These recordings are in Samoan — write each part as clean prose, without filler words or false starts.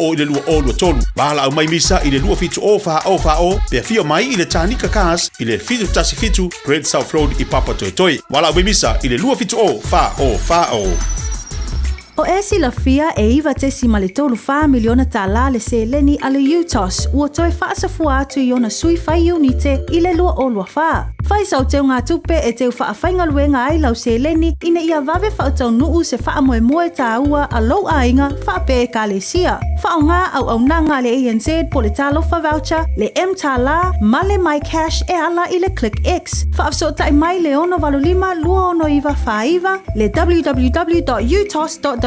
oo i le 2023. Valaau mai misa i le 270 40 40 pe afio mai i le Tanika Cars i le 717 Great South Road i Papatoetoe. Valaau mai misa i le 270 40 40. O e silafia e $9.34 miliona tālā le seleni a le UTOS ua toe faasafua atu i ona sui fai iunite i le 2024. Fai sau teugatupe e teu faafaigaluega ai lau seleni ina ia vave faataunuu se faamoemoe tāua a lou aiga faapea ekalesia. Faaaoga auaunaga a le ANZ po o le Talofa Voucher, le mTālā ma le MyCash e ala i le ClickX. Faafesootai mai le 685 269 49, le www.utos.ws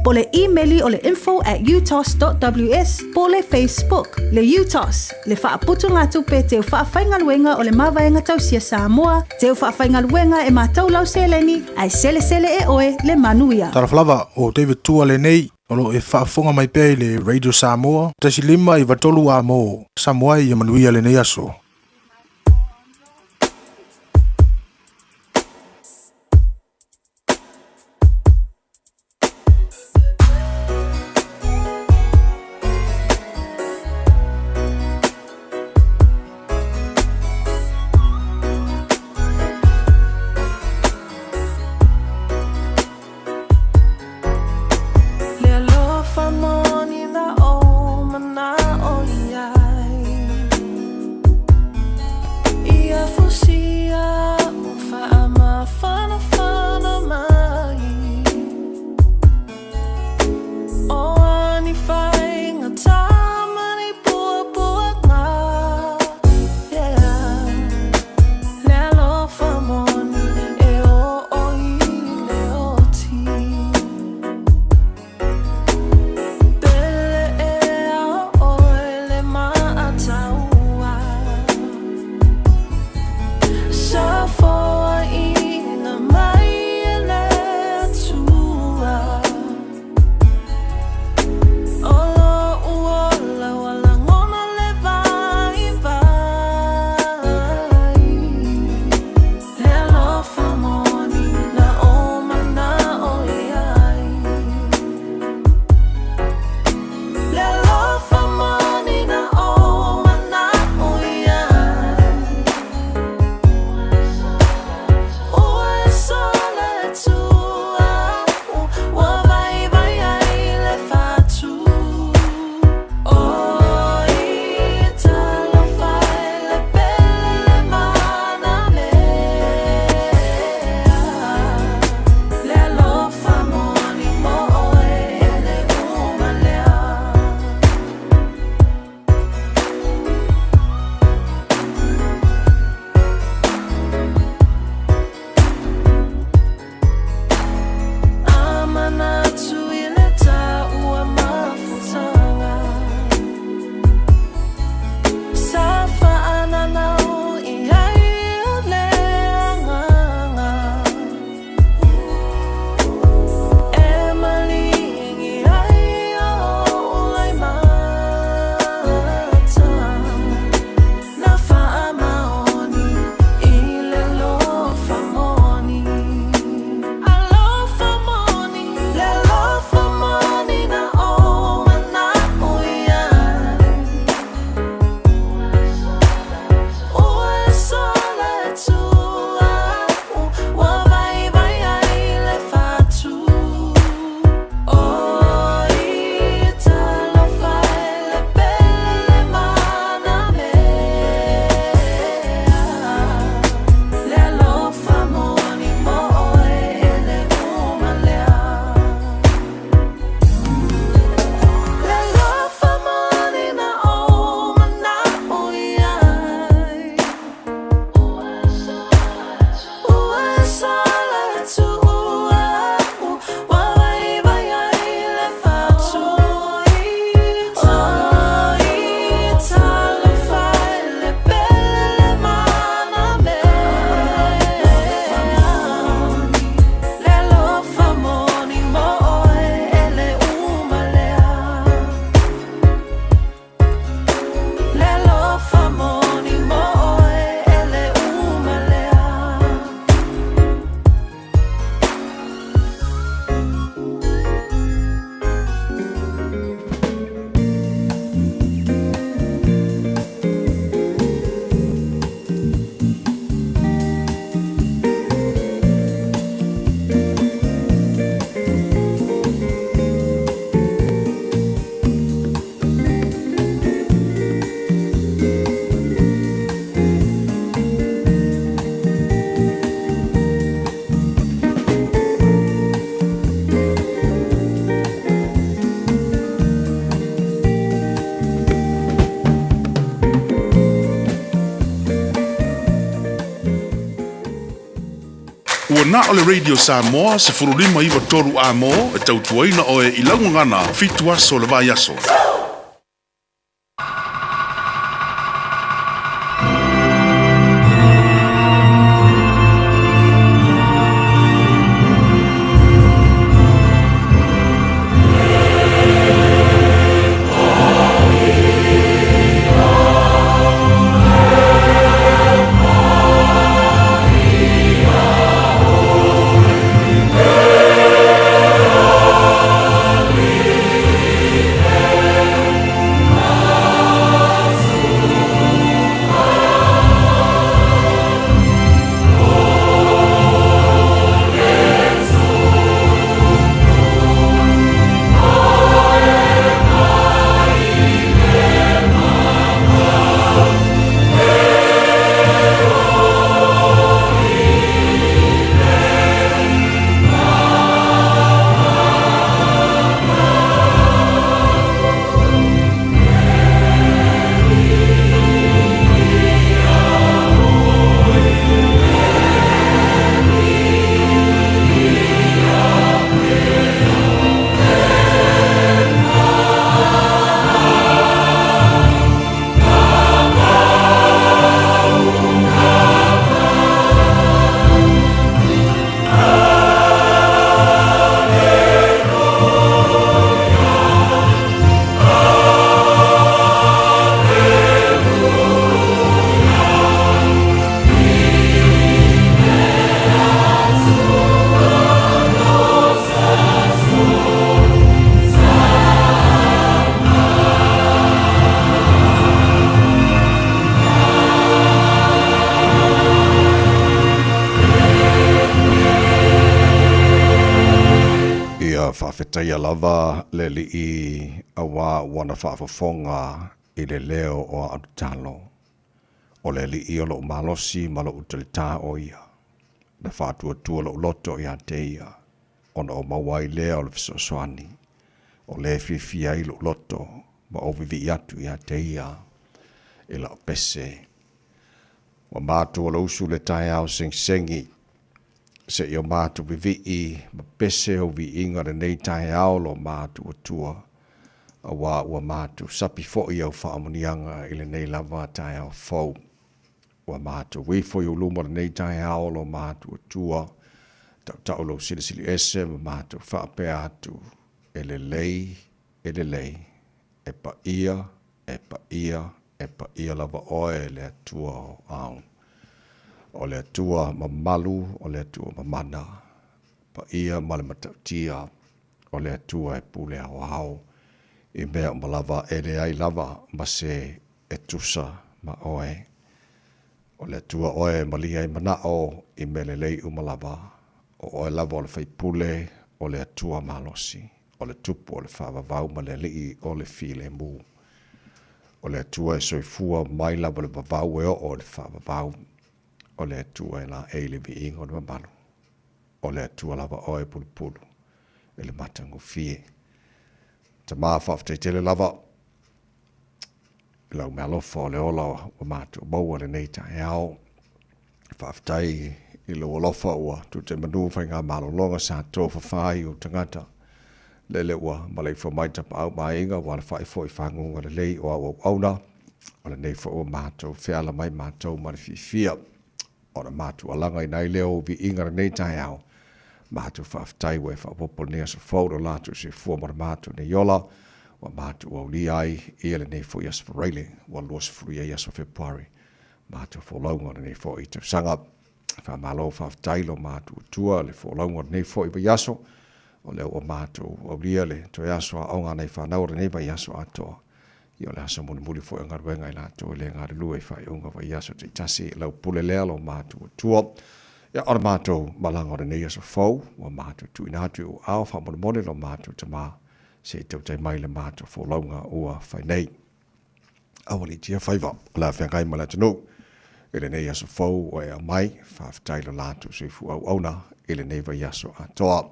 po o le imeli o le info@utos.ws po o le Facebook. Le UTOS, le faaputugatupe teu faafaigaluega o le Mavaega Tausia Samoa, teu faafaigaluega e matou lau seleni, ae selesele e oe le manuia. Talofa lava, o David Tua lenei, o lo o e faafofoga mai pea i le Radio Samoa, 1.5 93 a mo Samoa ia manuia lenei aso. Le alofa moni na ou mana'o i ai. Na o le Radio Samoa 15 93 A-mo e tautuaina oe i lau gagana fitu aso o le vaiaso. Ia faafetaia lava le Alii auā ua na faafofoga i le leo o a'u tatalo. O le Alii o lo'u malosi ma lo'u talitā o ia. Na faatuatua lo'u loto iā te ia, ona ou maua ai lea o le fesoasoani, o lea e fiafia ai lo'u loto ma ou vivii atu iā te ia i la'u pese. Ua matou o le usu le taeao segisegi, seia o matou vivii ma pese ou viiga lenei taeao lo matuatua, auā ua matou sapi foi au faamanuiaga i lenei lava taeao fou. Ua matou ifo i ou luma lenei taeao lo matuatua, tautau lou silisili ese ma matou faapea atu, E lelei, e lelei, e paia, e paia, e paia lava oe le Atua o ao. O le Atua mamalu, o le Atua mamana, paia ma le matautia, o le Atua e pule aoao i mea uma lava, e leai lava ma se e tusa ma oe. O le Atua oe e malia ai manao i mea lelei uma lava, o oe lava o le faipule o le Atua malosi, o le Tupu o le faavavau ma le Alii o le filemu. O le Atua e soifua mai lava le vavau e oo i le faavavau, o le Atua e laei i le viiga o le mamalu. O le Atua lava oe e pulupulu i le matagofie. Tama, faafetai tele lava i lau mealofa o le ola ua matou maua lenei taeao. Faafetai i lou alofa ua tute manu faigamalologa sa tofafa ai ou tagata. Lele ua maleifua mai tapaau ma aiga ua alafai foi faguga lelei o au auauna. O lenei foi ua matou feala mai matou ma le fiafia. Ona matou alagaina ai lea o ou viiga lenei taeao. Matou faafetai ua e faaopoopo lenei aso fou lo latou soifua ma le matou nei ola ua matou aulia ai ia lenei foi aso Faraile ua 20 ai aso Fepuari. Matou folauga o lenei foi tausaga. Faamalo faafetai lo matou Atua le folauga o lenei foi vaiaso. O lea ua matou aulia le toe aso aoga a nai fanau o lenei vaiaso atoa. Ia o le aso mulimuli foi o galuega i latou e le galulue i faaiuga vaiaso taitasi. Lau pule lea lo matou Atua. Ia o le matou malaga o lenei aso fou, ua matou tuuina atu i ou aao faamolemole lo matou Tama, se i tautai mai le matou folauga ua fai nei. Aualiitia faiva o le a feagai ma le atunuu i lenei aso fou ua e aumai. Faafetai lo latou soifua auauna i lenei vaiaso atoa.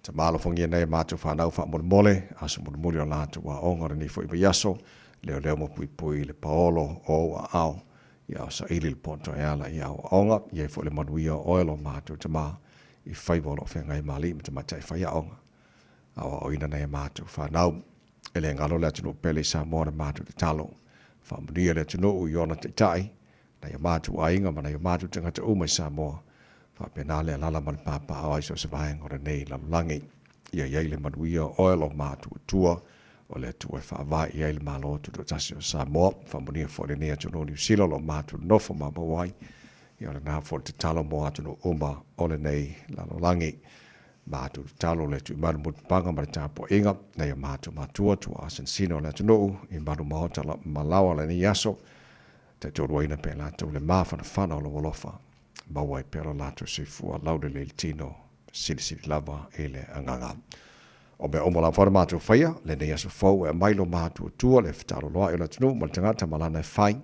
Tama alofagia nei a matou fanau faamolemole, aso mulimuli o latou aoga o lenei foi vaiaso, leoleo ma puipui i le paolo o ou aao, ia o saili le poto e ala i aoaoga, i ai foi le manuia o oe lo matou Tama. i faiva o lo o feagai ma alii ma tamaitai faiaoga, aoaoina nai a matou fanau. E le galo le atunuu pele i Samoa na matou tatalo. Faamanuia le atunuu i ona taitai, nai o matou aiga ma nai o matou tagata uma i Samoa. Faapena le alaala ma le papaaao ai so o se vaega o lenei lalolagi. Ia i ai le manuia o oe lo matou Atua, o le Atua e faavae i ai le Malo Tutoatasi o Samoa. Faamanuia foi lenei atunuu o Niu Sila o lo o matou nofo maumau ai. Ia o lena foi le tatalo mo atunuu uma o lenei lalolagi. Matou tatalo le tuumalu mulipapaga ma le tapuaiga nai o matou matua tuaa sinosino o le atunuu i malu maota ma laoa lenei aso, taitoluaina pea latou le mafanafana o lou alofa, maua ai pea lo latou soifua laulelei le tino, silisili lava i le agaga. O mea uma lava na matou faia lenei aso fou e aumai lo matou Atua le fetaloloai o le atunuu ma le tagata ma lana e fai,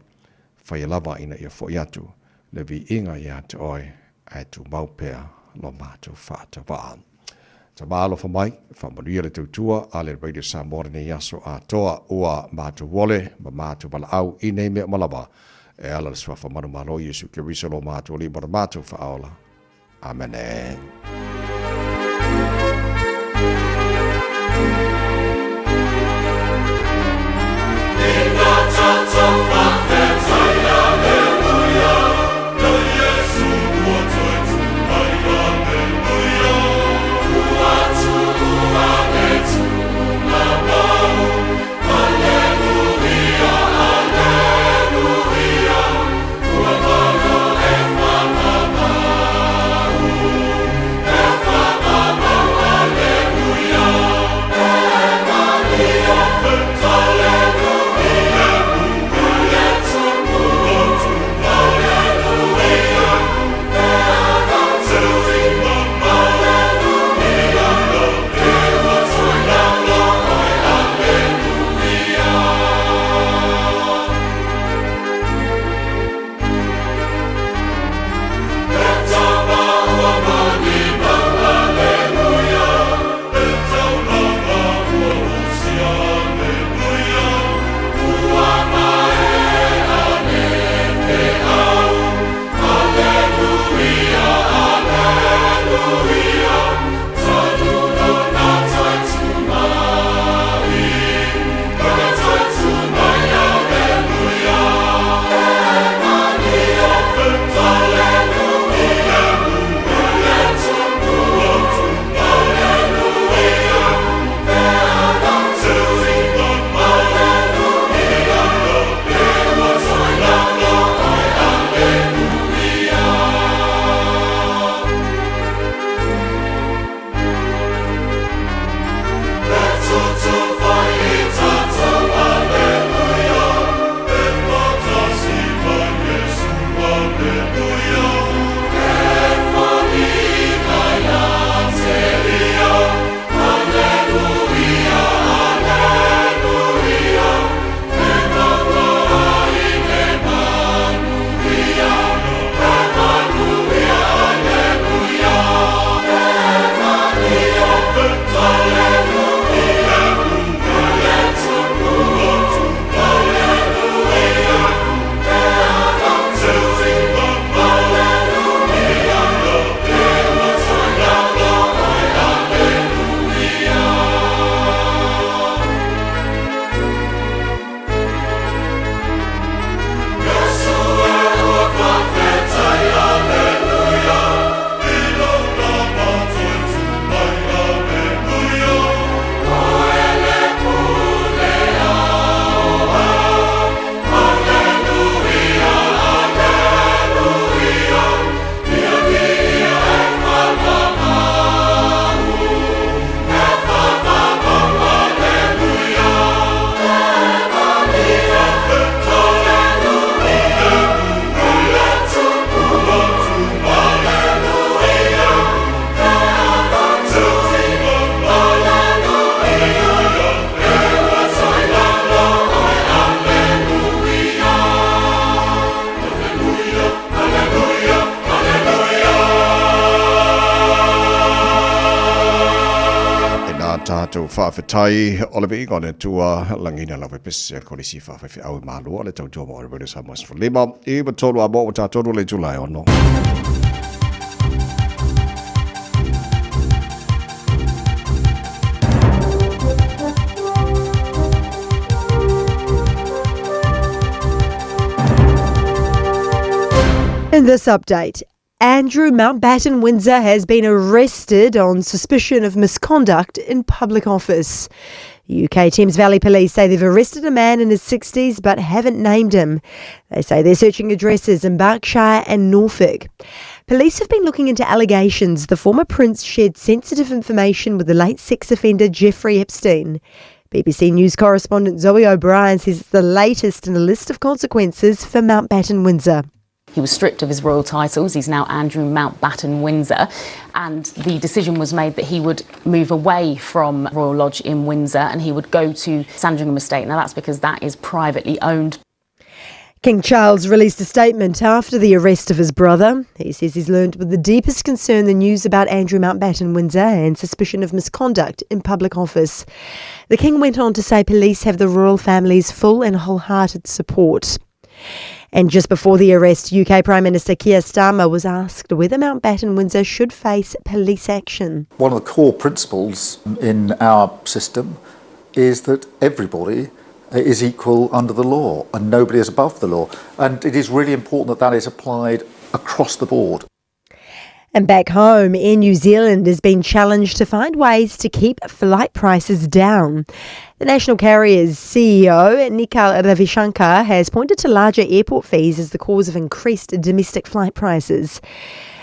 faia lava ina ia foi atu le viiga ia te oe ae tumau pea lo matou faatavaa. Tama alofa mai, faamanuia le tautua a le Radio Samoa lenei aso atoa ua matou ole ma matou valaau i nei mea uma lava e ala le suafa manumalo Iesu Keriso lo matou Alii ma lo matou Faaola. Amene. E nā tātou faafetai o le viiga o le Atua lagina lau pepese a le Kolisi Faafeifeau i Malua le tautua mo le Radio Samoa 15 i 3 a mo ua tātou le itula e 6. In this update, Andrew Mountbatten Windsor has been arrested on suspicion of misconduct in public office. UK Thames Valley Police say they've arrested a man in his 60s but haven't named him. They say they're searching addresses in Berkshire and Norfolk. Police have been looking into allegations the former prince shared sensitive information with the late sex offender Jeffrey Epstein. BBC News correspondent Zoe O'Brien says it's the latest in a list of consequences for Mountbatten Windsor. He was stripped of his royal titles. He's now Andrew Mountbatten Windsor. And the decision was made that he would move away from Royal Lodge in Windsor and he would go to Sandringham Estate. Now, that's because that is privately owned. King Charles released a statement after the arrest of his brother. He says he's learned with the deepest concern the news about Andrew Mountbatten Windsor and suspicion of misconduct in public office. The King went on to say police have the royal family's full and wholehearted support. And just before the arrest, UK Prime Minister Keir Starmer was asked whether Mountbatten Windsor should face police action. One of the core principles in our system is that everybody is equal under the law and nobody is above the law. And it is really important that that is applied across the board. And back home, Air New Zealand has been challenged to find ways to keep flight prices down. The national carrier's CEO, Nikhil Ravishankar, has pointed to larger airport fees as the cause of increased domestic flight prices.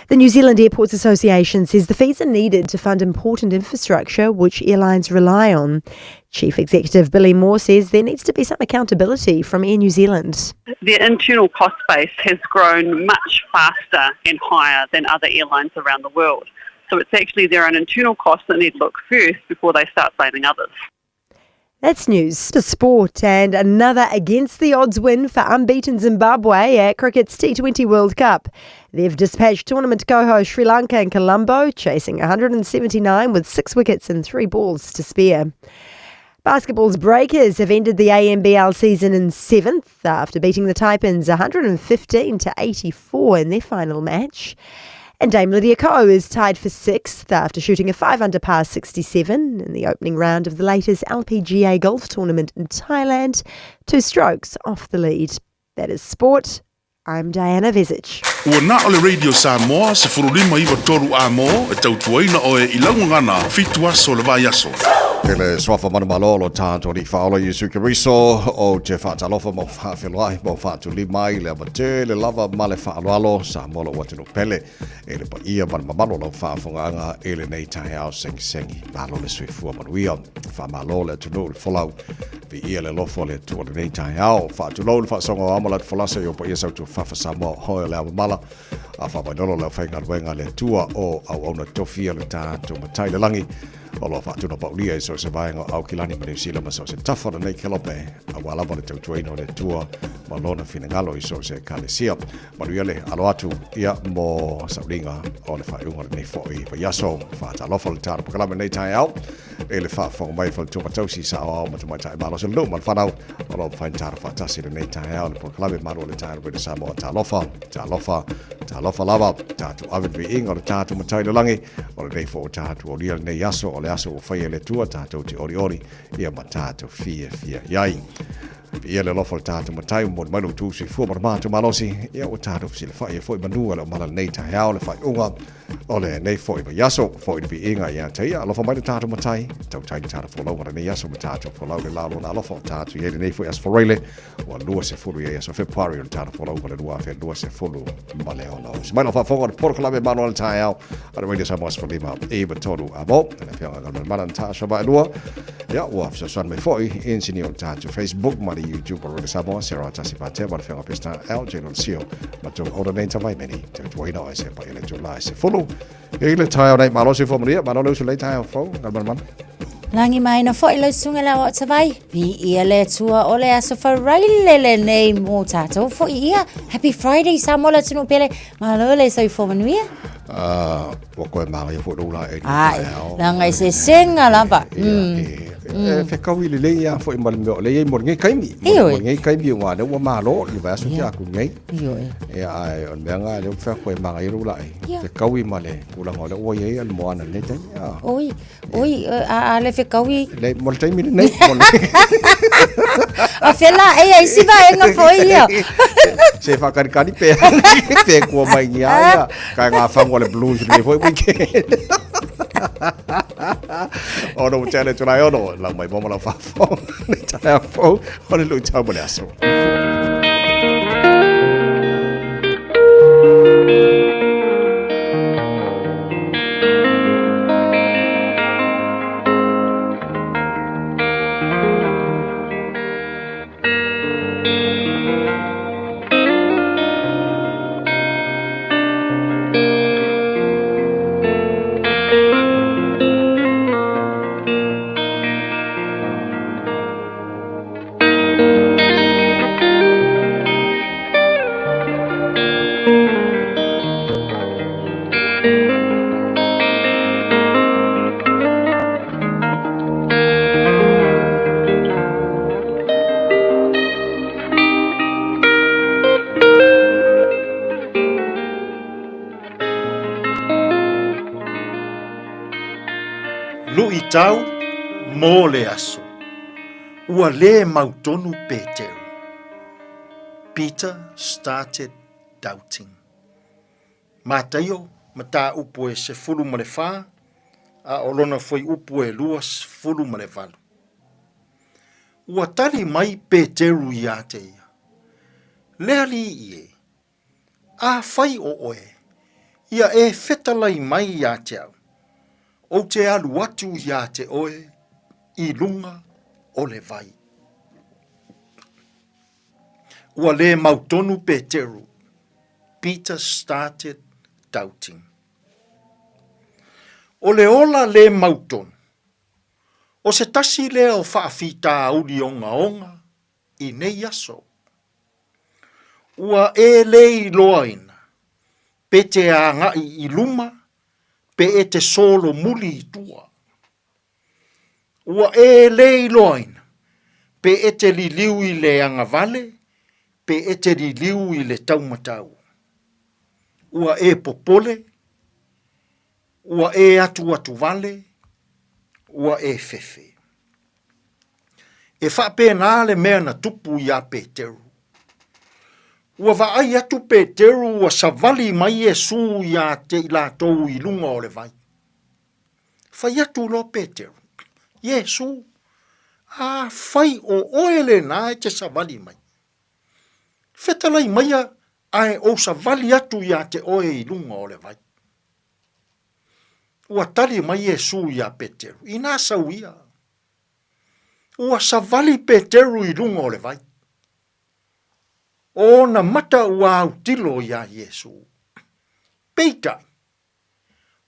The New Zealand Airports Association says the fees are needed to fund important infrastructure which airlines rely on. Chief Executive Billy Moore says there needs to be some accountability from Air New Zealand. Their internal cost base has grown much faster and higher than other airlines around the world. So it's actually their own internal costs that need to look first before they start blaming others. That's news to sport and another against the odds win for unbeaten Zimbabwe at cricket's T20 World Cup. They've dispatched tournament co-host Sri Lanka and Colombo, chasing 179 with 6 wickets and 3 balls to spare. Basketball's Breakers have ended the ANBL season in 7th after beating the Taipans 115-84 in their final match. And Dame Lydia Ko is tied for 6th after shooting a 5 under par 67 in the opening round of the latest LPGA golf tournament in Thailand, 2 strokes off the lead. That is sport. I'm Diana Vezic. Ua na o le Radio Samoa 1593 A mo e tautuaina oe i laugagana 7 aso o le vaiaso. I le suafa manumalo o lo tātou Alii Faaola Iesu Keriso, ou te faatalofa ma ou faafeloai ma ou faatulima ai le ava tele lava ma le faaaloalo Samoa lou atunuu pele e le paia ma le mamalu o lau faafogaaga i lenei taeao segisegi. Malo le soifua manuia, faamalo le atunuu le folau, viia le alofa o le Atua lenei taeao. Faatulou le faasoga o Ama Latufolasa i o paia sautuafafa Samoa hoe o le ava mala a faavainolo le aufaigaluega a le Atua o auauna tofia le tatou Matai le lagi o lo o faatino paulia i so o se vaega o Aukilani ma Niu Sila ma so o se tafa o lenei kelope aua lava le tautuaina o le Atua ma lona finagalo i so o se ekalesia. Manuia le alo atu ia mo sauliga o le faaiuga o lenei foi vaiaso. Faatalofa le tala pakalame lenei taeao i le faafofoga mai faletua tausi saoao ma tamaitai malosi o le nuu ma le fanau o lo o mafai ona tala faatasi lenei taeao le polokalame malu o le taeao Radio Samoa. Talofa, talofa, talofa lava. Tatou ave le viiga o le tatou Matai i le lagi o lenei foi ua tatou aulia lenei aso o le aso ua faia e le Atua tatou te olioli ia ma tatou fiafia i ai. Viia le alofa o le tatou Matai ua momoli mai lo outou soifua ma le matou malosi ia ua tatou fesilafai ai foi manu a le omala lenei taeao le faaiuga o lenei foi vaiaso foi le viiga ia te ia. Alofa mai le tatou Matai, tautai le tatou folauga lenei aso ma tatou folau le la o lona alofa o tatou i ai lenei foi aso Faraile ua 20 i ai aso Fepuari o le tatou folauga le 2026. Se mai lau faafofoga o le polokalame malo a le taeao a le Radio Samoa 15 93 a mo le afioga Galumalemana Natasha Vaelua ia ua fesoasoani mai foi inisinia o le tatou Facebook ma le YouTube o Radio Samoa Sarah Tasi Patea ma le afioga Pestan L J Lonsio ma tou Oda nei tavaimeni tautuaina o se paia le tula se fulu i le taeao nei malo se fua manuia malo le usu lei taeao fou Galumalemana. Lagi maina foi lau susuga le aoao tavai. Viia le Atua o le aso faraile lenei mo tātou foi ia. Happy Friday Samoa le atunuu pele. Malo le soifua manuia. Ua koe māngaia foi lou la e Ai, langa i se senga lava. E fekaui lelei ia foi ma le mea o lea i ai mo lenei taimi. Mo lenei taimi aua o lea ua malo i le vaiaso tea atu nei. Ia ae o le mea lena lea ua fai atu e māngaia lou laei. Fekaui ma le tulaga o lea ua i ai le moana i lenei taimi. Oi, oi, a le fekaui. Le, mo le taimi lenei. A fela e ai si vaega foi ia. Se whakanikani pe pe kua mai ngi a ia. Kai ngā whango le blues le foi weekend. Ono mo tele tulai ono, lau mai mo lau whafo. Le tae a fou, o le lui tau mo le aso. Luʻitau mo le aso. Ua lē mautonu Peteru. Peter started doubting. Mataio, mataupu e 14, a o lona fuaiupu e 28. Ua tali mai Peteru iā te ia, Le alii e, afai o oe, ia e fetalai mai iā te au, ou te alu atu iā te oe i lunga o le vai. Ua lē mautonu Peteru, Peter started doubting. O le ola lē mautonu, o se tasi lea o faafitauli ogaoga i nei aso. Ua e lē iloaina pe te agai i luma pe e te solomuli i tua. Ua e lē iloaina pe e te liliu i le agavale pe e te liliu i le taumatau. Ua e popole, ua e atuatuvale, ua e fefe. E faapena le mea na tupu iā Peteru. Ua vaai atu Peteru ua savali mai Iesū iā te i latou i luga o le vai. Fai atu loa Peteru, Iesū, afai o oe lenā e te savali mai, fetalai maia ae ou savali atu iā te oe i luga o le vai. Ua tali mai Iesū iā Peteru, Inā sau ia. Ua savali Peteru i luga o le vai. O ona mata ua autilo iā Iesū. Peitai,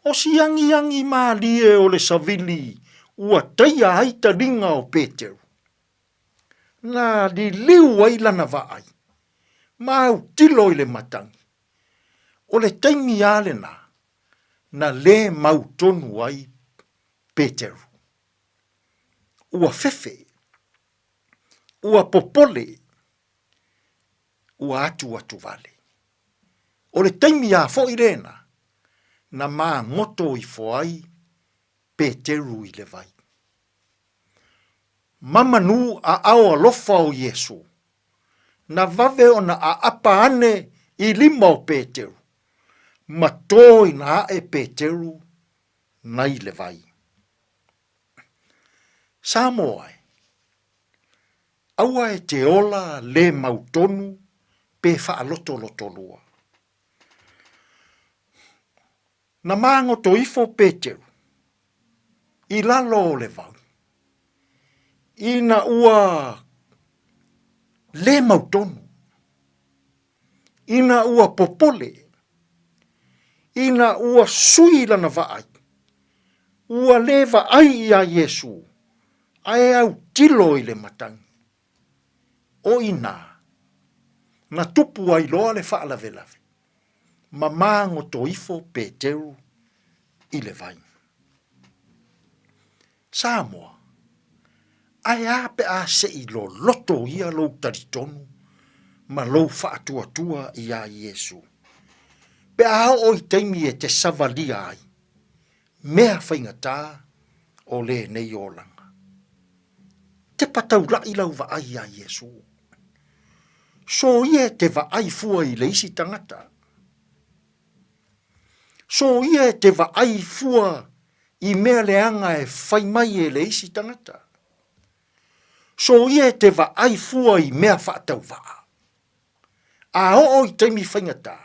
O si angiangi mālie o le savili ua taia ai taliga o Peteru. Na liliu ai lana vaai, ma autilo i le matagi. O le taimi a lenā, na lē mau tonu ai Peteru. Ua fefe, ua popole, ua atuatuvale. O le taimi a foʻi lena, na magoto ifo ai Peteru i le vai. Mamanu aao alofa o Iesu, na vave ona aapa ane i lima o Peteru, ma tō ina aʻe Peteru nai le vai. Samoa e, Aua e te ola lē mautonu pe faalotolotolua. Na magoto ifo Peteru i lalo o le vau, ina ua lē mautonu, ina ua popole, ina ua sui lana vaai, ua lē vaai iā Iesū, ae autilo i le matagi. O inā, na tupu ai loa le faalavelave, ma magoto ifo Peteru i le vai. Samoa, ae a pe a se i loloto ia lou talitonu ma lou faatuatua iā Iesu? Pe a oo i taimi e te savalia ai, mea faigata o lenei olaga. Tepa taulaʻi lau vaai iā Iesu. Soia e te vaai fua i le isi tagata. Soia e te vaai fua i mea leaga e fai mai e le isi tagata. Soia e te vaai fua i mea faatauvaa. A oo i taimi faigata,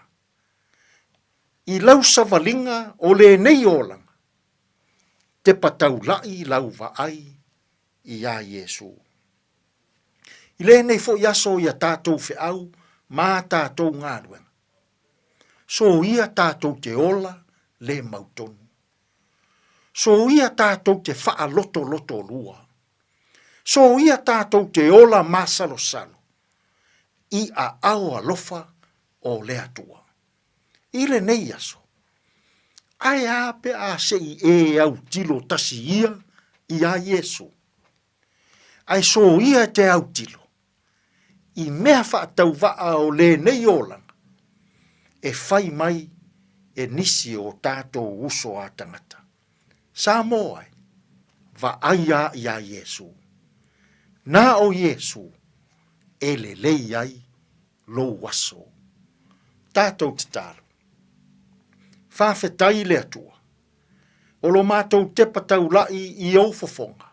i lau savaliga o lenei olaga, tepa taulaʻi lau vaai iā Iesū. I lenei foi aso i a tātou feau ma a tātou galuega, soia tātou te ola le mautonu. Soia tātou te whaalotolotolua. Soia tātou te ola māsalosalo i aao alofa o le Atua. I lenei aso, ae a pe a se i e autilo tasi ia iā Iesū? Ae soia e te autilo i mea faatauvaa o lenei olaga e fai mai e nisi o tatou uso a tagata. Samoa e, vaai a iā Iesū. Na o Iesū e lelei ai lou aso. Tatou tatalo. Faafetai i le Atua, o lo matou tepa taulaʻi i ou fofoga,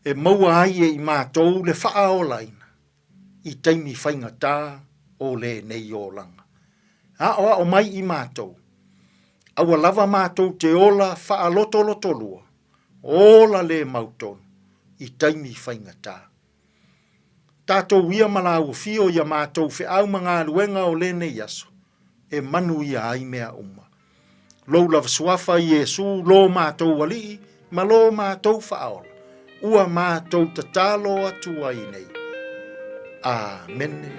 e maua ai e i matou le faaolaina i taimi faigata o lenei olaga. Aʻoaʻo mai i matou, aua lava matou te ola faalotolotolua, ola le mautonu i taimi faigata. Tatou ia ma lāua fio i a mātou feau ma galuega o lenei aso, e manuia ai mea uma. Lou lava suafa Iesū lō mātou Alii ma lō mātou Faaola, ua mātou tatalo atu ai nei. Āmene.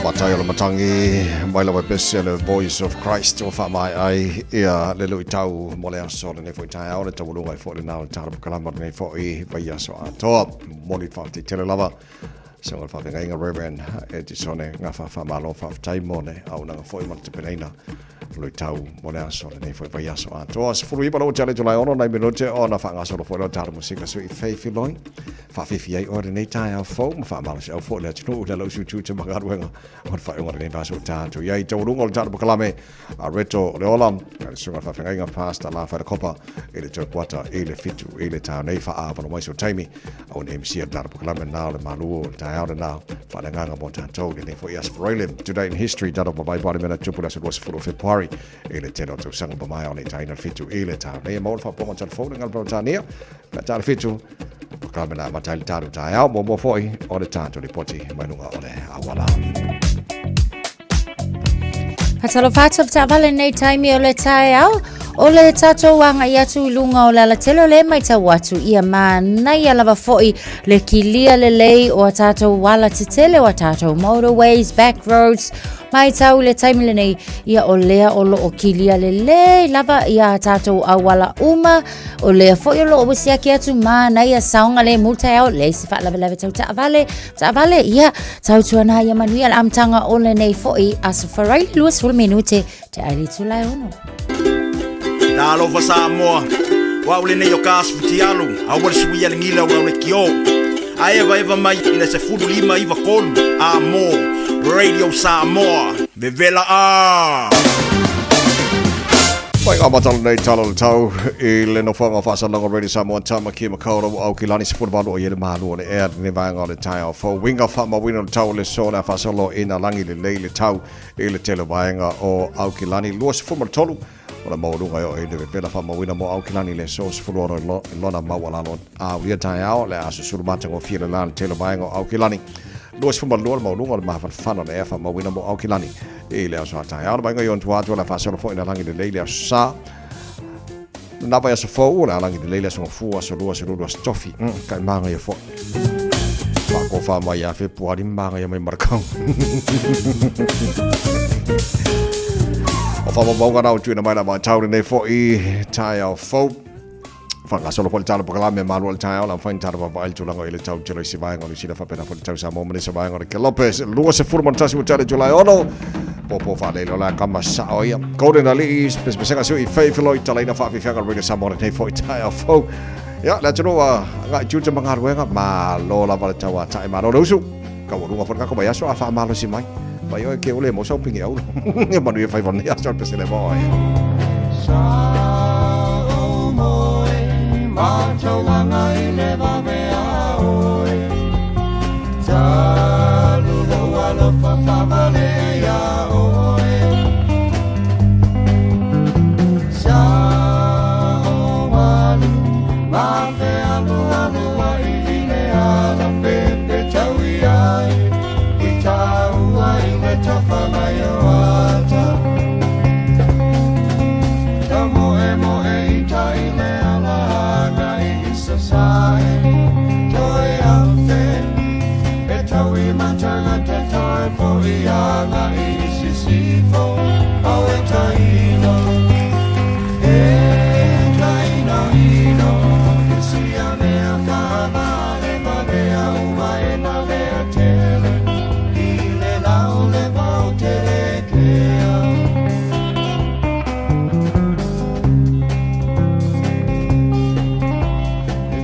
Matai o le matangi mai lava pese le Voice of Christ o whaamai ai ia le lui tau mo le aso le nei foi taeao le taualuga i foi le nā o le tala pakalama le nei foi vai aso atoa moni whaate tele lava se o le whaafegaiga Reverend Edisone ngā whaafamalo whaafetai mo le aunaga foi ma le tapenaina lui tau mo le aso le nei foi vai aso atoa. 19 lo tale July 6 nai minute ona whaangasolo foi lo tala musika sui Faith Loi whaawhiwhi ai oe lenei taeao fou ma whaamalosi au foi le atunuu le lau sutu te magaluega o le whaeunga lenei vaso tātou iai taualuga o le tala pakalame a Reto o le Ola le susuga whaafegaiga Pastor La Wharekopa i le taupuata i le 7 i le taeao nei whaavalo mai so taimi au ne MC a tala pakalame nā o le malu o le taeao le nā whaananganga mō tātou lenei foi aso Faraile Today in History tata pa mai mena tupu le aso 20 Februari i le tele o tausaga pamaea o nei taina le 7 i le taeao nei e maua le faapopoga telefone ngā le Ka tala 7, pakalame na matai le talu taeao, mo mo foi o le tātou ripoti mai lunga o le awala. Whatalofa atu whataavale nei taimi o le taeao, o le tātou anga i atu i lunga o le alatele o le mai tau atu ia mānaia lava foi le kilia lelei o a tātou wala tetele o a tātou motorways, back roads, mai tau le taimi lenei ia o lea o loo kilia lelei lava ia a tātou awala uma O lea foi o loo siaki atu mānaia saogalemu le taeao, leai se faalavelave tau taavale, taavale, ia, tautuana ia manuia le amataga o lenei foi Aso Faraile 20 minute te ai le itula e 6. Talofa Samoa, o au lenei o ka asu futialu, aua le suia le gila o au le kio. A evaeva mai i le 15 93 a mo Radio Samoa, vevela a! Mai ngā matala nei tala le tau i le nofoaga o faasalaga Radio Samoa Tāmaki Makaurau au ki lani 18 o i le malu o le ea le vaega o le taeao fou winga whaamawina le tau le so le whaasolo i nā langi le lei le tau i le tele vaega o Aukilani 23 o le maualuga e o i le vevela whaamawina mo Aukilani le so 16 i lona maualalo a uia taeao le a susulu matagofie le la le tele vaega o Aukilani 22 le maualuga o le mafanafana o le ea whaamawina mo Aukilani i le aso a taeao le vaega i ona tua atu o le a faasolo foi nā lagi lelei le aso sa nā vai aso fou o le a lagi lelei le aso gafua aso lua aso lulu aso tofi kai magaia foi faakofa mai ia Fepuari ma magaia mai Marakau. O whamamauga nā o tuina mai la mātau lenei foi taeao fou. Whakasolo foi le tala pakalame malu o le taeao la whain tala vavaai le tulaga i le tau telo i se vaega o Niu Sila faapena foi le tau Samoa ma nisi vaega o le Kelope 21 ua tale July 6 pōpō whaalele o la kama sao ia Golden Alii pesepesega sui Faith Lloyd talaina whaafifianga Radio Samoa lenei foi taeao fou. Ia, le atunuu a ngai tiute ma galuega, malo lava le tau a tae malo le usu. Kaualuga foi le kako mai aso a whaamalosi mai. Mai oe ke ole mo sau pingi aulo. Ia manu ia whai nei aso pesele mo ai. Sa o moe, mātauranga i le vave a oe. Talu lou alofa whavale ia oe. Sa o alu, ma fe alu alu ai i le ala pepe tau i ai. I tāua i le tafa mai o ata. Ta moe moe i tai le ala anga i sasae. Toi awhe, e tau i matanga te toi po i anga i sisifo. Au e taino, e taino ino. I sia mea ka vale vale a uma e na lea tele. I le lau le vau tere kea. E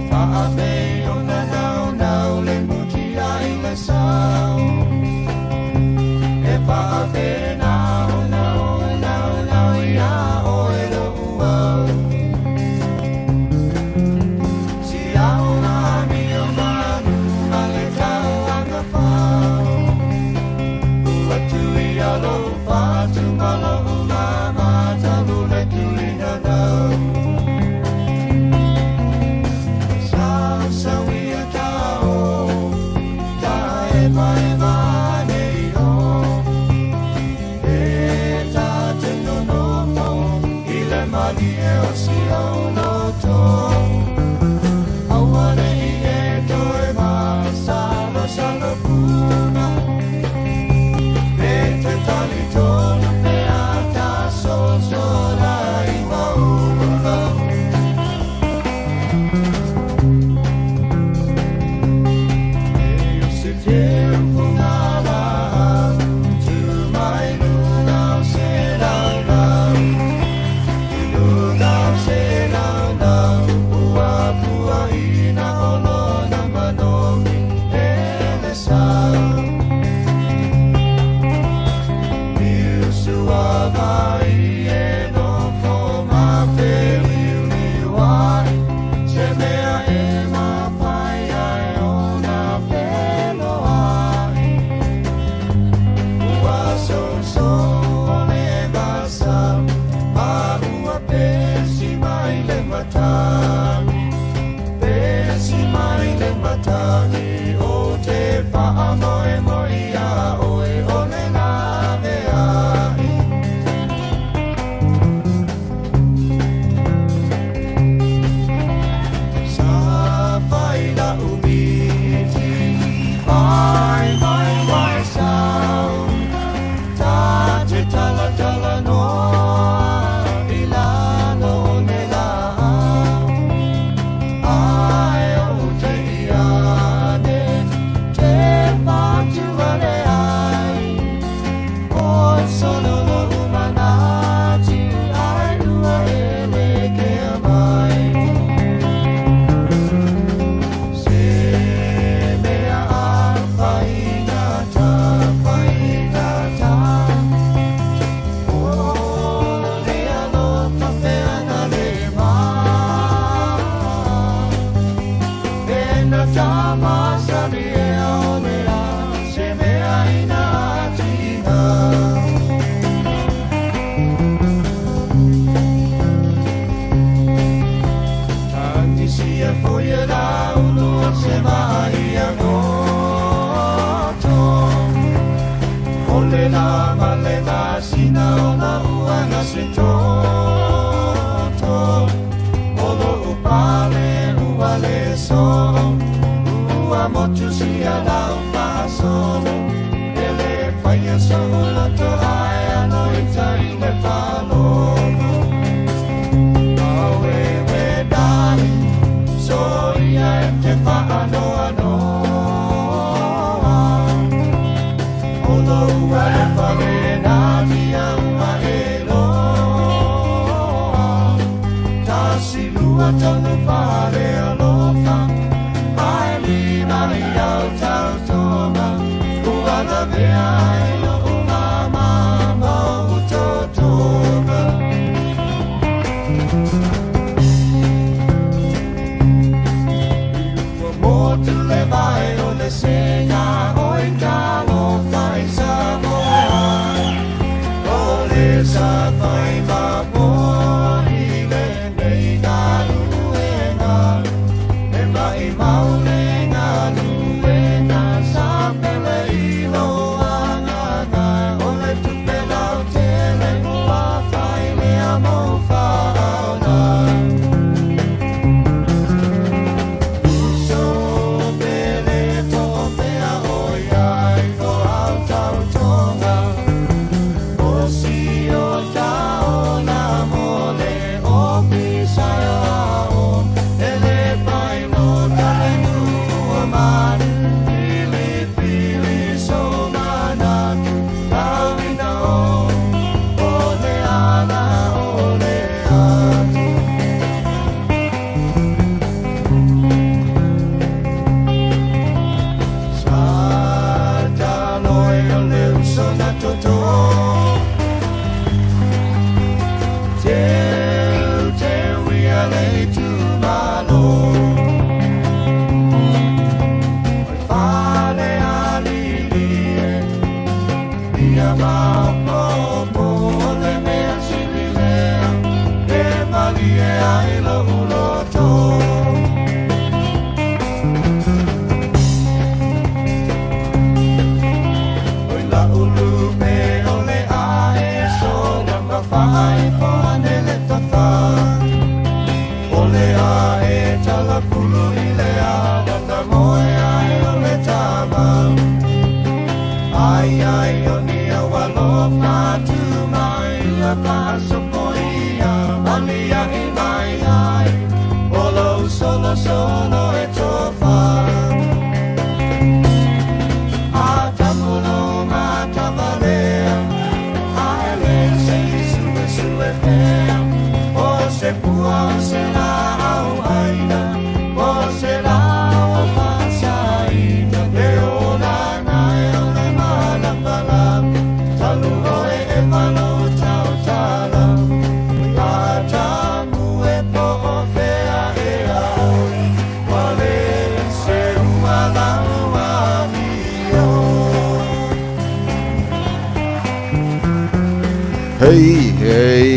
Hei, hei.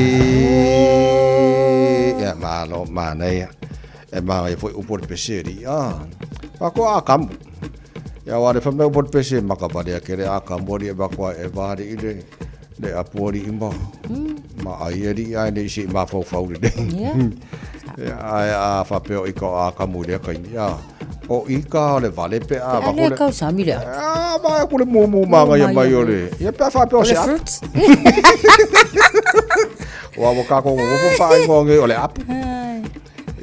Ia, malo, manaia. E māngai foi upu o le pese alii, a. Faatoa a kamu. Ia wa le whamea upu o le pese maka wale a kere a kamu alii e makoa e wā alii le le apu alii ma ma ai alii ae nei se i mafaufau lelei. Ia, ae a faapea o ika o a kamu i lea taimi, a. O ika o le vale pe a Pe a lea kausami le apu. A, ma e kule mumu māngaia mai o le. Ia pe a faapea o se apu. O le fruits. Ua ua kākou nonofo whaaingoa nei o le apu.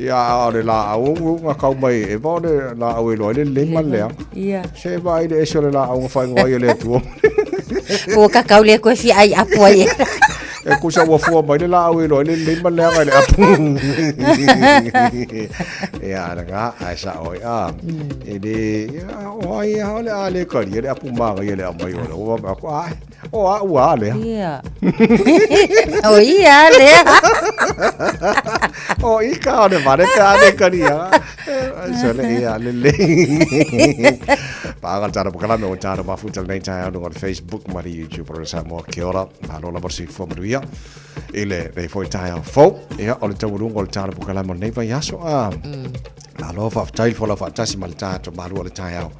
Ia a o le laau na kau mai e Eva o le laau e iloa ai le lelei ma le leaga. Ia. Se vaai le ese o le laau na whaingoa ai e le Atua. Ua kakau lea koe fia ai apu ai e. E kusa ua fua mai le laau e iloa ai le lelei ma le leaga i le apu. Ia, lena, ae sao ai. A, e le, ia, o ai a o le a le kalia le apu māngaia le aumai o le ua aku, ai, o a ua a lea. Ia. O ia a lea. O ika o le vale pe a le kalia. Sole ia lelei. Paga le tala pokalame o tala mafuta lenei taeao luga o le Facebook ma le YouTube o le Samoa. Kia ora, malo lava le soifua manuia. I lenei foi taeao fou, ia, o le taualuga o le tala polokalame o lenei vaiaso. A, malo faafetai le folau faatasi ma le tatou malu o le taeao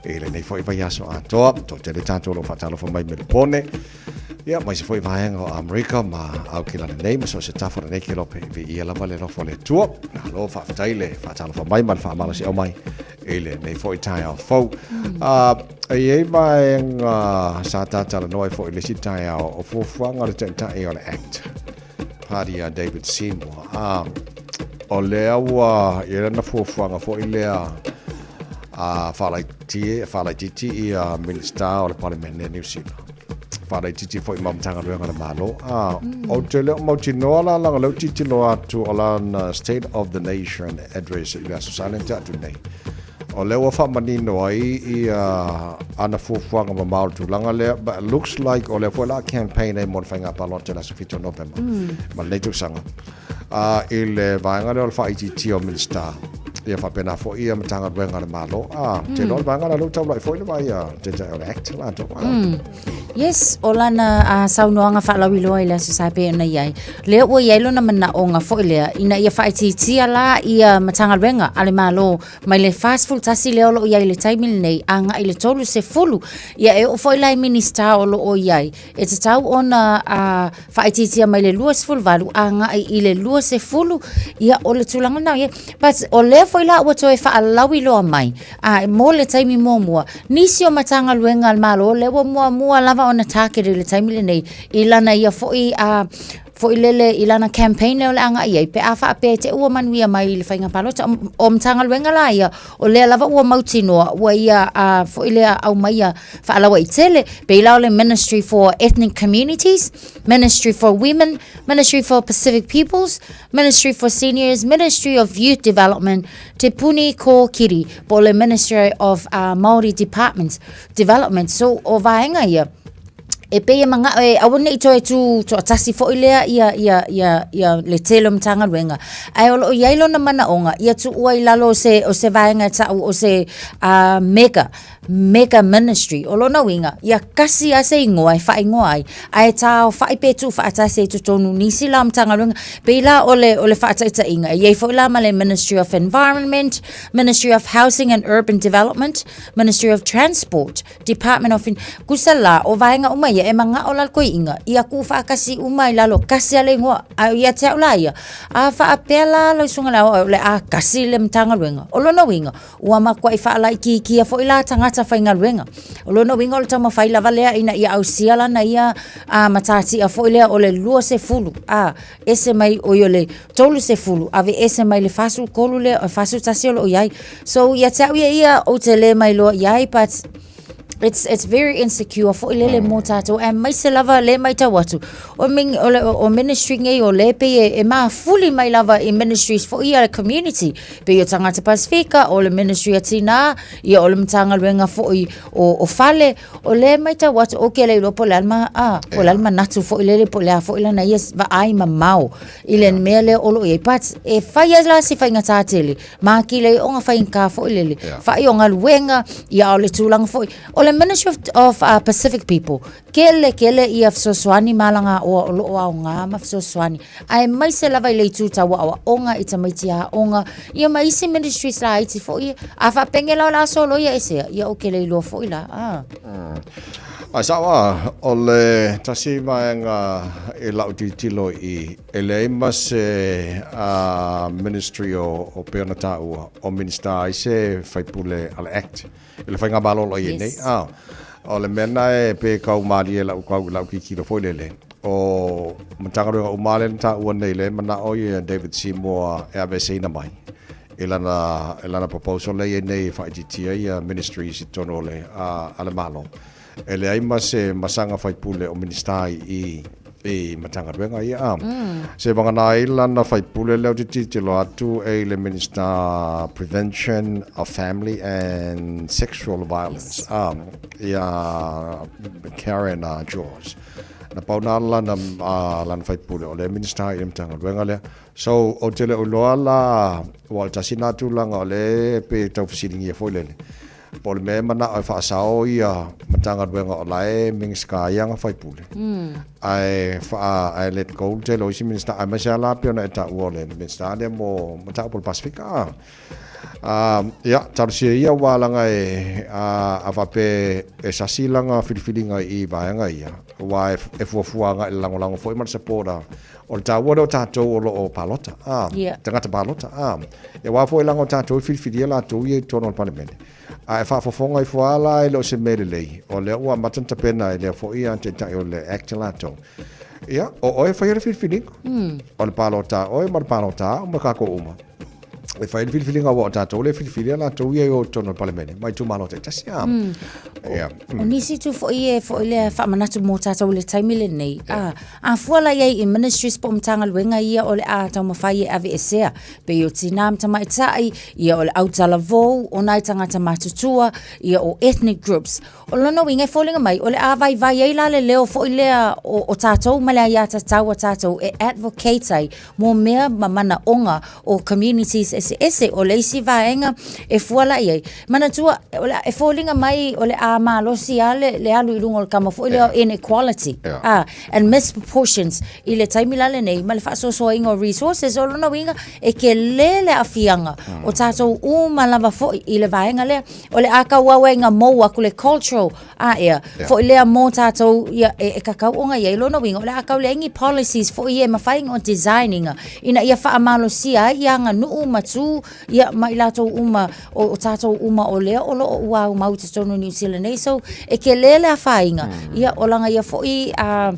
i lenei foi vaiaso atoa. Toatele tatou o lo o faatalofa mai Melupone, ia, ma isi foi vaega o Amerika ma Aukilana nei ma so o se tafa o lenei kelope. Viia lava le alofa o le Atua. Malo faafetai le faatalofa mai ma le faamalosiau mai i lenei foi taeao fou. E i ai vaega sa ta talanoa ai foi i le isi taeao o fuafuaga a le Taitai o le act Party a David Seymour. O lea ua i ai lana fuafuaga foi lea a faalaitiiti ia Minista o le Palemene Niu Sila. Faalaitiiti foi ma Matagaluega a le Malo. Ou te le o mautinoa la leaga o lea ou tilotilo atu o lana State of the Nation Address i le Aso Sa lea na tea atu nei. O lea ua faamanino ai ia ana fuafuaga mamao i le tulaga lea, but it looks like o lea foi o le a campaign ai mo le faiga palota i le aso 7 o Novema ma lenei tausaga. I le vaega lea o le faaitiitia o Minisita, ia faapena foi ia Matagaluega a le Malo. Ou te iloa o le vaega lea o lea ua taulai foi le vaai a Taitai o le Act latou. Yes, o lana saunoaga faalauiloa i le Aso Sa e pei ona i ai, lea ua i ai lona manaoga foi lea ina ia faaitiitia la ia Matagaluega a le Malo mai le 41 lea o lo o i ai i le taimi lenei agai i le 30. Ia e oo foi la i Minisita o lo o i ai, e tatau ona faaitiitia mai le 28 agai i le 20. Ia o le tulaga lena ia. But o lea foi la ua toe faalauiloa mai a mo le taimi muamua, nisi o Matagaluega a le Malo lea ua muamua lava ona target i le taimi lenei i lana ia foi a foi lele i lana campaign lea o le a agai ai pe a faapea e te ua manuia mai i le faiga palota. O Matagaluega la ia, o lea lava ua mautinoa ua ia a foi lea aumaia faalauaitele, pei la o le Ministry for Ethnic Communities, Ministry for Women, Ministry for Pacific Peoples, Ministry for Seniors, Ministry of Youth Development, Te Puni Kōkiri, po o le Ministry of Māori Departments Development. So, o vaega ia, e pei e manaʻo e aua ne i toe tū toatasi foi lea ia, ia, ia, ia le tele o Matagaluega, ae o lo o i ai lona manaʻoga ia tuua i lalo o se, o se vaega e taʻu o se mega, mega ministry. O lona uiga, ia kasi lava se igoa e faaigoa ai, ae taaofai pe tuufaatasi ai i totonu nisi la o Matagaluega. Pei la o le, o le faataitaiga, e i ai foi la ma le Ministry of Environment, Ministry of Housing and Urban Development, Ministry of Transport, Department of Kusa la, o vaega uma ia, e manaʻo la le koiʻiga, ia tuufaatasi uma i lalo, kasi a le igoa, a ia te au la ia, a faapea la lau susuga i le aoao, o le a kasi le Matagaluega. O lona uiga, ua matuai faalaitiitia foi la tagata faigaluega. O lona uiga o le taumafai lava lea ina ia ausia lana ia a matatia foi lea o le 20, a ese mai oi o le 30, ave ese mai le 43 lea, 41 o lo o i ai. So ia te au ia ia, ou te le mailoa i ai, but it's very insecure foi lele mo tātou, aemaise lava le matau atu, o, ming, o, le, o ministry nei o le pei e, e mafuli mai lava i ministries foi ia le community, pei o tagata Pasifika, o le ministry a tinā, ia o le Matagaluega foi o, o fale, o le matau atu, ou te le iloa po o le a le ma, a, po o le a le manatu foi lele, po o le a foi lana ia vaai mamao i le mea lea o lo o i ai. But e fai ai la se faigata tele, makila i ona faigata foi lele, fai o galuega, ia o le tulaga foi. O le Ministry of Pacific People, tele tele ia fesoasoani ma alagaoa o lo o aoga ma fesoasoani, aemaise lava i le itu tau aoaoga i tamaiti aoga, ia ma isi ministries laiti foi ia. A faapea la o le a soloia e sea, ia ou te le iloa foi la. Ah. Ae sao lava, o le tasi vaega i lau tilotilo i E leai ma se Ministry o pei ona taua, o Minista ai se faipule a le Act i le faigamalo o lo o i ai nei. O le mea lena e pei e tau malie i lau tau i lau tilotilo foi lele, o Matagaluega uma lava lea na taua nei, lea e manao ia David Seymour e aveeseina mai i lana, i lana proposal lea e i ai nei e faaitiitia ia Ministries i totonu o le, a le Malo. E leai ma se masaga faipule o Minisita i i Matagaluega ia a. Se vagana ai lana faipule lea ou te tilotilo atu e i le Minista Prevention of Family and Sexual Violence a, ia Karen George. Na pau na lana lana faipule o le Minista i le Matagaluega lea. So ou te le o iloa la, ua o le tasi lena tulaga o lea e pei e tau fesiligia foi lele. Po o le mea e manao e faasao ia Matagaluega o la e Minisita ai ana faipule. Ae faa, ae let go le tele o isi Minisita, aemaise lava la pei ona e taua o le Minisita lea mo mataupu o le Pasefika a. Ia, talosia ia aua leaga e, a faapea e sasi lana filifiliga i vaega ia, aua e fuafua agai i le lagolago foi ma le support a, o le taua lea o tatou o lo o palota, a, tagata palota, a. Aua foi leaga o tatou e filifilia latou ia i totonu o le Palemene. A e faafofoga ifo lava la e le o se mea lelei, o lea ua amata ona tapena e lea foi Taitai o le Act latou. Ia, o oe e faia le filifiliga. O le palota a oe ma le palota a au ma tatou uma. E fai le filifiliga aua o tatou lea e filifilia latou ia e o i totonu o le Palemene mai itumalo taitasi. A. Ia. O nisi itu foi e foi lea faamanatu mo tatou i le taimi lenei. A, a fua la i ai i ministries po o Matagaluega ia o le a taumafai e aveesea, pei o Tinā ma Tamaitai, ia o le autalavou, o nai tagata matutua, ia o ethnic groups. O lona uiga e foliga mai, o le a vaivai ai la le leo foi lea o, o tatou ma le aiatatau a tatou e advocate ai mo mea ma manaoga o communities eseese. O le isi vaega e fua la i ai, manatua, o le a, e foliga mai o le a malosi lava le, le alu i luga o le kama foi lea o inequality, ah, and misproportions i le taimi la lenei ma le faasoasoaina o resources. O lona uiga, e tele le aafiaga o tatou uma lava foi i le vaega lea. O le a tauau ai ina mou atu le cultural a ea, foi lea mo tatou ia, e, e tatau ona i ai. Lona uiga, o le a tau leai ni policies foi ia e mafai ona design ina, ina ia faamalosia ai ia aganuu ma tu ia, ma i latou uma, o, o tatou uma o lea o lo o ua aumau i totonu o Niu Sila nei. So, e tele le afaina, ia, o lana ia foi a,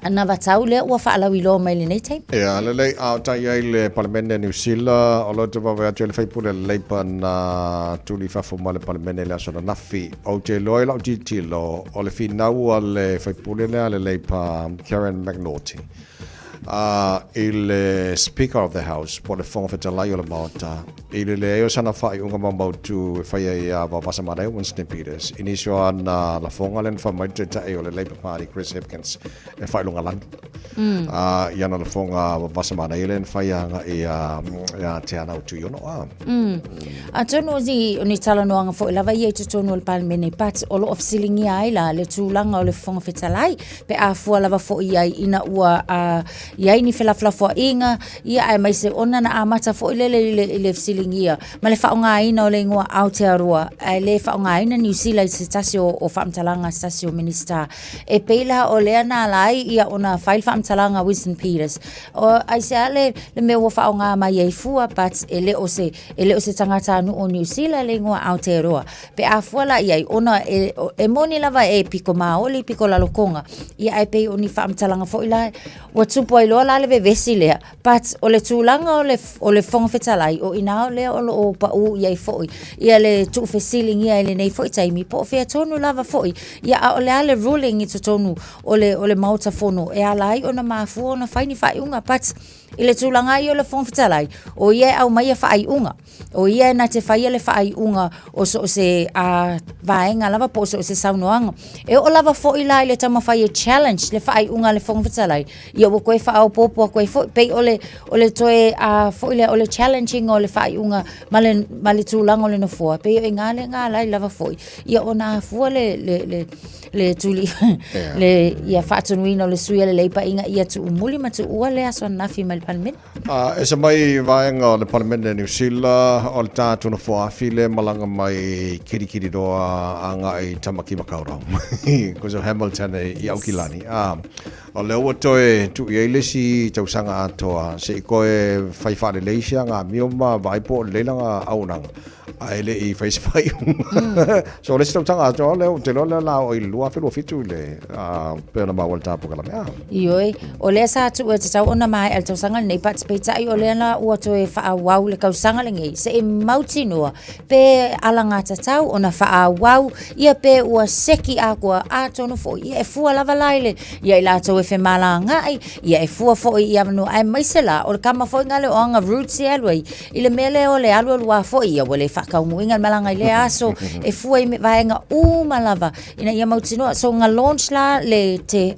anavatau lea ua faalauiloa mai lenei taimi. Ia, lelei, a o tai ai le Palemene a Niu Sila, o lo te vaavaai atu ai le faipule a le Labour na tuli i fafo ma le Palemene i le aso ananafi. Ou te iloa i lau tilotilo, o le finau a le faipule lea a le Labour, Karen McNaughty, a, i le Speaker of the House, po o le Fofoga Fetalai o le Maota, i le leai o sana faaiuga maumautu e faia ia Vaovasamanaia Winston Peters, i nisi o ana lafoga lea na fai mai le Taitai o le Labour Party Chris Hipkins e faailoga lanu. Mm. I ana lafoga Vaovasamanaia lea na fai agai ia Teanau Tuiono. Ah. Mm. Atonu o ni, o ni talanoaga foi lava ia i totonu o le Palemene, but o lo o fesiligia ai la le tulaga o le Fofoga Fetalai, pe a fua lava foi i ai ina ua uh, i ai ni felafolafoaiga, Ia, aemaise ona na amata foi lele i le, i le fesiligia ma le faaaogaina o le igoa Aotearoa, ae le faaaogaina Niu Sila i se tasi o, o faamatalaga a se tasi o Minisita. E pei la o lea na ala ai ia ona fai le faamatalaga a Winston Peters. O, aisea le, le mea ua faaaoga mai ai fua, but e le o se, e le o se tagatanuu o Niu Sila le igoa Aotearoa. Pe a fua la i ai, ona e, e moni lava e piko maoli, piko lalokoga, ia ae pei o ni faamatalaga foi la, Ua tupu ai loa la le vevesi lea, but o le tulaga o le, o le Fofoga Fetalai, o inā lea o lo o paʻū i ai foi ia le tuufesiligia i lenei foi taimi, po o fea tonu lava foi, ia a o le a le ruling i totonu o le, o le Maota Fono e ala ai ona mafua ona fai ni faaiuga. But i le tulaga lava ia o le Fofoga Fetalai, o ia e aumaia faaiuga. O ia e na te faia le faaiuga o so o se uh, vaega lava po o so o se saunoaga. E oo lava foi la i le taumafai e challenge le faaiuga a le Fofoga Fetalai, ia ua toe faaopoopo atu ai foi, pei o le, o le toe uh, foi lea, o le challenge ina o le faaiuga ma le, ma le tulaga o le nofoa, pei o i ina lea na ala ai lava foi, ia ona afua le, le, le, le tuli, yeah. le ia faatonuina o le sui a le Leipa ina ia tuumuli ma tuua le aso ananafi mai le Palemene. A ese mai vaega o le Palemene Niu Sila, o le tatou nofoafi lea malaga mai Kirikiriroa agai Tamaki Makaurau. Ko Hamilton i Aukilani. A, o lea ua toe tuu i ai le isi tausaga atoa se i koe fai faalelei sia amio ma vaai po o lelei lana auaunaga. Ae le i fai se faaiuga. So o le isi tausaga atoa lea, ou te iloa lea o le a oo i le 2027 i le, pei ona maua i le ta polokalame. A. Ioe, o lea sa tuu e tatau ona maea le tausaga lenei, but peitai o lea la ua toe faaauau le tausaga lenei, se i mautinoa pe alagatatau ona faaauau, ia pe ua seki atoa, atonu foi, ia e fua lava la i le, ia i latou e. e femalagaai, ia e fua foi i avanoa aemaise la o le kama foi na le o aga roots e alu ai i le mea lea o le alualu a foi ia ua le faataunuuina le malaga i lea aso e fua i vaega uma lava ina ia mautinoa. So na launch la le te,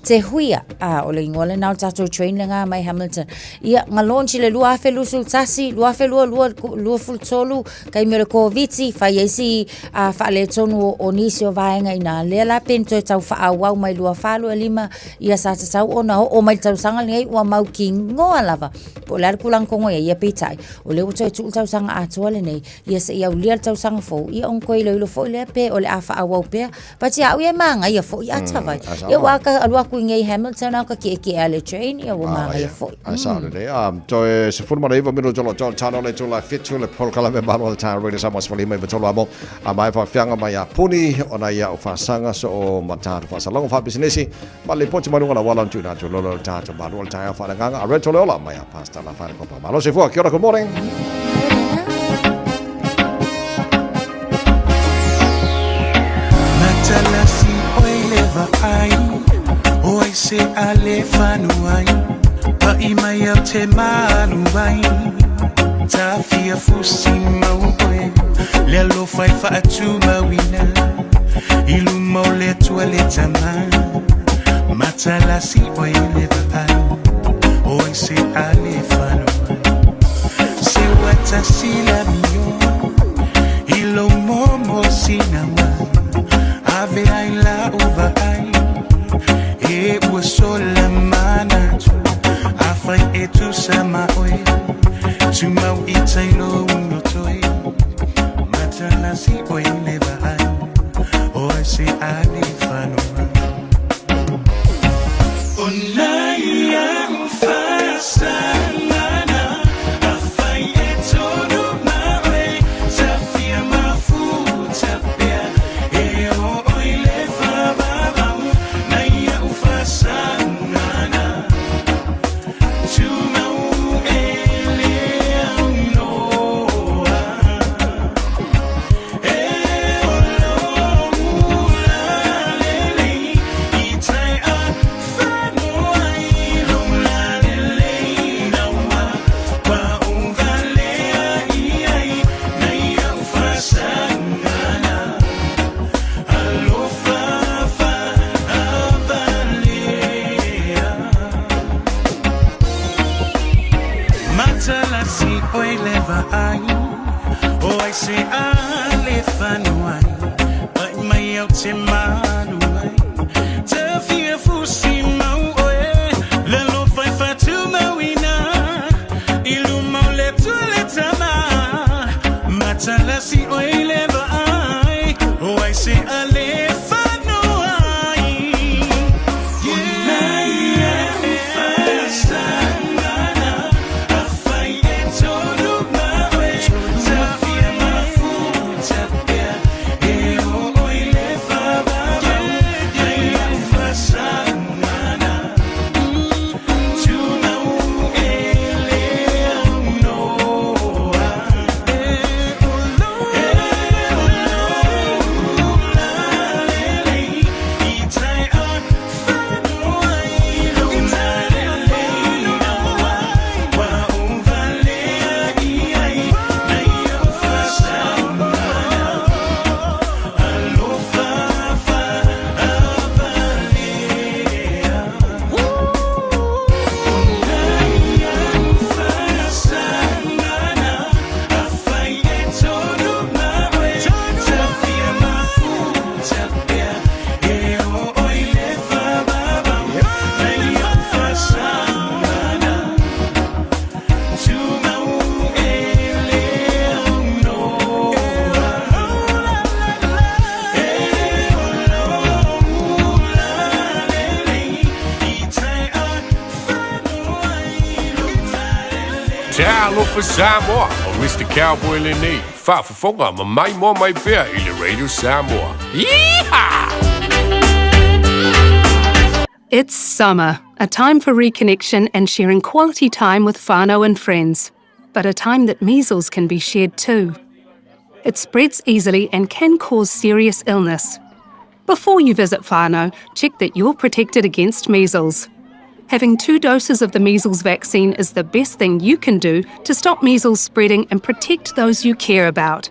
te huia, o le igoa lena o le tatou train lena mai Hamilton. Ia, na launch i le 2021, 2022, 23, taimi o le Koviti, fai ai si faaletonu o, o nisi o vaega ina. Lea la pe ni toe tau faaauau mai 24, 25, ia sa tatau ona oo mai le tausaga lenei ua mautinoa lava. Po o le a le tulaga tonu e i ai, ia peitai, o lea ua toe tuu le tausaga atoa lenei, ia se i aulia le tausaga fou, ia ona toe iloilo foi lea pe o le a faaauau pea. But ia au ia e manaia foi ata vai. Ia ua ka alu atu i nei Hamilton au ka kiekie a le train, ia ua manaia foi. Ai sao lelei. Toe 19 minuto lo tol tano le tula fitu le polokalame malo le tā Radio Samoa sefulima iva tolu amo. A mai faafiaga mai a puni ona ia o faasaga so o matatu faasalaga faapisinisi ma le poti maluga la wala tu na tu lolo le tātou malu o le taeao faaleagaga a Reto Leola mai a Pastor La Whare Kopa. Malo se fua, kia ora, good morning. Matalasi oi le vaai O ai se a le whanuai Pa'i mai au te malu ai Tawhia fusi mau oe Le alofa e whaatumauina I luma o le Atua le Tama Matalasi oe le vaai O ai se a le whanuai Se watasi la mio I lo momo sinawa Ave ai la uva ai E ua sola manatu Afai e tusa ma oe Tumau i tai lo uno toe Matalasi oe le vaai O ai se a le whanua O nai au whasangana Afai e tonu ma oe Tawhia mafuta pea E o oi le whavavau Nai au whasangana Tumau e le au noa E o lo ula lelei I tai a whanua i lo la lelei naua Kwa uvalea i ai Nei au whasangana Alofa whaavalea Matalasi oi le vaai O ai se a le whanuai Pai mai au te malu ai Te fia fusi mau oe Le alofa e whatumauina I luma o le Atua le Tama Matalasi oi le vaai O ai se a le whanuai Talofa Samoa, o Mr. Cowboy lenei, faafofoga ma maimoa mai pea i le Radio Samoa. Yeehaw! It's summer, a time for reconnection and sharing quality time with whānau and friends, but a time that measles can be shared too. It spreads easily and can cause serious illness. Before you visit whānau, check that you're protected against measles. Having two doses of the measles vaccine is the best thing you can do to stop measles spreading and protect those you care about.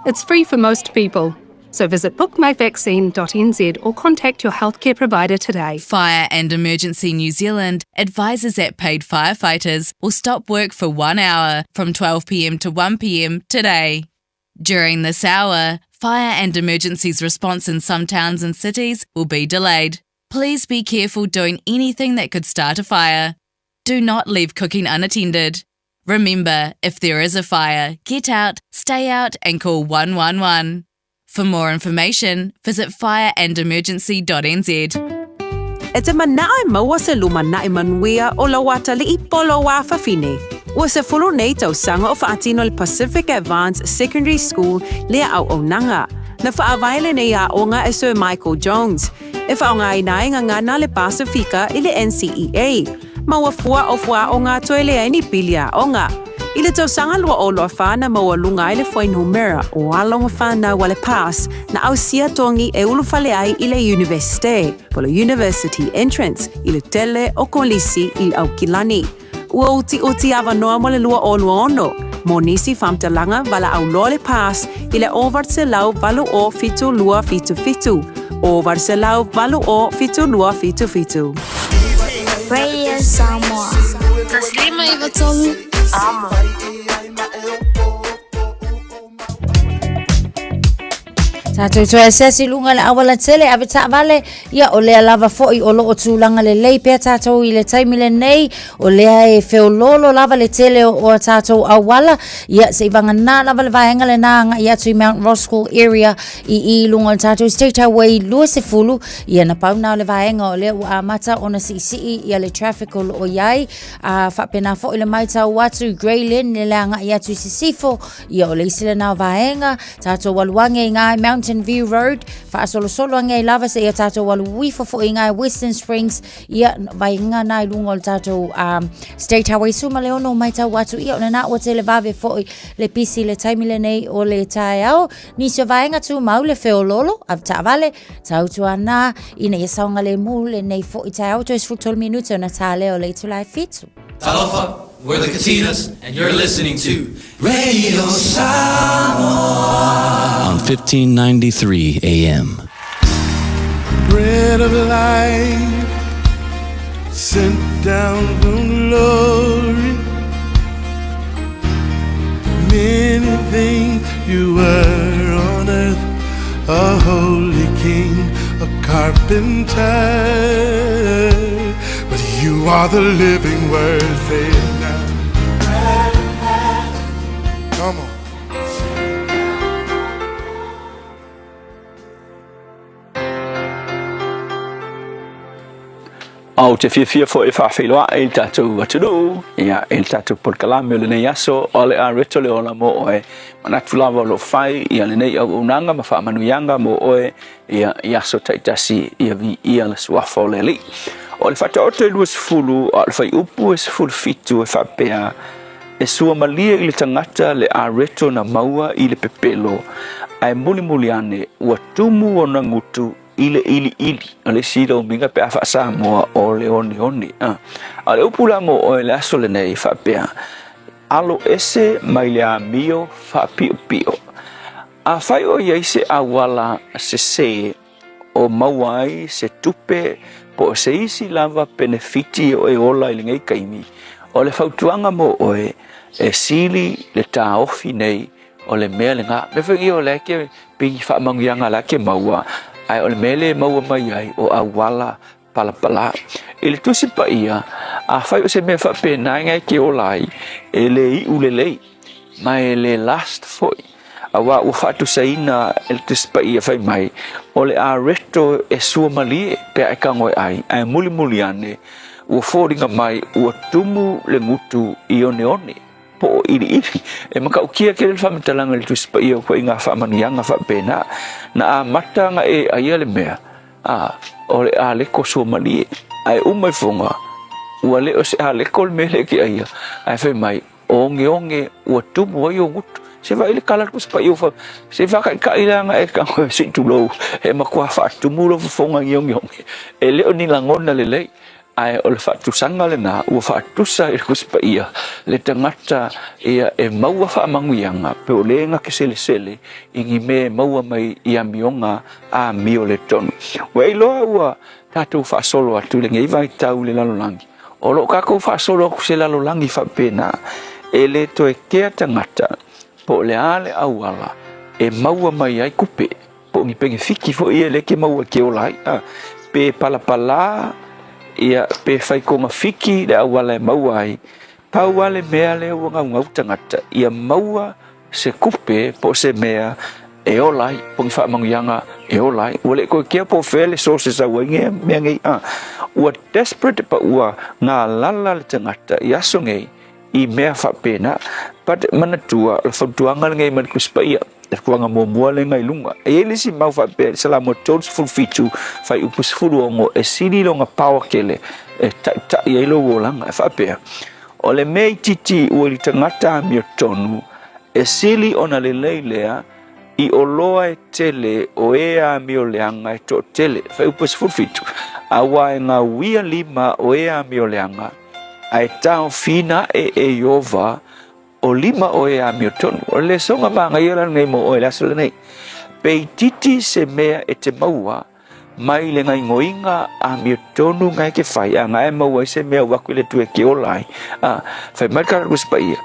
It's free for most people. So visit bookmyvaccine.nz or contact your healthcare provider today. Fire and Emergency New Zealand advises that paid firefighters will stop work for one hour from 12pm to 1pm today. During this hour, fire and emergencies response in some towns and cities will be delayed. Please be careful doing anything that could start a fire. Do not leave cooking unattended. Remember, if there is a fire, get out, stay out, and call 111. For more information, visit fireandemergency.nz. E te manao e maua se lumanaʻi manuia o lou atalii po o lou afafine. Ua sefulu nei tausaga o faatino e le Pacific Advance Secondary School lea auaunaga. Na faavae lenei aoga e Sir Michael Jones, e faaaogaina ai gagana a le Pasifika i le NCEA, ma ua fua o fuaaoga toe leai ni pili aoga. I le tausaga 2024 na maualuga ai le fuainumera o alo ma fanau a le PASS na ausia togi e ulufale ai i le Iunivesite, po o le University Entrance, i le tele o kolisi i le Aukilani. Ua utiuti avanoa mo le 2026 mo nisi faamatalaga valaau loa le PASS i le 800 80 72 77, 800 80 72 77. Radio Samoa. 153 Amo. Tātou toe asiasi lunga le auala tele ave taavale ia o lea lava fo'i o loo tulaga lelei pea tātou i le taimi lenei o lea e feoloolo lava le tele o a tātou auala ia se'i vagana lava le vaega lenā aga'i atu i Mount Roskill area i i luga o le tātou State Highway 20 ia na pau na o le vaega o lea ua amata ona si'isi'i ia le traffic o loo iai a faapena fo'i le maitau atu Grey Lynn le aga'i atu i Sisifo Ia o le isi lena o vaega, tātou alu ange i ngā Mountain View Road, faasolosolo ange ai lava seia tātou alu uifo fo'i i ngā Western Springs, ia vaega nā i lunga o le tātou um, State Highway suma le ono mai tau atu, ia o lena ua tele vave fo'i le pisi le taimi lenei o le taeao. Nisi o vaega tūmau le feololo, a taavale, tautu ana, ina ia saogalemu lenei fo'i taeao, toe 13 minute ona tā lea o le itula e fitu. Talofa, we're the Katinas, and you're listening to Radio Samoa on 1593 AM. Bread of life sent down from glory. Many things you were on earth, a holy king, a carpenter. But you are the living word, say it now. Come on. Ou te fiafia foi e faafeiloai i le tatou atunuu, ia, i le tatou polokalame o lenei aso, o le a reto le ola mo oe. Manatu lava o lo o fai ia lenei auaunaga ma faamanuiaga mo oe, ia, i aso taitasi, ia viia le suafa o le Alii. O le Faataoto e 20, a o le fuaiupu e 17 e faapea, E suamalie i le tagata le areto na maua i le pepelo, ae mulimuli ane ua tumu ona gutu i le iliili. O le isi lomiga pe a faa-Samoa o le oneone. A o le upu la mo oe i le aso lenei e faapea, Alo ese mai le amio faapiopio. Afai o i ai se auala sesē o maua ai se tupe po o se isi lava penefiti o e ola i lenei taimi, o le fautuaga mo oe, e sili le taofi nei o le mea lena. Mea foi ia o lea ke pei faamanuiaga la ke maua, ae o le mea le maua mai ai o auala palapala. I le Tusi Paia, afai o se mea faapena e ke ola ai, e le iu lelei, ma e le last foi. Auā ua faatusaina e le Tusi Paia fai mai, o le areto e suamalie pe a e tago e ai, ae mulimuli ane, ua foliga mai ua tumu le gutu i oneone, po o iliili. E matautia tele le faamatalaga i le Tusi Paia o ituaiga faamanuiaga faapena, na amata ona e aia le mea, A, o le aleko suamalie. Ae uma ifoga, ua le o se aleko le mea lea e te aia, ae fai mai, o ogeoge ua tumu ai ou gutu. Se vaai i le kala le Tusi Paia ua se faataitai la na e tago se i tulou, e matua faatumu lou fofoga giogiogi, e le o ni lagona lelei. Ae o le faatusaga lena ua faatusa i le Tusi Paia le tagata ia e maua faamanuiaga pe o le na te selesele i ni mea e maua mai i amioga amio le tonu. Ua e iloa ua tatou faasolo atu i lenei vaitau i le lalolagi, o lo o tatou faasolo atu se lalolagi faapena, e le toe kea tagata po o le a le auala e maua mai ai tupe, po o ni penefiti foi ia lea e te maua e te ola ai, a, pe palapala, ia, pe fai togafiti le auala e maua ai. Pau lava le mea lea ua naunau tagata, ia maua se tupe po o se mea e ola ai, po o ni faamanuiaga e ola ai. Ua le toe kea po o fea le source e sau ai nei mea nei, a. Ua desperate pa ua galala le tagata i aso nei i mea faapena. But manatua, o le fautuaga lenei mai le Tusi Paia, le fautuaga muamua lea i luga. E i ai le isi mau faapea i le Salamo 37, fuaiupu 16, e sili lona power tele e taitai ai lou olaga. E faapea, O le mea itiiti ua i le tagata amiotonu, e sili ona lelei lea i oloa e tele o e amioleaga e toatele. Fuaiupu 17, Aua e gauia lima o e amioleaga, ae taofina ae e Ieova o lima o e amiotonu. O le lesoga manaia la lenei mo oe i le aso lenei. Pe itiiti se mea e te maua, mai le gaoioiga amiotonu na e te fai, a na e maua ai se mea ua atu i le Atua e te ola ai. A, fai mai le Tala Tusi Paia,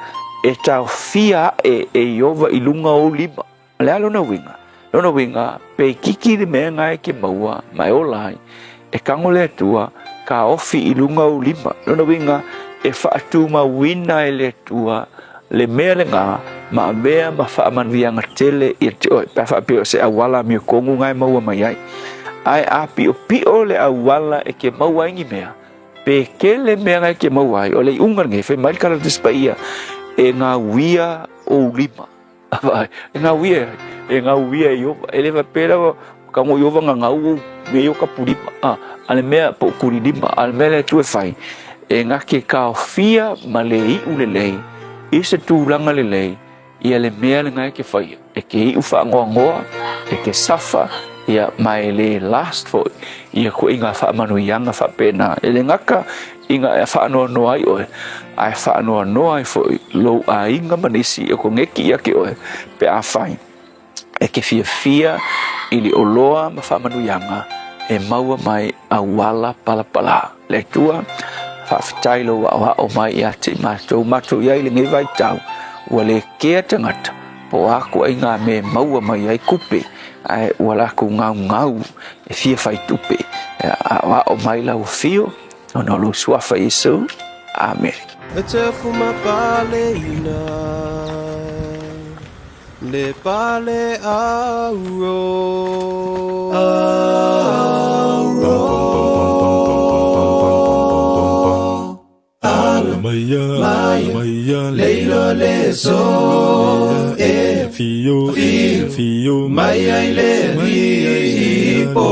e taofia ae e Ieova i luga o ou lima. O le a lona uiga? Lona uiga, pe itiiti le mea na e te maua ma e ola ai, e tago le Atua, taofi i luga o ou lima. Lona uiga, e faatumauina e le Atua le mea lena ma avea ma faamanuiaga tele ia te oe, pe a faapea o se auala amiotonu na e maua mai ai. Ae a piopio le auala e te maua ai ni mea, pe tele mea na e te maua ai, o le iuga lenei, fai mai le Tala o le Tusi Paia, e gauia ou lima. E gauia, e gauia e Ieova. E le faapea lava, tago Ieova gagau ou mea ia o kapulima, a, a le mea po o kulilima, a le mea le Atua e fai, e na te taofia ma le iu lelei i se tulaga lelei ia le mea lena e te faia, e te iu faanoanoa, e te safa, ia, ma e le last foi ia ituaiga faamanuiaga faapena. E le gata ina e faanoanoa ai oe, ae faanoanoa ai foi lou aiga ma nisi e koneki ia te oe pe afai e te fiafia i le oloa ma faamanuiaga e maua mai auala palapala. Le Atua, faafetai lou aoao mai ia te i matou, matou i ai i lenei vaitau, ua le kea tagata po o a ituaiga mea e maua mai ai tupe, ae ua latou gaugau e fia fai tupe. E aoao mai lau afio ona o lou suafa Iesu. Amene. E te afu mapaleina le pale auro. Auro. Ala maia leilo le so e fio fio mai ai le lipo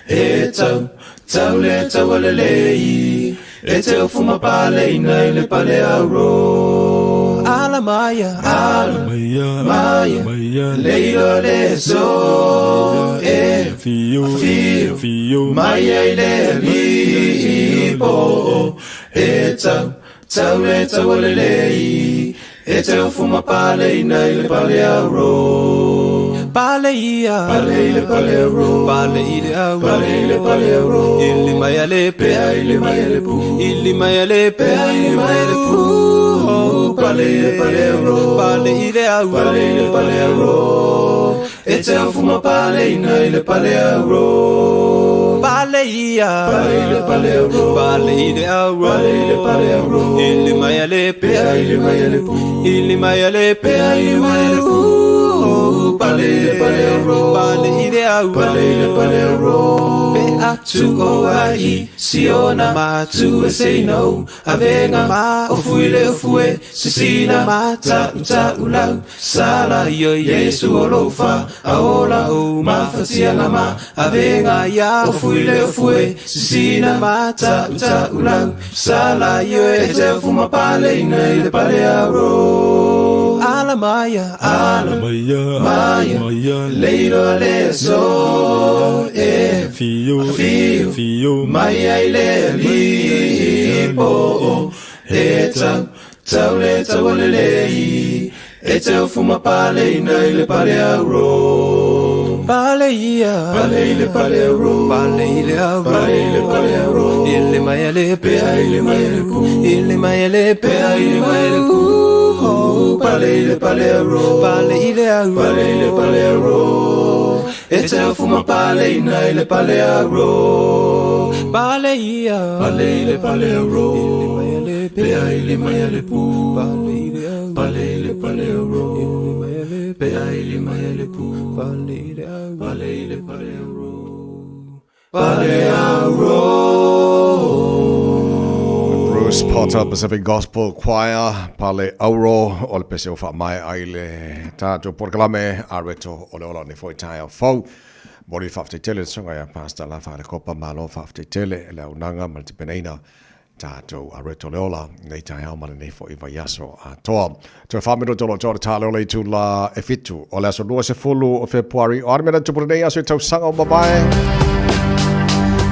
e tau tau le tau le lei e te ofu mapaleina i le pale auro. Ala maia, ala maia, leilo le so e fio fio mai ai le lipo e tau tau le tau le lei e te ofu mapaleina i le pale auro. Pale ia, pale i le pale auro, pale i le auro, pale i le pale auro. Ili mai a le pea, ili mai a le pu, ili mai a le pea, ili mai a le pu. Pale i le pale auro, pale i le auro, pale i le pale auro. E te ofu mapaleina i le pale auro. Pale ia, pale i le pale auro, pale i le auro, pale i le pale auro. Ili mai a le pea, ili mai a le pu, ili mai a le pea, ili mai a le pu. Pale i le pale auro, pale i le auro, pale i le pale auro. Pe atu o ai siona ma tu e sei no avenga ma ofu i le ofu e sisina ma ta uta ulau sala io Yesu o lofa aola o mafatianga ma avenga ia ofu i le ofu e sisina ma ta uta ulau sala io e te ofu mapaleina i le pale auro. Ala maia, ala maia, maia, leiloa le aso e fio, fio, fio mai ai le alii po e tau, tau le tau o lelei e te ofu pale ina i le pale auro. Pale ia, pale i le pale auro, pale i le auro, pale i le pale auro. Ile mai ale pea, ile mai ale pu, ile mai ale pea, ile mai ale pu. Pale i le pale auro, pale i le auro, pale i le pale auro. E te ofu pale ina i le pale auro. Pale ia, pale i le pale auro, ile mai ale pea, ile mai ale pu, pale i le auro, pale i le pale auro, ile mai ale pea, ile mai ale pu, pale i le auro, pale i le pale auro, pale auro. Bruce Potter Pacific Gospel Choir, Pale Auro, o le pese o wha mai ai le tātou porokalame, a reto o le ola o ni foi tae o fau. Mori whaafte tele, songa ia Pastor La Whaare Kopa, malo whaafte tele, le aunaga ma le tapenaina tātou a reto le ola, nei tae au ma le nei foi vai aso a toa. Toe whamino tolo tō te tāle o le itu la e fitu, o le aso lua se fulu o Februari, o armena tupura nei aso i tausaga o mamae.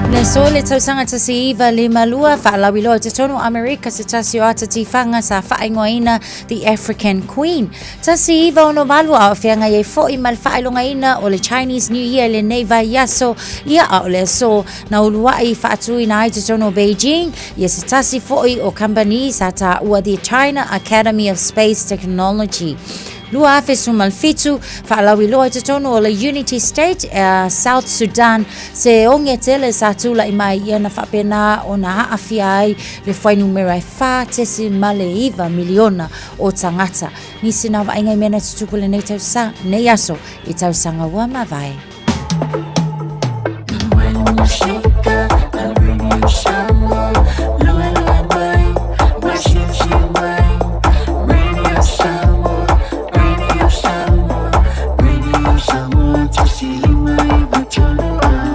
Le aso le tausaga 1952, faalauiloa i totonu o Amerika se tasi o ata tifaga sa faaigoaina The African Queen. 1968 a o feagai ai foi ma le faailogaina o le Chinese New Year i lenei vaiaso, ia a o le aso na uluai faatuina ai totonu o Beijing, ia se tasi foi o kamupani sa taua The China Academy of Space Technology. 2017, faalauiloa i totonu o le Unity State, South Sudan, se oge tele sa tula'i mai ia na faapena ona aafia ai le fuainumera e 4.9 miliona o tagata. Nisi na vaaiga i mea na tutupu lenei tausaga, nei aso i tausaga ua mavae.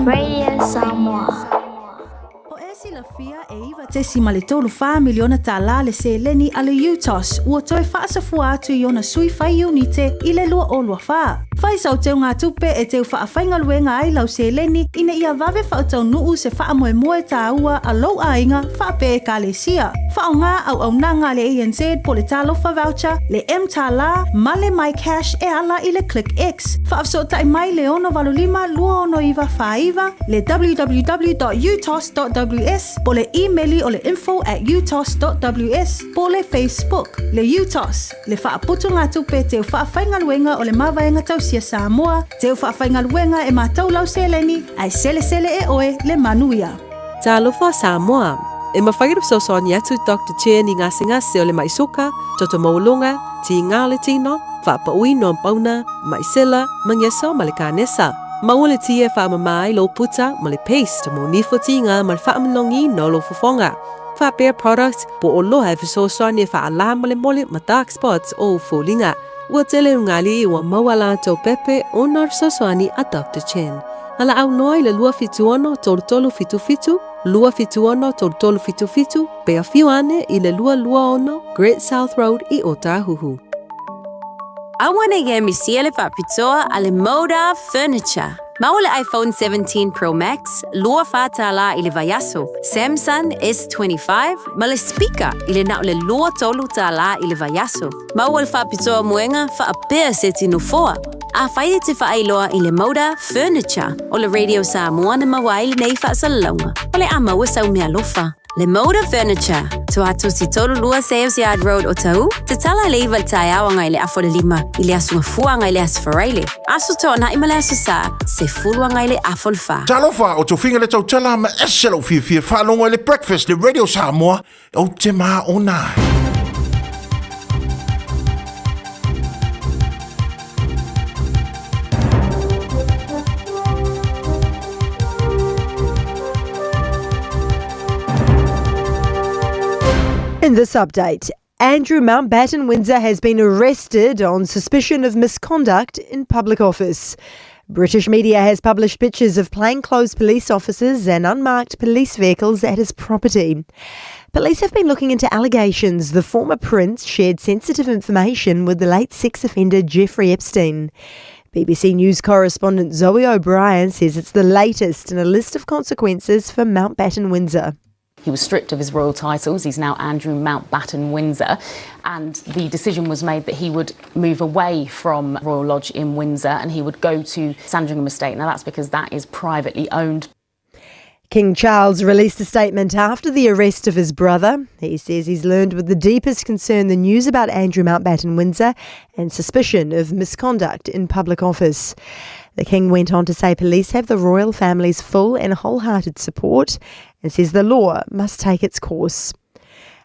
Radio Samoa. O e silafia e 9.34 miliona tālā le seleni a le UTOS ua toe faasafua atu i ona sui fai iunite i le 2024. Fai sau teugatupe e teu faafaigaluega ai lau seleni ina ia vave faataunuu se faamoemoe tāua a lou aiga faapea ekalesia. Faaaoga auaunaga a le ANZ po le Talofa Voucher, le mTālā ma le MyCash e ala i le ClickX. Faafesootai mai le 685 269 49, le www.utos.ws po le imeli o le info@utos.ws po le Facebook. Le UTOS, le faaputugatupe teu faafaigaluega o le Mavaega Tausia Samoa, teu faafaigaluega e matau lau seleni, ae selesele e oe le manuia. Talofa Samoa! E mafai ona fesoasoani atu Doctor Chen i gasegase o le mai soka, toto maualuga, tiga o le tino, faapauina o pauna, mai sela, mageso ma le kanesa. Maua le ti e faamama ai lou puta ma le paste mo nifo tiga ma le faamalogiina o lou fofoga. Faapea product po o loha e fesoasoani e faalā molemole ma dark spots o ou foliga. Ua tele ugali ua maua latou pepe ona o le fesoasoani a Doctor Chen. Valaau noa i le 276 3377, 276 3377, pe afio ane i le 226 Great South Road i Ōtāhuhu. Aua ne i misia le faapitoa a le Moda Furniture. Maua le iPhone 17 Pro Max, $24 i le vaiaso, Samsung S25 ma le speaker i le na o le $23 i le vaiaso. Maua le faapitoa moega faapea seti nofoa. Afai e te faailoa i le Moda Furniture o le Radio Samoa na maua ai lenei faasalalauga, o le a maua sau meaalofa. Le Moda Furniture, Tuatosi 32 Sales Yard Road Otahuhu, tatala i le 9 i le taeao agai i le afa o le 5 i le aso Gafua agai i le aso Faraile, Aso Toonai ma le Aso Sa, 10 agai i le afa o le 4. Talofa, o Tofiga le tautala ma ese lou fiafia faalogo i le Breakfast le Radio Samoa, ou te maona ai. In this update, Andrew Mountbatten Windsor has been arrested on suspicion of misconduct in public office. British media has published pictures of plainclothes police officers and unmarked police vehicles at his property. Police have been looking into allegations the former prince shared sensitive information with the late sex offender Jeffrey Epstein. BBC News correspondent Zoe O'Brien says it's the latest in a list of consequences for Mountbatten Windsor. He was stripped of his royal titles. He's now Andrew Mountbatten Windsor. And the decision was made that he would move away from Royal Lodge in Windsor and he would go to Sandringham Estate. Now, that's because that is privately owned. King Charles released a statement after the arrest of his brother. He says he's learned with the deepest concern the news about Andrew Mountbatten Windsor and suspicion of misconduct in public office. The King went on to say police have the royal family's full and wholehearted support and says the law must take its course.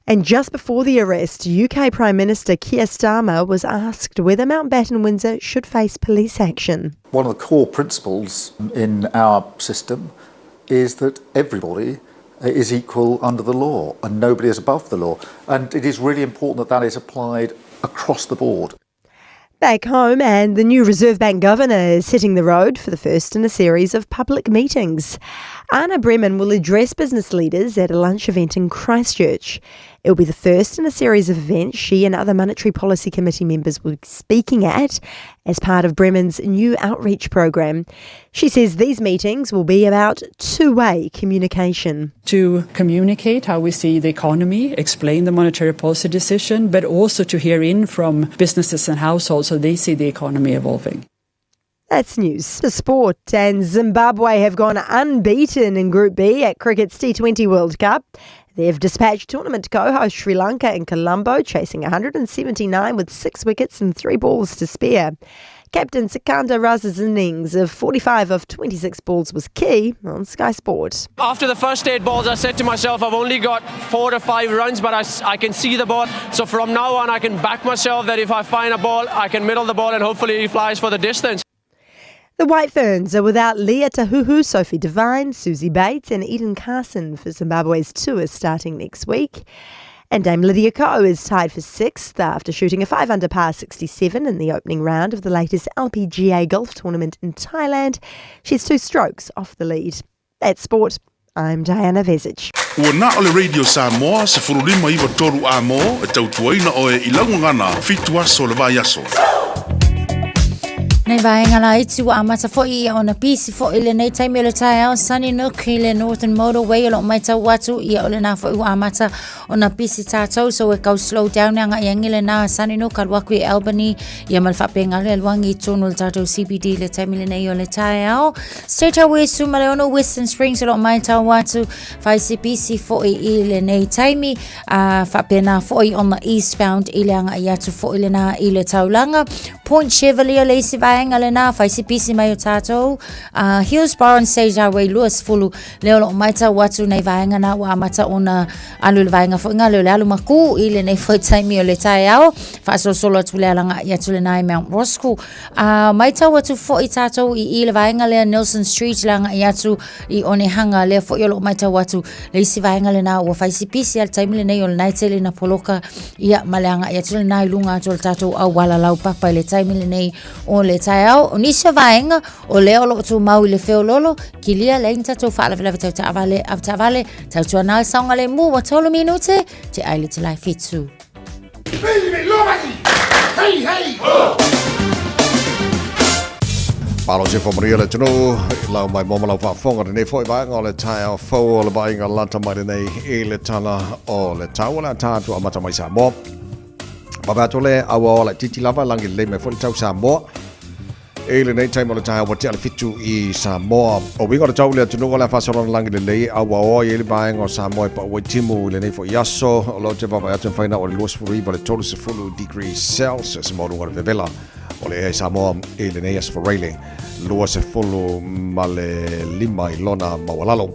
And just before the arrest, UK Prime Minister Keir Starmer was asked whether Mountbatten Windsor should face police action. One of the core principles in our system is that everybody is equal under the law and nobody is above the law. And it is really important that that is applied across the board. Back home, and the new Reserve Bank governor is hitting the road for the first in a series of public meetings. Anna Breman will address business leaders at a lunch event in Christchurch. It will be the first in a series of events she and other Monetary Policy Committee members will be speaking at as part of Breman's new outreach program. She says these meetings will be about two way communication. To communicate how we see the economy, explain the monetary policy decision, but also to hear in from businesses and households so they see the economy evolving. That's news. The sport and Zimbabwe have gone unbeaten in Group B at cricket's T20 World Cup. They've dispatched tournament co-host Sri Lanka in Colombo, chasing 179 with six wickets and three balls to spare. Captain Sikandar Raza's innings of 45 of 26 balls was key on Sky Sport. After the first eight balls, I said to myself, I've only got four to five runs, but I, I can see the ball. So from now on, I can back myself that if I find a ball, I can middle the ball and hopefully he flies for the distance. The White Ferns are without Lea Tahuhu, Sophie Devine, Suzie Bates, and Eden Carson for Zimbabwe's tour starting next week. And Dame Lydia Ko is tied for sixth after shooting a 5 under par 67 in the opening round of the latest LPGA golf tournament in Thailand. She's two strokes off the lead. That's sport. I'm Diana Vezic. Ua na o le Radio Samoa 1593 A-mo e tautuaina oe i lau gagana fitu aso o le vaiaso. Nei vaenga la iti ua amata foi ia ona pisi foi lenei taimi o le taeao Sunny Nook i le Northern Motorway o loo maitau atu ia o lena foi ua amata ona pisi tātou so e kau slow down e anga i le nā Sunny Nook alu aku i Albany ia ma le faapenga le aluagi i tonu o le tātou CBD le taimi lenei o le taeao State Highway Sumaleono Western Springs o loo maitau atu fai se pisi foi i lenei taimi a faapena foi on the eastbound i le anga i atu foi lena i le taulaga Point Chevalier le isi vaega lena, fai se pisi mai o tātou. Hillsborough and Sage Highway 20 lea o loo maitau atu nei vaega na ua amata ona alu i le vaega foi ngā leo le alu makū i lenei foi taimi o le taeao. Faasolosolo atu le alaga i atu lena i Mount Roskill. Maitau atu foi tātou i i le vaega lea Nelson Street le agai atu i Onehanga lea foi o loo maitau atu le isi vaega lena ua fai si pisi a le taimi lenei o lena e tele ina poloka ia ma le agai atu lena i luga atu o le tatou auala laupapa i le taimi lenei o le taeao. O nisi o vaega o lea o loo tumau i le feololo, kilia leai ni tatou faalavelave tau taavale, avetaavale, tautuana le saogalemu ua tolu minute te ai le te lai fitu. Hey, hey! Malo se whamaria le tunu, lau mai mo malau whaafonga lenei foi vaega o le taeao fou o le vaaiga lata mai lenei i le tala o le tau o le tātu a mata mai Samoa. Wawe atu le aua o le titi lava langi lelei mai foi le tau Samoa. I lenei taimi o le taeao ua tea le fitu i Samoa. O uiga o le tau le atunuu o le a faasolana lagi lelei a ua oa i ai le vaega o Samoa e pau ai timu i lenei foi aso. O lo te vaavaai atu e mafai ona oo i le 29 le 30 degrees Celsius mo luga o le vevela o le ea i Samoa i lenei aso Faraile 25 i lona maualalo.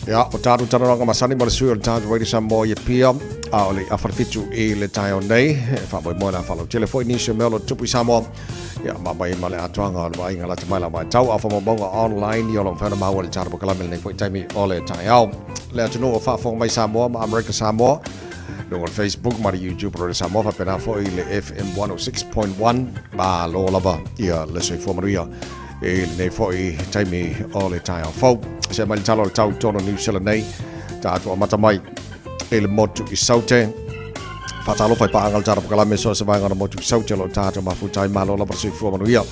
Ia, o tātou talanoaga masani ma le sui o le tātou Radio Samoa i Apia, a o le afa le fitu i le taeao nei, e faamoemoe la faalautele foi nisi o mea o lo o tupu i Samoa. Ia, ma mai ma le atoaga o le vaaiga lata mai la vaitau, a faamaumauga online ia o lo o mafai ona maua i le tātou polokalame lenei foi taimi o le taeao. Le atunuu o faafofoga mai Samoa ma Amerika Samoa, luga o le Facebook ma le YouTube o Radio Samoa, faapena foi i le FM 106.1, malo lava ia le soifua manuia. i lenei foi taimi o le taeao fou. Se mai le tala o le tau tonu New Zealand nei, tatou amata mai i le motu i Saute. Whātalofa i pāanga le tara pakalame so se vaenga na motu i Saute lo tātou mafutai malo lava soifua manuia.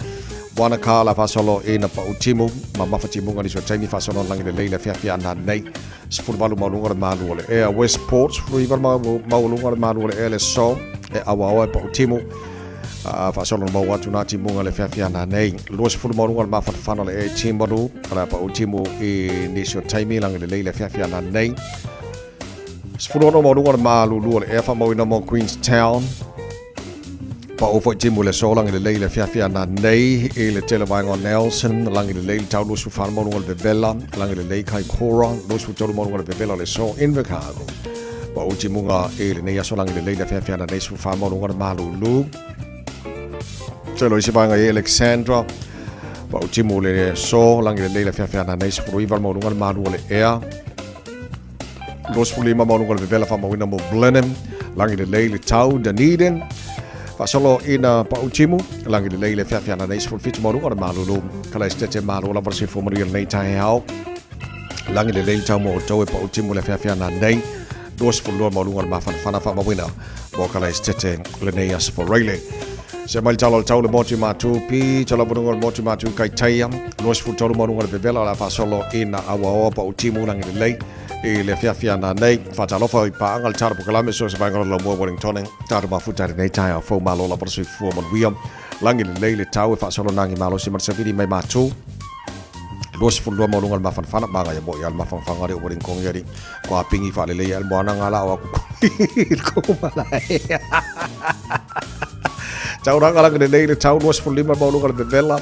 Wana ka la whasolo e na pau timu, ma mafa timunga ni sua taimi whasolo langi le leila fia na nei. 18 maualuga o le malu o le ea. Westport, 19 maualuga o le malu o le ea le so, e awaoa e pau timu. Faasolo na maua atu nā timuga le feafeana nei. 20 maualuga o le mafanafana o le ea i Timaru, o le a pau timu i nisi o taimi lagi lelei le feafeana nei. 16 maualuga o le malulu o le ea faamauina mo Queenstown. Pau foi timu le aso lagi lelei le feafeana nei i le tele vaega o Nelson, lagi lelei le tau 24 maualuga o le vevela, lagi lelei Kaikoura, 23 maualuga o le vevela o le aso Invercargill. Pau timuga i lenei aso lagi lelei le feafeana nei 14 maualuga o le malulu. Tele o isi vaega i Alexandra, pau timu le aso lagi lelei le feafeana nei 19 maualuga o le malu o le ea. 25 maualuga o le vevela faamauina mo Blenheim, lagi lelei le tau Dunedin, faasolo ina pau timu, lagi lelei le feafeana nei 17 maualuga o le malulu. Kalaisitete malo lava le soifua manuia lenei taeao. Lagi lelei le tau mo outou e pau timu le feafeana nei 22 maualuga o le mafanafana faamauina mo Kalaisitete lenei aso Foraile. Se mai le tala o le tau le motu matu pi tala bununga le motu matu kai taia 23 maualuga o le vevela o le a faasolo ina auaoa pau timu lagi lelei i le feafeana nei. Faatalofa i paaga le tala pokalame so se vaega o le laumua Wellington tatou mafuta i lenei taeao fou malo lava le soifua manuia lagi lelei le tau e faasolo nagi malosi ma le savili mai matou 22 maualuga le mafanafana magaia moi a le mafanafana le Wellington ia li ko apingi faalelei a le moana ngala o aku ko malae Tauranga lagi lelei le tau 25 maualuga le vevela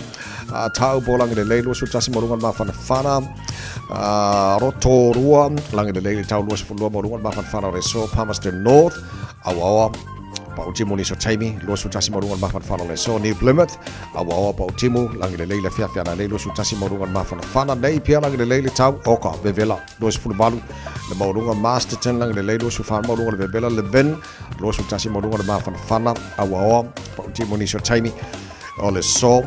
tau po lagi lelei 21 maualuga le mafanafana Rotorua lagi lelei le tau 22 maualuga le mafanafana o le aso Palmerston North Awaoa pau timu ni so taimi 21 maualuga le mafanafana o le aso New Plymouth Awaoa pau timu lagi lelei le feafeana nei 21 maualuga le mafanafana nei pia lagi lelei le tau oka vevela 28 le maualuga Masterton lagi lelei 24 maualuga le vevela Levin 21 maualuga le mafanafana Awaoa pau timu ni so taimi o le so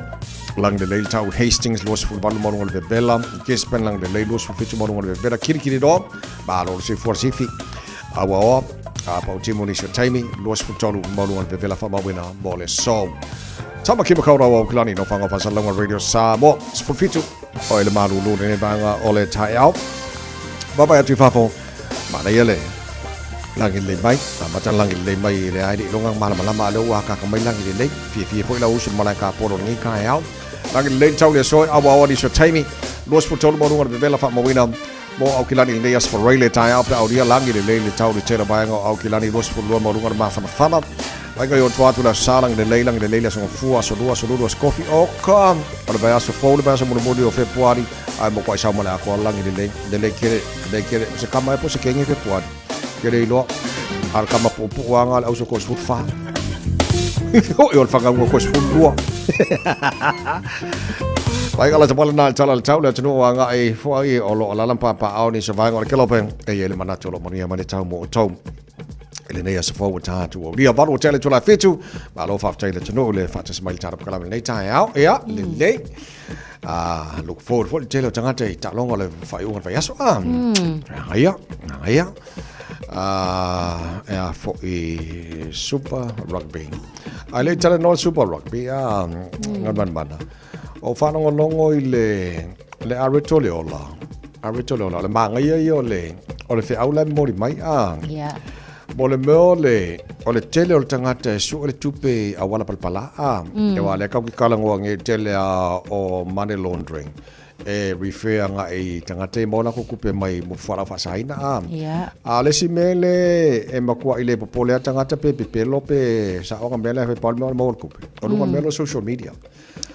lagi lelei le tau Hastings 28 maualuga le vevela Gisborne lagi lelei 27 maualuga le vevela Kirikiriroa malo le soifua le sifi Awaoa pau timu ni so taimi 23 maualuga le vevela faamauina mo le so Tamaki Makaurau Auckland no whanga whasalonga Radio Samoa 17 o le malulu lenei vaega o le taeao Vaavaai atu i fafo manaia le lagi lelei mai amata lagi lelei mai i le ai le iloga malamalama a lea ua akaka mai lagi lelei fiafia foi lau uso malae kapolo o lenei taeao lagi lelei le tau le aso e auaoa nisi o taimi 23 maualuga le vevela faamauina mo Aukilani lenei aso Forai le taeao pe aulia lagi lelei le tau le tele vaega o Aukilani 22 maualuga le mafanafana Vaega i o tua atu le aso Sa lagi lelei lagi lelei le aso Gafua aso Lua aso Lulu aso Kofi oka o le vaiaso fou le vaiaso mulimuli o Fepuari ae mo koai sau ma le atoa lagi lelei lelei kele lelei kele o se kama e po se kenge Fepuari kele iloa a le kama puupuu anga le auso ko 14 o e o le whakaunga ko 12 Vaega la te wala nā le tala le tau le atunuu a ngai foai o lo alala pāpāao ni sa vaega o le kelope e i le manatu o lo manuia mai le tau mo o tau. I lenei aso fou ua tātou au lia valu o tele tula whitu. Malo faafetai le atunuu le faatasi mai le tala pokalame lenei taeao. Ia, lelei. Look forward foi le tele o tagata i taaloga o le faaiuga o le vaiaso. Ia, ia. E a foi Super Rugby. Ai le talanoa Super Rugby, ngā manamana. O faalogologo i le le areto le ola. Areto le ola. O le māngaia ia o le o le feau la e momoli mai a. Yeah. Mo le mea o le o le tele o le tagata e sue le tupe i auala palapala a. E wā lea kau ki kalangoa nge tele a o money laundering e refer anga i tagata i mo lako kupe mai mo whara whasaina a. Yeah. A le si mea le e makua i le popole a tagata pe pepelo pe saoga mea le pe pau le mea o le maua le kupe. O lunga mea lo social media.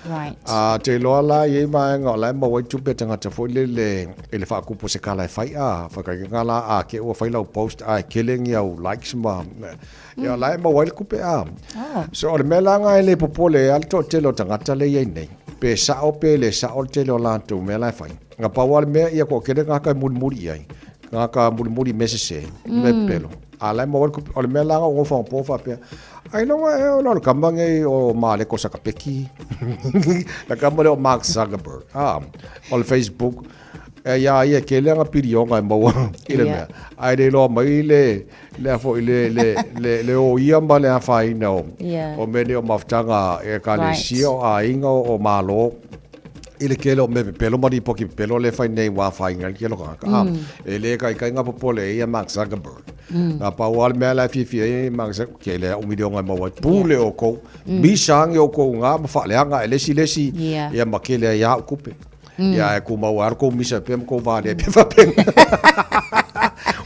Right. A te iloa la i ei vaega o la e maua ai tupe a tagata foi lele i le faakupu o se kala e fai a whakaikanga la a ke ua fai lau post a e kele ngi au likes ma ia la e maua ai le kupe a. Oh. So o le mea la nga e le popole a le toatele o tagata le i ai nei. Pe sao pe le sao le tele o latou mea la e fai. Nga pau a le mea ia kua kele ngā ka e mulimuli i ai. Ngā ka mulimuli me sese, me pepelo. A la e maua ai le kupe. O le mea la na ou nofo anapo faapea, ailoga ea o le kama nei o Maleko Sakapeki. Le kama lea o Mark Zuckerberg. A, o le Facebook, e iā ia e tele ana piliona e maua i le mea. Ae le iloa mai le, lea foi le, le, le, le o ia ma le afaina o, o mea nei o mafutaga e ekalesia, o aiga, o Malo, i le tele o mea pepelo ma lipoti pepelo lea e fai nei ua afaina ai le tele o tagata. Mm. E le taitai na popole ai ia Mark Zuckerberg. Mm. Na pau lava le mea la e fiafia ai Mark Zuckerberg, tele au miliona e maua ai. Pule yeah. outou, mm. misa ane outou ngā ma faaleaga e le isi le isi, yeah. ia ma tele ai au kupe. Mm. Ia e kumau ai kou misa pea ma kou vale pea faapena.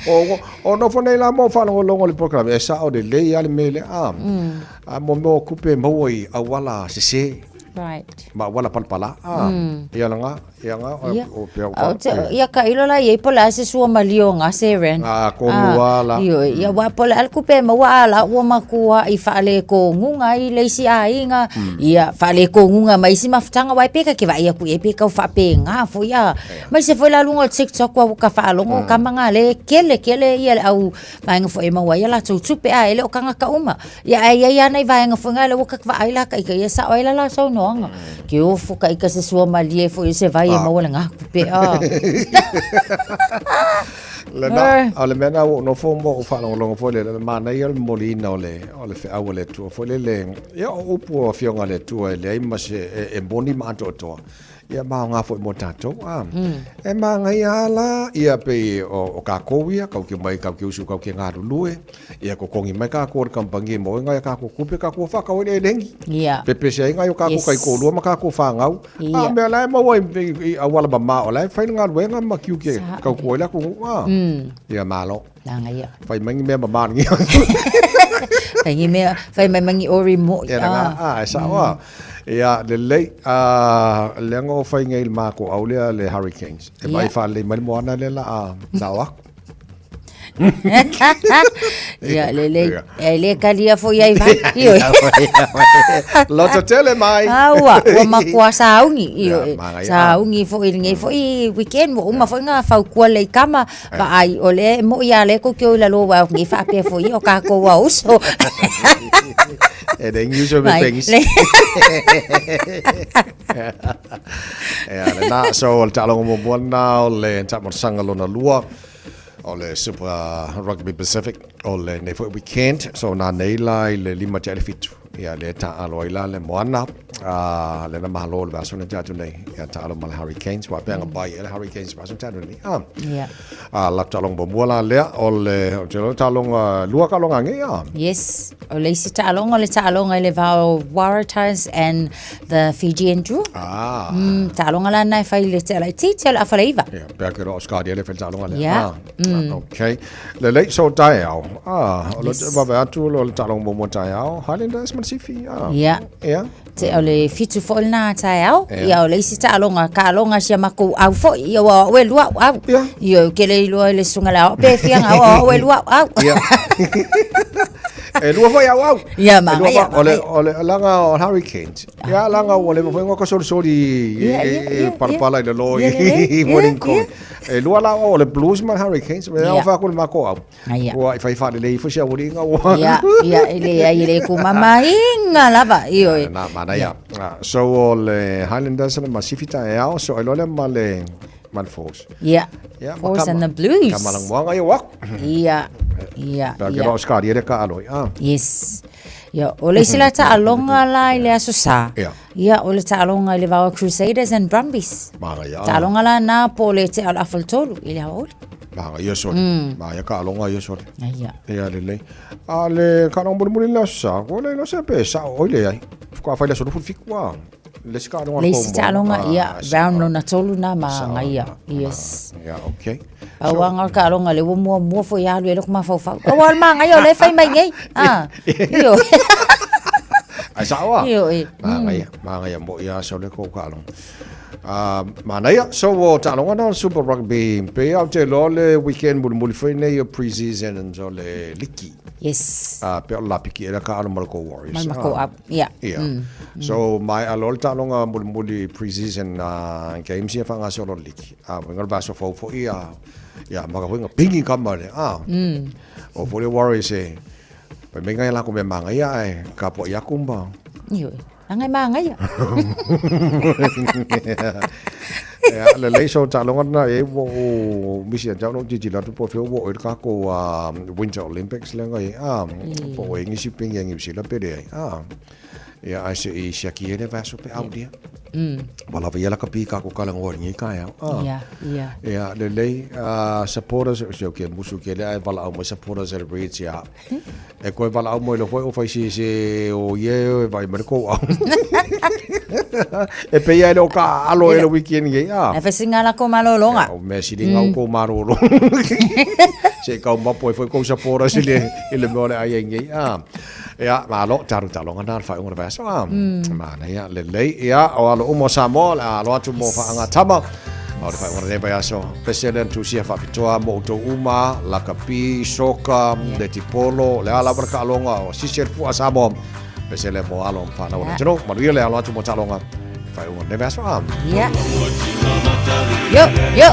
O, o nofo nei la mo whaalongolongo le polokalame, e sao lelei a le mea lea. Ah, mm. a mo mea o kupe maua i auala sese. Right. Ma auala palapala. Ah, mm. Ia langa, ia nga, o, o pea o te, ia ka ilo la iei po le a se sua malio nga se ren. Ah, ko mua la. Io, ia wa po le al kupe maua a la ua makua i whaale ko ngunga i leisi a inga. Ia whaale ko ngunga mai isi mafutanga wai peka ke vai aku e peka o whape ngā fo ia. Mai se foi la lunga o TikTok wa ka whaalongo mm. ka manga le kele kele ia le au vaenga foi e maua ai a latou tupe a e le o kagaka uma. Ia ae i ai a nai vaega foi nga le ua vaai la ka ika ia sao ai la la saunoaga. Ke ofo ka ika se sua malie foi se vai e maua le gaku pe a. Le na, o le mea na ua ou nofo ma ou faalogologo foi lele, o le manaia o le momoliina o le, o le feau a le Atua foi lele, ia o upu o Afioga a le Atua e leai ma se, e, e moni ma atoatoa. Ia ma aoga foi mo tatou. A, mm. E māngaia a la, ia pei o, o kākou ia, kau ke mai, kau ke usu, kau ke galulue, ia kokongi mai kākou o le kampangi e moe ngai a kākou kupe, kākou whakau e lengi. Ia. Pepese ai ngai o kākou yes. kai kōlua ma kākou whāngau. Ia. A mea la e maua i, i, i auala mamā o la e whai ngaluenga ma kiu ke kau kua i la kungu. A, mm. Ia malo. Nanga ia. Whai mai ngi mea mamā ngi. Whai ngi mea, whai mai mangi ori mo. Ia nanga, a, e sao a. Ia, lelei, a, leaga o fai nei le mako au lea le Hurricanes. E mai whaalelei mai le moana lea la a, nao aku. Ia, lelei. E le kalia foi ai vai. Io. Loto tele mai. Aua, ua makoa saungi. Io. Saungi foi lenei foi weekend ua uma foi nga faukua le kama. Vaai o le mo ia le ko kio i lalo wa ngi faapea foi o kākou a uso. E le ngiuso me pengis. Ia, le na, so o le taaloga muamua lena o le taamolosaga lona lua o le Super Rugby Pacific o lenei foi weekend. So nanei la i le 5 tea i le 7. Ia lea e taaalo ai la le moana a lena malo o le vaiaso na tea atu nei. Ia taaalo ma le Hurricanes. Ua pea bai e le Hurricanes vaiaso na tea atu nei. Ah. Yeah. A la taaloga muamua la lea o le o te taaloga lua taaloga nei a. Yes. O le isi taaloga o le taaloga i le va o Waratahs and the Fijian Drua. Ah. Taaloga la na e fai le te ala itiiti o le afa le iva. Yeah, pea ke roa o Scott le fai taaloga lea. Yeah. Ah. Okay. Lelei, so taeao. Ah, o le vave atu o le taaloga muamua taeao. Highlanders ma le Sifi. Ah. Yeah. Yeah. Te o le fitu foi lena taeao. Ia o le isi taaloga, taaloga si a makou au foi. Ia ua o e lua au au. Yeah. Ia o kele i lua i le susuga le ao pe fia nga o e lua au au. Yeah. E lua foi au au. Ia ma ia. O le o le langa o Hurricanes. Ia langa ua leva foi ngoka solisoli e palapala i le lo i morning call. E lua la o le Blues ma le Hurricanes, me au fa ku le mako au. Ua i fai faalelei foi si au inga ua. Ia, ia, e leai, e le kumamainga lava, ioe. Na, manaia. So o le Highlanders le ma Sifi taeao, so e loa lea ma le ma le Force. Ia. Ia, ma Force kama. and the Blues. Kama langmoanga ia waku. Ia, ia, Pea ke ia. roa o Scotty ele ka aloi. Ah. Yes. Ia, o le isi la taaloga la i le Aso Sa. Ia. Ia, o le taaloga i le va o Crusaders and Brumbies. Manaia. Taaloga la na po o le tea o le afa o le tolu i le aoauli. Manaia sole. Manaia taaloga ia sole. Ia. Ia lelei. A le taaloga mulimuli le Aso Sa, ko le iloa se pe sao oi leai. Faatoa fai le aso 27 a. Le isi taaloga a Le le isi taaloga, ia, round lona tolu na manaia. Yes. Ia, okay. Pau lava o le taaloga lea ua muamua foi alu ai lou mafaufau. Aua o le manaia o lea e fai mai nei. Ah, ioe. Ai sao a? Ioe. Manaia, manaia moi a sau le kou taaloga. Ah, manaia, so o taaloga na o le Super Rugby, pei lava ou te iloa le weekend mulimuli foi nei o pre-season o le liki. Yes. A pe o la piki e ka alo ma le kou Warriors. Ma le makou au. Ia. Ia. So mai alo le taaloga mulimuli pre-season games ia faagasolo le liki. A uiga le vaiaso fou foi ia ia maka foi pingi kama le a. O foi le Warriors e pai mai ngai lako mea magaia ae kapuaʻi aku ma. Ioe. Leaga e magaia. Ia, lelei so taaloga lena e ua ou misi ia te au lou tilotilo atu po o fea ua oo i ai le takou Winter Olympics lea na i ai a, po o i ai nisi pegi a Niu Sila pe leai a. Ia, ae se i siaki ai le vaiaso pe aulia. Ua lava ia lakapi i kakou talanoa i lenei taeao a. Ia, ia. Ia, lelei, supporters, se ke musu kele ae valaau mai supporters a le Reds ia. E koe valaau mai loa foi o fai se se o ie e vai mai le kou au. E pei ai le o ka alo e le weekend nei a. E whasinga la ko malologa. O mea sili ngau kou malolo. Se kau mapo e foi kou supporters i le i le mea o le ai ai nei a. Ia, malo, talu taaloga na le faaiuga o le vaiaso a. Manaia, lelei, ia, o alo uma o Samoa, le a alo atu mo faaga tama. O le faaiuga o lenei vaiaso, pese lea na tusia faapitoa mo outou uma, lakapi, soka, netipolo, le a lava le taaloga o sisi e le pu'a Samoa. Pese lea mo alo ma fanau o le atunuu. Manuia le alo atu mo taaloga i faaiuga o lenei vaiaso a. Ia. Yo, yo.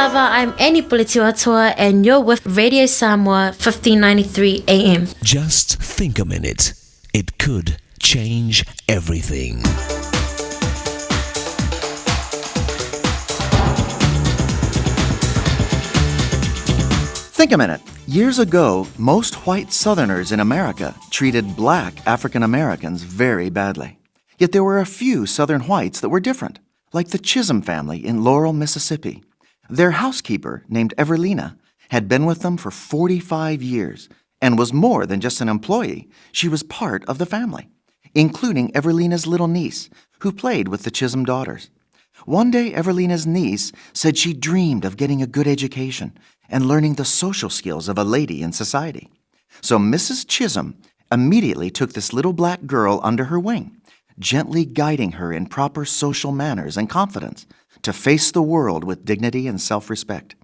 lava, I'm Annie Puletiuatoa and you're with Radio Samoa 1593 AM. Just think a minute. It could change everything. Think a minute. Years ago, most white Southerners in America treated black African Americans very badly. Yet there were a few Southern whites that were different, like the Chisholm family in Laurel, Mississippi. Their housekeeper, named Everlina, had been with them for 45 years and was more than just an employee. She was part of the family, including Everlina's little niece, who played with the Chisholm daughters. One day, Everlina's niece said she dreamed of getting a good education and learning the social skills of a lady in society. So Mrs. Chisholm immediately took this little black girl under her wing, gently guiding her in proper social manners and confidence to face the world with dignity and self respect.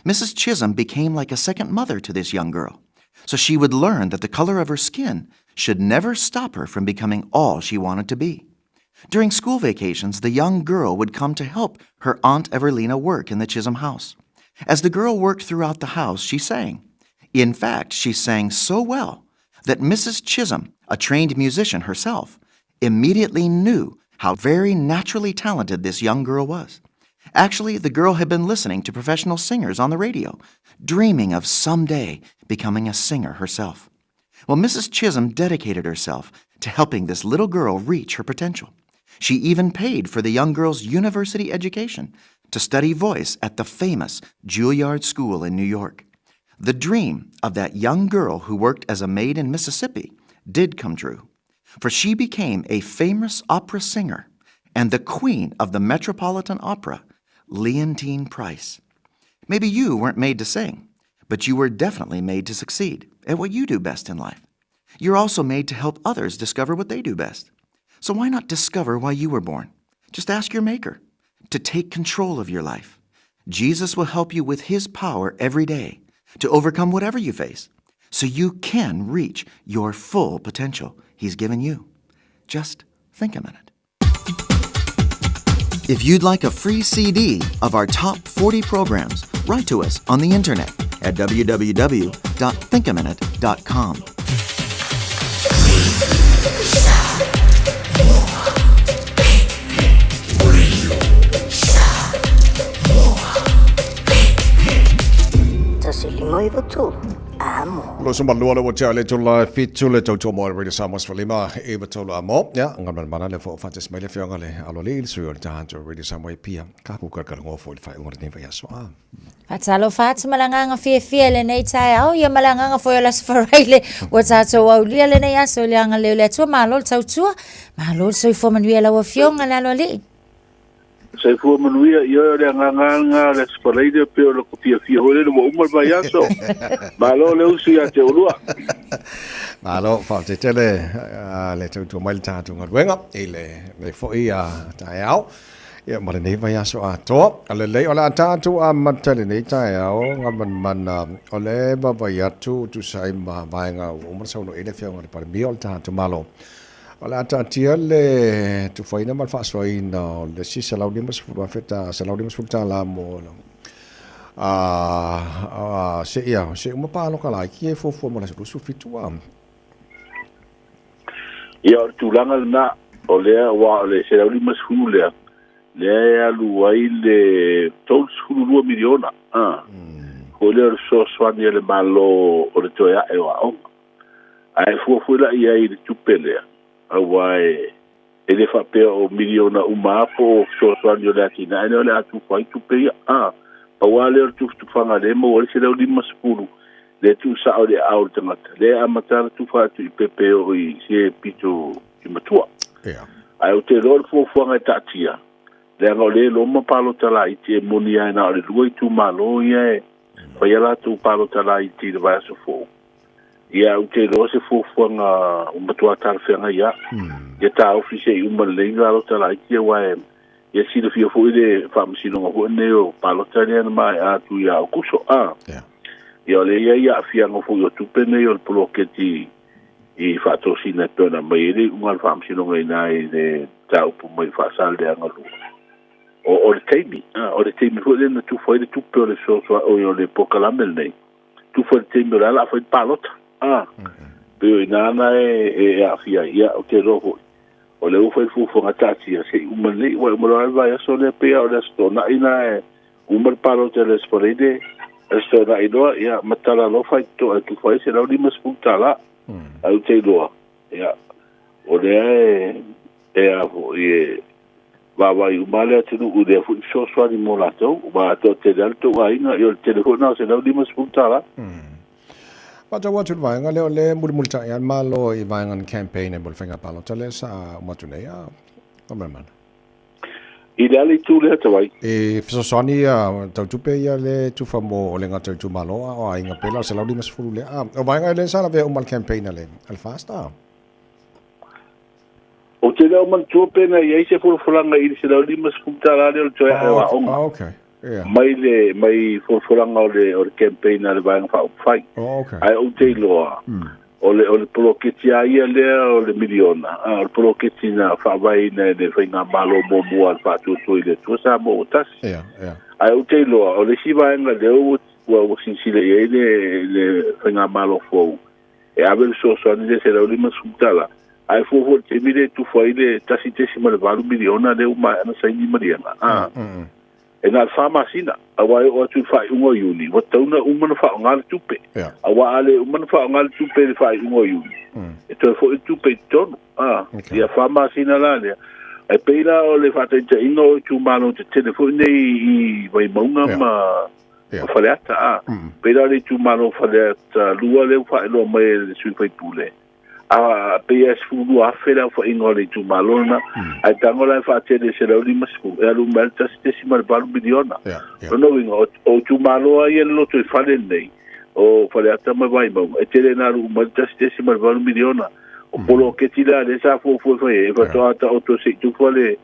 Mrs. Chisholm became like a second mother to this young girl, so she would learn that the color of her skin should never stop her from becoming all she wanted to be. During school vacations, the young girl would come to help her Aunt Everlina work in the Chisholm house. As the girl worked throughout the house, she sang. In fact, she sang so well that Mrs. Chisholm, a trained musician herself, immediately knew how very naturally talented this young girl was. Actually, the girl had been listening to professional singers on the radio, dreaming of someday becoming a singer herself. Well, Mrs. Chisholm dedicated herself to helping this little girl reach her potential. She even paid for the young girl's university education to study voice at the famous Juilliard School in New York. The dream of that young girl who worked as a maid in Mississippi did come true, for she became a famous opera singer and the queen of the Metropolitan Opera, Leontyne Price. Maybe you weren't made to sing, but you were definitely made to succeed at what you do best in life. You're also made to help others discover what they do best. So why not discover why you were born? Just ask your Maker to take control of your life. Jesus will help you with His power every day to overcome whatever you face so you can reach your full potential He's given you. Just think a minute. If you'd like a free CD of our top 40 programs, write to us on the internet at www.thinkaminute.com. Tasi lima iwa tolu. Amo. Lo so malua le watia le tula fitu le tau mo le sa mos falima e ba tolu amo ya ngam mana le fo fates mai le fionga le alo le il su ta hanto radio Samoa pia ka ku ka ka ngo fo le fa ngor ni va ya so a Faatalofa atu ma le agaga fiafia i lenei taeao, ia ma le agaga foi o le Aso Faraile ua tatou aulia lenei aso i le agalelei o le Atua. Malo le tautua, malo le soifua manuia i lau Afioga le Aloalii. Soifua manuia, ioe o le agaga lena o le Aso Faraile pei o loko fiafia foi lele ua uma le vaiaso. Malo le usu ia te oulua. Malo, faafetai tele le tautua mai le tatou galuega i lenei foi taeao. Ia, ma lenei vaiaso atoa. A lelei, o le a tatou amata i lenei taeao, gamanamana, o le vaavaai atu, tusa ai ma vaega ua uma ona saunoa i ai le Afioga i le Palemia o le tatou Malo. O le a taatia le tufaina ma le faasoaina o le isi $150,000, $150 mo a, se, ia, se uma paloka laiti e fuafua mo le aso 27 a. Ia, o le tulaga lena, o lea, aua o le 150 lea, lea e alu ai le $32 miliona, a, foi lea o le fesoasoani a le Malo o le toe ae o aoga. Ae fua foi la i ai i le tupe lea, aua e e le faapea o miliona uma lava po o fesoasoani o le atinae lea o le a tufa ai tupe ia. A, pau lava lea o le tufatufaga lea e maua ai le 150 lea e tuusao i le aao o le tagata, lea e amata ona tufa atu i pepe e oo i se pito i matua. Ae ou te iloa o le fuafuaga e taatia, leaga o lea e loma palota laiti e moni lava na o le lua itumalo ia e fai a latou palota laiti i le vaiaso fou. Ia, ou te iloa se fuafuaga ua matua talafeagai lava. Ia taofi se i uma lelei ni palota laiti aua e ia silafia foi le faamasinoga foi lenei o palota lea na maea atu ia Aokuso. A, ia o lea e i ai aafiaga foi o tupe nei o le poloketi i faatosina e pei ona aumai ai le iuga a le faamasinoga i ina i le mataupu mai Faasaleleaga 2. O le taimi, o le taimi foi lea na tufa ai le tupe o le fesoasoani oi o le polokalame lenei, tufa i le taimi o le a o le a fai le palota. Pei o i ina na e aafia ai. Ia, ou te iloa foi, o lea ua fai le fuafuaga taatia se i uma lelei, aua e uma loa lava le vaiaso lea, pei lava o le Aso Toonai lena e uma le palota i le Aso Faraile, Aso Toonai loa, ia, matala loa faitotoa e tufa ai $150. Ae ou te iloa, ia, o lea e a foi e vaavaai uma lava le atunuu i lea foi fesoasoani mo latou, aua a toatele lava le tou aiga, ia o le tele foi lena o $150. Faatau atu i le vaega lea o lea e mulimulitai lava le Malo i vaega na campaign ai mo le faiga palota lea sa uma atu nei, a o mea mana. I le a le itu lea Tawai? E fesoasoani ia tau tupe ia le tufa mo o le gata i itumalo a o aiga pela o 150 lea. A o vaega lea sa lavea uma le campaign a le a le FAST a. Ou te le o manatua pe na i ai se folafolaga i le $150 lea o le toe ae o aoga. Oh, okay. Yeah. Mai le mai folafolaga o le o le campaign a le Vaega Faaupufai. Oh, okay. Ae ou te iloa o le o le poloketi a ia lea o le miliona, a o le poloketi na faavaeina e le faigamalo muamua a le Faatuatua i le Atua Samoa ua tasi. Yeah, yeah. Ae ou te iloa o le isi vaega lea ua ua silasila i ai le le faigamalo fou e ave le fesoasoani lea $150, ae fua foi i le taimi lea e tufa ai le $1.8 miliona lea ua maea ona saini maliega, a, e na o le fa masina, aua e oo atu i le faaiuga o Iuni, ua tatau ona uma ona faaaoga le tupe. Aua a le uma ona faaaoga le tupe i le faaiuga o Iuni, e toe foi le tupe i totonu, a, ia fa masina la lea. Ae pei la o le faataitaiga o itumalo tetele foi nei i Vaimauga ma ma Faleata, a. Pei la o le itumalo o Faleata 2 lea ua faailoa mai e le sui usufono, a, pei lava e 12,000 le aofaiga o le itumalo lena, ae tago la e faatele i le 150, e alu uma ai le $1.8 miliona. O lona uiga, o itumalo lava ia i le lotoifale lenei, o Faleata ma Vaimauga, e tele ina alu uma ai le $1.8 miliona. O poloketi la lea sa fuafua e fai ai, e faatoa taoto se i tufa le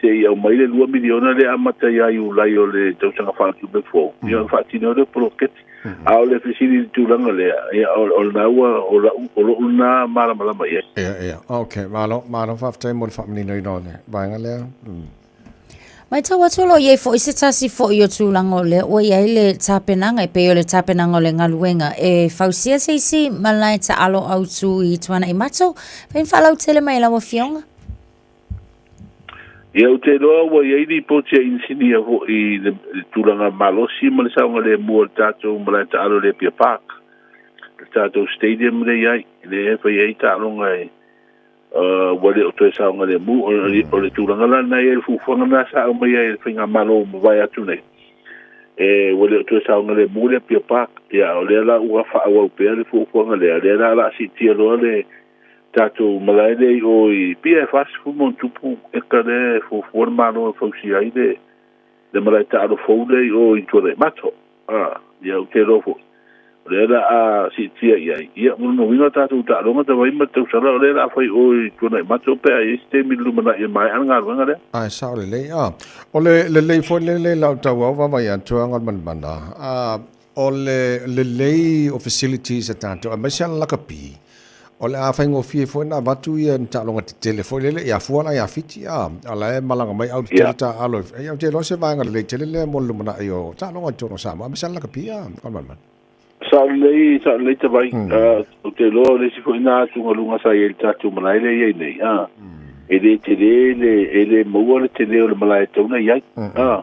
se i aumai le $2 miliona lea e amata ia Iulai o le tausaga faaletupe fou, ia ona faatino ai lea o poloketi. A o le fesili i le tulaga lea, ia o lena ua, o lau, o lou lena malamalama i ai. Ia, ia. Ok, malo, malo faafetai mo le faamaninoina o le vaega lea. Matau atu o lo o i ai foi se tasi foi o tulaga o lea ua i ai le tapenaga e pei o le tapenaga o le galuega e fausia se isi malae taalo autu i Tuanaimato. Fai ma faalautele mai e lau Afioga. Ia, ou te iloa ua i ai lipoti a inisinia foi i le tulaga malosi ma le saogalemu o le tatou malae taalo i le Apia Park, le tatou stadium lea i ai, lea e fai ai taaloga e ua le o toe saogalemu. O le tulaga la lena e i ai le fuafuaga lena sa aumaia e le faigamalo ua mavae atu nei, e ua le o toe saogalemu le Apia Park. Ia, o lea la ua faaauau pea le fuafuaga lea, lea la o le a siitia loa le tatou malae lea i o i Apia e 40 ma ona tupu eka lea e fuafua le Malo e fausia ai le le malae taalo fou lea i o i Tuanaimato. A, ia ou te iloa foi, o lea o le a siitia i ai. Ia, mo lona uiga o tatou taaloga tavai ma le tausala o lea o le a fai i o i Tuanaimato pe a i ai se taimi i le lumanai e maea le galuega lea. Ae sao lelei. A, o le lelei foi lele lau tauau vaavaai atu a Galumalemana, a, O le lelei o facilities a tatou aemaise lava le lakapi, o le a faigofie foi ona avatu ia ni taaloga tetele foi lele ia fua la ia Fiti a, a la e malaga mai au tetele taaalo e, ou te iloa se vaega lelei tele lea mo le lumanai o taaloga i totonu o Samoa aemaise lava le lakapi a, Faamalamalam. Sao lelei, sao lelei Tavai. Ou te iloa o le isi foi lena atugaluga sa i ai i le tatou malae lea e i ai nei, a, e le tele le, e le maua le tele o le malae e tatau ona i ai, a.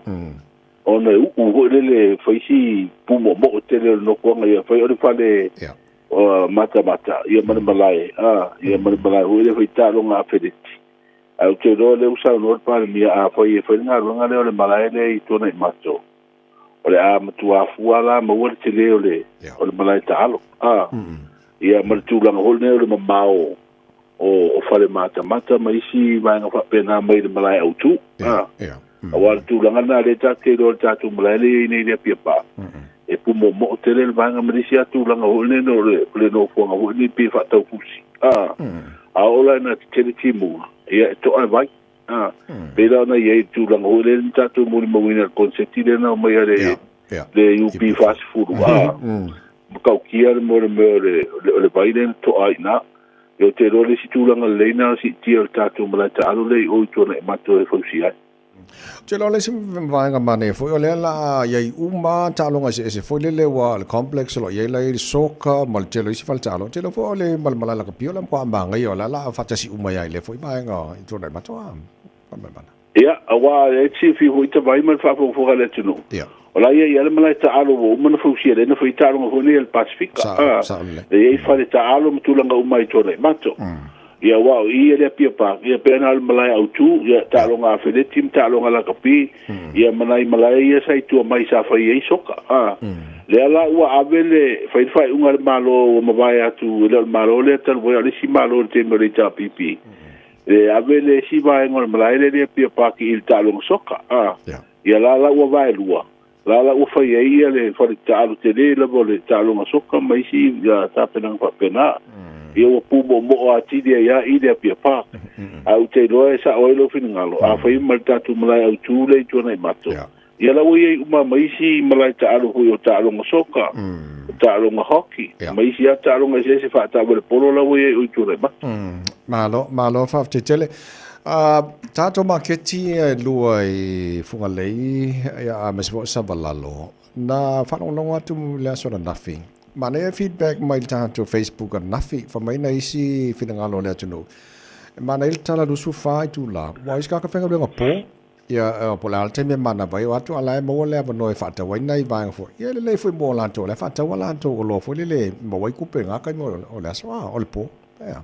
Ona e uu foi lele fai si pūmo'omo'o tele o le nofoaga ia fai o le fale matamata ia ma le malae a ia ma le malae foi lea fai taaloga afeleti. Ae ou te iloa o lea ua saunoa le Palemia a fai e fai le galuega lea o le malae lea i Tuanaimato o le a matua afua la maua le tele o le o le malae taalo a ia ma le tulaga foi lenei o le mamao o fale matamata ma isi vaega faapena mai le malae autu. Aua o le tulaga lena lea tatou te iloa i le tatou malae lea e i ai nei i le Apia Park, e pumoomoo tele le vaega ma le isi lava tulaga foi lea o le nofoaga foi lenei pei e faataufusi. A oo la ina tetele timuga, ia e to'a e vai. Pei la ona i ai le tulaga foi lea na tatou molimauina i le konseti lea na aumai a le le UP 40, matautia le mea o le vai lea na to'a ai i ina. Ia ou te iloa le isi tulaga lelei lena o le siitia o le tatou malae taalo lea i o i Tuanaimato e fausia ai. Te loa le isi vaega manaia foi o lea o le a i ai uma taaloga eseese foi lele aua o le complex o lo o i ai la i ai le soccer ma le tele o isi faletaaloga. Te iloa foi o le ma le malae lakapi o le a matua manaia o la o le a faatasi uma ai lava i lea foi vaega i Tuanaimato a. Faamalamalama. Ia, aua e te silafia foi Tavai ma le faafogafoga a le atunuu. Ia. O la e i ai lava le malae taalo ua uma ona fausia lea na fai taaloga foi nei a le Pasefika. Sao, sao lelei. E i ai fale taalo ma tulaga uma i Tuanaimato. Ia aua o i le Apia Park, ia pei na o le malae autu, ia taaloga afeleti ma taaloga lakapi, ia ma nai malae ia sa i tua mai sa fai ai soka. A, lea la ua ave le, fai le faaiuga a le Malo ua mavae atu, e le o le Malo lea talu ai, a o le isi Malo i le taimi o le HRPP, le ave le isi vaega o le malae lea i le Apia Park i le taaloga soka. A, ia la la ua vaelua, la la ua fai ai ia le fale taalo tele lava o le taaloga soka ma isi tapenaga faapena. Ia ua pumoomoo atili ai lava i le Apia Park. Ae ou te iloa e sao ai lou finagalo, a fai ma le tatou malae autu lea i Tuanaimato, ia la ua i ai uma ma isi malae taalo foi o taaloga soka, o taaloga hockey, ma isi lava taaloga eseese faataavale polo la ua i ai o i Tuanaimato. Malo, malo faafetai tele. Tatou maketi e lua i Fugalei aemaise foi o Savalalo, na faalogologo atu i le aso ananafi, manaia feedback mai le tatou Facebook ananafi, fai mai nai isi finagalo o le atunuu, e manaia le tala 24 itula, aua o isi tagata faigaluega po, ia po o le a le taimi e manava ai, o atu a o la e maua le avanoa e faatau ai nai vaega foi, ia e lelei foi mo latou, o la e faatau a latou oloa foi lele e maua ai tupe i na taimi o le aso, o le po. Ea.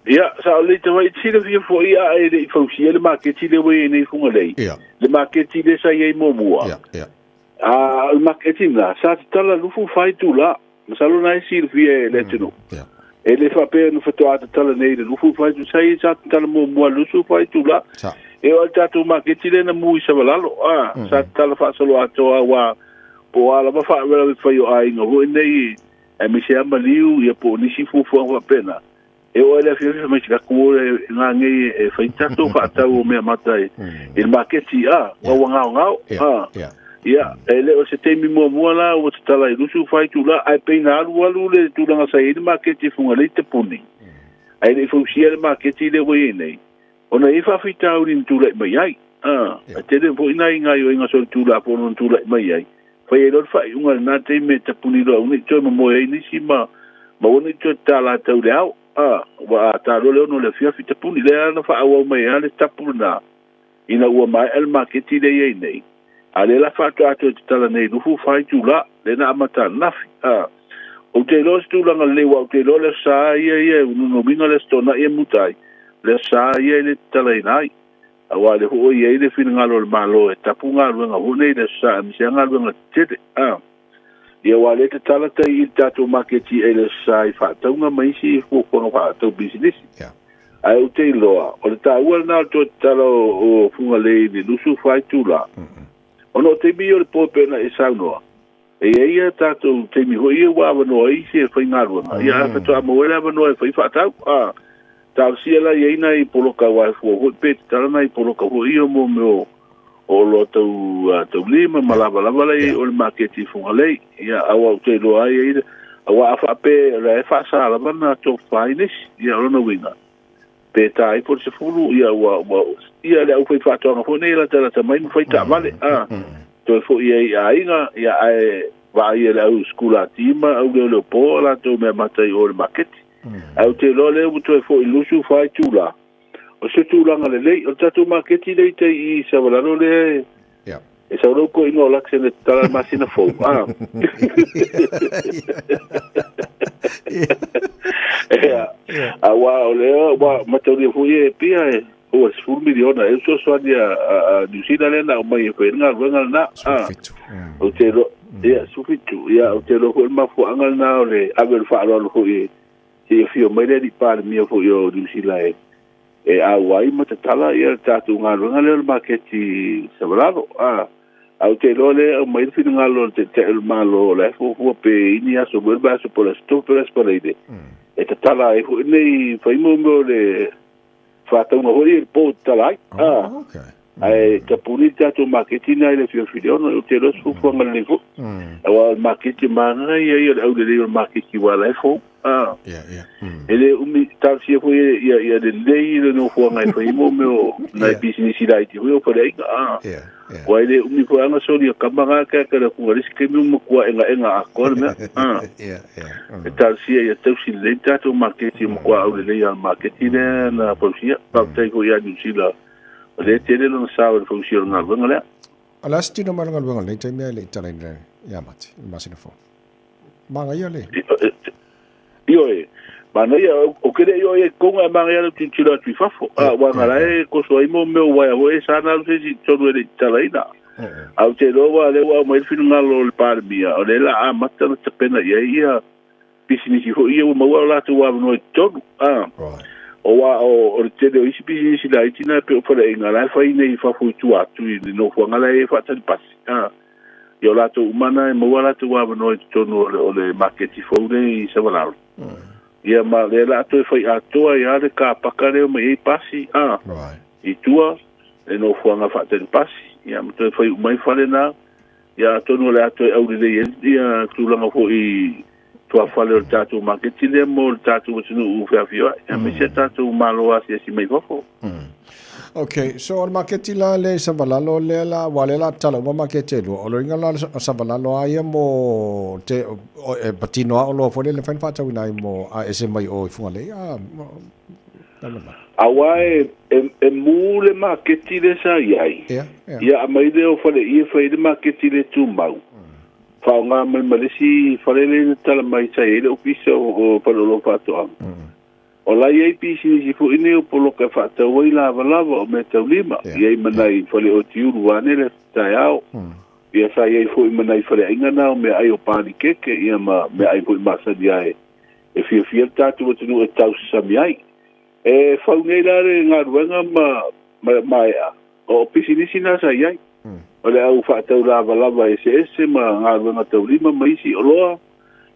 Ia, sa o le tamai silafia foi a e le i fausia le maketi lea ua i ai nei i Fugalei. Ia. Le maketi lea sa i ai muamua. Ia, ia. A, o le maketi lena, sa tatala 24 itula. Masalo na e silafia e le atunuu. Ia. E le faapea na faatoa tatala nei i le 24 itula. Sa i sa tatala muamua i le 24 itula. Sa. E oo i le tatou maketi lea na mu i Savalalo, a, sa tatala faasoloatoa aua po o a lava faalavelave fai o aiga foi nei aemaise lava maliu ia po o nisi fuafuaga faapena, e oo lava i le afiafi fai mai sila atu o le gagei e fai tatou faatau o meamata i le maketi, a, ua gaogao, a. Ia, e le o se taimi muamua la ua tatala i 24 itula, ae pei na alualu le tulaga sa i ai le maketi i Fugalei tapuni, ae le i fausia le maketi lea ua i ai nei, ona e i ai faafitauli na tulai mai ai. A, e tele foi nai gaoioiga solitulafono na tulai mai ai, fai ai loa le faaiuga i lena taimi e tapuni loa aua ne i toe momoe ai nisi ma ma aua ne i toe tatala tau i le ao. A, ua ta loa le 6 o le afiafi tapuni. Lea na faaauau mai ai lava le tapu lena ina ua maea le maketi lea i ai nei, a lea la faatoa toe tatala nei i 24 itula, lea na amata ananafi. A, ou te iloa o se tulaga lelei aua ou te iloa le Aso Sa ia ia e lona uiga le Aso Toonai e muta ai, le Aso Sa ia e le tatalaina ai. Aua o lea foi ua i ai le finagalo o le Malo e tapu galuega foi nei i le Aso Sa aemaise lava galuega tetele. A, ia aua o lea e tatala tai i le tatou maketi i le Aso Sa i faatauga ma isi fuafuaga faatau pisinisi. Ae ou te iloa, o le taua lena o le toe tatala o Fugalei i le 24 itula, ona o taimi ia o le po e pei ona e saunoa, e i ai a tatou taimi foi ia ua avanoa ai isi e faigaluega, ia ae faatoa maua ai le avanoa e fai faatau. A, talosia la i ai nai poloka aua e fua foi pe tatala nai poloka foi ia mo mea o oloa tau taulima ma lavalava la i ai o le maketi i Fugalei. Ia, aua ou te iloa ai ai aua a faapea o la e faasa lava na tofa ai nisi, ia o lona uiga, pe ta ai po le 10, ia ua, ua, ia le aufaifaatoaga foi nei e latalata mai ma fai taavale, a, toe foi ai i aiga, ia ae vaai e le au sikulati ma au leoleo po a latou mea mata i o i le maketi. Ae ou te iloa lea ua toe foi 24 itula, o se tulaga lelei. O le tatou maketi lea i tai i Savalalo lea e, e sau lau koina o Laksen e tatala le masina fou. Ah. Ea, aua o lea ua mataulia foi e pia e ua 10 miliona e fesoasoani a New Zealand lea na aumai e fai ai le galuega lena. Ah. Ou te iloa, ia, 17, ia, ou te iloa foi o le mafuaaga lena o le ave o le faaaloalo foi e se i afio mai le alii Palemia foi o Niu Sila e e auai ma tatala ia le tatou galuega lea o le maketi Savalalo. A, a ou te iloa lea e aumai le finagalo o le Taitai o le Malo o la e fuafua pe i ni aso foi le vaiaso po o le Aso Tofi po o le Aso Faraile e tatala ai foi nei fai mo mea o le faatauga foi i le po e tatala ai. A, ae tapuni le tatou maketi lena i le afiafi i le 6, ou te iloa se fuafuaga lelei foi. Aua o le maketi manaia ia o le aulelei o le maketi aua o la e fou. A E lē umi talosia foi ia ia lelei le nofoaga e fai ai mo mea o nai pisinisi laiti foi o faleaiga a Ua e lē umi foi aga solia kama ga keake le atuga le isi taimi ua matua egaega atoa le mea a E talosia ia tausi lelei le tatou maketi, ua matua aulelei lava le maketi lea na fausia. Faafetai foi ia Niu Sila o lea e tele lona sao i le fausia o le galuega lea. O le a se tino mai o le galuega o lenei taimi ae le i talaina ia Mati i le masina fou? Manaia le. Ioe, manaia, ou te le i oo i ai i totonu ae manaia lou tilotilo atu i fafo. A ua na la e toso ai mo mea o uaea foi e sa na alu se isi i totonu e le i tatalaina. Ae ou te iloa aua o lea ua aumai le finagalo o le Palemia, o lea o le a amata ona tapena i ai ia pisinisi foi ia ua maua o latou avanoa i totonu. A aua o le tele o isi pisinisi laiti na e pei o faleaiga la e fai nei i fafo i tua atu i le nofoaga la e i ai faatali pasi. A ia o latou uma na e maua latou avanoa i totonu o le maketi fou lea i Savalalo. Ia ma lea la toe fai atoa ai le kapaka lea mai ai pasi a i tua le nofoaga faatali pasi. Ia ma toe fai uma ai fale na. Ia atonu o le a toe aulelei ai ia tulaga foi tuafale o le tatou maketi lea mo le tatou atunuu feafioai, aemaise a tatou Malo asiasi mai fafo. Ok, so o le maketi la lea i Savalalo lea la, aua lea la tatala uma maketi e lua, o lona uiga la o Savalalo lava ia mo te, e patino lava oloa foi lea e mafai ona faatauina ai mo a ese mai o i Fugalei a Aua e mu le maketi lea sa i ai, ia aumai lea o Faleie e fai ai le maketi lea tumau, faaaoga mai ma le isi fale lea na tala mai sa i ai le ofisa o Faleoloa Faatoaga. O la e i ai pisinisi foi nei o poloka e faatau ai lavalava o meataulima, i ai ma nai fale otiulu vaeane le taeao. Ia sa i ai foi ma nai faleaiga na o meaai o panikeke ia ma meaai foi masani lava e fiafia le tatou atunuu e tausasami ai. E fau nei la le galuega ma maea, o pisinisi na sa i ai. O le au faatau lavalava eseese ma galuega taulima ma isi oloa,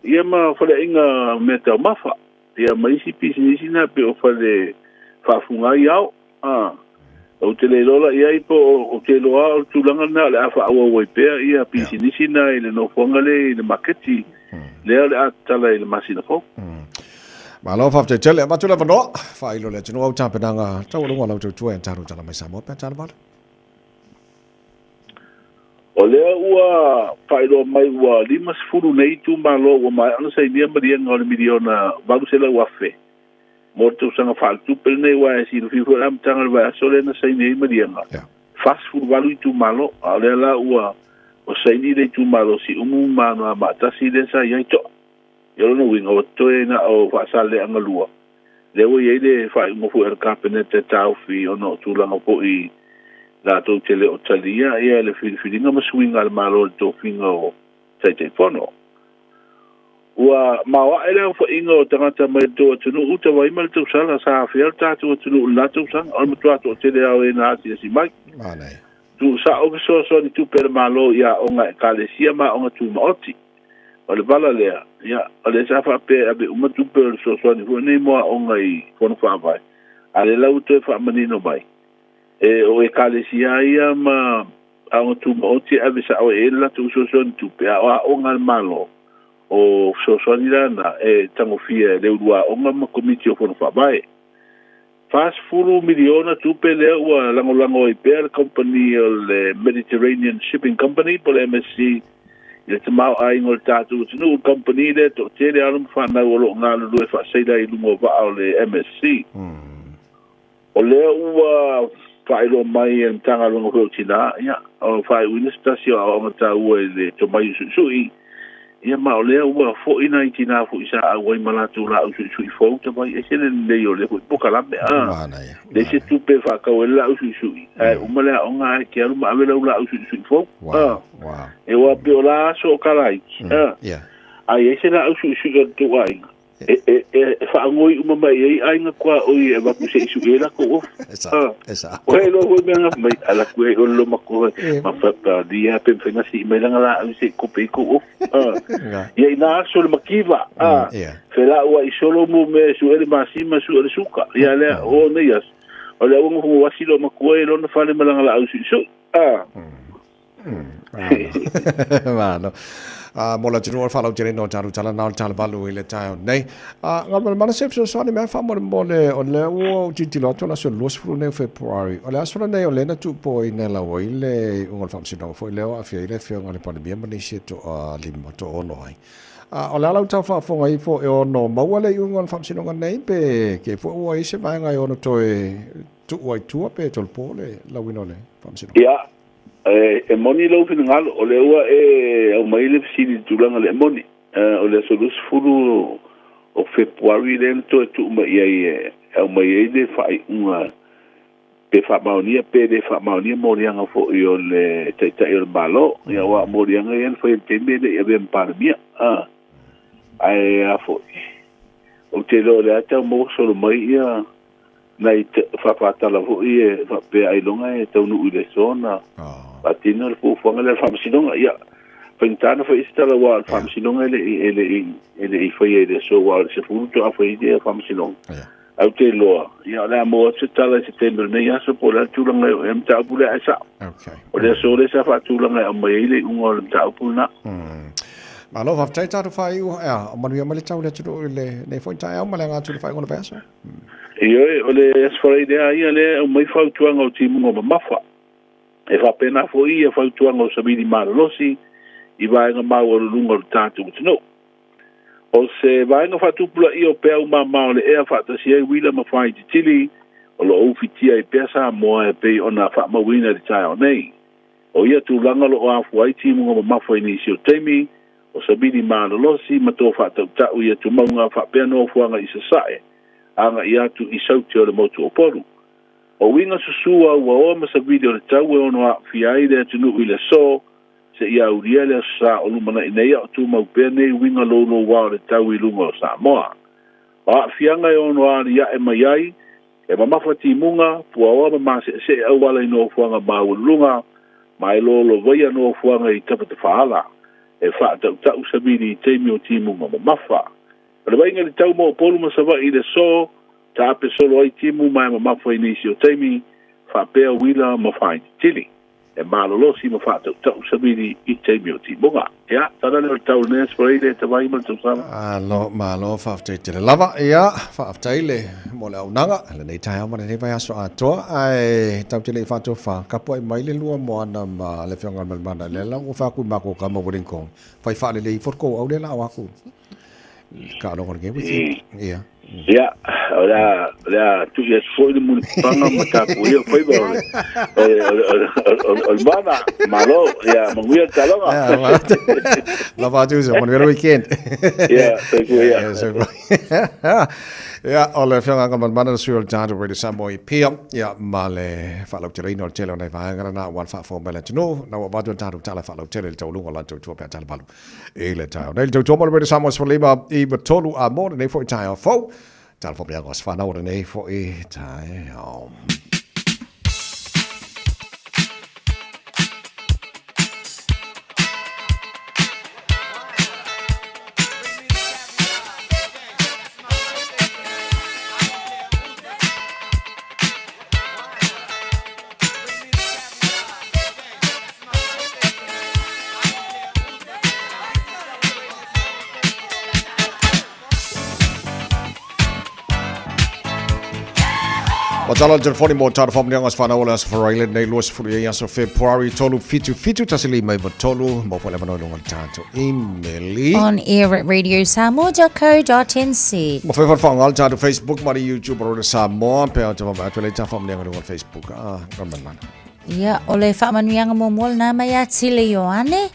ia ma faleaiga meataumafa, ia ma isi pisinisi na pei o fale faafuga ai ao. Ou te le iloa la i ai po o te iloa o le tulaga lena o le a faaauau ai pea ia pisinisi na i le nofoaga lea i le maketi lea o le a tatala i le masina fou. Malo faafetai tele. Avatu le avanoa, faailo le atunuu au tapenaga taualuga o lau tautua e talo tala mai Samoa pe a tala vale. O lea ua faailoa mai ua 50 nei itumalo ua maea ona sainia maliega o le miliona $800,000 mo le tausaga faaletupe lenei, aua e silafia foi le amataga o le vaiaso lea na saini ai maliega, 48 itumalo, a o lea la ua saini le itumalo o Siumu ma Anoamaa 1 lea sa i ai toa. Ia o lona uiga ua totoe na o Faasaleleaga 2, lea ua i ai le faaiuga foi a le Kapeneta e taofi ona o tulaga foi latou te le o talia ia le filifiliga ma suiga a le Malo i le tofiga o Taitaifono. Ua maoae le aofaiga o tagata mai le tou atunuu tavai ma le tausala sa afea le tatou atunuu i lena tausaga. O le matua toatele lava o e na asiasi mai. Tuusao fesoasoani tupe a le Malo i aoga Ekalesia ma aoga tumaoti. O le vala lea, ia, o lea sa faapea e ave uma tupe o le fesoasoani foi nei mo aoga i Fono Faavae, a lea la ua toe faamanino mai, e o Ekalesia ia ma Aoga Tumaoti e ave sao ai i ai le latou fesoasoani tupe, a o aoga a le Malo, o fesoasoani la na e tagofia e le Uluaoga ma Komiti o Fono Faavae. $40 miliona tupe lea ua lagolago ai pea le kamupani o le Mediterranean Shipping Company po o le MSC i le tamaoaiga o le tatou atunuu. O le kamupani lea e toatele alo ma fanau o lo o galulue faaseila i luga o vaa o le MSC. O lea ua faailoa mai e le Matagaluega foi o Tina, ia, o faaiuina se tasi o aoaoga taua i le tomai o suisui, ia, ma o lea ua foi nai tina foi sa auai ma latou laau suisui fou tamai ese le lelei o lea foi polokalame, a leai se tupe e faatau ai le laau suisui, ae uma le aoga ae te alu ma ave lau laau suisui fou, a e ua pei o la aso o Kalaiti, a a i ai se laau suisui a le tou aiga, e faagoi uma mai ai aiga tuaoi e avatu se i sui ai latou ofu. O he iloa foi mea na mai ala atu ai o le matua ma fa dia pe mawhai na sii mai langa laau se i kope i kou ofu. Ia ina aso le makiva. Fe la ua i solo mo mea e sue le masima sue le suka. Ia lea o nei aso. O le auga fongo wasi lo matua e lona fale ma langa laau sui sui. Malo. Mo le atunuu o le faalauteleina o tatou tala na o le tala valu i le taeao nei. Galumalemana se fesoasoani mea faamolemole o lea ua ou tilotilo atu o le aso 20 nei o Fepuari. O le aso lenei o lea na tuupoina lau ai le iuga o le faamasinoga foi lea o aafia ai le afioga i le Palemia ma nisi e toalima, toaono ai. O le a lau tau faafofoga ifo e ono maua le iuga o le faamasinoga nei pe kei foi ua i ai se vaega e ono toe tuu ai tua pe tolopo le lauina o le faamasinoga? Ia, e moni lou finagalo, o lea ua e aumai le fesili i le tulaga lea, e moni, o le aso 20 o Fepuari lea na toe tuu mai i ai e aumai ai le faaiuga pe faamaonia pe le faamaonia moliaga foi o le Taitai o le Malo. Ia aua o moliaga ia na faia i le taimi e le i avea ma Palemia. A, ae a foi, ou te iloa o lea tau maua solo mai ia nai faafatala foi e faapea ailoga e taunuu i le aso na faatino le fuafuaga lea o le faamasinoga. Ia, faigata na fai ai se tala aua o le faamasinoga e le i, e le i, e le i faia i le aso aua o le 10 faatoa fai ai le faamasinoga. Ae ou te iloa, ia o le a maua atu se tala i se taimi o lenei aso po o le a le tulaga e oo i ai le mataupu lea, ae sao. O le aso lea sa faatulaga e aumai ai le iuga o le mataupu lena. Malo, faafetai tatou faaiu. Ea, o manuia mai le tau i le atunuu i lenei foi taeao ma le aga atu i le faaiuga o le vaiaso. Ioe, o le Aso Faraile lava ia lea e aumai fautuaga o timuga mamafa. E faapena foi ia fautuaga o savili malolosi i vaega maualuluga o le tatou atunuu. O se vaega faatupulaia o peau mama o le ea faatasi ai uila ma faaititili o lo o ufitia ai pea Samoa e pei ona faamauina i le taeao nei. O ia tulaga o lo o afua ai timuga mamafa i nisi o taimi, o savili malolosi ma to faatautau i atumauga faapea nofoaga i Sasae agai atu i Saute o le motu o Upolu. O uiga susu auaoa ma savili o le tau e ono aafia ai le atunuu i le aso seia aulia le Aso Sa o lumanai nei a o tumau pea nei uiga louloua o le tau i luga o Samoa. O aafiaga e ono aliae mai ai, e mamafa timuga, puaoa ma maseesee auala i nofoaga maualuluga, ma e lolovaia nofoaga i tafatafaala, e faatautau savili i taimi o timuga mamafa. O le vaaiga i le tau mo Upolu ma Savaii i le aso, taape solo ai timu ma e mamafa i nisi o taimi, faapea uila ma faaititili. E malolosi ma faatautau savili i taimi o timuga. Ia, tala lea o le tau lenei aso Faraile e tavai ma le tausala. Malo, malo, faafetai tele lava. Ia, faafetai le mo le auaunaga lenei taeao ma lenei vaiaso atoa. Ae tatou te le i faatofa, kapuai mai le lua moana ma le Afioga i le Malimana, lea la ua fai atu i matou tama Wellington, fai faalelei ifo le tou au lea la o atu. Taaloga o lenei weekend. Ia. Ia, o le a, o le a tui atu foi le mulipapaga ma tapuia faiva o le, o le, o le, o le, o le, o le mana. Malo, ia, manuia le taaloga. Lava atu uso, manuia le weekend. Ia, soifua ia. Ia, soifua. Ia, o le Afioga ia Malimana le sui o le tatou Radio Samoa i Apia, ia, ma le faalauteleina o le tele o nai vaega lena aua le faafofoga mai le atunuu, na ua avatu le tatou tala faalautele i le taualuga o latou tua pe a tala valu i le taeao nei. Le tautua mo le Radio Samoa 15 i 3 a mo lenei foi taeao fou. Tala fo miago as whanau o lenei foi taeao. Ma tala le telefoni mo tātou whamunianga as whanau o le aso Faraile nei 20 i aso February 3 7 7 1 5 9 3 mo whale manoa lunga le tātou emaili. On air at radiosamoa.co.nz. Ma whai whanau le tātou Facebook ma le YouTube o le Samoa pe au te whamua atu le tā whamunianga lunga le Facebook. Ah, ngā mana. Ia, o le faamanuiaga muamua lena mai ia Tile Ioane.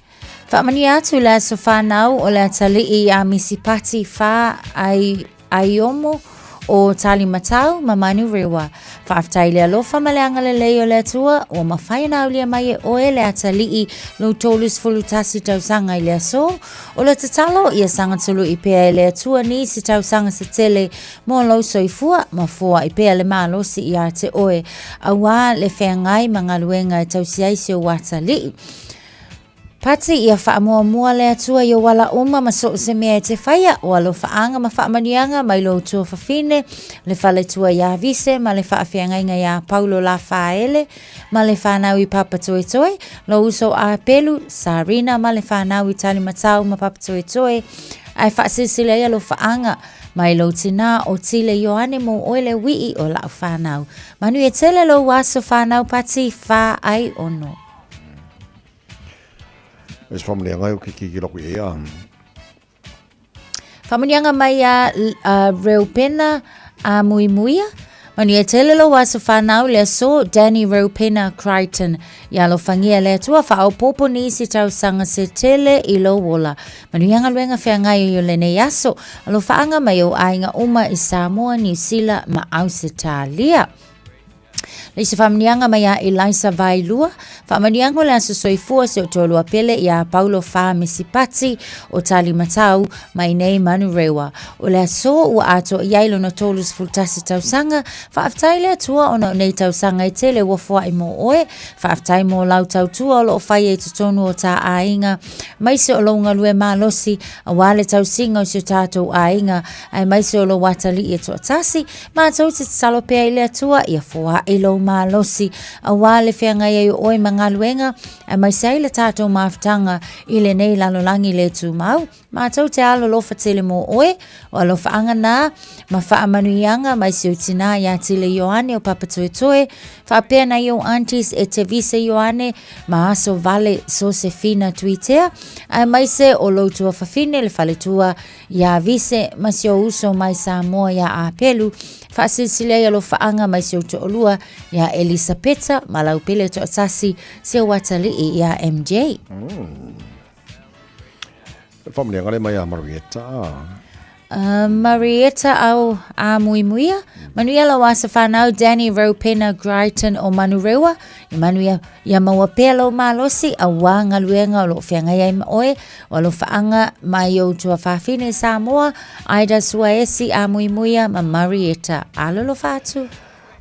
Faamanuia atu le aso whanau o le atalii a Misipati Wha Ai, Aiomo o Talimatau ma Manurewa. Faafetai le alofa ma le agalelei o le Atua, ua mafai ona aulia mai e oe le atalii lou 31 tausaga i le aso. O le tatalo, ia sagatului pea e le Atua nisi tausaga se tele Mo lou soifua, ma foai pea le malosi iā te oe, auā le feagai ma galuega e tausi ai si ou atalii. Pati ia faamuamua le Atua i ou ala uma ma so o se mea e te faia, o alofaaga ma faamanuiaga mai lou tuafafine, le faletua iā Vise ma le faafeagaiga iā Paulo Lafaele ma le fanau i Papatoetoe, lou uso a Pelu, Sarina ma le fanau i Talimatau ma Papatoetoe, ae faasilasila ai alofaaga mai lou tinā o Tile Ioane mo oe le uii o lau fanau. Manuia tele lou aso fanau Pati, 46. E se faamanuiaga e o ke keiki loko i ia. Faamanuiaga mai iā Reupena a Muimuia. Manuia tele lou aso fanau le aso Danny Reupena Crichton. Ia alofagia le Atua faaopoopo nisi tausaga se tele i lou ola. Manuia galuega feagai o lenei aso. Alofaaga mai ou aiga uma i Samoa, Niu Sila ma Ausetalia. Le isi faamanuiaga mai ia Elisa Vailua, faamanuiaga o le aso soifua si o toalua pele iā Paulo Fa Mesipati o Talimatau mai nei Manurewa. O le aso ua atoa i ai lona 31 tausaga, faafetai le Atua ona o nei tausaga e tele ua foai mo oe, faafetai mo lau tautua o lo o faia i totonu o tā aiga, maise o lou galue malosi aua le tausiga o si o tātou aiga, aemaise o lou atalii e toatasi, Mātou te tatalo pea i le Atua ia foai lou malosi aua le feagai ai o oe ma galuega, aemaise ai le tātou mafutaga i lenei lalolagi le tumau. Mātou te alolofa tele mō oe, o alofaaga nā ma faamanuiaga mai si ou tinā iā Tile Ioane o Papatoetoe, faapea nai ou aunties e Tevise Ioane ma Aso Vale Sosefina Tuitea, aemaise o lou tuafafine le faletua Iā Vise ma si ou uso mai Samoa iā Apelu, faasilisili ai alofaaga mai si ou toalua iā Elisapeta ma lau pele toatasi si ou atalii iā MJ. Faamanuiaga lea mai ia Marietta. Marietta au a Muimuia. Manuia lau aso fanau Danny Raupena Crichton o Manurewa. I manuia Ia maua pea lou malosi, auā galuega o lo o feagai ai ma oe, o alofaaga mai ou tuafafine i Samoa, Ida Suaesi, Amuimuia ma Marietta. Alolofa atu.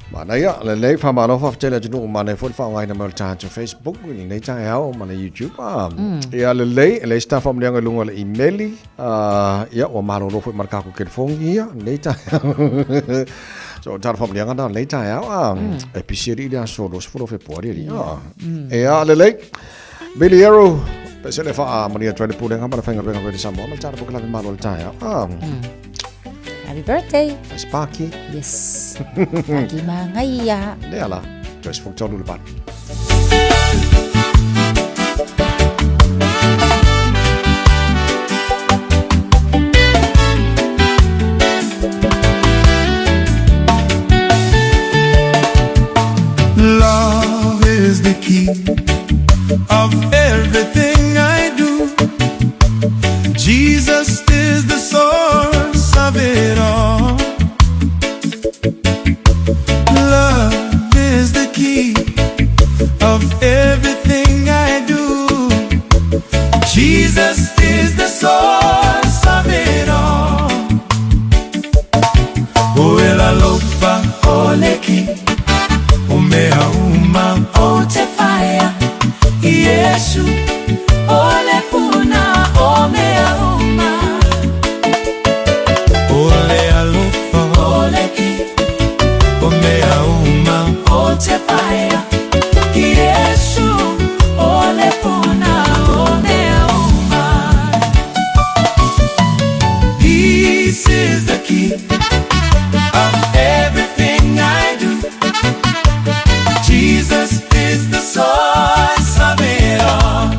Manaia, lelei, faamalo faafetai le atunuu, manaia foi le faaaogaina mai o le tatou Facebook i lenei taeao ma le YouTube. Ah, Ia lelei, e leai se ta faamanuiaga i luga o le imeli, ah, ia ua malolo foi ma le tatou telefoni ia lenei taeao. So, tala faamanuiaga na lenei taeao, ah, e pisi alii le aso 20 o Fepuari alii. Ah, Ia lelei, Billy Arrow, pese le faamanuia atu ai le pulega ma le faigaluega Radio Samoa ma le tala pokelame malo o le taeao. Ah, Happy birthday. Sparky. Yes. Aki mangaia. Lea la, toe 13 le valu. Love is the key of everything I do. Jesus is the source of it all. Love is the key of everything I do. Jesus is the source of it all. O el alofa o le ki o mea uma o te whaia Iesu o le puna o mea uma O le alofa o le ki o mea uma o te whaia Iesu o le puna o mea uma Peace is the key of everything I do. Jesus is the source of it all.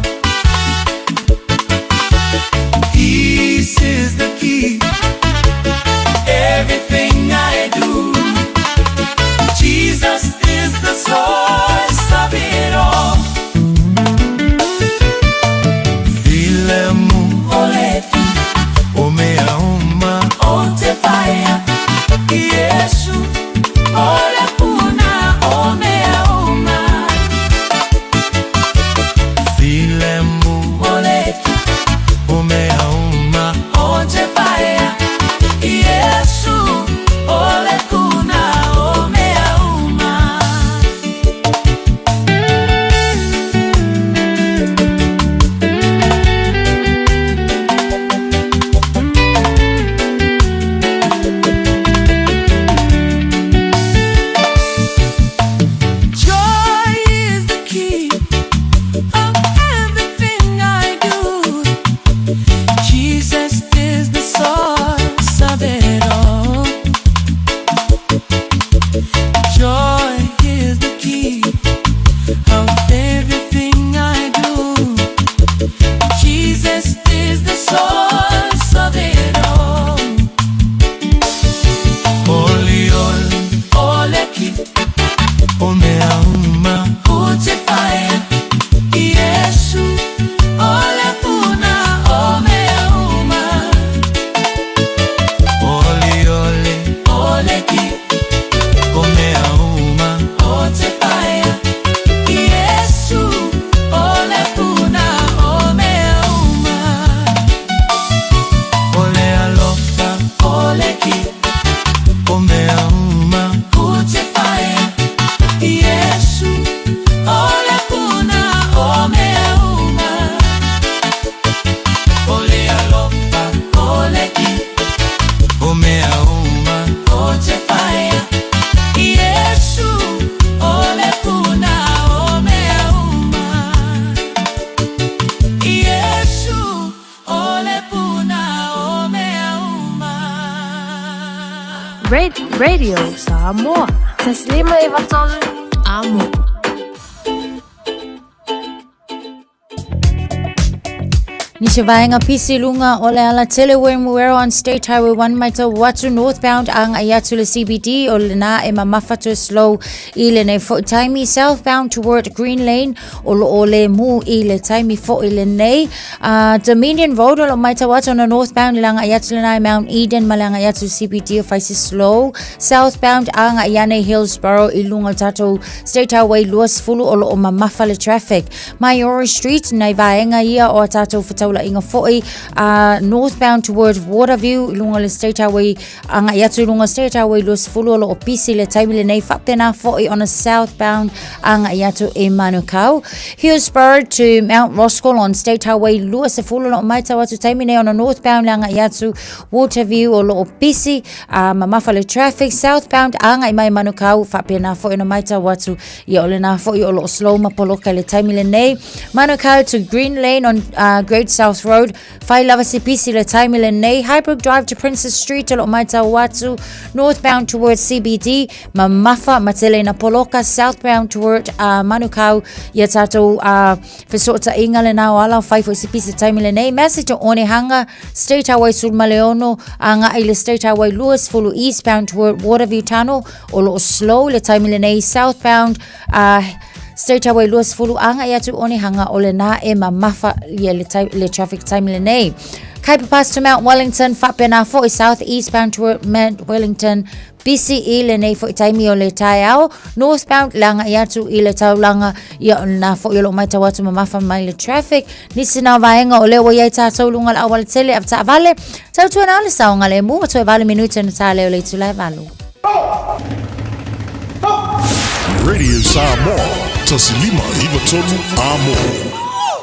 Everything I do, Jesus is the source of it all. Oli oli oleki omeauma utifaya Yesu olepuna omeauma Oli oli oleki omeauma utifaya Yesu olepuna omeauma Ole alofa oleki omeauma utifaya Yesu olepuna omeauma Ole alofa oleki omeauma utifaya Yesu olepuna omeauma Yesu olepuna omeauma Radio Samoa. Taslima Ivatolu. Amo. Nisi vaega pisi luga o le alatele when we're on State Highway 1 mai tau atu northbound agai atu le CBD o lena e mamafa to slow i lenei fo'i taimi southbound toward Green Lane o lo o le mu i le taimi fo'i lenei Dominion Road o lo mai tau atu ona northbound i le agai atu lena i Mount Eden ma le agai atu CBD o fai se slow southbound agai ane Hillsborough i luga o le tatou State Highway 20 o lo o mamafa le traffic Maiori Street, nei vaega ia o a tātou whataulaiga fo'i, northbound toward Waterview, i lunga le State Highway, agai atu i lunga State Highway 20 o lo o pisi le taimi lenei, whapena fo'i on a southbound agai atu i Manukau. Hillsborough to Mount Roskill on State Highway 20 o lo o maitau atu taimi nei on a northbound le agai atu Waterview o lo o pisi, mamafa le traffic, southbound agai mai Manukau, whapena fo'i ona maitau atu Ia o lena fo'i o lo o slow ma poloka i le taimi lenei. Manukau to Green Lane on Great South Road. Whai lava se pisi le taimi lenei. Highbrook Drive to Princess Street o lo o maitau atu. Northbound towards CBD. Mamafa ma tele ina poloka. Southbound toward Manukau. Ia tātou fesootaiga lena o ala. Whai fo'i se pisi le taimi lenei. Massey to Onehunga. State Highway 16 agai le State Highway 20 eastbound toward Waterview Tunnel. O lo o slow le taimi lenei southbound State Highway 20 agai atu Onehunga o lena e mamafa ia le, le traffic taimi lenei. Kuiper Pass to Mount Wellington, whapena fo'i south eastbound to Mount Wellington, BCE lenei fo'i taimi o le taeao, northbound le agai atu i le taulaga, ia o lena fo'i o lo o maitau atu mamafa mai le traffic. Nisi na vaega o lea ua i ai tātou lunga le auala tele a taavale, tautuana le saoga le mu, toe 8 minute na tā leo le itula e 8. Radio Samoa, Tasilima Ivatolu Amo.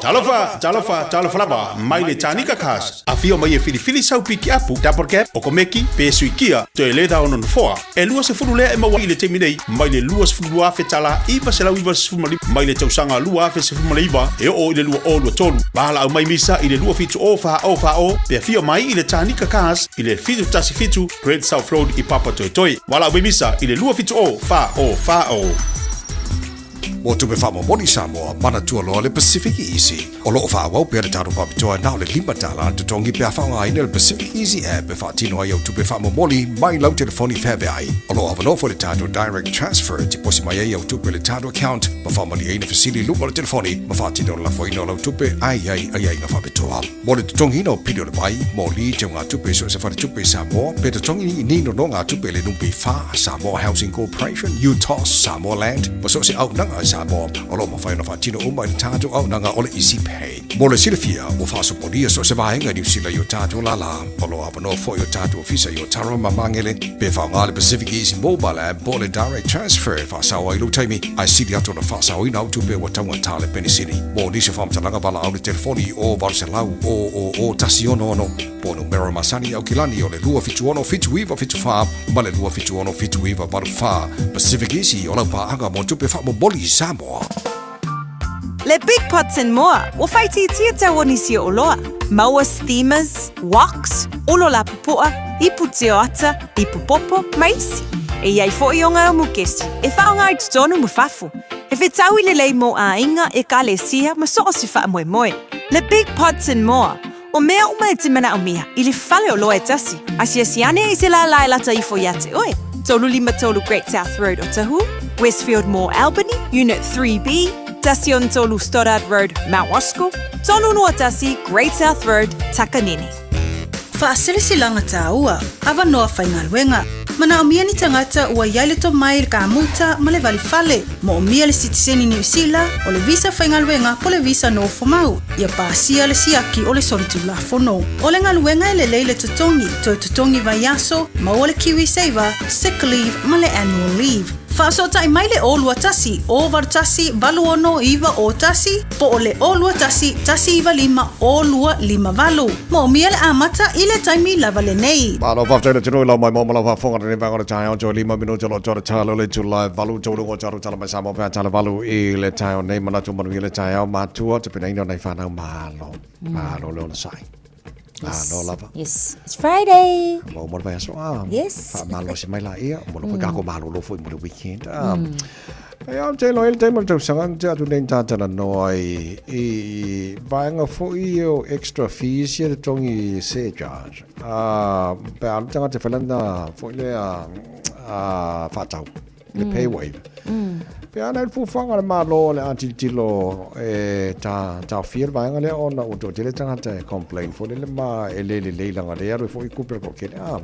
Talofa, talofa, talofa lava, mai le Tanika Cars. Afio mai e filifili sau piki apu, double cab, o komeki, pe suikia, toe le da ono nofoa. E 20 lea e maua i le taimi nei, mai le $22,000 995 mai le tausaga 2019 e oo i le 2023. Valaau mai misa i le 27 o 4 o 4 o, pe afio mai i le Tanika Cars i le 717 Great South Road i Papatoetoe. Valaau mai misa i le 27 o 4 o 4 o. Mo tupe faamomoli Samoa, manatua loa le Pacific Easy. O lo o faaauau pea le tatou faapitoa na o le $5 le totogi pe a faaaogaina le Pacific Easy app e faatino ai au tupe faamomoli mai lau telefoni feaveai. O lo o avanoa foi le tatou Direct Transfer e tiposi mai ai au tupe i le tatou account ma faamalieina fesili i luga o le telefoni ma faatino le lafoina o lau tupe a i ai aiaiga faapitoa. Mo le totogiina o pili o le vai, moli, teugatupe i so o se faletupe i Samoa, pe totogi ni nonogatupe i le NPF, Samoa Housing Corporation, UTOS, Samoa Land, ma so o se auaunaga a Samoa, o lo o mafai ona faatino uma i le tatou auaunaga o le Easy Pay. Mo le silafia, ua faasopolia so o se vaega i Niu Sila i o tatou lālā, o lo o avanoa foi o tatou ofisa i Otaru ma Magele, pe faaaoga le Pacific Easy Mobile App po o le Direct Transfer e faasao ai lou taimi, ae sili atu ona faasaoina au tupe ua taugata le penisini. Mo nisi o faamatalaga valaau le telefoni i o 800 000 166 po o numera masani i Aukilani o le 276 7974 ma le 276 7984. Pacific Easy o lau paaga mo tupe faamomoli i Samoa. Le Big Pots and More, ua faaitiitia tau o nisi o oloa. Maua steamers, woks, olo lapupoa, ipu tioata, ipu popo, ma isi. E i ai fo'i o ngā mukesi e whaonga ai totonu ma fafo. E fetaui lelei mo aiga, ekalesia ma so o se faamoemoe. Le Big Pots and More, o mea uma e te manaomia i le fale oloa e tasi. Asiasi ane i se lālā e lata ifo iā te oe. 353 Great South Road Otahuhu, Westfield Mall Albany, Unit 3B, 13 Stoddard Road, Mount Roskill, 321 Great South Road, Takanini. Faasilasilaga tāua, avanoa faigaluega. Manaomia ni tagata ua i ai le tomai i le kamuta ma le valifale. Moomia le sitiseni Niu Sila, o le visa faigaluega po le visa nofomau, ia pasia le siaki o le solitulafono. O le galuega e lelei le totogi, toe totogi vaiaso, maua le KiwiSaver, sick leave ma le annual leave. Faasootai mai le 021 081 86 901 po o le 021 195 0258. Moomia le amata i le taimi lava lenei. Malo faafetai le atunuu i lau maimoa ma lau faafofoga lenei vaega o le taeao toe 5 minute o lo o toa le tala o le itula e 8 tauluga o tatou tala mai Samoa pe a tala 8 i le taeao nei manatu manuia le taeao matua tapenaina o nai fanau malo malo le onosai malo lava. Yes, it's Friday. Ua uma le vaiaso a. Yes. Faamalosi mai laia mo le mm. malolo foi mo le weekend. Mm. E au te loa i le taimi o le tausaga na tea atu nei na ta talanoa ai i vaega foi ia o extra fees ia totogi i surcharge. A, pe a alu tagata e fai lana foi lea a, faatau, le pay waiver. Pe a na i le fuafuaga a le Malo o le a tilotilo e ta, taofia le vaega lea ona ua toatele tagata e complain foi lele ma e le lelei leaga o lea e alu ai foi tupe a le toatele. A,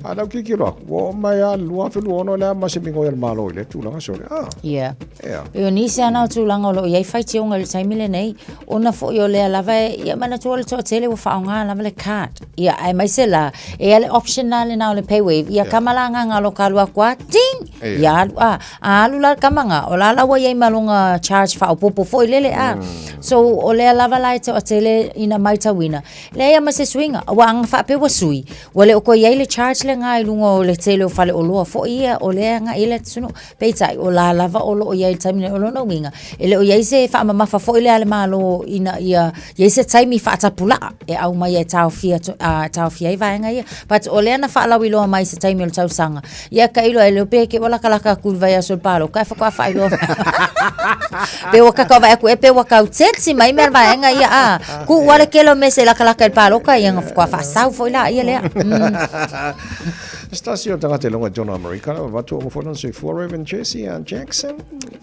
a o lau tilotilo atu, ua oo mai lava i le 2026 lea ma se migoi a le Malo i lea tulaga sole. A, Yeah. ea. E o nisi ana o tulaga o lo o i ai faitioga i le taimi lenei, ona foi o lea lava e, ia manatua le toatele ua faaaoga lava le card. Ia, aemaise la, e i ai le option la lena o le paywave, ia kama la agaga o lo ka alu aku a, ding! Ia alu, a, a alu la le kama ga, o la la ua i ai ma lona charge faaopoopo foi lele, a. So, o lea lava la e toatele ina maitauina, leai a ma se suiga, aua a faapea ua sui, ua le o toe i ai le charge lena i luga o le tele o faleoloa foi ia o lea e agai i ai le atunuu. Peitai, o la lava o lo o i ai i le taimi nei, o lona uiga, e le o i ai se faamamafa foi lea a le Malo ina ia i ai se taimi faatapulaa e aumai ai e taofia, taofia ai vaega ia. But o lea na faalauiloa mai i se taimi o le tausaga, ia tailo e leo pe ke ua lakalaka atu i le vaiaso i le paloka e faatoa faailoa mai. Pe ua kakau vaai atu ea pe ua tau teti mai mea vaega ia a. Kuu lava le tele o mea se i lakalaka i le paloka ia na faatoa faasau foi laia lea. Se tasi o tagata i luga i totonu o Amerika, ua avatu uma foi lona soifua, Reverend Jesse Jackson.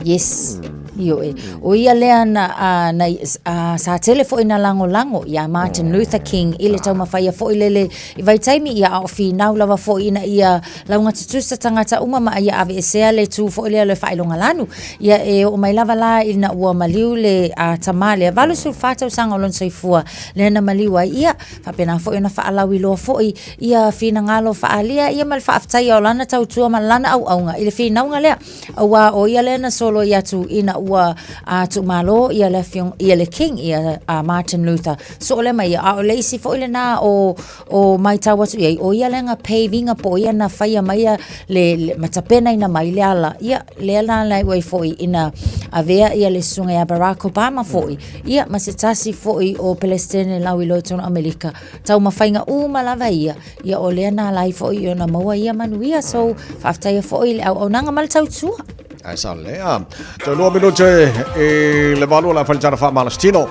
Yes, ioe. O ia lea na, a, na, a, sa tele foi na lagolago iā Martin Luther King i le taumafaia foi lele i vaitaimi ia a o finau lava foi ina ia laugatutusa tagata uma ma ia aveesea le tu foi lea o le faailogalanu. Ia e oo mai lava la ina ua maliu le a, tama lea, 84 tausaga o lona soifua lea na maliu ai, ia faapena foi ona faalauiloa foi ia finagalo faaalia ia ma le faafetaia o lana tautua ma lana auauna i le finauga lea. Aua o ia lea na soloi atu ina ua a, tuumalo ia le afioga ia le King ia a Martin Luther. Soo lea ma ia, a o le isi foi lena o o maitau atu i ai, o ia lea na pave ina po o ia na faia mai ia le, le ma tapenaina mai le ala. Ia, lea la na iu ai foi ina avea ia le susuga ia Barack Obama foi, ia ma se tasi foi o Peresetene lauiloa i totonu o Amerika, taumafaiga uma lava ia, ia o lea na ala ai foi ona maua ia manuia. So, faafetaia foi le auaunaga ma le tautua. Ae sa lea. Toe 2 minute i le 8 o le a fai le tala faamalositino.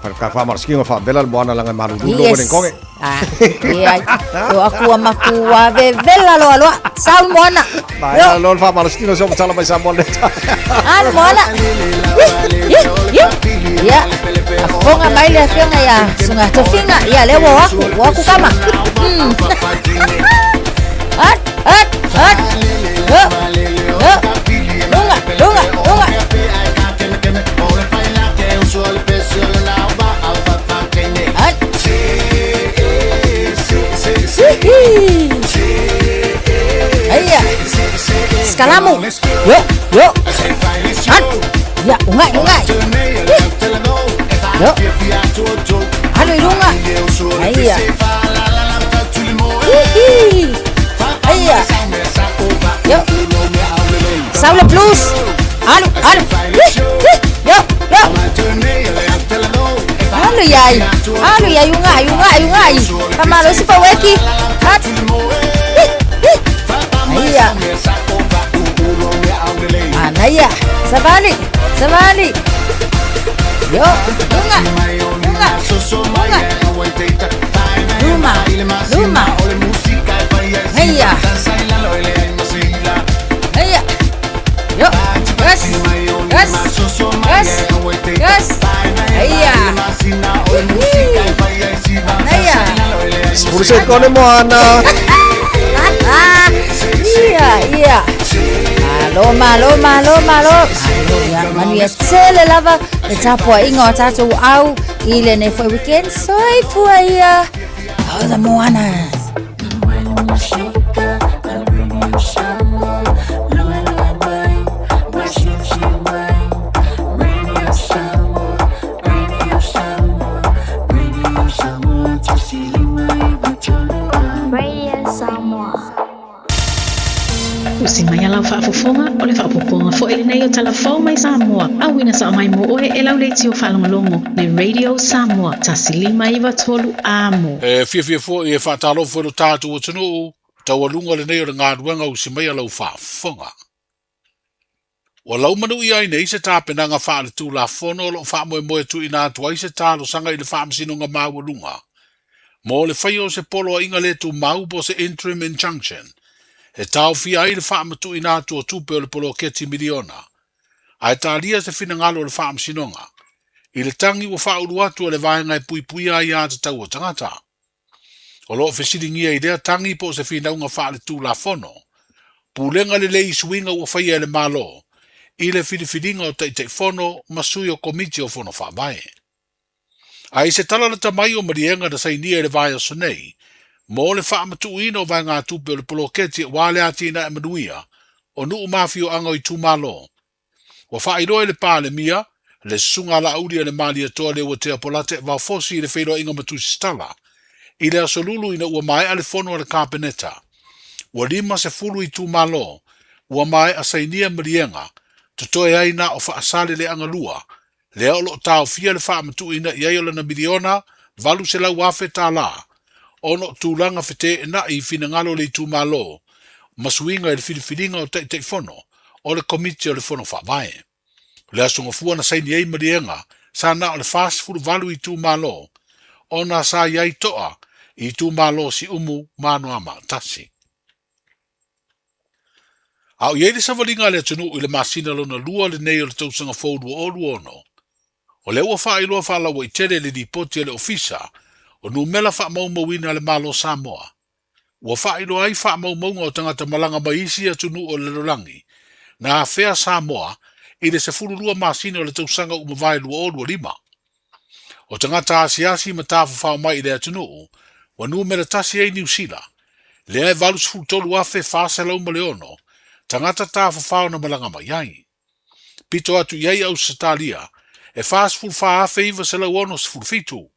Fai le faamalositino faavela le moana laga e malulu lo Yes. konge. Ah, ia, o aku a maku a vevela loa loa. Sau le moana. Mai Yo. lo le faamalositino se o tala mai Samoa le. Ah, le moana. Ih, ih, ih. Ia. Afoga mai le afioga ia Susuga Tofiga. Ia, lea ua o aku, ua o aku kama. At, at, at. Yo, yo. Luga, luga, luga. At. Hihi. Aia. Skalamu. Yo, yo. At. Ia, ugai, ugai. Hi. Yo. Alu i luga. Aia. Hihi. Aia. Yo. Sau le blues. Alu, alu. Hi, hi. Yo, yo. Alu iai. Alu iai, ugai, ugai, ugai. Faamalosi Paueki. At. Hi, hi. Aia. Manaia. Savali. Savali. Yo. Luga. Luga. Luga. Luma. Luma. Heia. Heia. Yo. Gas. Gas. Gas. Gas. Heia. Manaia. Sefulu sekone Moana. Ia, ia. Malo, malo, malo, malo. Malo, ia. Manuia tele lava le tapuaiga o tatou au i lenei foi weekend. Soifua ia. Oh, the Moanas. Radio Samoa. Usi mai a lau faafofoga, o le faaopoopoga foi lenei o Tala Fou mai Samoa, auina sao mai mo oe e lau leitio faalogologo le Radio Samoa 1593 Amo. E fiafia foi e faatalofa i lo tatou atunuu, taualuga lenei o le galuega usi mai a lau faafofoga. Ua laumanuia ai nei se tapenaga faaletulafono o lo o faamoemoe tuuina atu ai se talosaga i le Faamasinoga Maualuga mo le faia o se poloaiga le tumau po o se interim injunction e taofia ai le faamatuuina atu o tupe o le poloketi miliona ae talia se finagalo o le Faamasinoga i le tagi ua faaulu atu e le Vaega e Puipuia Aiatatau a Tagata. O lo o fesiligia i lea tagi po o se finauga faaletulafono, pulega lelei i suiga ua faia e le Malo i le filifiliga o Taitaifono ma sui o Komiti o Fono Faavae. A i se tala lata mai o maliega na sainia i le vaiaso nei mo le faamatuuina o vaegatupe o le poloketi aua le atinae manuia o nuu ma afioaga o itumalo, Ua faailoa e le Palemia, le Susuga a Laauli a le Malietoa Leuatea Polate Vaofosi i le feiloaiga ma Tusitala i le Aso Lulu ina ua maea le fono a le Kapeneta. Ua 50 itumalo ua maea sainia maliega, totoe ai na o Faasaleleaga 2, lea o lo o taofia le faamatuuina i ai o lana miliona $800,000 ona o tulaga feteenai i finagalo o le itumalo ma suiga i le filifiliga o Taitaifono o le Komiti o le Fono Faavae. O le Aso Gafua na saini ai maliega sa na o le 48 itumalo ona sa i ai toa i itumalo o Siumu ma Anoamaa 1. A o i ai le savaliga a le atunuu i le masina lona lua lenei o le tausaga fou 2026, o lea ua faailoa faalauaitele le lipoti a le Ofisa o Numela Faamaumauina a le Malo o Samoa, ua faailoa ai faamaumauga o tagata malaga mai isi atunuu o le lalolagi na afea Samoa i le 12 masina o le tausaga ua mavae 2025. O tagata asiasi ma tafafao mai i le atunuu ua numera tasi ai Niu Sila, lea e 83,406 tagata tafafao na malaga mai ai. Pito atu i ai Ausetalia e 44,967.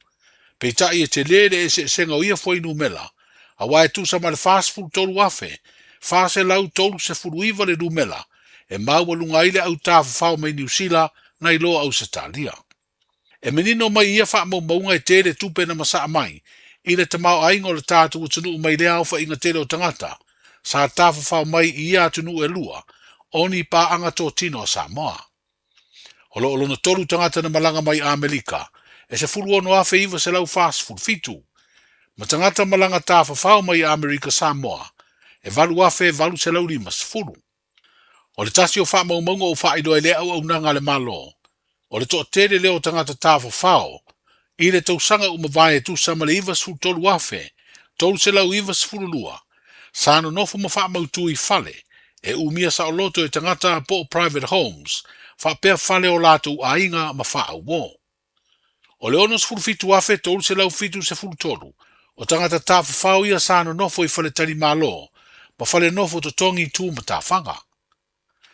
Peitai e tele le eseesega o ia fuainumera, aua e tusa ma le 43,439 le numera e maualuga ai le au tafafao mai Niu Sila nai lo Ausetalia. E manino mai ia faamaumauga e tele tupe na masaa mai i le tamaoaiga o le tatou atunuu mai lea aofaiga tele o tagata sa tafafao mai i ia atunuu e lua o ni paaga totino a Samoa. O lo o lona tolu tagata na malaga mai Amerika e 16,947 ma tagata malaga tafafao mai Amerika Samoa e 8,850. O le tasi o faamaumauga ua faailoa e lea auaunaga a le Malo, o le toatele lea o tagata tafafao i le tausaga ua mavae e tusa ma le 93,392 sa nonofo ma faamautu i fale e umia saoloto e tagata po o private homes faapea fale o latou aiga ma faauo. O le 67,373 o tagata tafafao ia sa nonofo i faletalimalo ma fale nofo totogi tu matafaga.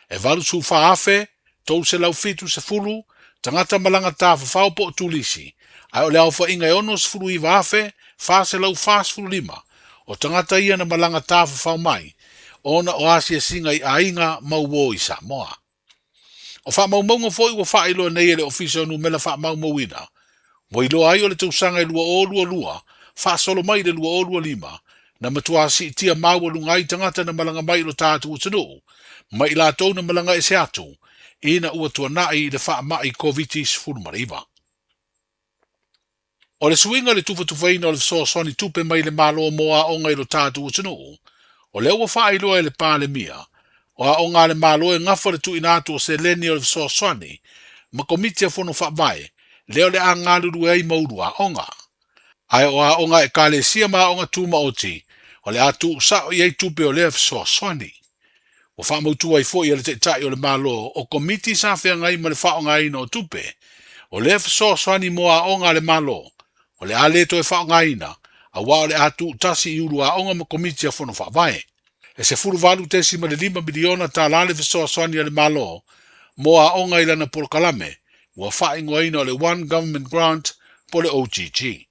E 84,370 tagata malaga tafafao po o tulisi, ae o le aofaiga e 69,445 o tagata ia na malaga tafafao mai ona o asiasiga i aiga ma uo i Samoa. O faamaumauga foi ua faailoa nei e le Ofisa o Numela Faamaumauina, ua iloa ai o le tausaga e 2022 faasolo mai i le 2025, na matuā siitia maualuga ai tagata na malaga mai i lo tatou atunuu ma i latou na malaga ese atu ina ua tuana'i i le faama'i Koviti-19. O le suiga i le tufatufaina o le fesoasoani tupe mai le Malo mo aoga i lo tatou atunuu, o lea ua faailoa e le Palemia, o aoga a le Malo e gafa le tuuina atu o seleni o le fesoasoani ma Komiti a Fono Faavae lea o le a galulue ai ma ulu aoga. Ae o aoga a Ekalesia ma aoga tumaoti, o le a tuusao i ai tupe o lea fesoasoani. Ua faamautu ai foi e le Taitai o le Malo o Komiti sa feagai ma le faaaogaina o tupe o lea fesoasoani mo aoga a le Malo, o le a le toe faaaogaina, aua o le a tuutasi i ulu aoga ma Komiti a Fono Faavae. E $18.5 miliona tala le fesoasoani a le Malo mo aoga i lana polokalame ua faaigoaina o le One Government Grant po o le OGG.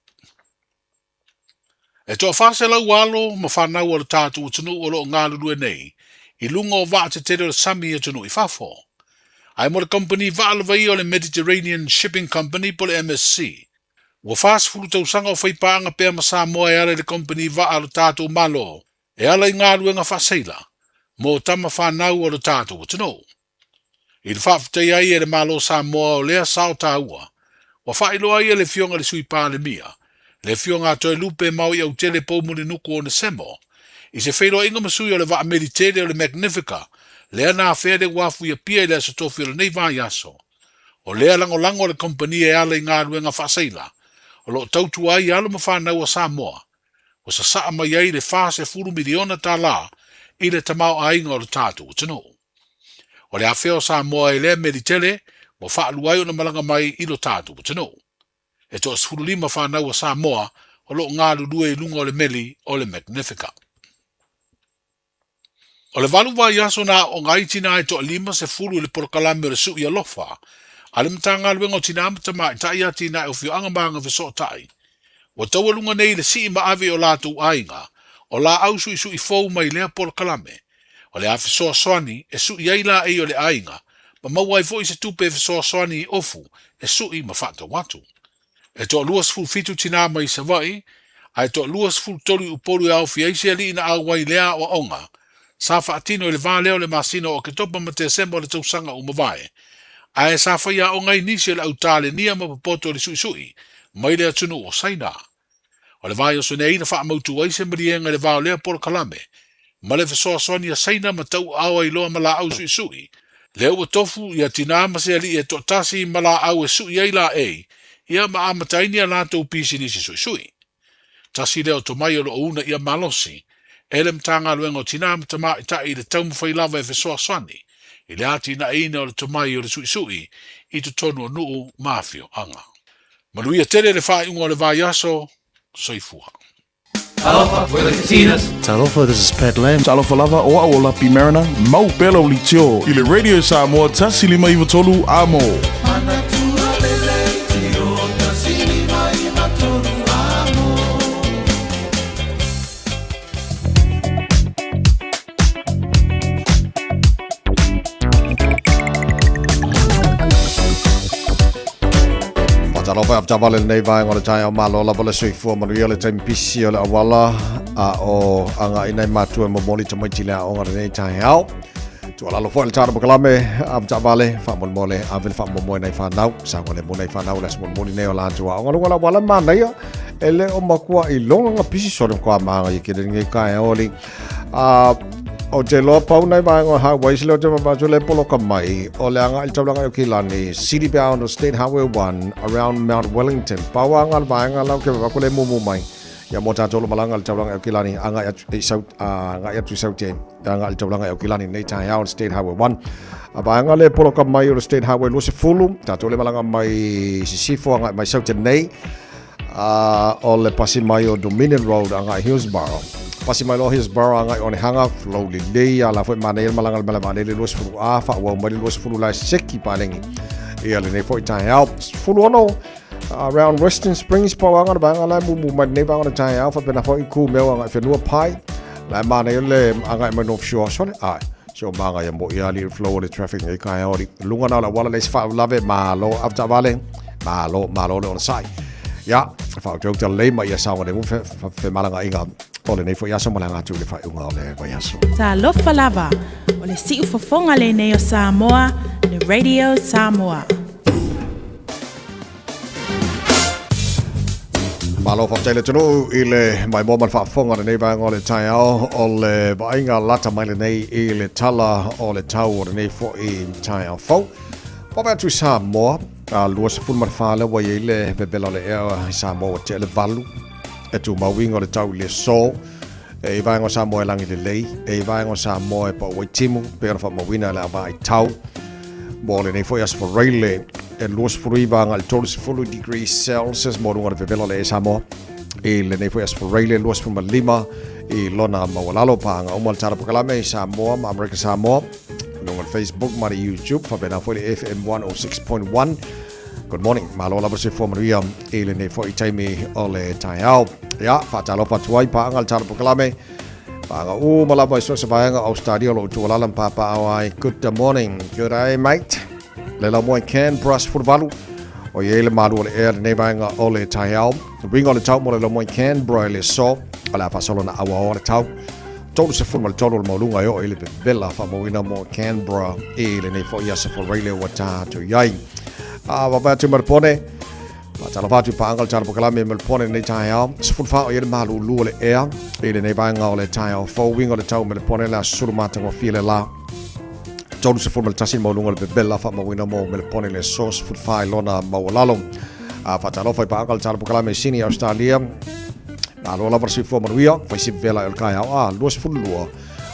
E toa-400 alo ma fanau a lo tatou atunuu o lo o galulue nei i luga o vaa tetele o le sami i atunuu i fafo. Ae mo le kamupani vaa lava ia o le Mediterranean Shipping Company po o le MSC, ua 40 tausaga o fai paaga pea ma Samoa e ala i le kamupani vaa a lo tatou Malo e ala i galuega faaseila mo tama fanau a lo tatou atunuu. I le faafetaia ai e le Malo Samoa o lea sao taua, ua faailoa ai e le Afioga i le Sui Palemia, le Afioga a Toelupe Maoiautele Poumulinuku Onesemo, i se feiloaiga ma sui o le vaa meli tele o le Magnifica, lea na afea le uafu i Apia i le Aso Tofi o lenei vaiaso. O lea lagolago a le kamupani e ala i galuega faaseila, o lo o tautua ai alo ma fanau a Samoa, ua sasaa mai ai le $40 miliona tala i le tamaoaiga o le tatou atunuu. O le afea o Samoa e lea meli tele ua faalua ai ona malaga mai i lo tatou atunuu. E toa-15 fanau a Samoa o lo o galulue i luga o le meli o le Magnifica. O le valu vaiaso na aooga ai tinā e toa-50 i le polokalame o le Suʻi Alofa a le Matagaluega o Tinā ma Tamaitai Atinae o Afioaga ma Agafesootai, ua taualuga nei i le sii ma ave i o latou aiga o laau suisui fou mai lea polokalame. O le a fesoasoani e suʻi ai laei o le aiga ma maua ai foi se tupe e fesoasoani i ofu e suʻi ma faatau atu. E toa-27 tinā mai Savaii, ae toa-23 i Upolu e aofia ai se alii na auai i lea aoaoga sa faatino i le va lea o le masina o Oketopa ma Tesema o le tausaga ua mavae, ae sa faiaoga ai nisi o le au talenia ma popoto i le suʻisuʻi mai le atunuu o Saina. O le vaiaso nei na faamautu ai se maliega i le va o lea polokalame ma le fesoasoani a Saina ma tauaao ai loa ma laau suʻisuʻi, lea ua tofu ia tinā ma se alii e toatasi ma laau e suʻi ai laei ia ma amata ai ni a latou pisinisi suʻisuʻi. Tasi lea o tomai o lo o una ia malosi e le Matagaluega o Tinā ma Tamaitai i le taumafai lava e fesoasoani i le atinaeina o le tomai o le suʻisuʻi i totonu o nuu ma afioaga. Manuia tele le faaiuga o le vaiaso. Soifua. Talofa, we're the Katinas. Talofa, this is Pat Lam. Talofa lava, o a'u o Lapi Mariner, mau pea lau leitio i le Radio Samoa 153 Amo. Faatalofa e avetaavale lenei vaega o le taeao malo lava le soifua manuia le taimi pisi o le auala a o agaʻi nai matua e momoli tamaiti le aoga lenei taeao. Tuualalo foi le tala pakalame avetaavale faamolemole ave le faamoemoe nai fanau saogalemu nai fanau le aso molimoli nei o latou aoga luga la auala manaia e le o makua i loga nga pisi sole kwa manga i ke lenei taeao li A o te loa pau nei vaega o highways lea o te vavaso le poloka mai o le aga i le taulaga i Okilani, city bound o State Highway 1 around Mount Wellington. Pau aga le vaega lau ke vavako le mumu mai. Ia mo tātou lo malanga le taulaga i Okilani, aga i atu i South, aga i atu i South aga i le taulaga i Okilani nei taeao le State Highway 1. A vaega le poloka mai o le State Highway 20, tātou le malanga mai Sisifo aga i mai South nei. A o le pasi mai o Dominion Road agai Hillsborough. Pasi mai loa Hillsborough agai Onehanga, flow lelei a la foi manaia le malaga le malaga vaalele 20 a faaauau mai le 20 la e seki paleni. Ia lenei foi taeao. 16 around Western Springs pau aga le vaega la e mumu mai lenei vaega o le taeao faapena foi i kumeu agai whenua pai. La e manaia le agai mai North Shore sole ai. Se o manga ia mo ia li flow o le traffic nei kai o li lunga na la wala le fa lave malo avetaavale malo malo le ona sai. Ia, wha o te le ma ia sawa le mu fe malanga inga. o lenei foi aso ma le aga atu i le faaiuga o le vaiaso. Talofa lava, o le siufofoga lenei o Samoa, le Radio Samoa. Malo faafetai le atunuu i le maimoa ma le faafofoga o lenei vaega o le taeao o le vaaiga lata mai lenei i le tala o le tau o lenei foi taeao fou. Vave atu i Samoa, a 24 lea ua i ai le vevela o le ea i Samoa ua tea le 8 e tumau uiga o le tau i le aso. E i vaega o Samoa e lagi lelei, e i vaega o Samoa e pau ai timu, pei ona faamauina e le vaai tau. Mo lenei foi aso Faraile, e 29 agai i le 30 degrees Celsius mo luga o le vevela o le ea i Samoa. I lenei foi aso Faraile, 25 i lona maualalo, paaga uma le tala pokalame i Samoa ma Amerika Samoa. Luga o le Facebook ma le YouTube, faapena foi le FM 106.1. Good morning. Malo lava se fua manuia i lenei foi taimi o le taeao. Ia, faatalofa atu ai paaga le tala pokalame. Paaga uma lava i so o se vaega o Australia o lo o tuualala ma papaaao ai. Good morning. Good day, mate. Le lau moe Canberra 18. O i ai le malu o le ea lenei vaega o le taeao. Uiga o le tau mo le lau moe Canberra i le aso. O le a faasolo na auaoa le tau. 33 o le maualuga e oo i le vevela faamauina mo Canberra i lenei foi aso Faraile ua ta atu i ai. A vavae atu i Melbourne, faatalofa atu i paaga o le Tala Pokalame i Melbourne i lenei taeao. 14 o i ai le malulu o le ea i lenei vaega o le taeao fou. Uiga o le tau i Melbourne le aso sulu matagofie le la. 31 le maualuga o le vevela faamauina mo Melbourne i le aso 14 i lona maualalo. A faatalofa i paaga o le Tala Pokalame i Sydney, Australia. Malo lava le soifua manuia, fai se vevela i o le taeao a 22.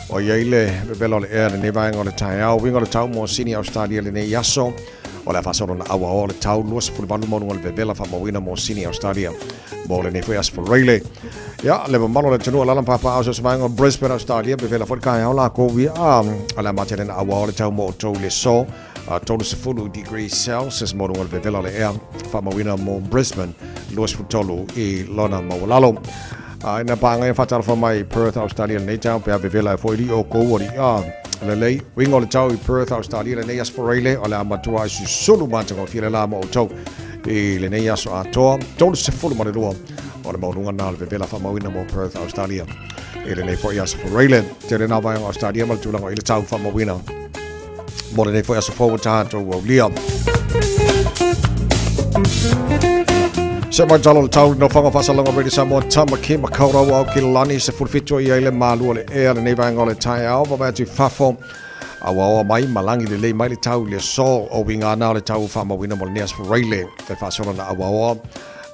O i ai le vevela o le ea lenei vaega o le taeao, uiga o le tau mo Sydney, Australia lenei aso. O le a faasolo na auaoa le tau 28 maualuga o le vevela faamauina mo Sydney, Australia mo lenei foi aso Faraile. Ia, le mamalu o le atunuu alaala ma papaaao so o se vaega o Brisbane, Australia, vevela foi le taeao lakou ia a o le a matele na auaoa le tau mo outou i le aso. 30 degrees Celsius mo luga o le vevela o le ea faamauina mo Brisbane 23 i lona maualalo. A ina paaga ia faatalofa mai Perth, Australia lenei tau pe a vevela e foi li o kou o li a lelei. Uiga o le tau i Perth, Australia lenei aso Faraile o le a matua ai susulu matagofie le la mo outou i lenei aso atoa 32 o le maualuga na o le vevela faamauina mo Perth, Australia i lenei foi aso Faraile. Tele nā vaega o Australia ma le tulaga i le tau faamauina Mo lenei foi aso fou ua tatou aulia. Se mai talo le tau no whanga whasalanga Radio Samoa Tamaki Makaurau au ki lani se furufito i ai le malu o le ea lenei vaenga o le taeao vavae atu i fafo auaoa mai malangi lelei mai le tau i le aso o uiga ana o le tau faamauina mo lenei aso Faraile e faasolo na auaoa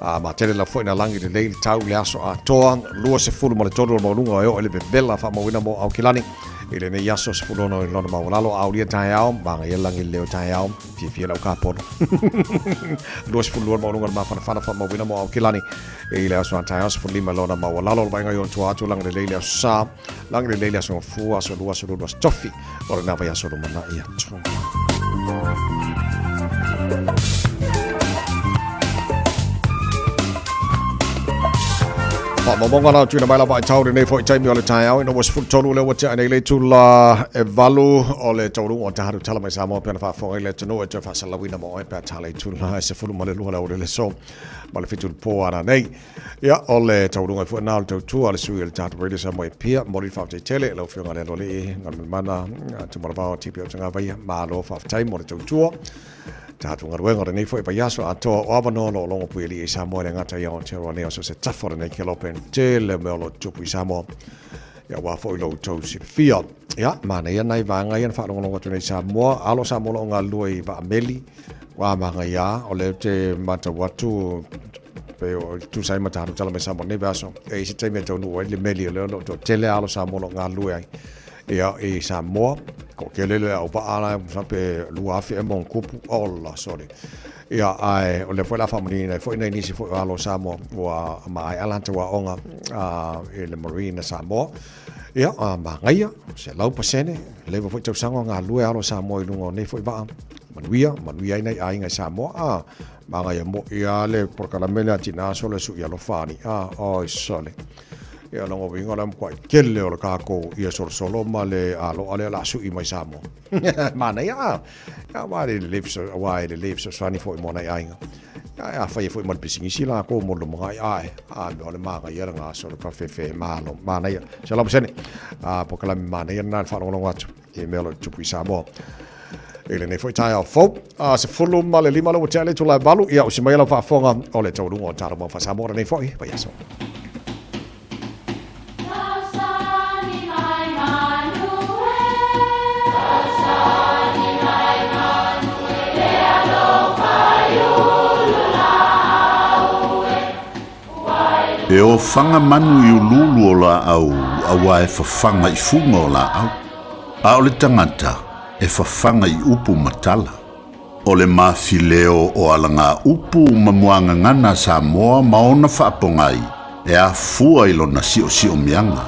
a ma tele la foi na langi lelei le tau i le aso atoa 23 o le maualuga e oo i le vevela faamauina mo Aukilani I lenei aso 16 i lona maualalo, aulia taeao, magaia lagi le leo taeao, fiafia lau kapolo. 22 maualuga le mafanafana faamauina mo Aukilani. I le aso a taeao 15 lona maualalo, le vaaiga i ona tua atu, lagi lelei le aso sa, lagi lelei le aso gafua, aso lua, aso lulu, aso tofi, o lena vaiaso lumanai atu. Faamaumauga na tuuina mai lava i tau lenei foi taimi o le taeao ina ua 13 lea ua tea nei le itula e 8 o le taualuga o tatou tala mai Samoa pe ana faafofoga i le atunuu e toe faasalalauina mo oe pe a tala itula e 12 le aoauli o le aso ma le 7 i le po ana nei. Ia, o le taualuga ai foi na o le tautua a le sui o le tatou Radio Samoa e Apia. Momoli le faafetai tele i lau Afioga i le Aloalii Galumalemana Tumalavao TPO Tagavaia. Malo faafetai mo le tautua. Tatou galuega o lenei foi vaiaso atoa o avanoa o lo o logo puialii i Samoa e le gata i Aotearoa nei o so se tafa o lenei kelope tele o mea o lo o tutupu i Samoa. Ia aua foi lo outou silafia. Ia, manaia nai vaega ia na faalogologo atu nei i Samoa. Alo Samoa o lo o galulue i vaameli. Ua manaia, o lea ou te matau atu pe o tusa ai ma tatou tala mai Samoa nei vaiaso. E i ai se taimi e taunuu ai le meli o lea o lo o toatele alo Samoa o lo o galulue ai. Ia, i Samoa, toatele le au vaa la, pe 2,000 ea ma ona tupu, ola, sorry. Ia, ae o lea foi o le a faamanino ai foi nai nisi foi o alo o Samoa ua maea latou aoga i le Marine a Samoa. Ia, manaia, 100%, leva foi tausaga o galulue alo o Samoa i luga o nei foi vaa. Manuia, manuia ai nai aiga i Samoa. A, manaia moi lava le polokalame lea a Tina Sole Sui Alofa Alii. A, oi sole. Ia, lona uiga o le a matuai tele o le tatou ia solosolo ma le aloa lea o le a sui mai Samoa. Manaia, a, aua e lelei fesoasoani foi mo nai aiga. Ae afai ai foi ma le pisinisi lakou mo le lumanai, ae, a mea o le manaia le gasolo kafefe malo manaia 100%. A polokalame manaia lena i le faalogologo atu i mea o lo o tutupu i Samoa i lenei foi taeao fou. A 15 le ua tea le itula e 8, ia usi mai lau faafofoga o le taualuga o Tala Faa-Samoa lenei foi vaiaso. E ofaga manu i uluulu o laau auā e fafaga i fuga o laau, a o le tagata e fafaga i upu ma tala. O le mafileo o alagaupu ma muagagana a Samoa ma ona faapogai e afua i lona siosiomiaga.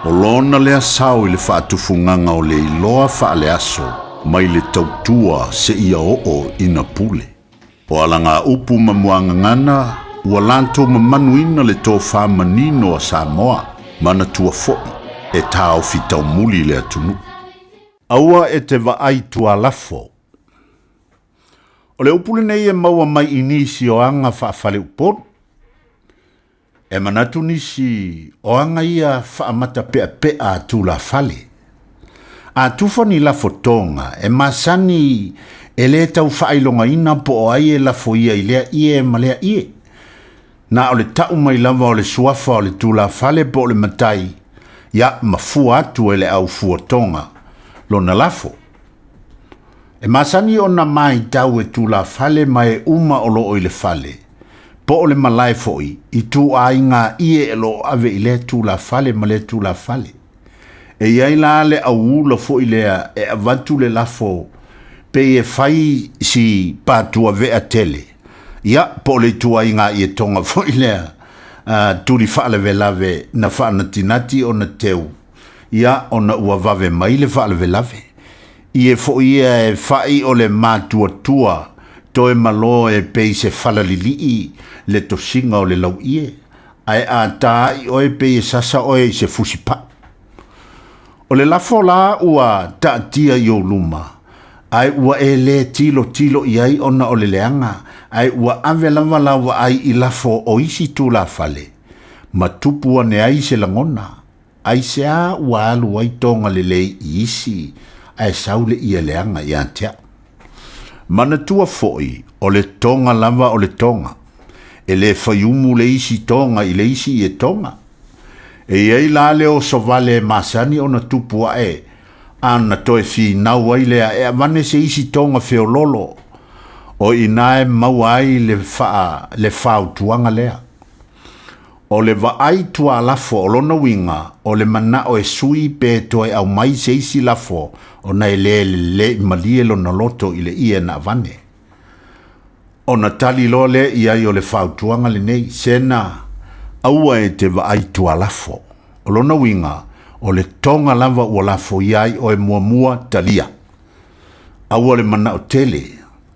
O lona lea sao i le faatufugaga o le iloa faaleaso mai le tautua seia oo ina pule. O alagaupu ma muagagana ua latou mamanuina le tofa manino a Samoa, manatua foi e taofi taumuli le atunuu. Aua e te vaai tualafo. O le upu lenei e maua mai i nisi o aga faafaleupolu. E manatu nisi o aga ia faamatapeapea a tulafale. A tufa ni lafo toga, e masani e le tau faailogaina po o ai e lafo ia i lea ie ma lea ie. Na o le tau mai lava o le suafa o le tulafale po o le matai, ia ma fua atu e le au fuatoga lona lafo. E masani ona maitau e tulafale ma e uma o loo i le fale, po o le malae foi, i tuaiga ie e loo ave i lea tulafale ma lea tulafale. E i ai la le auula foi lea e avatu le lafo pei e fai si patuavea tele, ia po o le ituaiga ietoga foi lea tuli faalavelave na faanatinati ona teu, ia ona ua vave mai le faalavelave. Ie foi ia e fai o le matuatua toe malo e pei se falalilii le tosiga o le lauie, ae a tāi oe pei e sasa oe i se fusipaʻu. O le lafo la ua taatia i ou luma, ae ua e lē tilotilo i ai ona o le leaga, ae ua ave lava lau vaai i lafo o isi tulafale, ma tupu ane ai se lagona, aisea ua alu ai toga lelei i isi, ae sau le ie leaga ia te au. Manatua foi, o le toga lava o le toga, e lē faiumu le isi toga i le isi ietoga. E i ai la le oso vale e masani ona tupu ae, a na toe finau ai lea e avane se isi toga feololo, o i inā e maua ai le faa le fautuaga lea. O le vaai tualafo o lona uiga o le manao e sui pe toe aumai se isi lafo ona e lē lelei malie lona loto i le ie na avane. Ona tali loa lea i ai o le fautuaga lenei, Sena, aua e te vaai tualafo. O lona uiga, o le toga lava ua lafoia ai oe muamua, talia. Aua le manao tele,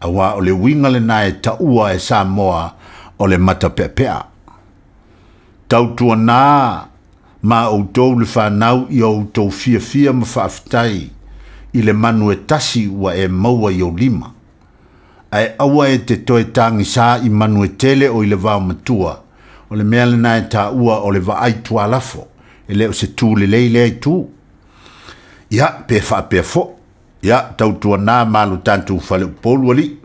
auā o le uiga lenā e taua e Samoa o le matapeapea. Tautuanā ma outou le fanau i o outou fiafia ma faafetai i le manu e tasi ua e maua i ou lima. Ae aua e te toe tagisā i manu e tele o i le vao matua, o le mea lenā e taua o le vaai tualafo, e le o se tū lelei lea itu. Ia, pe faapea foi, ia, tautuanā ma lo tatou faleupolu alii,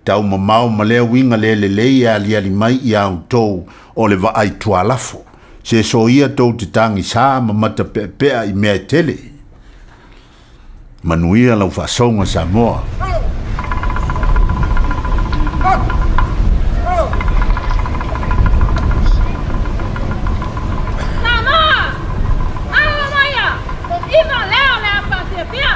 tau mamao ma lea uiga le lelei e aliali mai iā outou o le vaai tualafo, se soia tou te tagisā ma matapeapea i mea e tele. Manuia lau faasoga Samoa. Samoa! Aua maia! Iva lea o le apa fiafia!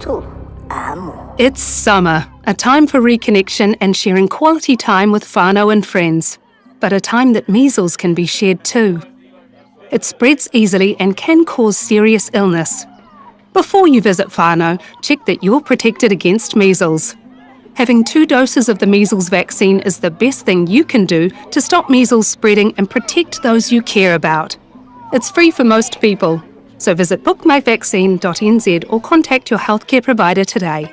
3 Amo. It's summer, a time for reconnection and sharing quality time with whānau and friends, but a time that measles can be shared too. It spreads easily and can cause serious illness. Before you visit whānau, check that you're protected against measles. Having two doses of the measles vaccine is the best thing you can do to stop measles spreading and protect those you care about. It's free for most people, so visit bookmyvaccine.nz or contact your healthcare provider today.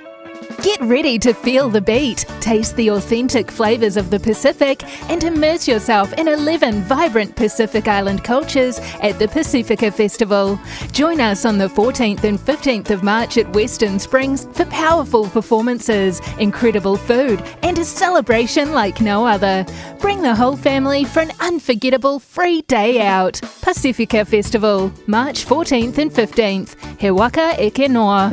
Get ready to feel the beat, taste the authentic flavours of the Pacific, and immerse yourself in 11 vibrant Pacific Island cultures at the Pacifica Festival. Join us on the 14th and 15th of March at Western Springs for powerful performances, incredible food, and a celebration like no other. Bring the whole family for an unforgettable free day out. Pacifica Festival, March 14th and 15th. He waka eke noa.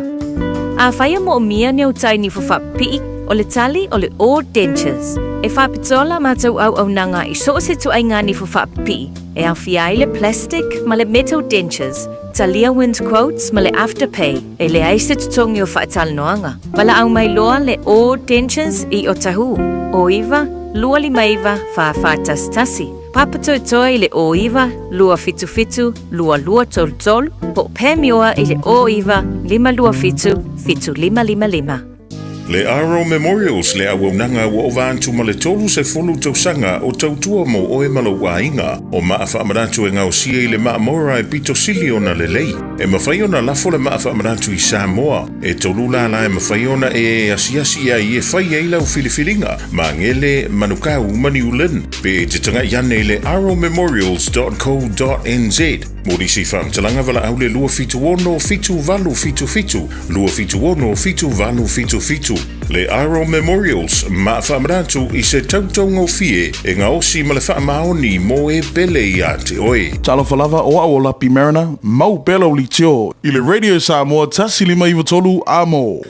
Afai e moomia ni au tai nifo faapipii, o le tali o le O Dentures. E faapitoa la matou auaunaga i so o se ituaiga nifo faapipii, e aofia ai le plastic ma le metal dentures, talia wind quotes ma le afterpay, e leai se totogi o faatalanoaga. Valaau mai loa le O Dentures i Otahuhu, 09 259 4411. Papatoetoe i le 09 277 2233 po o Pamioa i le 09 527 7555. Le Aro Memorials le auaunaga ua ova atu ma le 30 tausaga o tautua mo oe ma lou aiga. O maa faamanatu e gaosia i le maa Mora e pito sili ona lelei. E mafai ona lafo le maa faamanatu i Samoa. E tolu lala e mafai ona e asiasi ai e fai ai lau filifiliga, Magele, Manukau ma New Lynn. Pe e te tagai ane i le aromemorials.co.nz mo nisi faamatalaga valaau le 276 7877, 276 7877. Le Aro Memorials, maa faamanatu i se tautaugofie e gaosi ma le faamaoni mo e pele ia te oe. Talofa lava, o au o Lapi Mariner, mau pea lau leitio i le Radio Samoa 1593 Amo.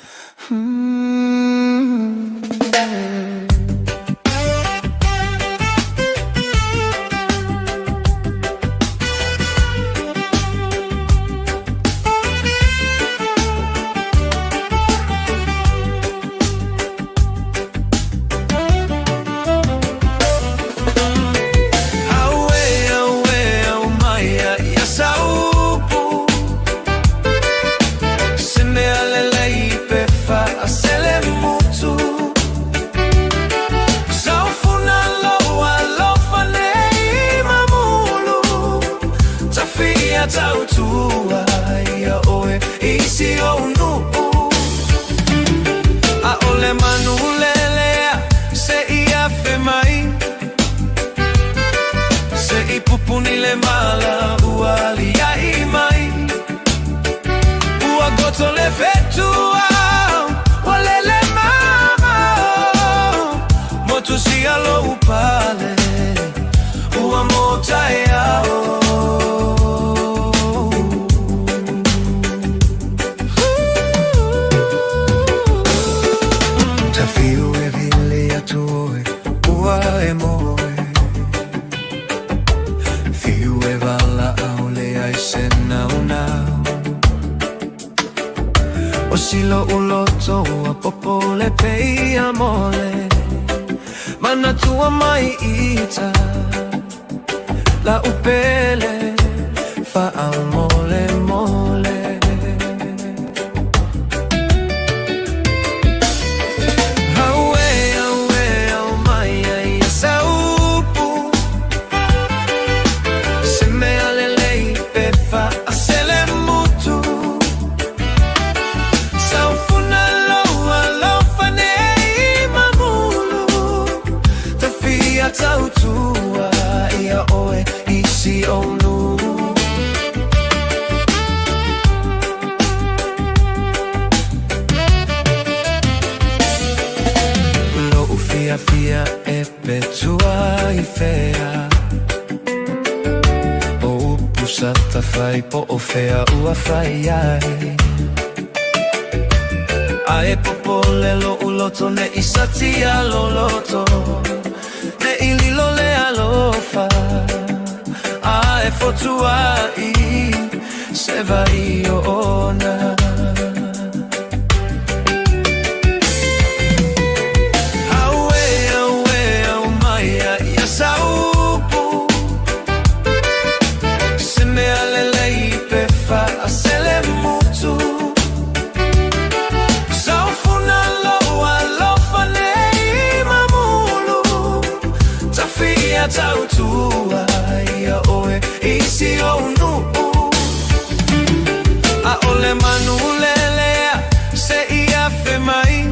afe mai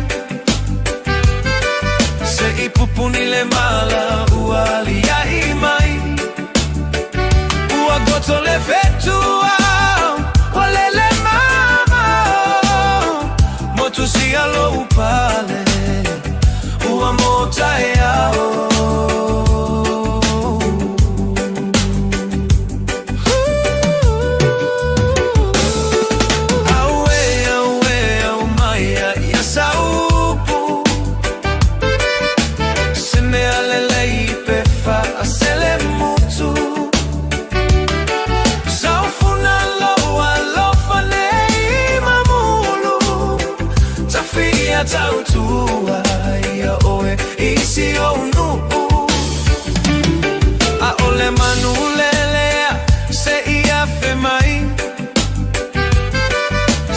Se i pupuni le mala ua alia'i mai Ua goto le fetua ua lele mamao Motusia lou pale ua mo taeao. Auē, auē, aumaia ia saupu Se mea lelei pe faaselemutu Saufuna lou alofa nei mamulu Tafia tautua ia oe i si ou nuu ʻAʻole manu lelea se i afe mai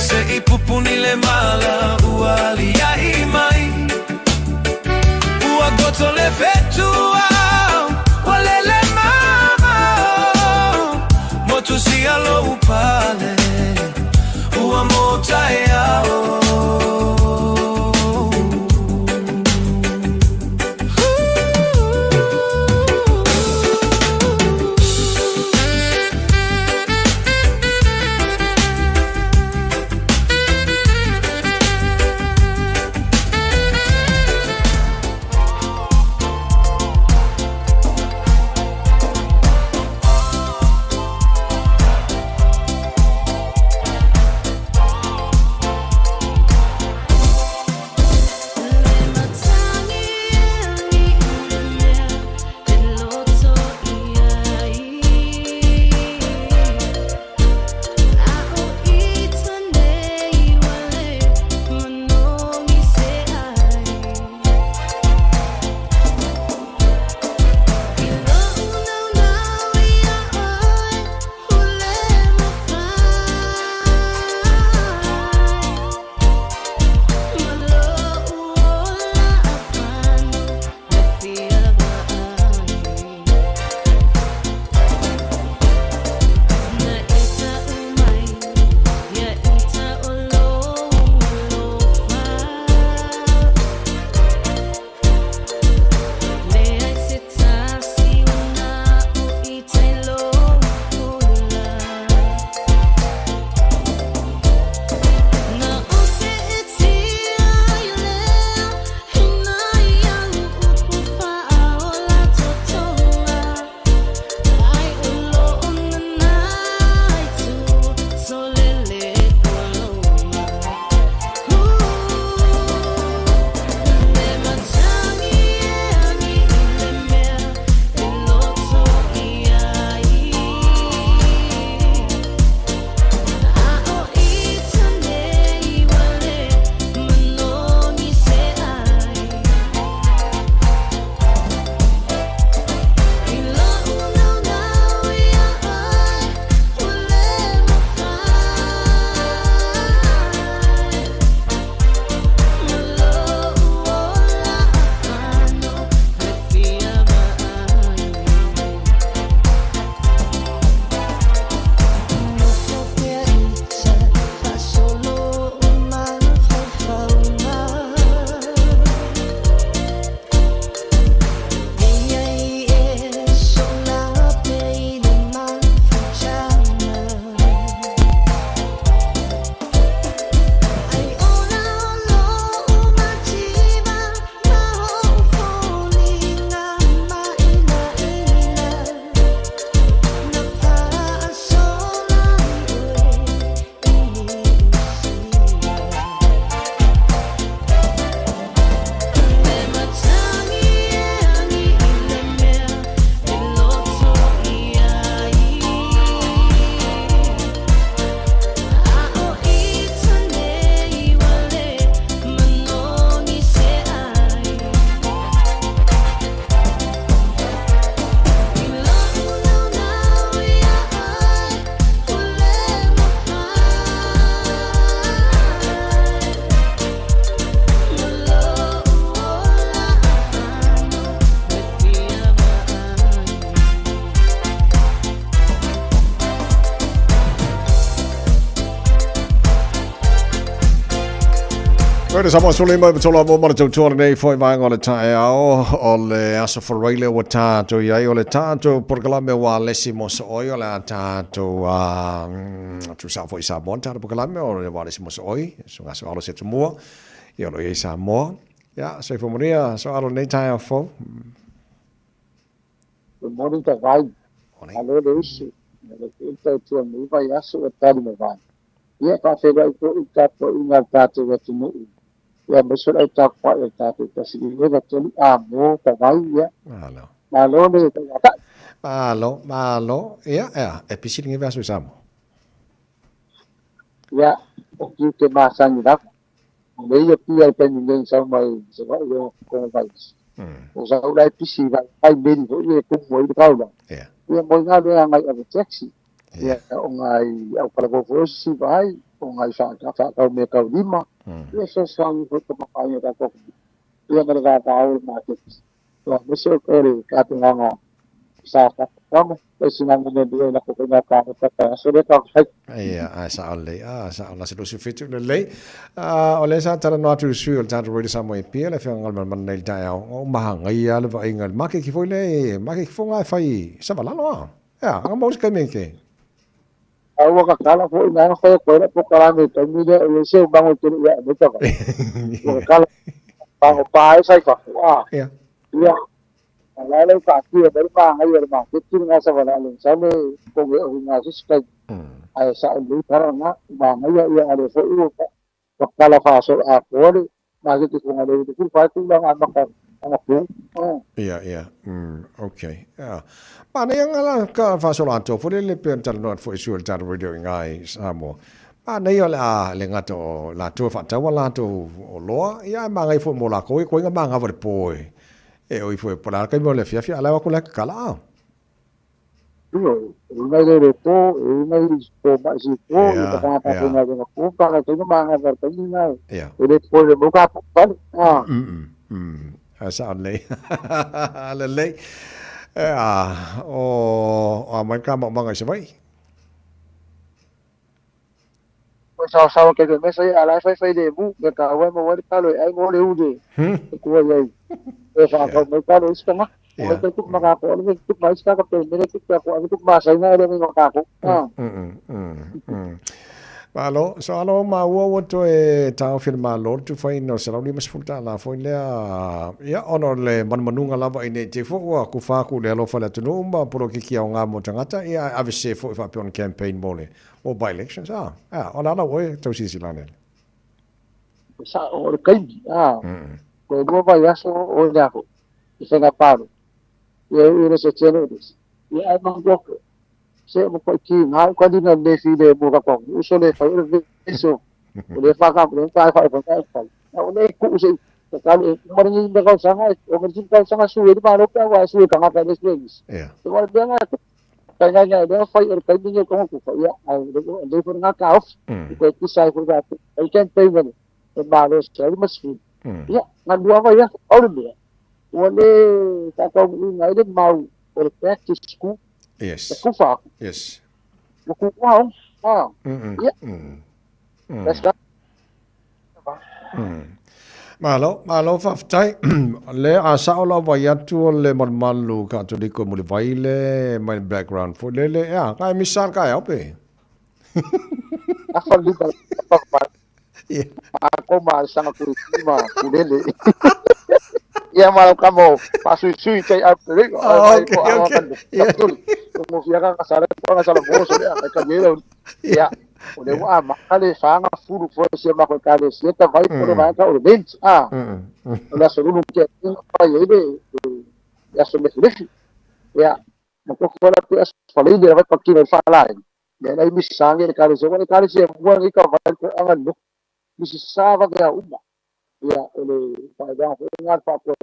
Se i pupuni le mala ua aliaʻi mai Ua goto le fetua ua lele mamao Motusia lou pale ua mo taeao. Koe sa mo sole mai tola mo mara tautua lenei foi vaega o le taeao o le aso Faraile ua tātou i ai o le tātou polokalame ua lesi mo so'oi o le a tātou tusa foi Samoa le tātou polokalame o le ua lesi mo so'oi so ngaso alo se tumua ia o lo i ai Samoa ia soifua manuia so alo lenei taeao fou. Good morning ka vai. Malo le usu. Le te tautua mai vaiaso ua tali mai vai. Ia faafeiloai foi i le tapuaiga a le tatou atunuu. Ia aemaise o le au tapuai o le tatou 153 a mo ka vai ia. Malo. Malo le tauatai. Malo, malo. Ia, ea, e pisi lenei vaiaso i Samoa. Ia, o tiute masani lava. O lea ia pia i taimi nei sau mai Savaii o Kongo mai. O sau la e pisi vai vai meri foi e kumu ai le kaula. Ia mo i galuega ngai ave taxi. Ia o ngai au kalakou foi o sisiva ai, o ngai whaakau mea kau lima. Ia fesoasoani foi ka makaia o tatou ia ma le vavao o le maketi. Ia aemaise o le tapenaga sa faatoaga, e sina mo mea mea lako foi ngā tāngata ka aso lea ka hai. Ia, ae sao lelei, a, sao la se 27 lelei. A, o lea sa talanoa atu i le sui o le tatou Radio Samoa i Apia, le Afioga Galumalemana nei i le taeao, o mahangaia lava le vaaiga i le makeki foi lea, makeki foi nga e fai savalalo a. Ea, anga maua se taimi ke. A ua kakala foi nā whai koe la pokalame i taimi lea, o le se umango i tele ia e meka vai. Ua kakala, pango pā e sai whafu, a. Ia. Ia, a la lau whaatia, mai mahangai o le maketi ngā savalalo, sa le konge o ngā sisi kai. Ae sa o le tara ngā, mahangai ia a le foi ua Pakala whaasol a koa le maketi ko ngā le te kuru whai tūlanga a maka anga pō. Ia, ia, okay. Ia. Ma nei anga la ka whaasol a tō fole le pea talanoa atu foi sui o le tatou radio i ngā i Samoa. Ma nei o le a le ngata o latou e whaataua latou o loa, ia e maangai foi mo lakou e koinga maangawa le pō e. E oi foi po le ala kaimi o le afiafi a lau aku le kakala a. Io, e mai le le pō, e mai pō mai si pō, i ka whangata ko ngā wenga pō, ka ngā tainga mā ngā whara tainga ngā, e le pō le mō ka pō pale. A sa lei. Le lei. A, o, a mai ka maumanga i Savaii. Ko saosaoa ke ke mesa ia, a la e whaiwhai le mu, me ka aua e maua ai le kalo e ai mo le ule, e kua i ai. E whakau mai kalo isi tanga. O mai kai tuku makako, ale me tuku mai isi kaka pe mele tuku ako, ale tuku masaina ele me makako. Malo, so alo maua ua toe taofi e le Malo le tufaina o le $150 foi lea, ia, ona o le manumanuga lava ina i te i foi ua kufa aku le alofa i le atunuu ma polokiki aoga mo tagata, ia ae ave sese foi faapea ona campaign mo le mo by-elections, a, a, o le ala ua e tau silasila ane. Sa, o le kaimi, a, ko e lua vaiaso o le ako, i whenga pāro. Ia i le se tele o Ia ai mangu ako. Se mo ko ki ngā uka lina le fi le mo ka kwa uso le whai o le veso. O le whaka, o le whai whai whai whai. Na o le ku se ka kali e mara ni me kau sanga o me tin kau sanga su e ma ro ka wa su e ka ka le su e. Te wa le nga kai ngai ngai le whai o le kai ni ko ko ia ai le le fo nga ka off. Ko ki sai ko ga ai ken pe me e ma lo se ma su. Ia nga lua va ia o le mea. Ua le faataunuuina ai le mau o le back to school. Yes. E kufa aku. Yes. Ua kuʻua au. Ah. Ia. That's that. Malo, malo faafetai. Le a sao lava i atu o le malumalu Katoliko e mulivai le mai le background foi lele. Ea, ka e misa le kaeao pe. Afa lima, afa ma. Ma ko ma sanga kuri ma kulele. Ia ma ka mo pa sui sui te a pere. Oh, okay, okay. Yeah. Mo fia ka sala ko ka sala mo so ya ka ye ya. O le wa ma ka le fanga furu fo se ma ko ka le se ta vai ko le vai ka o le bench. Ah. O le so lu ke pa ye le ya so le le. Ya. Ma ko ko la pe as fa le le vai pa ki le fa la. Le lai mi sange le ka le se wa le ka le se mo ni ka vai ko anga no. Mi se sa va ke uma. Ia o le fa ga fo nga fa ko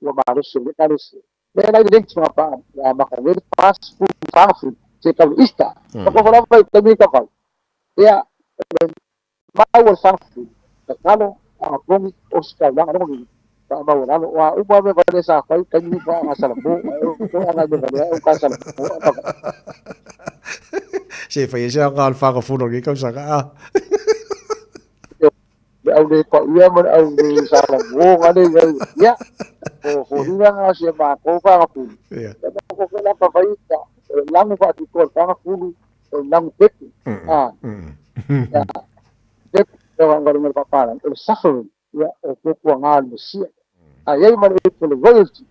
ua malosi o le ekalesia. Lea la i le lenti ma pa ma ka le pas fu fa fu se ka ista. Ma ko lava i taimi ka vai. Ia le mau o le fa fu. Ka kalo a pongi o se taulaga logo fa mau lalo wa uma me vale sa fai taimi fa nga sala mo o anga me vale o ka sala mo. Se fai e se anga al whakafuno ki kausaga a. Le au le paia ma le au le salamo le ia ia o foliga nga se ma ko fa fulu Ia. Ko ko la pa vai ia langu fa ti ko fa fulu o langu pepe ah ia pepe o nga le pa o suffering ia o ko ko nga le sia a ia ma le ko le royalty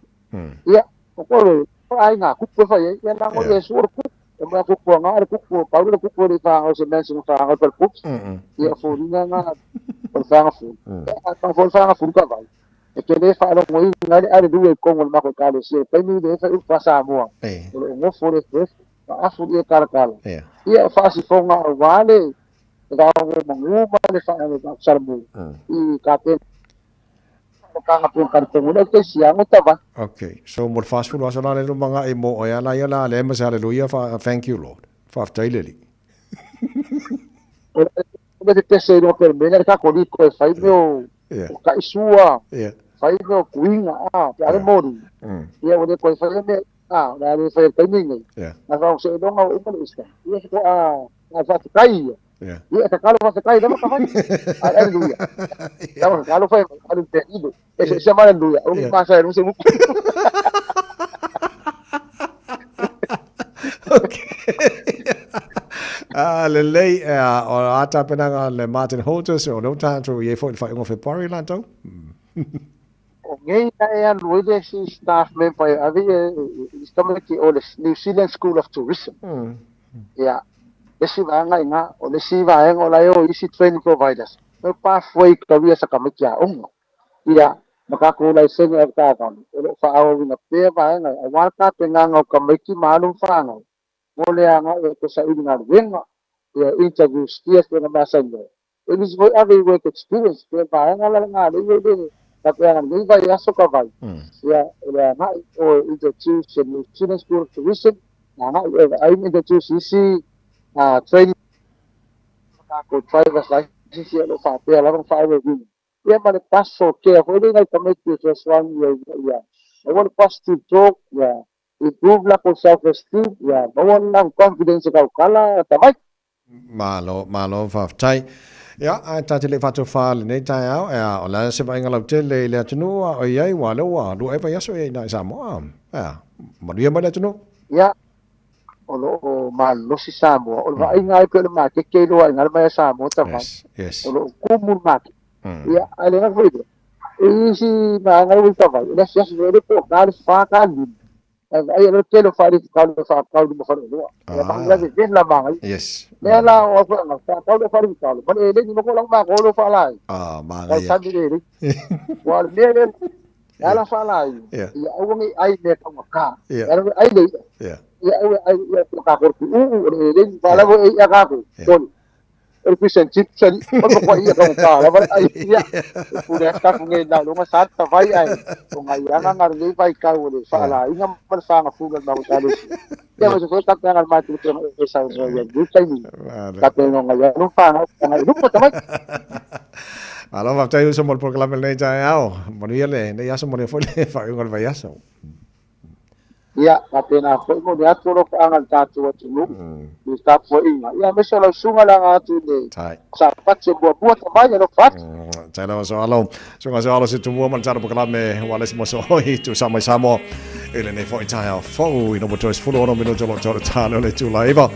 ia o ko le ai nga ku fa ia ia langu ia su ku e ma ku ku nga ku ku pa le ku ku le fa o se mention fa nga pa ku ia foliga nga o fa fulu a pa fa fulu ka vai e ke le fa lo mo nga le ale du e kongo le mako ka le se pe mi le fa u fa sa mo o le ngo fo le fa afu e kala kala ia fa si fonga o vale ga o mo ma le fa le fa sa mo i ka te ka nga pu ka te mo le ke si ngo ta va. Okay. So mo le 40 aso la le lumanga e mo o ia la ia la le ma se hallelujah fa thank you Lord. Faafetai le Alii. O le te se no per mena ka ko li ko e fai me o ka isua fai me o kuinga a pe ale mori ia o le ko e fai me a la le fai pe ni nei na fa o se donga o mo le iska ia ko a na fa te kai ia ia ka kalo fa te kai da ka fai aleluia da ka kalo fai ale te ido e se chama aleluia o ma sa não sei muito. Okay. Ah, lelei, o a tapenaga le Martin Holters, o leo tatou i ai foi i le faaiuga o February latou. O ngei na e alu ai le isi staff member e ave ia i tamaiti o le New Zealand School of Tourism. Ia, le isi vaega i ina, o le isi vaega o la e o i isi training providers, no pathway career sa tamaiti aoga. Ia, ma tatou laisene avetaavale, o lo o faaauauina pea vaega aua le tapenaga o tamaiti ma alo ma fanau mo le agai e te saili galuega, ia interview skills pei ona masani ai. E nisi foi ave i work experience pei o le vaega la le galei le faapea lenei vaiaso ka vai, ia o le agai o introduce New Zealand School of Tourism, agai e vaai ma introduce isi training tatou driver's license ia o lo o faapea lava ona faaauauina. Ia ma le paso kea foi lea i nai tamaiti e fesoasoani ai ina ia maua le positive talk, ia improve lakou self esteem, ia maua le lakou confidence e taukala tamaiti. Malo, malo faafetai. Ia, ae ta te le i faatofa lenei taeao, ea, o le a se vaaiga lautele i le atunuu a o i ai, ua lea ua lua ea vaiaso i ai ina i Samoa. Ea, manuia mai le atunuu. Ia, o lo o malolosi Samoa. O le vaaiga ai pei o le makeke i loa i ina le mai a Samoa tavai. O lo o kumu le makeke. Ia, ae le gata foi i lea, e i isi vaega ua i tavai, o le asiasi foi lea po o ka le fa ka lima. Ae vaai o le tele o faalifukau le faatau i luma faleoloa. Ia ma la vevela la manaia. Lea la o au foi anga faatau le faalifukau ma le eleni ma ko lau mako lo faalaai. Ah, manaia. Tau sami le eleni. Ua o le mea lea le ala faalaai. Ia aua nei ai mea taugata. Ia ala ai le i'a. Ia aua ai ia ko ka ko uu o le eleni faalaai e i'a ka ko. Tolu. O le fish and chips ali o le makuai ia taugata lava le ai ia e pule atu taku nei nau longa sa ta vai ai o ngai anga nga lenei vaitau o le faalaiga ma le fagafulu a le matou ekalesia. Ia ma se foi tapenaga a le matou pena e saunoa i ai lenei taimi tapena o ngai alo fanau agai i luma tamaiti. Malo faafetai uso mo le polokalame lenei taeao. Manuia lenei aso, manuia foi le faaiuga o le vaiaso. Ia, faapena foi mo le atu o lofaaga i le tatou atunuu i le tapuaiga, ia aemaise o lau susuga le aga atu i le Sapati o Muamua Tamai, alofa atu. Tai lava Soalo, Susuga Soalo se tumua ma le tala polokalame ua le se moso oi tu sa mai Samoa i lenei foi taeao fou i nomo toe 16 minuto lo tolo talo le tula iva.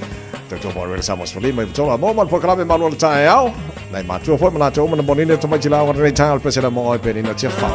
Tautua mo le Samoa sefulima i tolo a mo ma le polokalame malu o le taeao. Nei matua foi ma latou uma na monine tamaiti la o lenei taeao le pesela mo oi penina tia fau.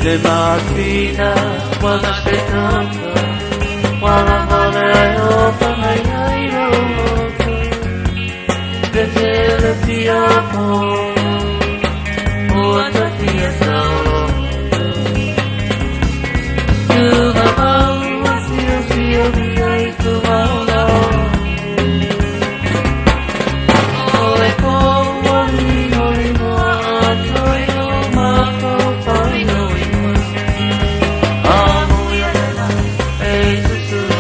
Le masina wana se tata Wala male ai o whangai ai roto Te tele pia po O ata fia saolo Tunga mau sio sio mi ai tu mauna O le po wali oli moa atoi o mafau no ingoa Amo ia lela e susuru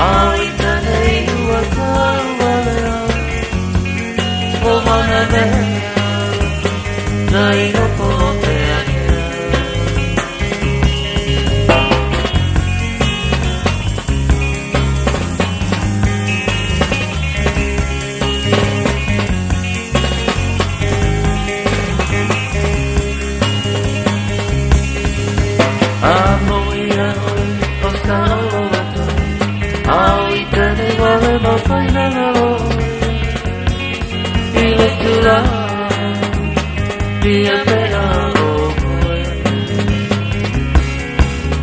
Au i tanei ua tau walea O mana mea Tai ropo o te ania Amo ia oe o saolo atu Au i tēnei wale mawhaina ngaro I le tula Pia pea o koe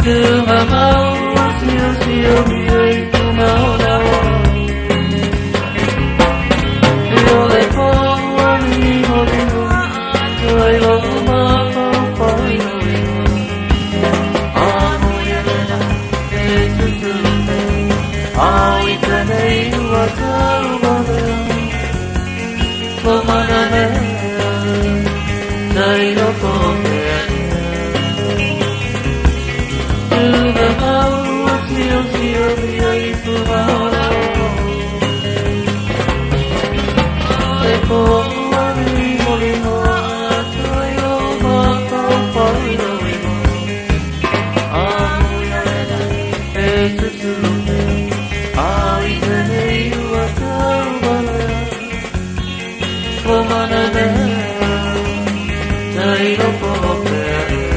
Tunga mau sio sio mi ai tu maona o I o le po ali o le Tu ai lo mafau no ingoa Amo ia lela e susuru Au i tēnei ua tau walea O mana mea Tai ropo o te ania Tunga mau sio sio mi ai tu maona O le po ali o le moa Atoi o mafau no ingoa Amo ia lela e susuru Au i tēnei ua tau walea O mana mea Tai ropo o te ania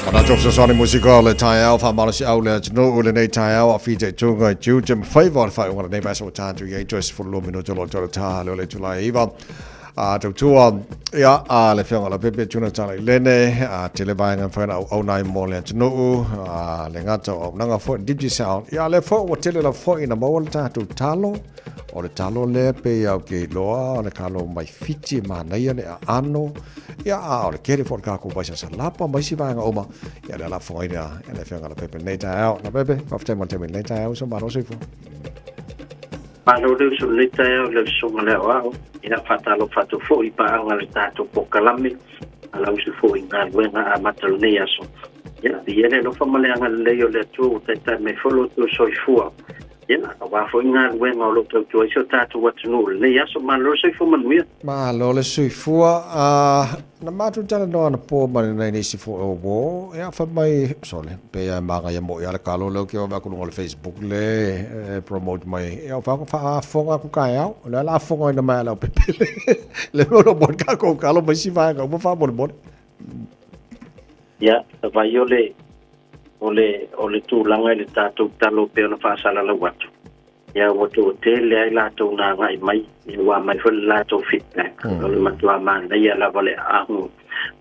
Manatu fesoasoani musika o le taeao faamalosiau le atunuu lenei taeao a fitaituga i tiute ma faiva o le faaiuga o lenei vaiaso ua tatou i ai toe 12 minute o lo o toe ta le o le itula e 9 a tautua ia a le afioga ia Leaupepe Tuna Talalelei a tele vaega e mafai ona auauna ai mo le atunuu a le gata o auaunaga foi Digicel ia lea foi ua tele lava foi ina maua le tatou talo o le talo lea pei lava ou te iloa o le kalo mai Fiti e manaia le aano ia a o le kele foi o le kakou vaisasalapa ma isi vaega uma ia lea o le a fofogaina e le afioga ia Leaupepe i lenei taeao. Leaupepe, faafetai mo le taimi i lenei taeao, uso malo soifua. Malo le uso i lenei taeao i lau Susuga i le Aoao, ia faatalofa atu foi i paaga o le tatou polokalame, a lau uso foi i galuega amata o lenei aso. Ia, viia le alofa ma le agalelei o le Atua ua taitai mai foi lo outou soifua. Ia, aua foi galuega o lo o tautua ai si o tatou atunuu i lenei aso. Malo le soifua manuia. Malo le soifua. Na matou talanoa anapo ma nai nisi foi o uō, ia fai mai, sole, pei lava e magaia moi lava le kalo lea ou te vaavaai atu i luga o le Facebook le e promote mai, ia o faafofoga atu taeao, o lea o le a fofogaina mai e Leaupepe le mea o lo o moe le kalo ma isi vaega uma faamolemole. Ia, vai o le, o le, o le tulaga i le tatou talo pei ona faasalalau atu, ia ua toatele ai latou na agai mai, ia ua aumai foi le latou feedback, o le matua manaia lava le ahu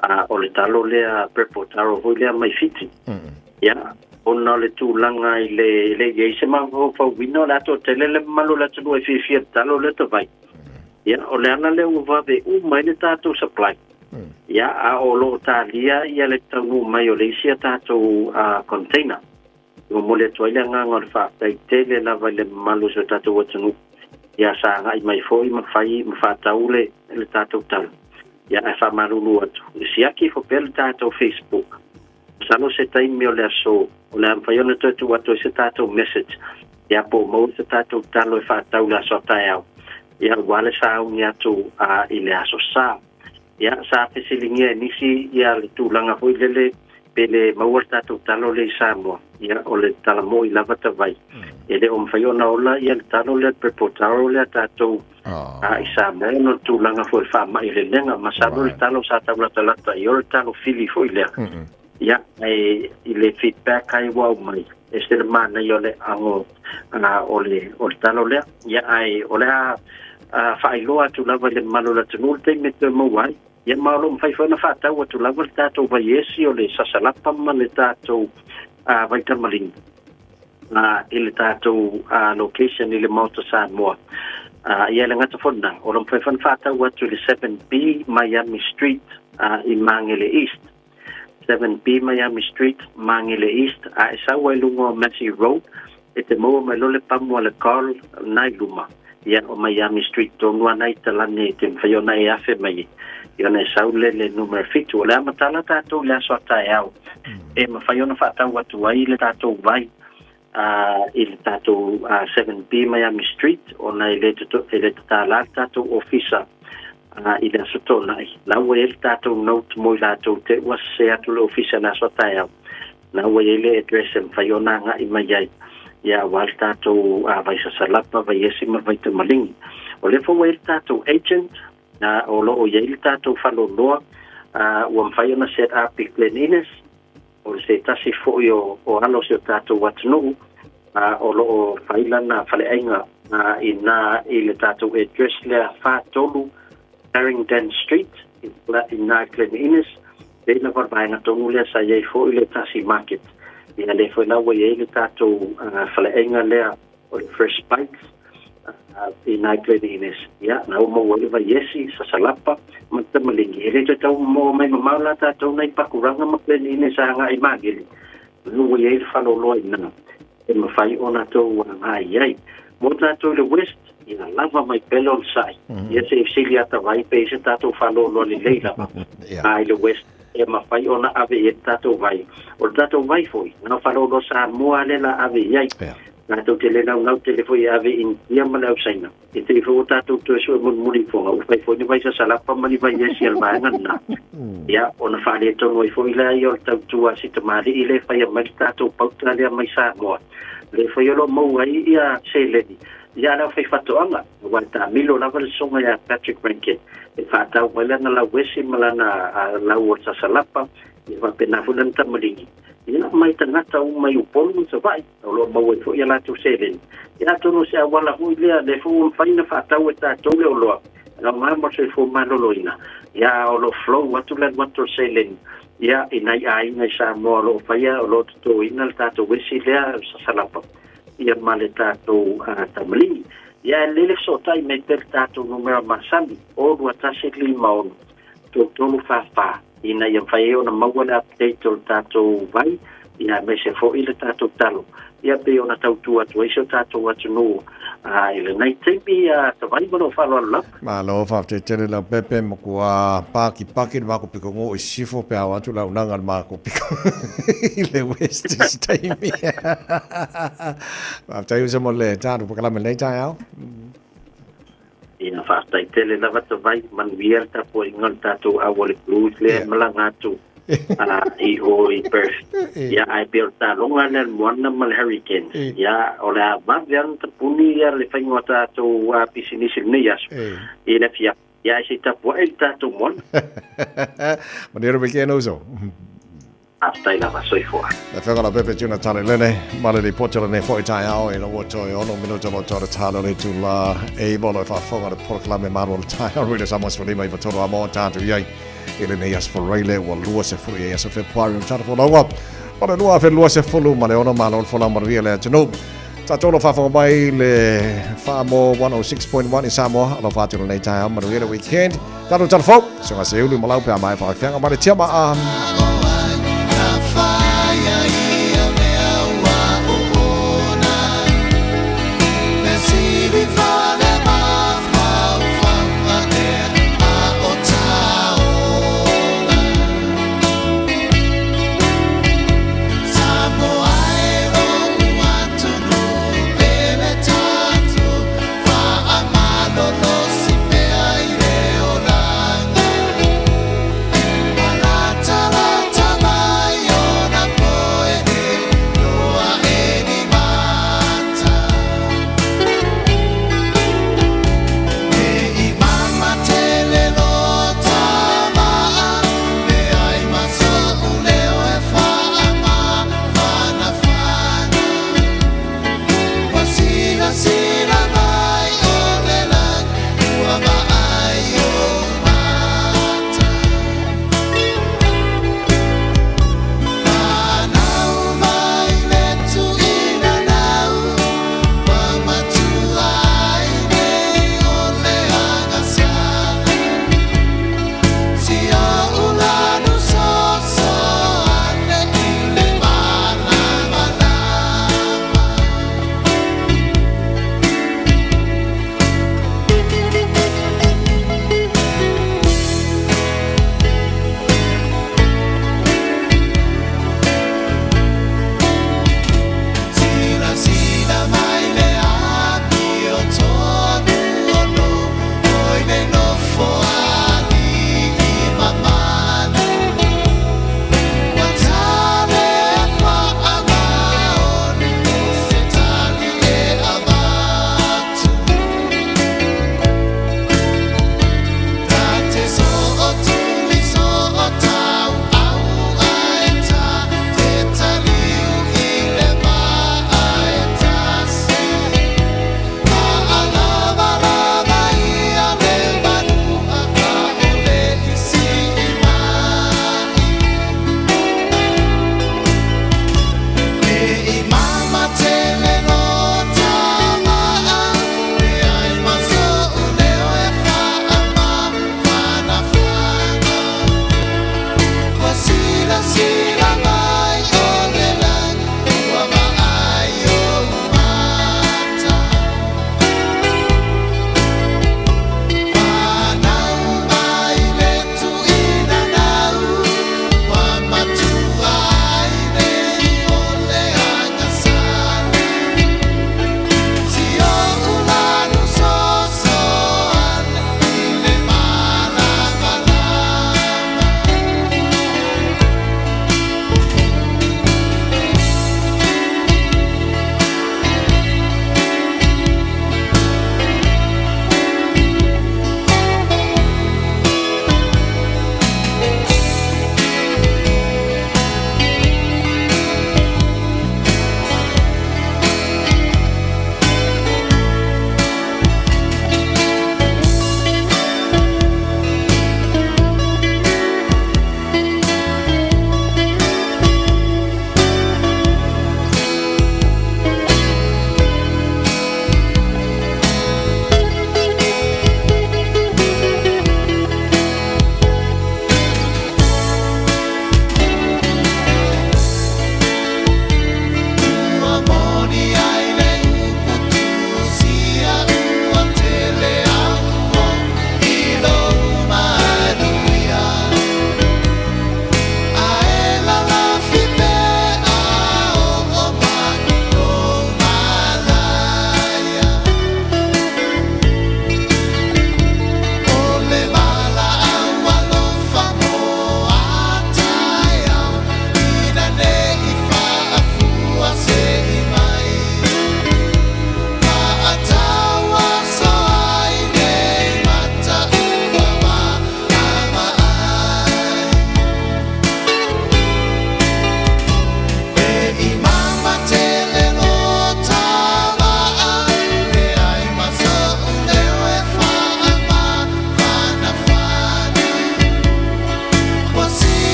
a o le talo lea purple taro foi lea mai Fiti. Ia, ona o le tulaga i le, le i ai se mafaufauina o le a toatele le mamalu o le atunuu e fiafia i le talo lea tavai. Ia, o le ala lea ua vave uma ai le tatou supply. Ia, a o lo o talia ia le taunuu mai o le isi a tatou container. E momoli atu ai le agaga o le faafetai tele lava i le mamalu o si o tatou atunuu, ia sa agai mai foi ma fai ma faatau le le tatou tala. Ia ae faamalulu atu, e siaki ifo pea le tatou Facebook. Masalo se taimi o le aso o le a mafai ona toe tuu atu ai se tatou message, ia po o maua se tatou talo e faatau i le aso a taeao, ia aua le sauni atu i le aso Sa. Ia, sa fesiligia e nisi ia le tulaga foi lele Pe le maua le tatou talo lea i Samoa, ia, o le tala mo'i lava tavai. E le o mafai ona ola ia le talo lea, le purple taro lea tatou i Samoa ona o le tulaga foi o le faamai lelega. Masalo le talo sa taulatalata i o le talo fili foi lea. Ia, ae i le feedback ai ua aumai, e ese le manaia o le ago o le, o le talo lea. Ia, ae o le a faailoa atu lava i le mamalu o le atunuu le taimi e toe maua ai. Ia ma o lo o mafai foi ona faatau atu lava le tatou vaiesi o le sasalapa ma le tatou vaitamaligi i le tatou location i le Maota Samoa. Ia e le gata foi lena, o lo o mafai foi ona faatau atu i le 7B Miami Street i Magele East. 7B Miami Street, Magele East, a e sau ai i luga o Massey Road, e te maua mai loa le pamu a le Carl lena i luma, ia, o Miami Street tonu lava na i talane e te mafai ona e afe mai ai, ia ona e sau lea i le numera 7. O le a matala tatou i le aso a taeao e mafai ona faatau atu ai le tatou vai i le tatou 7B Miami Street, ona e le tatala le tatou ofisa i le Aso Toonai. La ua i ai le tatou note mo i latou te ua sese atu le ofisa i le aso a taeao. La ua i ai le address e mafai ona agai mai ai, ia aua le tatou vaisasalapa, vaiesi ma le vaitamaligi. O lea foi ua i ai le tatou agent, o lo o i ai le tatou faleoloa ua mafai ona set up i Glen Innes, o se tasi foi o alo o si o tatou atunuu o lo o fai lana faleaiga i ina i le tatou address lea 43 Farringdon Street i ina i Glen Innes, pei lava o le vaega tonu lea sa i ai foi le Tasi Market. Ia lea foi la ua i ai le tatou faleaiga lea o le Fresh Bites i ina i Glen Innes. Ia, na ua maua ai le vaiesi, sasalapa ma le tamaligi. E le toe tau maua mai mamao la tatou nai Pakuranga ma Glen Innes agai i Magele. Na ua i ai le faleoloa i ina e mafai ona tou agai i ai. Mo tatou i le West, ia lava mai pea le onosai. Ia se i fesili ata vai pe i ai se tatou faleoloa lelei lava i le West e mafai ona ave i ai le tatou vai. O le tatou vai foi, na o faleoloa Samoa lea la ave i ai. Tatou te le naunau tele foi e ave i Initia ma le Ausaina. I te i foi ua tatou toe sue mulimuli ifoga, ua fai foi ni vai sasalapa ma ni vai esi a le vaega lena. Ia, ona faaletonu ai foi lea ia o le tautua a si tamalii lea e faia mai le tatou pauta lea mai Samoa. Lea foi o lo o maua ai ia seleni ia a le aufaifaatoaga, aua e taamilo lava le soga ia Patrick Rankin e faatau mai lana lauesi ma lana lau o le sasalapa, ia faapena foi lana tamaligi. Ia, mai tagata uma i Upolu ma Savaii. O lo o maua ai foi a latou seleni. Ia atonu o se auala foi lea, lea foi ua mafai ona faatau e tatou le oloa e aoga mo le soifua maloloina, ia a o lo o flow atu le alu atu o le seleni ia i nai aiga i Samoa o lo o faia, o lo o totoina le tatou esi lea sasalapa ia ma le tatou tamaligi. Ia e lele fesootai mai pea le tatou numera masani, 0 21 56 3344 ina ia mafai ai ona maua le update o le tatou vai, ia aemaise foi le tatou talo, ia pei ona tautua atu ai si o tatou atunuu i lenei taimi tavai ma lou faaaloalo lava. Malo faafetai tele Leaupepe matua pakipaki le makou pikogo i sisifo pe a o atu le auaunaga a le makou piko i le west i se taimi. Faafetai uso mo le tatou polokalame i lenei taeao. Ia, faafetai tele lava Tavai, manuia le tapuaiga o le tatou au o le Blues lea e malaga atu i o i Perth. Ia, ae pei o le taloga lea a le Moana ma le Hurricanes. Ia, o le a vave lava ona tapuni ia le faiga o tatou pisinisi i lenei aso i le afiafi. Ia, ae se i tapuai le tatou Moana. Manuia le weekend uso. Faafetai lava. Soifua. Le Afioga Leaupepe Juna Talalelei ma le lipoti o lenei foi taeao ina ua toe 6 minuta loa toe talo le itula e 9 o lo o faafofoga le polokalame malu o le taeao Radio Samoa 15 93 a mo tatou i ai i lenei aso Faraile ua 20 i aso Fepuari o le tatou folauga o le 2026. Malo le folau manuia le atunuu. Tatou lo faafofoga mai le Faamo 106.1 i Samoa. Alofa atu lenei taeao, manuia le weekend. Tatou tala fou, soga se ulu malau pe a mai whakawhianga mai le tia maa.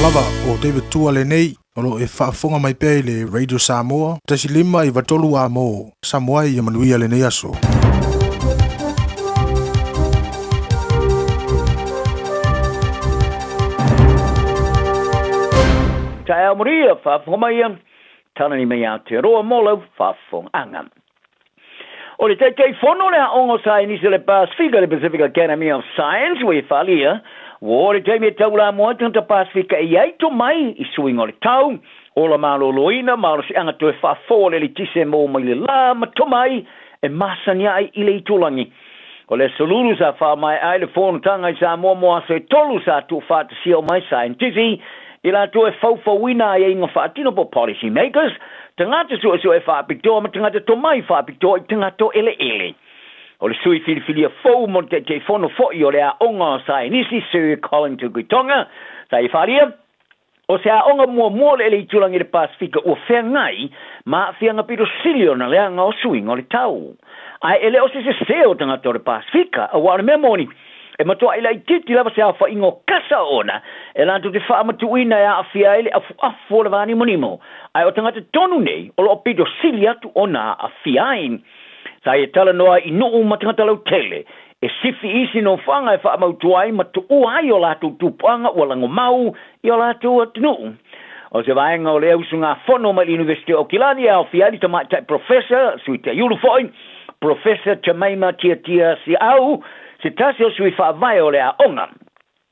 Lava o David Tua lenei o lo o e faafofoga mai pea i le Radio Samoa 1 5 93 amo Samoa ia manuia lenei aso. Taeao maria, faafofoga mai ia, talani mai Aotearoa mo lau faafofogaaga. O le Taitaifono o le Aoga o Saienisi o le Pasefika, le Pacific Academy of Science, ua e faaalia, ua oo le taimi e taulamua ai tagata Pasefika e i ai tomai i suiga o le tau, ola malōlōina, malosiaga toe faafou o le eletise e maua mai le lā ma tomai e masani ai i le itulagi. O le Aso Lulu sa faamaea ai le fonotaga i Samoa mo aso e tolu sa tuufaatasia uma ai saienitisi i latou e faufauina aiaiga faatino po o policy makers, tagata suesue faapitoa ma tagata tomai faapitoa i tagata o eleele. O le sui filifilia fou mo le Taitaifono foi o le Aoga o Saienisi, Sir Colin Tukuitonga, sa ia faaalia, O se aoga muamua o le ele itulagi i le Pasefika ua feagai ma aafiaga pito sili ona leaga o suiga o le tau. Ae e le o se sese o tagata o le Pasefika, auā o le mea moni, e matuaʻi laitiiti lava se aofaiga o kasa ona e latou te faamatuuina e aafia ai le afuafu o le vanimonimo, ae o tagata tonu nei o lo o pito sili atu ona aafia ai. Sa ia talanoa ai i nuu ma tagata lautele, e sifi isi nofoaga e faamautu ai ma tuua ai o latou tupuaga ua lagomau i o latou atunuu. O se vaega o le usugafono mai le Iunivesite o Aukilani e aofia ai le tamaitai Professor, Sui Taiulu foi, Professor Jemaima Tiatia Siau, se tasi o sui faavae o le aoga.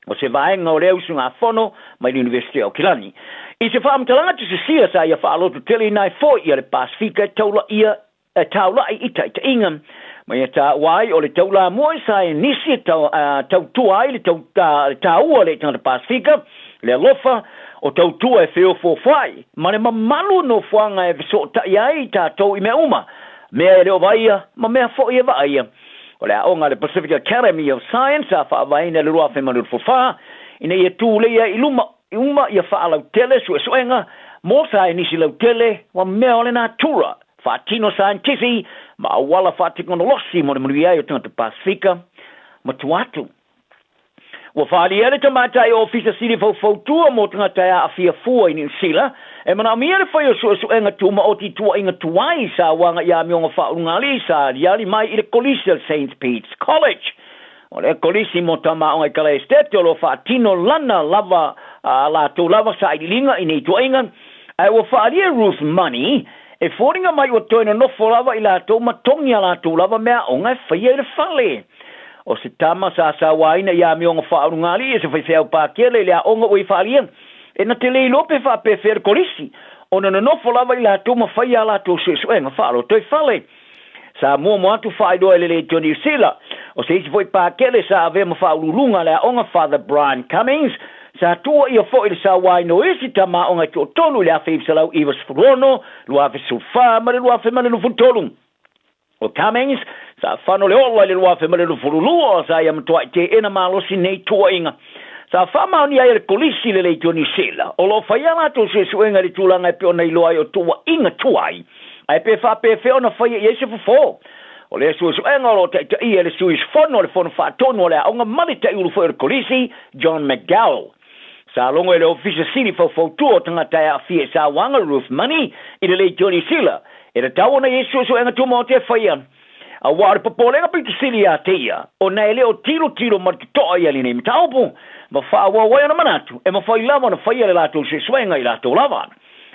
O se vaega o lea usugafono mai le Iunivesite o Aukilani. I se faamatalaga tusisia sa ia faalototeleina ai foi ia le Pasefika e taulaia e taulaʻi i taitaiga. Ma ia taua ai o le taulamua i saienisi e tau, tautua ai le, tau, ta, le taua le tagata Pasefika, le alofa, o tautua e feofoofoai, ma le mamalu o nofoaga e fesootai ai i tatou i mea uma, mea e le o vaaia ma mea foi e vaaia. O le aoga a le Pacific Academy of Science sa faavaeina i le 2024 ina ia tulei ai i luma uma ia faalautele suesuega mo saienisi lautele ma mea o le natura, faatino saienitisi ma auala faatekonolosi mo le manuia ai o tagata Pasefika ma tua atu. Ua faaalia le tamaitai Ofisa Sili Faufautua mo Tagata e Aafia Fua i Niu Sila e manaomia le fai o suesuega tumaoti tuuaiga tuai sa uaga i amioga faaulugalii sa aliali mai i le Kolisi o le Saint Pete's College. O le Kolisi mo Tama Aoga i Kalaesetete o lo o faatino lana lava a latou lava sailiiliga i nei tuuaiga, ae ua faaalia Ruth Money e foliga mai ua toe nonofo lava i latou ma togi a latou lava meaaoga e faia i le fale. O se tama sa sauaina i amioga faaulugalii e se faifeau pakele i le aoga ua i faaalia, e na te le iloa pe faapefea le Kolisi ona nonofo lava i latou ma faia a latou suesuega faalotoifale. Sa muamua atu faailoa e le Leitio Niu Sila, o se isi foi pakele sa avea ma faauluuluga a le aoga Father Brian Cummings, sa tuuaia foi i le sauaina o isi tama aoga e toatolu i le 1996, 2014 ma le 2023. O Cummings, sa fano le ola i le 2022, sa ia matuai teena malosi nei tuuaiga. Sa faamaonia ai e le Kolisi le Leitio Niu Sila, o lo o fai a latou suesuega i le tulaga e pei ona iloa ai o tuuaiga tuai, ae pe faapefea ona faia i ai se fofo. O lea suesuega o lo o taitaia e le sui usufono o le Fono Faatonu o le Aoga ma le Taiulu foi o le Kolisi, John McDowell. Sa logo e le Ofisa Sili faufautua o tagata e aafia i sauaga Ruth Money i le Leitio Niu Sila, e tatau ona i ai suesuega tumaoti e faia. Aua o le popolega pito sili ia te ia, ona e le o tilotilo ma le totoa ia lenei mataupu, ma faaauau ai ona manatu e mafai lava ona faia le latou suesuega i latou lava.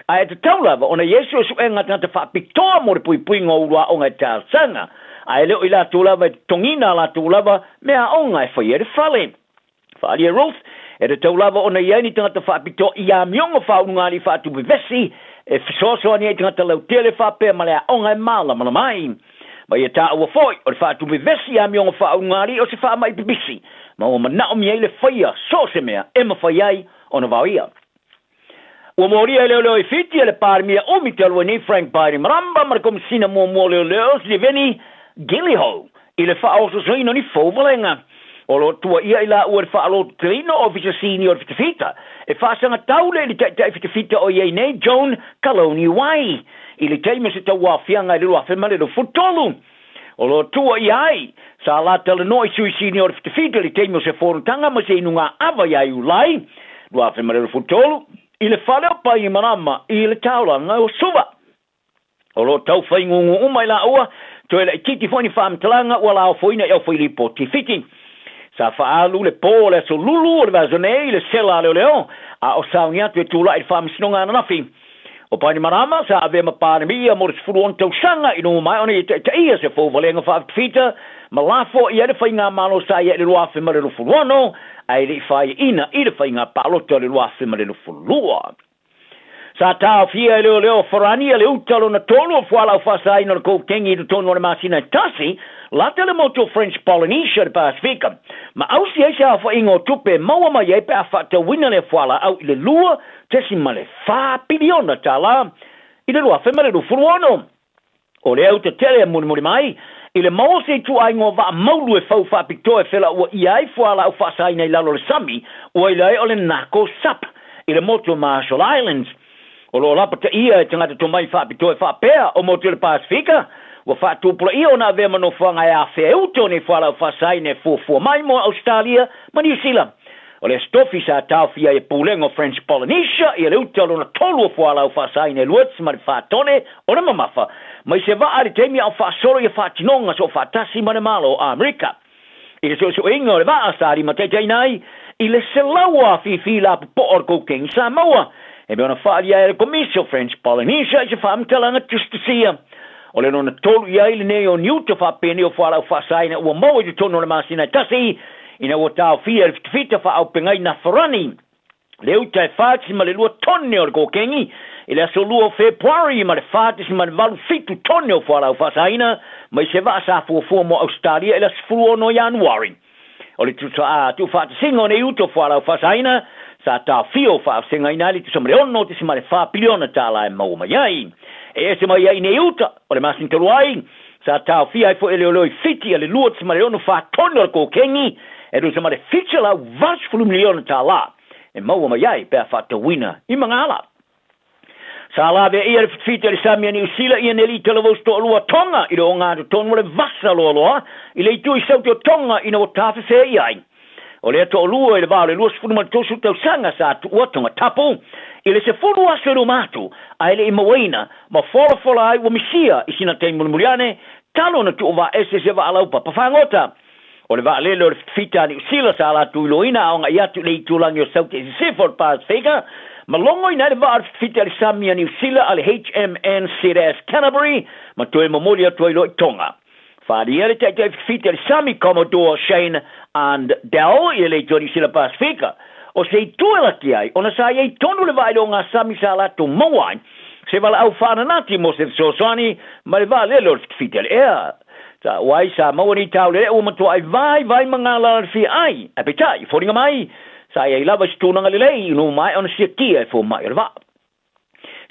Ae tatau lava ona i ai suesuega a tagata faapitoa mo le puipuiga o ulu aoga e talosaga, ae le o i latou lava e totogiina a latou lava meaaoga e faia i le fale. Faaalia Ruth, e tatau lava ona i ai ni tagata faapitoa i amioga faaulugalii faatupevesi e fesoasoani ai i tagata lautele faapea ma le aoga e malamalama ai. Ma ia taua foi, o le faatupevesi i amioga faaulugalii o se faamai pipisi, ma ua manaomia ai le faia so o se mea e mafai ai ona vaoia. Ua molia e leoleo i Fiti e le Palemia umi talu ai nei Frank Bainimarama ma le Komisina muamua o Leoleo Siliveni Gillyho i le faaososoina o ni fou valega. O lo o tuuaia i laua i le faalototeleina o Ofisa Sini o le Fitafita e faasagatau le i le Taitai Fitafita o i ai nei Joan Kalouniwai i le taimi o se tauaofiaga i le 2023. O lo o tuuaia ai, sa la talanoa i Sui Sini o le Fitafita i le taimi o se fonotaga ma se inuga ava ia Iulai. 2023, i le fale o Painimalama i le taulaga o Suva. O lo o tau faigugu uma i laua, toe laitiiti foi ni faamatalaga ua laofoina i aufailipoti Fiti. Sa faaalu le po o le Aso Lulu o le vaiaso nei i le sela a leoleo, a o sauni atu e tulai i le faamasinoga ananafi. O Painimalama sa avea ma Palemia mo le 16 tausaga i luma mai ona ia taitaia se fouvalega faafitafita ma lafo i ai le faigamalo sa i ai i le 2026 ae le i faiaina i le faiga palota o le 2022. Sa taofia e leoleo Farani le uta lona tolu o fualaau faasaina o le kokengi i totonu o le masina e tasi, lata le motu o French Polynesia i le Pasefika, ma ausi ai se aofaiga o tupe e maua mai ai pe a faatauina lea fualaau i le $2.4 piliona tala i le 2026. O lea uta tele e mulimuli mai i le maua o se ituaiga o vaa maulu e fau faapitoa e felauaia ai fualaau faasaina i lalo o le sami ua iloa ai o le Nako Sup i le motu o Marshall Islands. O lo o lapataia e tagata tomai faapitoa e faapea o motu o le Pasefika ua faatupulaia ona avea ma nofoaga e afea e uta o nei fualaau faasaina e fuafua mai mo Ausetalia ma Niu Sila. O le Aso Tofi sa taofia ai e Pulega o French Polynesia ia le uta lona tolu o fualaau faasaina e 2.4 tone o le mamafa mai se vaa i le taimi a o faasolo ia faatinoga soofaatasi ma le Malo o Amerika. I le suesueina o le vaa sa limataitaiina ai i le 100 o afifi lapopoa o le kokengi sa maua, e mea ona faaalia ai e le Komisi o French Polynesia i se faamatalaga tusitusia. O le lona tolu i ai lenei o ni uta faapenei o fualaau faasaina ua maua i totonu o le masina e tasi, ina ua taofia e le fitafita faaaupegaina Farani le uta e 4.2 tone o le kokengi i le aso 2 o Fepuari ma le 4.87 tone o fualaau faasaina mai se vaa sa fuafua mo Ausetalia i le aso 16 o Ianuari. O le tuufaatasiga o nei uta o fualaau faasaina sa taofia o faavasegaina ai le tusa ma le $6.4 piliona tala e maua mai ai. E ese mai ai nei uta o le masina talu ai, sa taofia ai foi e leoleo i Fiti a le 2.64 tone o le kokengi e tusa ma le $780 miliona tala e maua mai ai pe a faatauina i Magala. Sa laveaia le fitafita i le sami a Niu Sila ia Nelly Talavou toalua Tonga i le ogatotonu o le vasa loaloa i le itu i Saute o Tonga ina ua tafefea i ai. O lea toalua i le va o le 23 tausaga sa tuua Tongatapu i le 10 aso i luma atu ae le i mauaina ma folafola ai ua misia i sina taimi mulimuli ane talu ona tuuvaaese se vaa laupapa fagota. O le vaalele o le fitafita a Niu Sila sa latou iloaina a agai atu i le itulagi o Saute i sisifo o le Pasefika, ma logoina ai le vaa o le fitafita i le sami a Niu Sila a le HMNZS Canterbury ma toe momoli atu ai loa i Tonga. Faaalia le taitai fitafita i le sami Commodore Shane and Dell i le itu a Niu Sila Pasefika. O se itu e laki ai, ona sa i ai tonu le vaa i le ogasami sa latou maua ai se valaau faananati mo se fesoasoani ma le vaalele o le fitafita i le ea. Sa uai sa maua ni taulele ua matuai vaivai ma gala le fia ai, ae peitai, foliga mai, sa i ai lava i se tulaga lelei ina ua maea ona siakia e fomai o le vaa.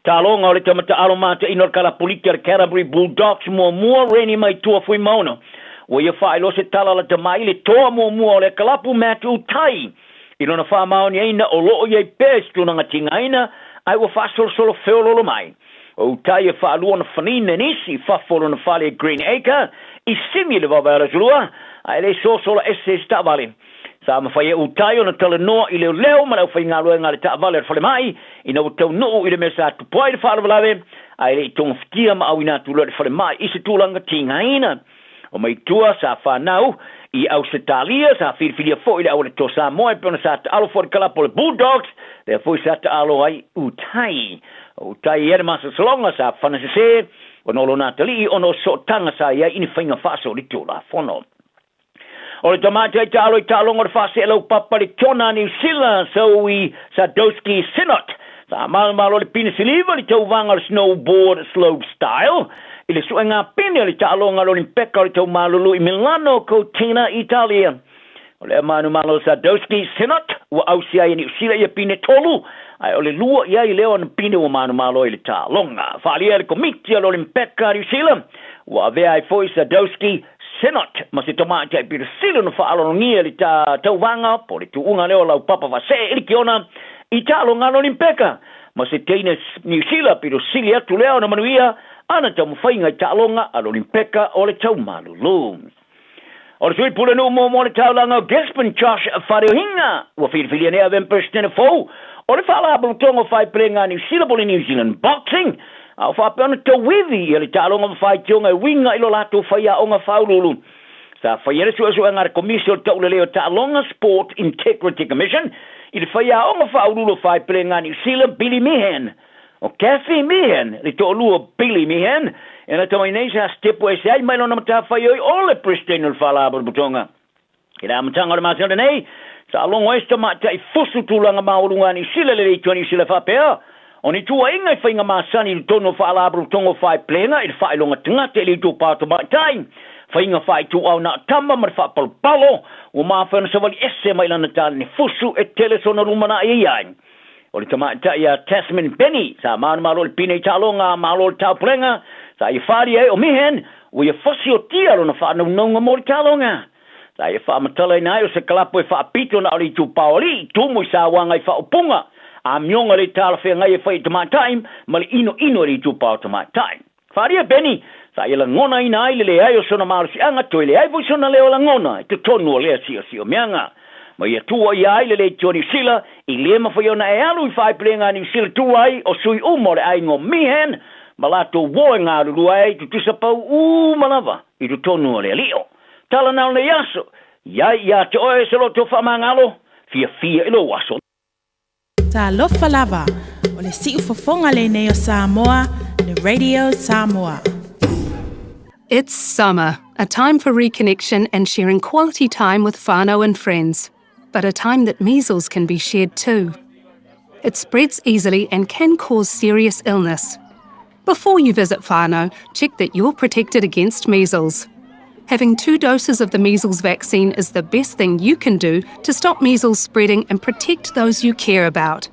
Taloga o le tama taalo mataina o le kalapuliki a le Canterbury Bulldogs muamua Rennie Maitua Fuimaono. Ua ia faailoa se tala lata mai i le toa muamua o le kalapu Matt Utai i lona faamaoniaina o lo o i ai pea i se tulaga tigaina ae ua faasolosolo feoloolo mai. O Utai e faalua ona fanina e nisi i fafo o lona fale i Green Acre i Simi i le vaavae o le Aso Lua, ae le sosola ese i se taavale. Sa mafai e Utai ona talanoa i leoleo ma le aufaigaluega a le taavale a le falemai ina ua taunuu i le mea sa tupu ai le faalavelave, ae le i togafitia ma auina atu loa i le falemai i se tulaga tigaina. O Maitua sa fanau i Ausetalia, sa filifilia foi le auala to Samoa e pei ona sa taalo foi le kalapu o le Bulldogs, lea foi sa taalo ai Utai. O Utai ia le masalosaloga sa fana sese ona o lona atalii ona o sootaga sa i ai i ni faiga faasolitulafono. O le tamaitai taalo i taaloga o le faasee laupapa le Kiona a Niu Sila, Zoe Sadowski Synnott, sa malomalo le pine siliva i le tauvaga o le snowboard slopestyle i le suega pine o le taaloga a le Olimpeka o le Taumalulu i Milano, Cortina, Italia. O le manumalo Sadowski Synnott ua ausia ai e Niu Sila ia pine tolu, ae o le lua i ai lea ona pine ua manumalo i le taaloga. Faaalia e le Komiti o le Olimpeka a Niu Sila, ua avea ai foi Sadowski Synnott ma se tamaitai pito sili ona faalologia i le tauvaga po o le tuuga lea o laupapa faasee i le Kiona i taaloga a le Olimpeka ma se teine Niu Sila pito sili atu lea ona manuia ana taumafaiga i taaloga a le Olimpeka o le Taumalulu. O le sui pulenuu muamua o le taulaga o Gisborne Josh Wharehinga ua filifilia nei avea ma Peresetene fou o le Faalapotopotoga o Faipelega a Niu Sila po o le New Zealand Boxing a o faapea ona tauivi ia le taaloga ma faitioga e uiga i lo latou faiaoga faauluulu sa faia le suesuega a le Komisi o le Taulelei o Taaloga Sport Integrity Commission i le faiaoga faauluulu o Faipelega a Niu Sila Billy Meehan. O Cathy Meehan, le toalua o Billy Meehan, e lata mai nei sa sitepu ese ai mai lona matafaioi o le Peresetene o le Faalapotopotoga. I le amataga o le masina lenei, sa logo ai se tamaitai fusu tulaga maualuga a Niu Sila i le Leitu a Niu Sila faapea, o ni tuuaiga i faiga masani i totonu o Faalapotopotoga o Faepelega i le faailoga tagata i le itupa tamaitai, faiga faaituau na o tama ma le faapalopalo, ua mafai ona savali ese mai lana taleni fusu e tele sona lumanai e i ai. O le tamaitai ia Tasman Benny, sa manumalo i le pine i taaloga a Malo o le Taupulega, sa ia faali ai o Meehan, ua ia fasiotia lona faanaunauga mo le taaloga. Sa ia faamatalaina ai o se kalapu e faapito na o le itupa o alii, tumu i sauaga i faaupuga, amioga le talafeagai e fai i tamaitai ma le inoino i le itupa o tamaitai. Faaalia Benny, sa ia lagonaina ai le leai o sona malosiaga, toe leai foi sona leo lagona i totonu o lea siosiomiaga. Ma ia tuuaia ai le Leitio Niu Sila, i le mafai ona e alu i faaipulega a Niu Sila tu ai o sui uma o le aiga o Meehan ma latou uo e galulue ai tutusa pau uma lava i totonu o le alio. Tala na o lenei aso, i ai ia te oe se loto faamagalo, fiafia i lou aso. Talofa lava, o le siufofoga lenei o Samoa, le Radio Samoa. It's summer, a time for reconnection and sharing quality time with whānau and friends, but a time that measles can be shared too. It spreads easily and can cause serious illness. Before you visit whānau, check that you're protected against measles. Having two doses of the measles vaccine is the best thing you can do to stop measles spreading and protect those you care about.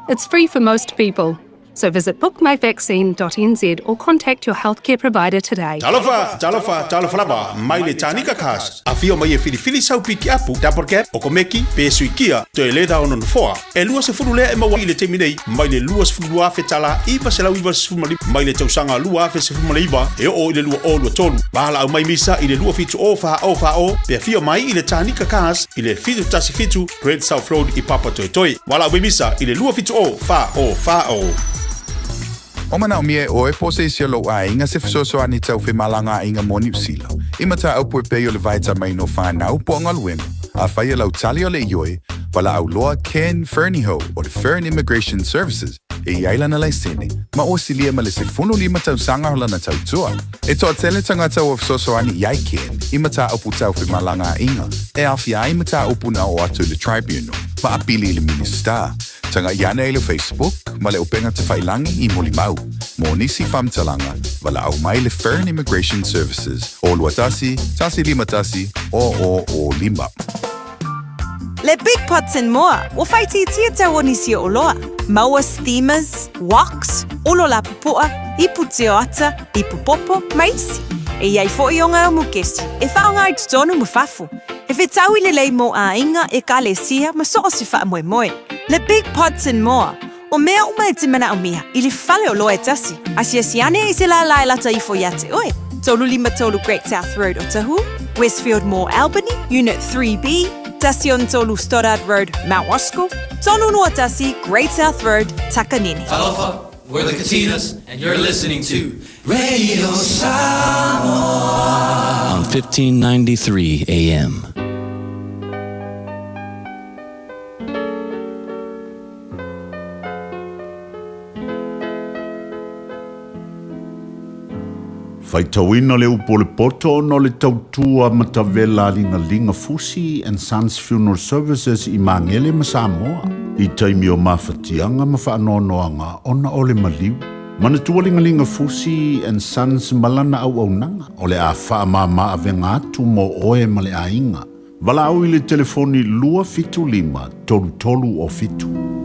It's free for most people. So visit bookmyvaccine.nz or contact your healthcare provider today. Talofa, talofa, talofa lava, mai le Tanika Cars. Afio mai e filifili sau pikiapu, double cab, okomeki, pe suikia, toe leda o nonofoa. E 20 lea e maua i le taimi nei, mai le 22,000 tala 995 mai le tausaga 2019 e oo i le 2023. Valaau mai misa i le 27 o 4 o 4 o pe afio mai i le Tanika Cars i le 717 Great South Road i Papatoetoe. Valaau mai misa i le 27 o 4 o 4 o. O manaomia e ʻoe po o se isi o lou ʻaiga se fesoasoani tau femalagaaiga mo Niu Sila, i mataupu e pei o le vaitamaina o whānau po o galuega, afai e lau tali o le ioe, valaau loa Ken Fernihough o le Fern Immigration Services e i ai lana laisene, ma ua silia ma le 15 tausaga o lana tautua. E toatele tagata ua fesoasoani i ai Ken i mataupu tau femalagaaiga e aofia ai mataupu na oo atu i le Tribunal ma apili i le Minisita. Taga'i ane i le Facebook ma le upega tafailangi i Molimau. Mo nisi faamatalaga, valaau mai le Fern Immigration Services o 21 151 0005. Le Big Pots and More, ua faaitiitia tau o nisi o oloa. Maua steamers, woks, olo lapupu'a, ipu tioata, ipu popo, ma isi. E i ai fo'i o ngā mukesi e whaonga ai totonu ma fafo. E whetaui lelei mō āinga, ekalesia ma so o se whaamoemoe. Le Big Pots and More, o mea uma e te manaomia i le fale oloa e tasi, asiasi ane i se lālā e lata ifo iā te oe. 353 Great South Road Otahuhu, Westfield Mall Albany, Unit 3B, 13 Stoddard Road, Mount Roskill, 321 Great South Road, Takanini. Talofa, we're the Katinas, and you're listening to Radio Samoa on 1593 AM. Faitauina le upu o le poto ona o le tautua matavela a Ligalinga Fusi and Sons Funeral Services i Magele ma Samoa i taimi o mafatiaga ma faanoanoaga ona o le maliu. Manatua Ligalinga Fusi and Sons ma lana auaunaga o le a faamama avega atu mo oe ma le aiga. Valaau i le telefoni 275 33 o 7.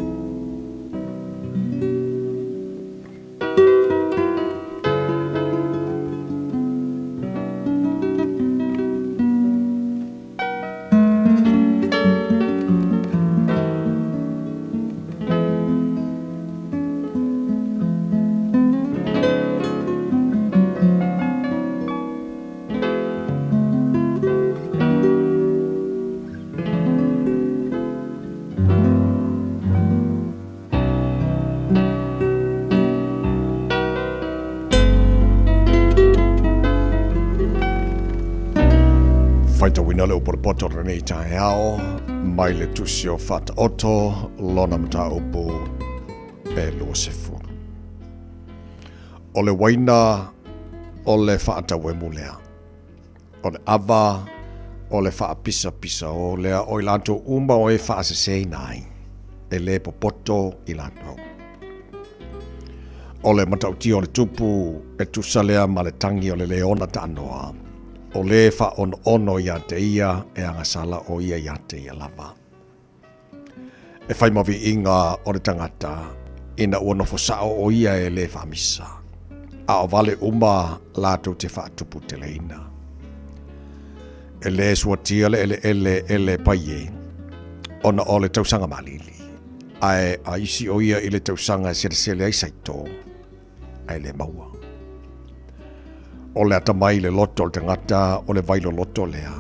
Faitauina le upu o le poto o lenei taeao mai le tusi o Faataoto lona mataupu e 20. O le uaina o le faatauemu lea. O le ava o le faapisapisao lea o i latou uma o e faaseseina ai, e lē popoto i latou. O le matautia o le tupu e tusa lea ma le tagi o le leona taanoa, o lē faaonoono iā te ia e agasala o ia iā te ia lava. E fai ma viiga o le tagata ina ua nofo sao o ia e lē faamisa, a o vale uma latou te faatuputeleina. E lē suatia le eleele e lē pai e, ona o le tausaga malili, ae a isi o ia i le tausaga e selesele ai saito, ae lē maua. O le atamai i le loto o le tagata o le vailoloto lea,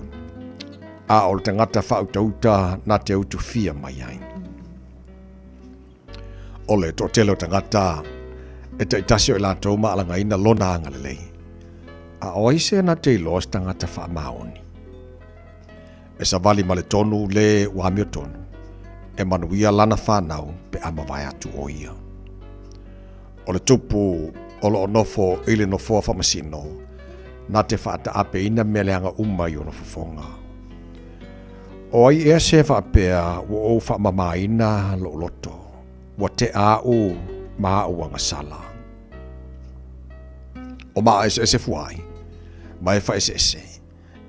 a o le tagata faautauta na te utufia mai ai. O le toatele o tagata e taitasi o i latou ma alagaina lona agalelei, a o ai se na te iloa se tagata faamaoni? E savali ma le tonu le ua amiotonu, e manuia lana fanau pe a mavae atu o ia. O le tupu o lo o nofo i le nofoa faamasino, na te faataapeina mea leaga uma i ona fofoga. O ai ea se faapea ua ou faamamaina lou loto, ua tea aʻu ma aʻu agasala. O maa eseese fuaai, ma e faeseese,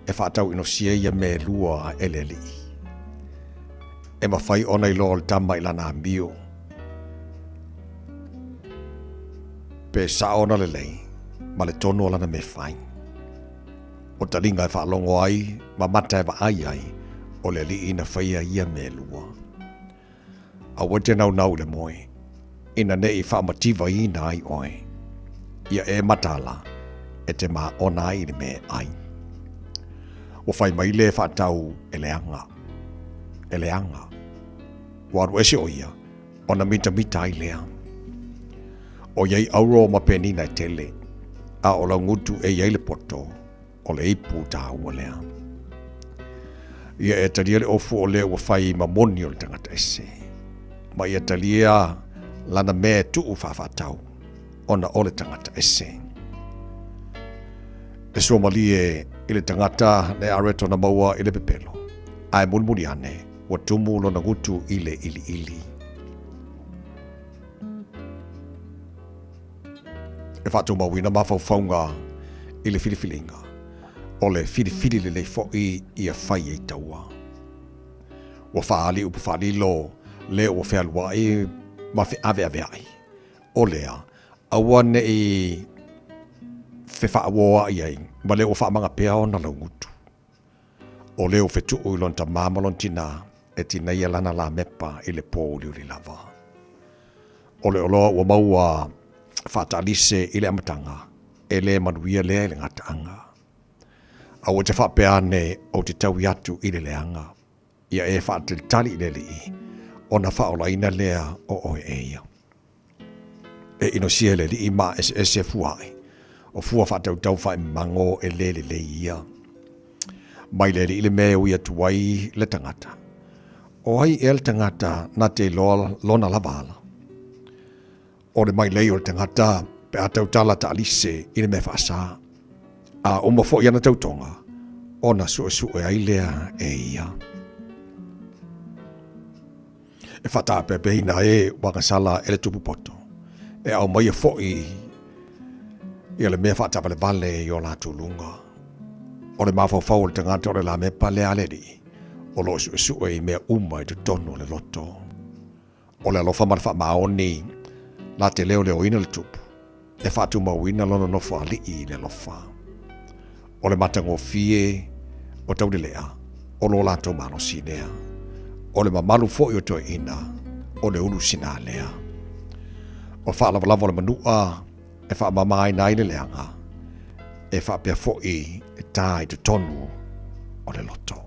e faatauinosia ia mea e lua e le Alii. E mafai ona iloa o le tama i lana amio, pe sao ona lelei ma le tonu o lana mea fai. O taliga e faalogo ai ma mata e vaai ai, o le Alii na faia ia mea e lua. Aua e te naunau i le moe, ina ne i faamativaina ai oe. Ia e mataala, e te māona ai i le mea e ai. Ua fai mai le faatau e leaga, e leaga. Ua alu ese ʻo ia, ona mitamita ai lea. ʻOiai auro ma penina e tele, a o laugutu e i ai le poto, o le ipu taua lea. Ia e talia le ofu o lea ua fai ma moni o le tagata ese, ma ia talia lana mea e tuu faafaatau, ona o le tagata ese. E suamalie i le tagata le areto na maua i le pepelo, ae mulimuli ane ua tumu lona gutu i le iliili. E faatumauina mafaufauga i le filifiliga, o le filifili lelei foi ia fai ai taua. Ua faaali upu faalilo le ua fealuai ma feaveaveai, o lea, aua ne i fefaaoaoai ai ma le ua faamaga pea ona laugutu. O lea ua fetuu i lona tamā ma lona tinā e tinaia lana lamepa i le pō uliuli lava. O le oloa ua maua faataalise i le amataga, e le manuia lea i le gataaga. Aua te faapea ane ou te taui atu i le leaga, ia e faatalitali i le Alii, ona faaolaina lea o oe e ia. E inosia e le Alii ma eseese fua ai, o fua faatautau faaimago e le lelei ia. Mai le Alii le mea e ui atu ai le tagata. O ai ea le tagata na te iloa lona lava ala? O le mailei o le tagata pe a tautala taalise i le mea faasa, a uma foi ana tautoga, ona suesue ai lea e ia. E faataapeapeaina e ua agasala e le tupu poto, e aumaia foi ia le mea faataavalevale i o latou luga. O le mafaufau o le tagata o le lamepa lea a le Alii, o lo o suesue i mea uma i totonu o le loto. O le alofa ma le faamaoni na te leoleoina le tupu, e faatumauina lona nofo alii i le alofa. O le matagofie o Taulelea, o lo latou malosi lea. O le mamalu foi o toeaiina, o le ulu sina lea. O le faalavalava o le manua e faamamaina ai le leaga, e faapea foi e ta i totonu o le loto.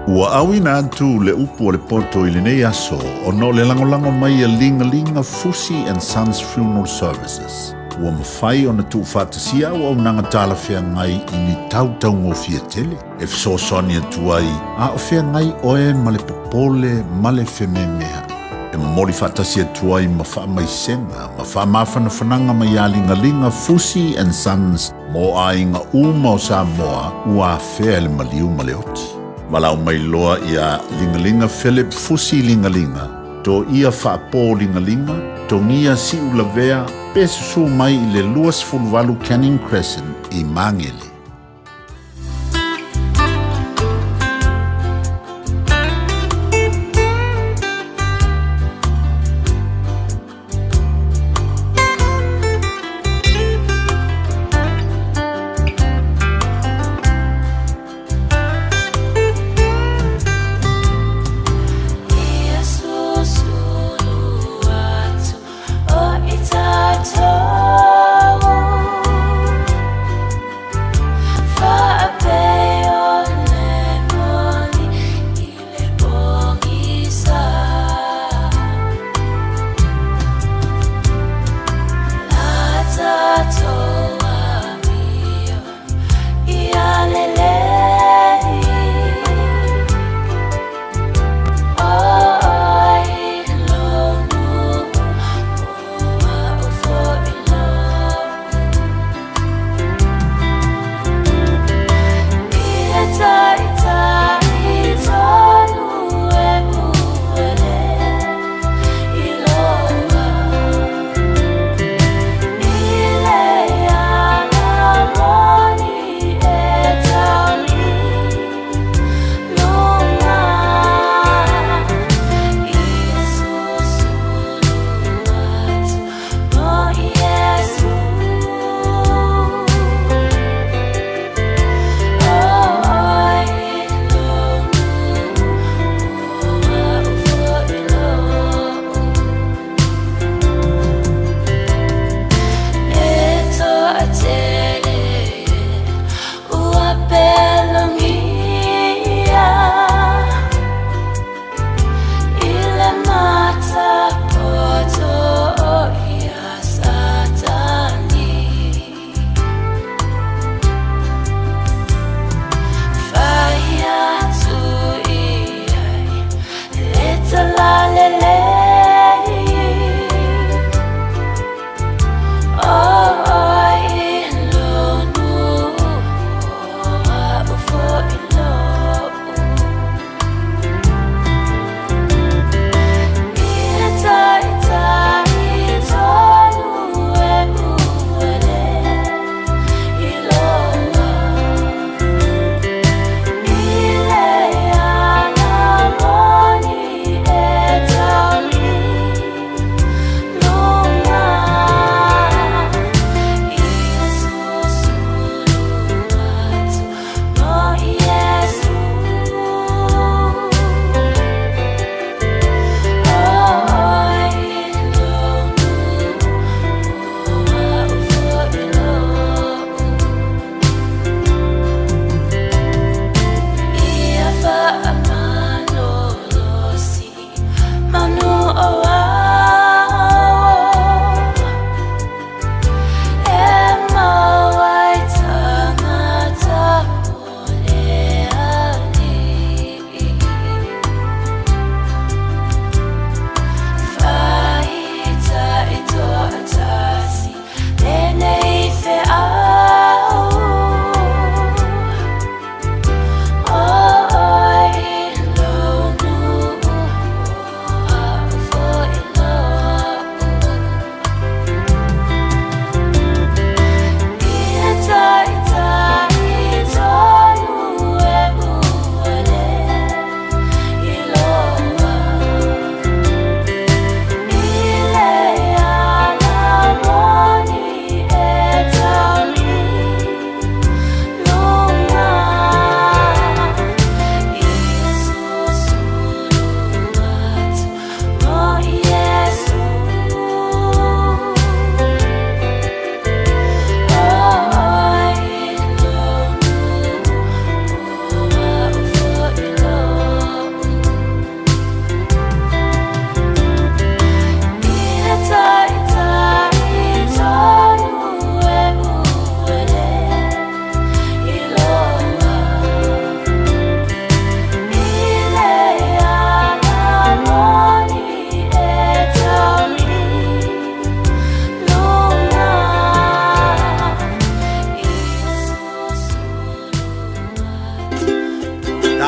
Ua auina atu le upu a le poto i lenei aso ona o le lagolago mai a Ligalinga Fusi and Sons Funeral Services. Ua mafai ona tuufaatasia auaunaga talafeagai i ni tau taugofie tele e fesoasoani atu ai a o feagai oe ma le popole ma le fememea'i. E momoli faatasi atu ai ma faamaisega ma faamafanafanaga mai iā Ligaliga Fusi and Sons mo aiga uma o Samoa ua afea e le maliu ma le oti. Valaau mai loa iā Ligaliga Philip Fusi Ligaliga, Toia Faapo Ligaliga, Togia Siulavea, pe susū mai i le 28 Canning Crescent i Magele.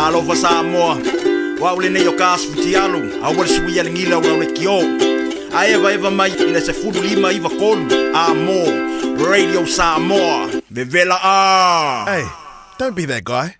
Alofa Samoa, o au lenei o ka asu fitialu, aua le suia le gila o lau lekiō. A evaeva mai i le 15 93 A mō Radio Samoa, vevela a! Hey, don't be that guy.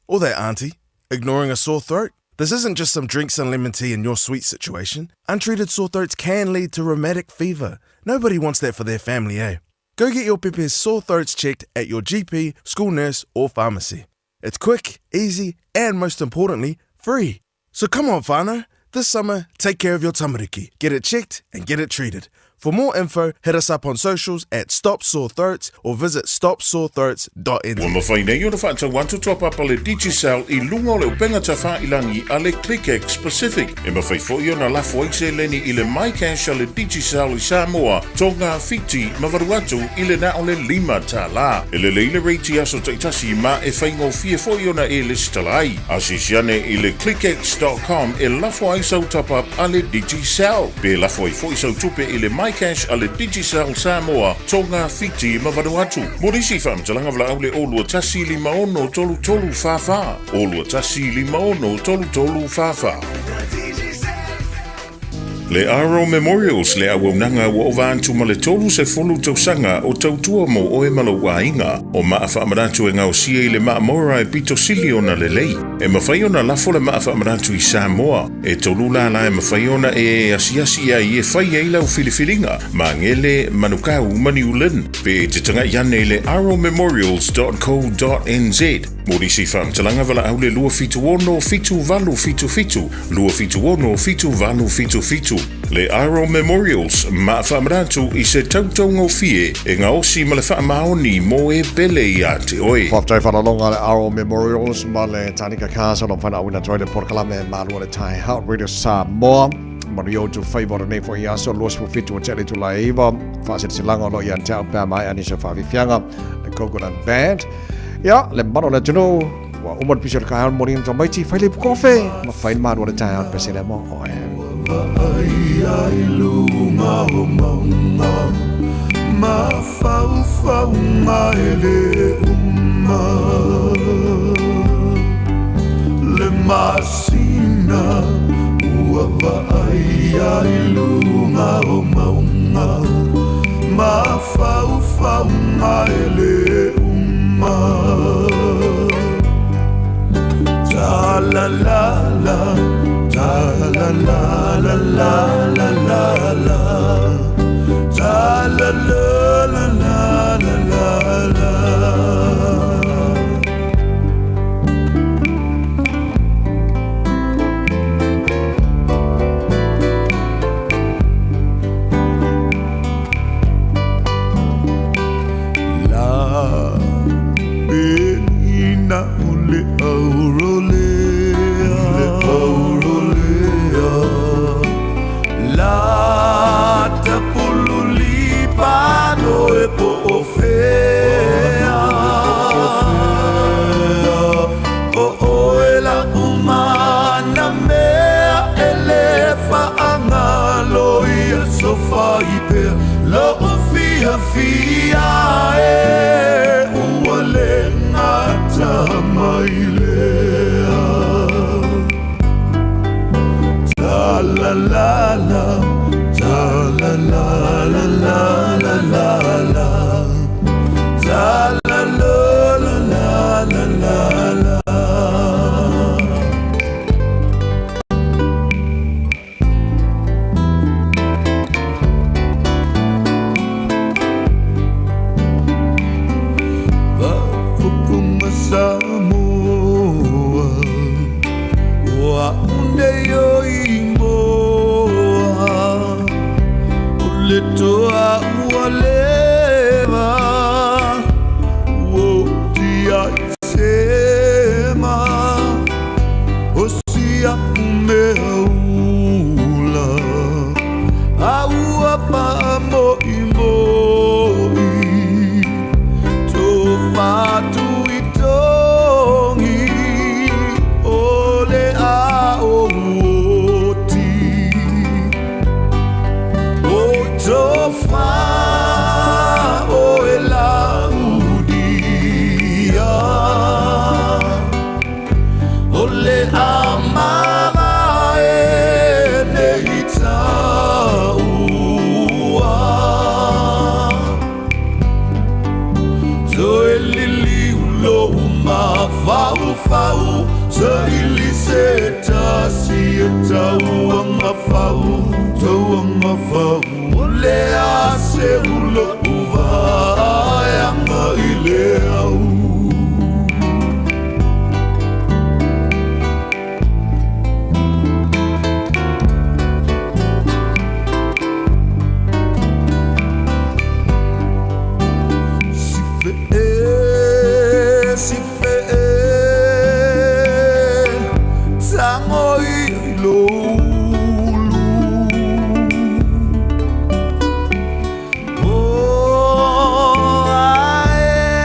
Or that auntie, ignoring a sore throat. This isn't just some drinks and lemon tea in your sweet situation. Untreated sore throats can lead to rheumatic fever. Nobody wants that for their family, eh? Go get your pepe's sore throats checked at your GP, school nurse, or pharmacy. It's quick, easy, and most importantly, free. So come on, whānau. This summer, take care of your tamariki. Get it checked and get it treated. For more info, hit us up on socials at Stop Sore Throats or visit stopsorethroats.nz. Ua mafai nei ona faatau atu top up a le Digicel i luga o le upega tafailangi a le ClickX Pacific. E mafai foi ona lafo ai seleni i le MyCash a le Digicel i Samoa, Tonga, Fiti ma Vanuatu i le na o le $5. E lelei le rate i aso taitasi ma e faigofie foi ona e lesitala ai. Asiasi ane i le clickx.com e lafo ai sau top up a le Digicel. Pe lafo ai foi sau tupe i le MyCash a le Digicel Samoa, Tonga, Fiti ma Vanuatu. Mo nisi faamatalaga valaau le 021 56 33 44. 021 56 33 44. Le Aro Memorials le auaunaga ua ova atu ma le 30 tausaga o tautua mo oe ma lou aiga. O maa faamanatu e gaosia i le maamora e pito sili ona lelei. E mafai ona lafo le maa faamanatu i Samoa. E tolu lala e mafai ona e asiasi ai e fai ai lau filifiliga. Magele, Manukau ma New Lynn. Pe e te taga'i ane i le aromemorials.co.nz. Mo nisi faamatalaga valaau le 276 7877 276 7877. Le Aro Memorials, maa faamanatu i se tautaugofie e gaosi ma le faamaoni mo e pele ia te oe. Faafetai faalaloga le Aro Memorials ma le Tanika Cars o lo mafai ona auina atu ai le polokalame Malu o le Taeao Radio Samoa. Manuia outou faiva o lenei foi aso 27 ua tea le itula e 9. Faaseleselaga o lo o ia te au pe a maea nisi o faafiafiaga le Coconut Band. Ia, le mamalu o le atunuu, ua uma le pisi o le taeao le moliga tamaiti, fai le ipu kofe, ma fai le malu o le taeao le pese lea mo oe. Vaai i luga o mauga Mafaufauga e lē uma Le masina ua vaaia i luga o mauga Mafaufauga e lē uma Ta la la la ta la la la la la la la ta la la la la la la la. La penina o le aurolea le aurolea la tapululi pano e po o fea o oe la umana mea e le faagalo ia sofai pea lou fiafia e ua le gata mai lea ta la la la ta la la la la la la la ta la la la la la la la. Faafofoga Samoa. Fau Saili se tasi e tauanga fau Tauanga fau O le a se ulo uvaeanga i le au Si fe si fe Tango i lo ulu Oh, ae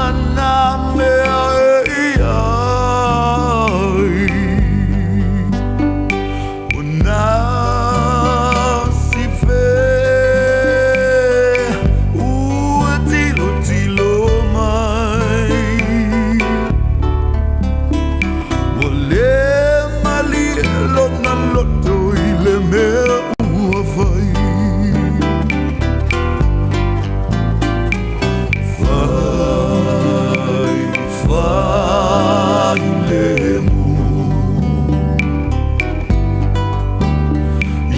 ana mea e iai O nā si fe Ua tilo tilo mai Ua le malie lona loto i le mea ua fai Fai, fai le mu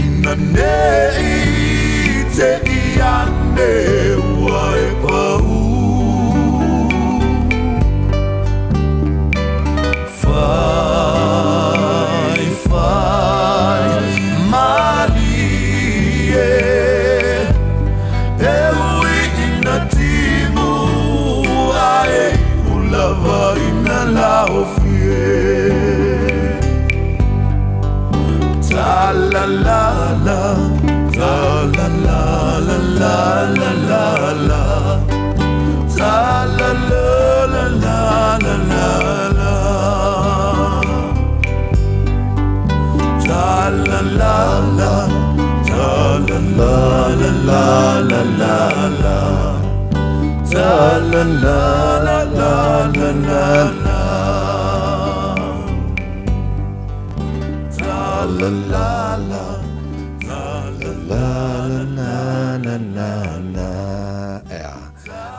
Ina nei te i ane ua e pau Fai, fai, malie E ui ina timu ae ulava ina laofie Ta la la la, ta la la la la la la la Ta la la la la la la la Ta la la la, ta la la la la la la la Ta la la la la la la la Ta la la la, ta la la la na na na Ea,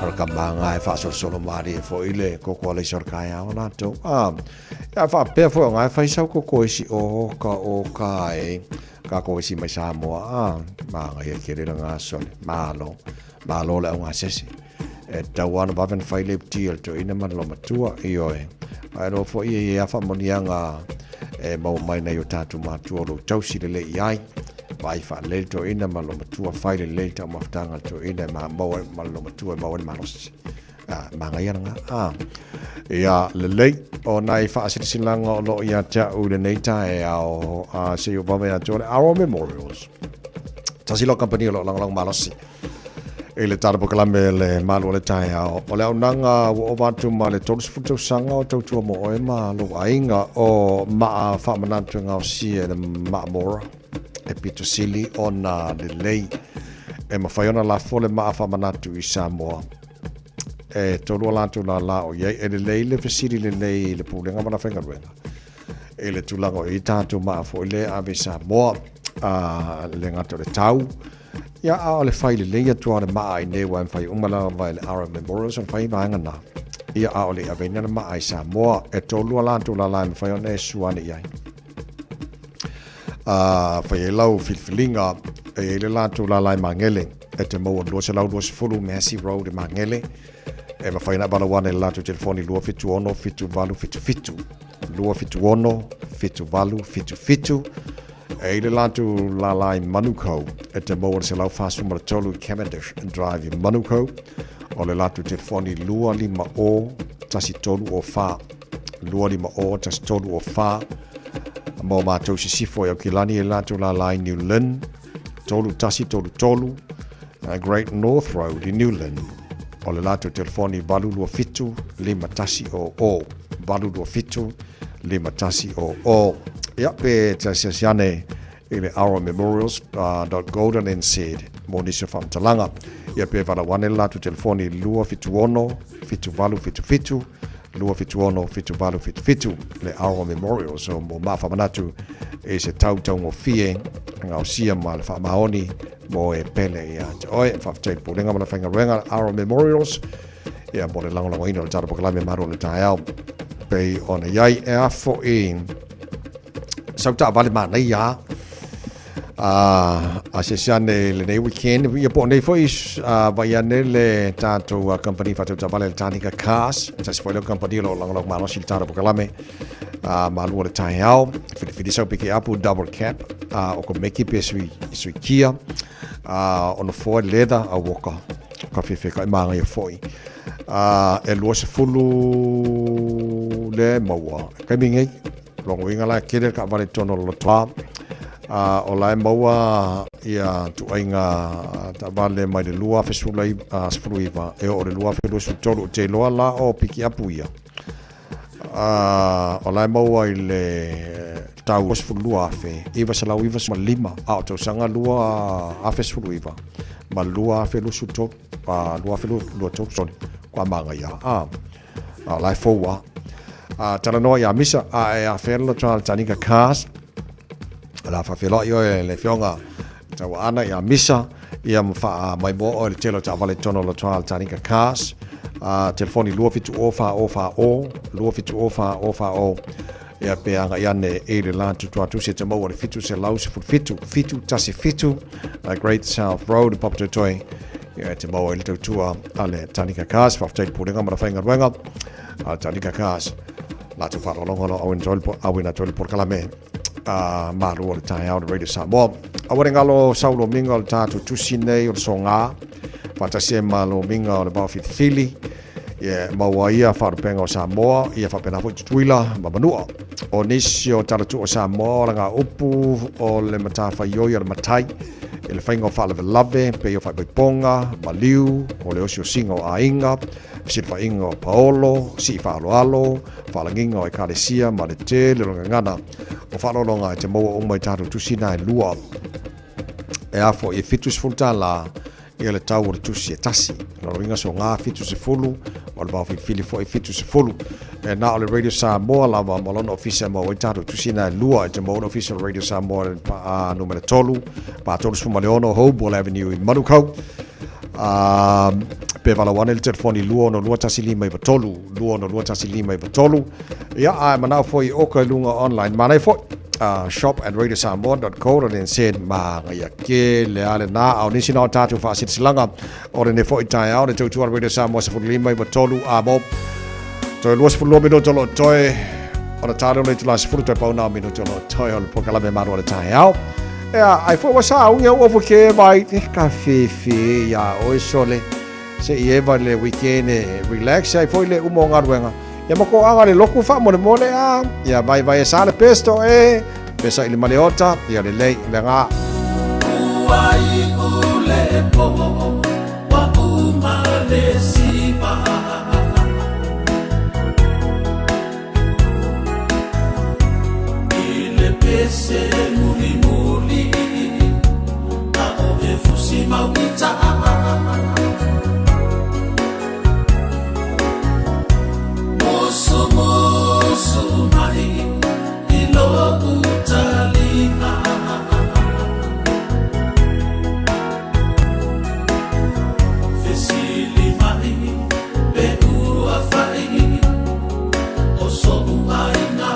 o le kamaga e faasolosolo malie foʻi le koko a le isa o le kaeao latou a ia faapea foi o gae fai sau koko isi o ka o ka e ka ko isi mai Samoa a magaia tele le gasole malo malo le augasese e tatau lava ona vave ona fai le uti a le toeaina ma le lomatua ioe ae loa foi e iai lava faamanuiaga e maua mai nai o tatou matua o lou tausi lelei i ai vaai faalelei le toeaina ma le lomatua fai lelei le taumafataga a le toeaina e maua ma le lomatua e maua ai le malosi a magaia lena a ia lelei o nai faasilasilaga o loo ia te au i lenei taeao a se i ou vave atu o le Arrow Memorials tasi loa kamupani o loo lagolago malosi i le tala polokalame le malu o le taeao o le auaunaga ua ova atu ma le 30 tausaga o tautua mo oe ma lou aiga o maa faamanatu e gaosia e le maamora e pito sili ona lelei e mafai ona lafo le maa faamanatu i Samoa e tolu a latou lālā o i ai e lelei le fesili lelei i le pulega ma le aufaigaluega i le tulaga o i ai tatou maa foi le ave i Samoa a le gata o le tau ia a o le fai lelei atu o le maa i nei ua e mafai uma lava e le RM Memorials ona fai vaega na ia a o le i aveina le maa i Samoa e tolu a latou lālā e mafai ona e sua ane i ai a fai ai lau filifiliga e i ai le latou lālā i Magele e te maua 220 Massey Road i Magele e mafai ona valaau ane i le latou telefoni 276 7877 276 7877 e i le latou lālā i Manukau e te maua le 143 i Cavendish Drive i Manukau o le latou telefoni 250 1304 250 1304 mo matou sisifo i Aukilani e latou lālā i New Lynn 3133 Great North Road i New Lynn o le latou telefoni 827 5100 827 5100 Ia pe te asiasi ane i le Aura Memorials dot golden nz mo nisi o faamatalaga. Ia pe valaau ane le latou telefoni 276 7877 276 7877 le Aura Memorials o mo maafamanatu i se tau taugofie gaosia ma le faamaoni mo e pele ia te oe. Faafetai i le Pulega ma le Faigaluega Aura Memorials. Ia mo le lagolagoina o le tatou polokalame malu o le taeao pei ona i ai e a fo'i sau taavale manaia a asiasi ane i lenei weekend ia po o nei foi vaai ane le tatou company faatau taavale le Tanika Cars tasi foi leo company o lo o lagolago malosi i le tatou polokalame malu o le taeao filifili sau peke apu double cap o ko meki pe sui sui kia o nofoa leather a woka ka whewhe kai māngai foi. E 20 le maua. Kai mingi, longo inga la kere ka vale tono lo toa. O la e maua ia tuaiga taavale mai le 2019 e oo i le 2023 o te iloa la o pikiapu ia. O la e maua i le tau 22,995 a o tausaga 2019 ma 2023, 2023 sorry, kua māngaia. A o la e fou lava. Talanoa ia Misa, a e afea le lotoa le Tanika Cars. O le a faafeiloai oe le Afioga Tauaana ia Misa, ia ma faamaimoa oe le tele o taavale i totonu o lotoa le Tanika Cars. Telefoni 270 4040, 270 4040. Ia pe agai ane i le la tutuatusi e te maua le 717, 717, Great South Road, Papatoetoe. Ia e te maua i le tautua a le Tanika Cars. Faafetai i le Pulega ma le Faigaluega a le Tanika Cars. Latou faaaloaloga o lo o auina atu ai le polokalame a malu o le taeao o le Radio Samoa. Aua ne galo sau lomiga o le tatou tusi nei o le soga, faatasi ai ma lomiga o le vaofilifili, ia maua ia faalupega o Samoa, ia faapena foi Tutuila ma Manua. O nisi o talatuu o Samoa o laga upu o le matafaioi o le matai i le faiga o faalavelave, pei o faaipoipoga, maliu, o le osiosiga o aiga, fesilafaiga o paolo, sii faaaloalo, faalagiga o ekalesia ma le tele o le gagana o faaaloaloga e te maua uma i tatou tusi na e lua. E a foi e $70 ia le tau o le tusi e tasi. Lona uiga soga 70, o le vaofilifili foi 70. E na o le Radio Samoa lava ma lona ofisa e maua ai tatou tusi na e lua. E te maua le ofisa o le Radio Samoa i le numera 3, pa 36 Hobwell Avenue i Manukau. Pe valaau ane i le telefoni 262 1593, 262 1593. Ia, a e manao foi oka i luga online, manai foi shop at radiosamoa.co.nz ma ia ke le ale na au nisi na o tātou whaasilisilanga o le ne foi taeao le tautua Radio Samoa 15 i 3 a mo toe 22 minuto lo toe o le tāleo le itula 10 toe pauna o minuto lo toe o le polokalame malu o le taeao. Ea, ai foi ua saaugi au ofu ke mai te ka fefe ia oe sole se i eva le weekend e relax ai foi le uma o galuega. Ia ma ko aga le loku faamolemole a ia vai vai e sa le pesto e pesa i le maleota ia lelei le ngā. Ua iu le po, ua uma le siva. I le pese mulimuli, a o e fusi mau i taa. Musumusu mai i lo'u taliga. Fesili mai pe ua fai o so'u aiga.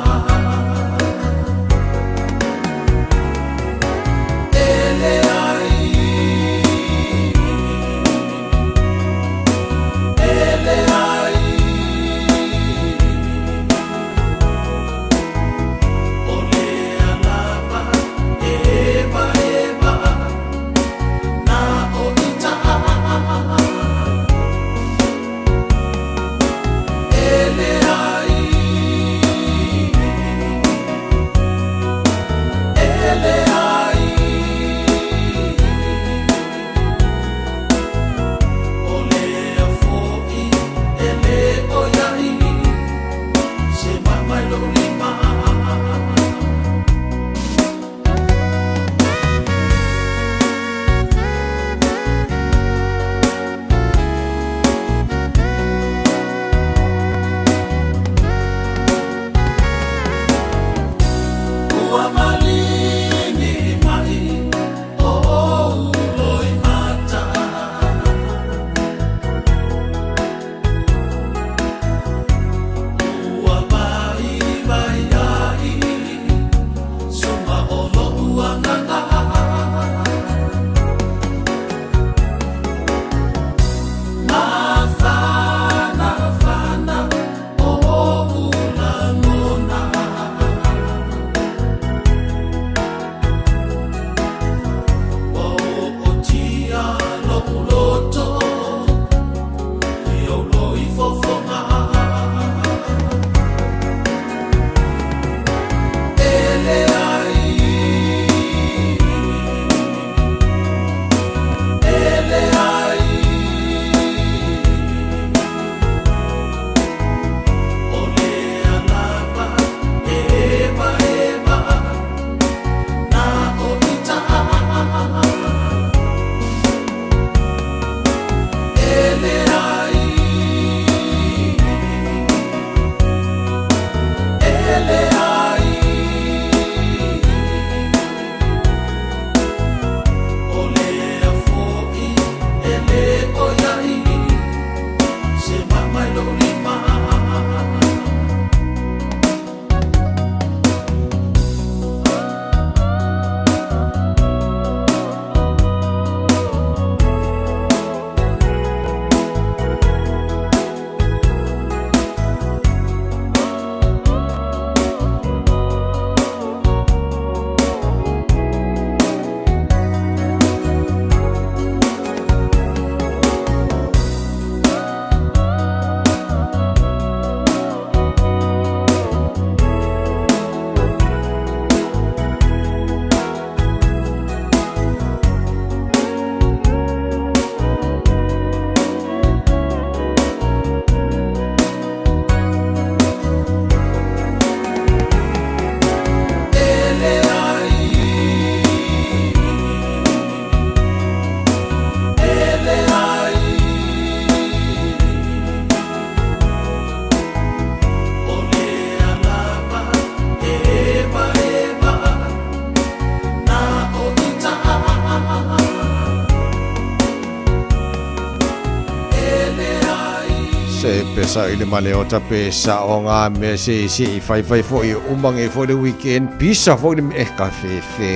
le sa i le maleota pe sa o ngā mea se se i fai fai fo i umange fo le weekend pisa fo le e ka fefe.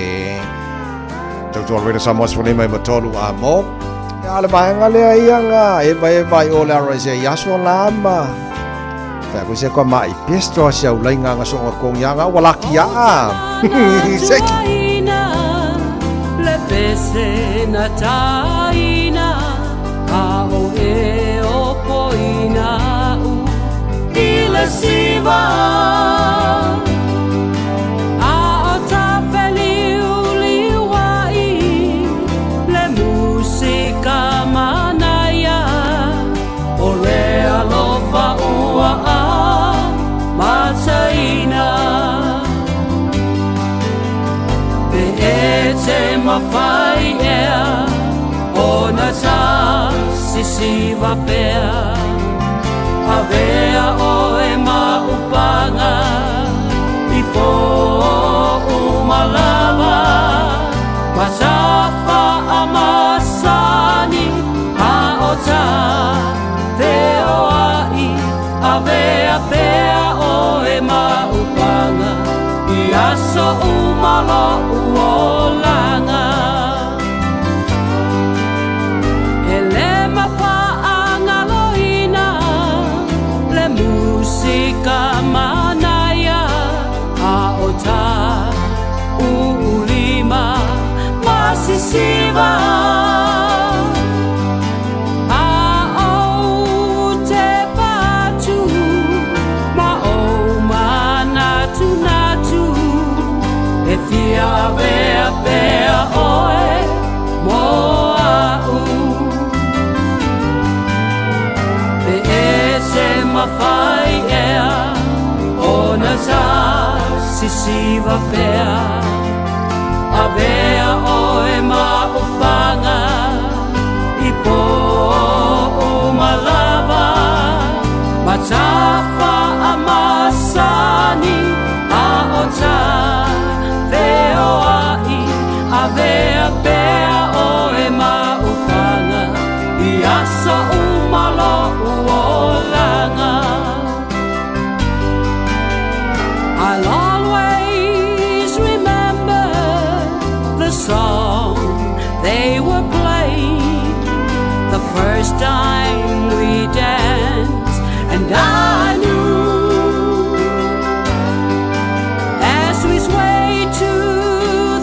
Tau tuan Radio Samoa se mai matolu a mo. Ya le vaenga lea ia ngā e vai e vai o le aro se i aso lama. Fa ko se ko mai pesto se au lai ngā so ngā kong ya ngā wala ki a. Seki. Le pese na taina a o e o poina u i le siva a o ta feliu liuai le musika manaia o le alofa ua a mataina Pe e te mawhai ea O na tā sisiva pea Avea oe ma upanga I pō umalava Matafa a masani A o tā Teo ai Avea pea oe ma upanga I aso umalo uolanga E le mawhaangaloina Le musika manaia A o tā uulima Masisiva A o te patu Ma o manatu natu E fia avea pea oe Mo au Pe e se mawhai ea O na tā sisiva pea Avea oe ma upanga I pō umalava Matafa a masani A o tā Veo ai Avea pea oe ma upanga I aso umalo uolanga I'll always remember the song they were playing the first time we danced, and I knew as we swayed to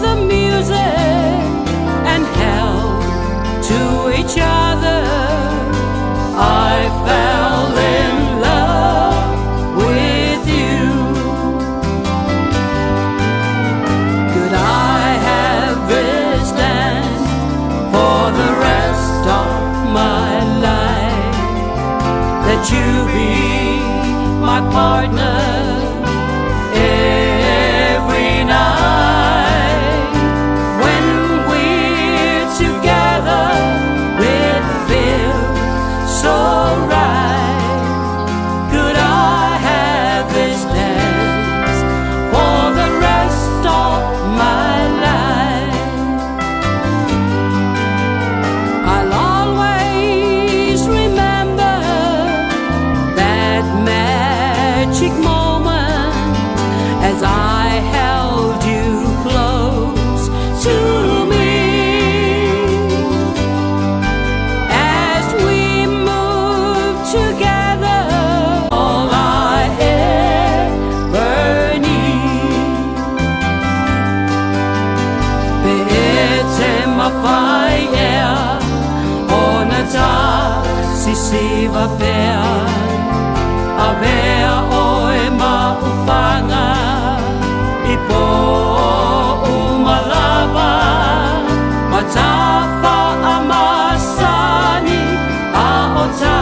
the music and held to each other, I fell in love with you. Could I have this dance for the rest of my life? That you be my partner every night. When we're together, it feels so right. Could I have this dance for the rest of my life? I'll always remember that magic moment as I held you close to me. As we moved together, all I ever need. Pe e te mawhai ea O na tā sisiva pea Avea oe ma upanga I pō umalava Matafa a masani A o tā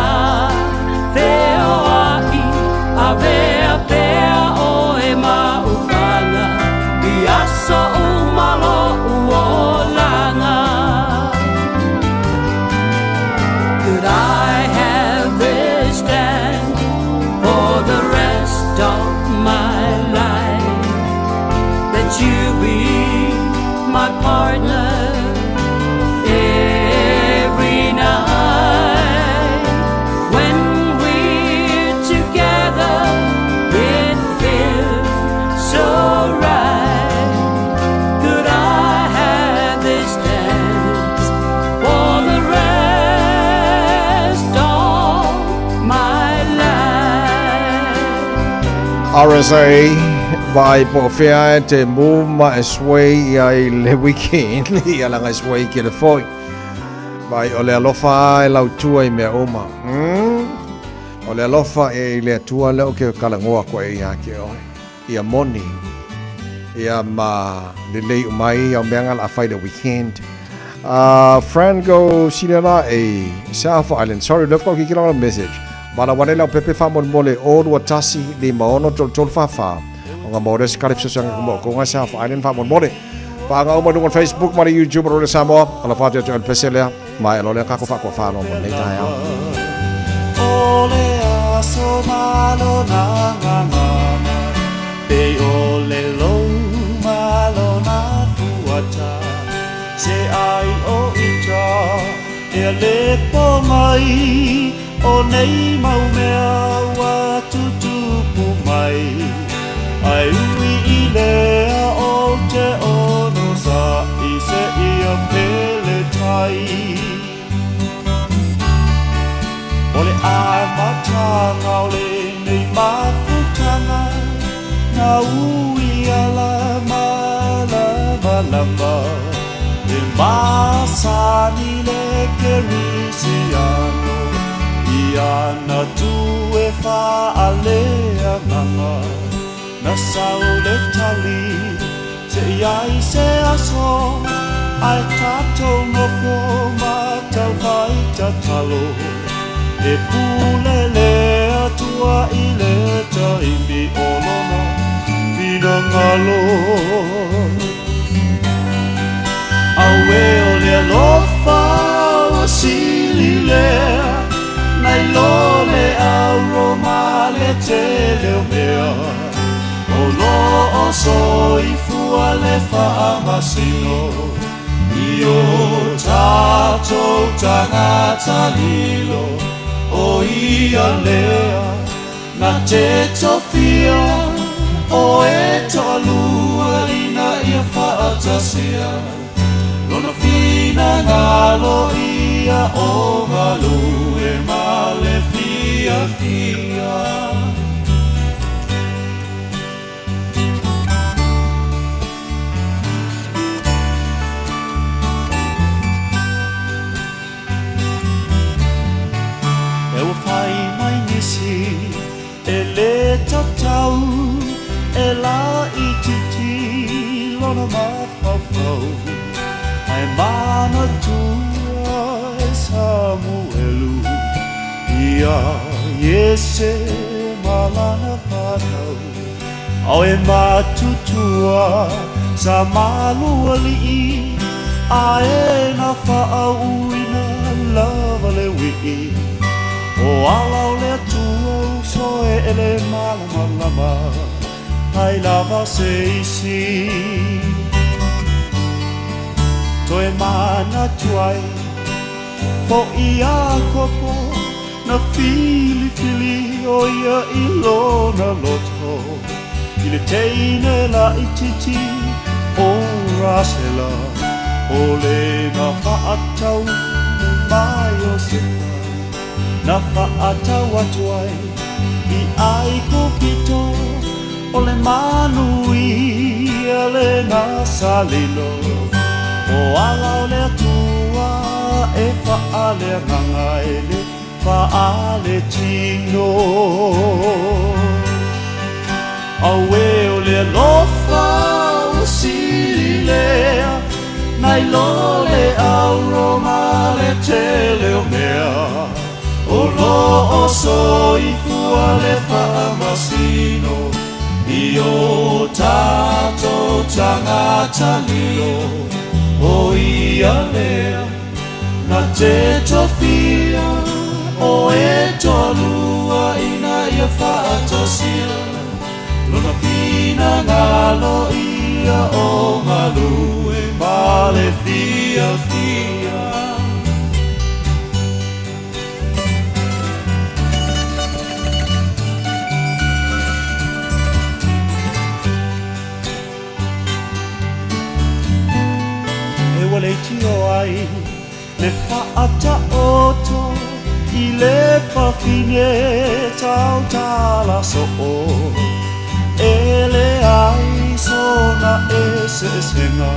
Veo ai Avea pea oe ma upanga I aso umalo uolanga Could I have this dance for the rest of my life? That you be my partner every night. When we're RSA vai po fea e te move ma e sway ia i le weekend ia langa e sway ke le foi. Vai o le alofa e lau tua i mea uma. O le alofa e i le atua le o ke kalangoa koe ia ke oe. Ia moni. Ia ma lelei umai au mea ngala a fai le weekend. Friend go sile la e South Island. Sorry, love ko kiki la message. Bala wane lau pepe fa mon mole o 2156 33 fa fa. O ngā mōre se karip sosanga ko mo ko ngā South Island fa mon mole. Pa ngā uma nunga Facebook ma le YouTube ro le Samoa. Ala fa te atu al pese lea. Mai alo lea kako fa ko fa no mo nei tai au. O le aso malo na ngangana, Pe o le lou malo na fuata, Se ai o ita, e le po mai, O nei mau mea ua tutupu mai, Ai ui i lea o te ono sa i se ia pele tai. O le amatanga o le nei mafutanga, Na ui ala malamalama, E masani le kerisiano, Ia na tu e whaalea manga, Na sau le tali, se iai se aso, Ai tātou nofo matau whai tatalo, E pulele atua i le taimi o lona finangalo. Aue o le alofa ua sili lea, Nai lo le auro ma le tele o mea, O lo o soifua le faamasino, I o tātou tagata lilo, O ia lea na te tofia, O e toalua ina ia faatasia, Lona finagalo ia o galue ma le fiafia. E ua fai mai nisi e le tatau, E la itiiti lona mafaufau, Ae manatua e Samuelu, Ia Iese ma lana fanau. Ao e matutua sa malualii, Ae na faauuina lava le wii, O ala o le Atua uso e ele malamalama, Ai lava se isi. Toe manatu ai fo'i Iakopo, Na filifili o ia i lona loto, I le teine laitiiti o Rasela, O le na faatau ma Iosepa, Na faatau atu ai i Aikupito, O le manuia le na sa lilo, O ala o le Atua e faaleagaga e le faaletino. Aue o le alofa ua sili lea, Nai lo le auro ma le tele o mea, O lo o soifua le faamasino, I o tātou tagata lilo, O ia lea na te tofia, O e toalua ina ia faatasia, Lona finagalo ia o galue ma le fiafia. E ua leitio ai le faataoto i le fafine tautala soo. sesega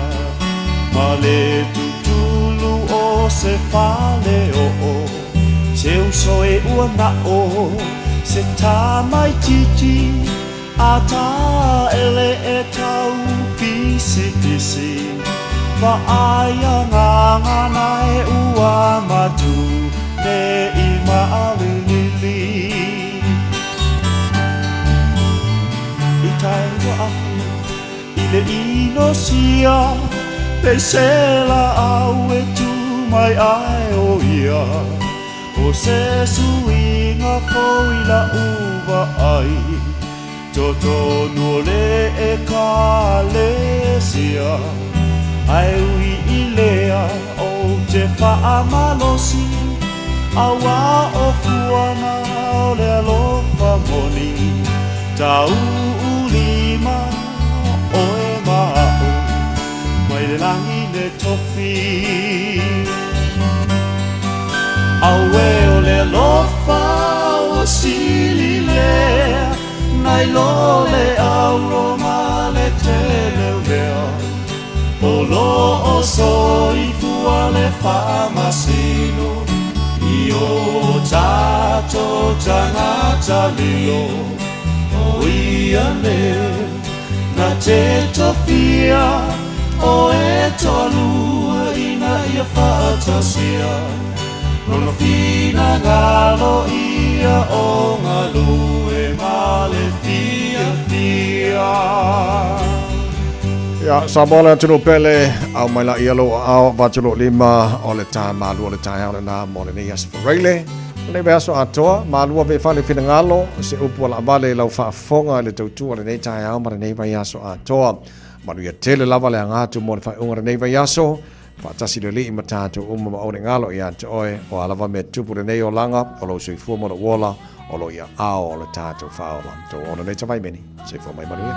ma le tutulu o se fale o'o Se uso e ua na'o se tamaititi A taele e tau pisipisi Vaai agagana e ua matu nei maalilili I tai ua afu i le inosia Peisela au e tu mai ai o ia O se suiga fou i la'u vaai Totonu o le Ekalesia Ae ui i lea ou te faamalosi Auā o fuaga o le alofa moni Tauulima oe ma a'u mai le lagi le tofi Auē o le alofa ua sili lea nai lo le auro ma le teleulea O lo o soifua le faamasino i o tatou tagata lilo O ia lea na te tofia o e toalua ina ia faatasia Lona finagalo ia o galue ma le fiafia. Ia, Samoa le atunuu pele, au mai la ia lou aao, 8 lima o le ta malua le taeao lenā mo lenei aso Faraile. Lenei vaiaso atoa, malua veifale finagalo, se upu alaavale i lau faafofoga i le tautua o lenei taeao ma lenei vaiaso atoa. Manuia tele lava le aga atu mo le faaiuga o lenei vaiaso. Faatasi le Alii ma tatou uma ma aua ne i galo ia te oe, o a lava mea tupu i lenei olaga, o lou soifua ma lou ola, o lo o i aao o le tatou Faaola. Tou ona nei tavaimeni. Soifua mai manuia.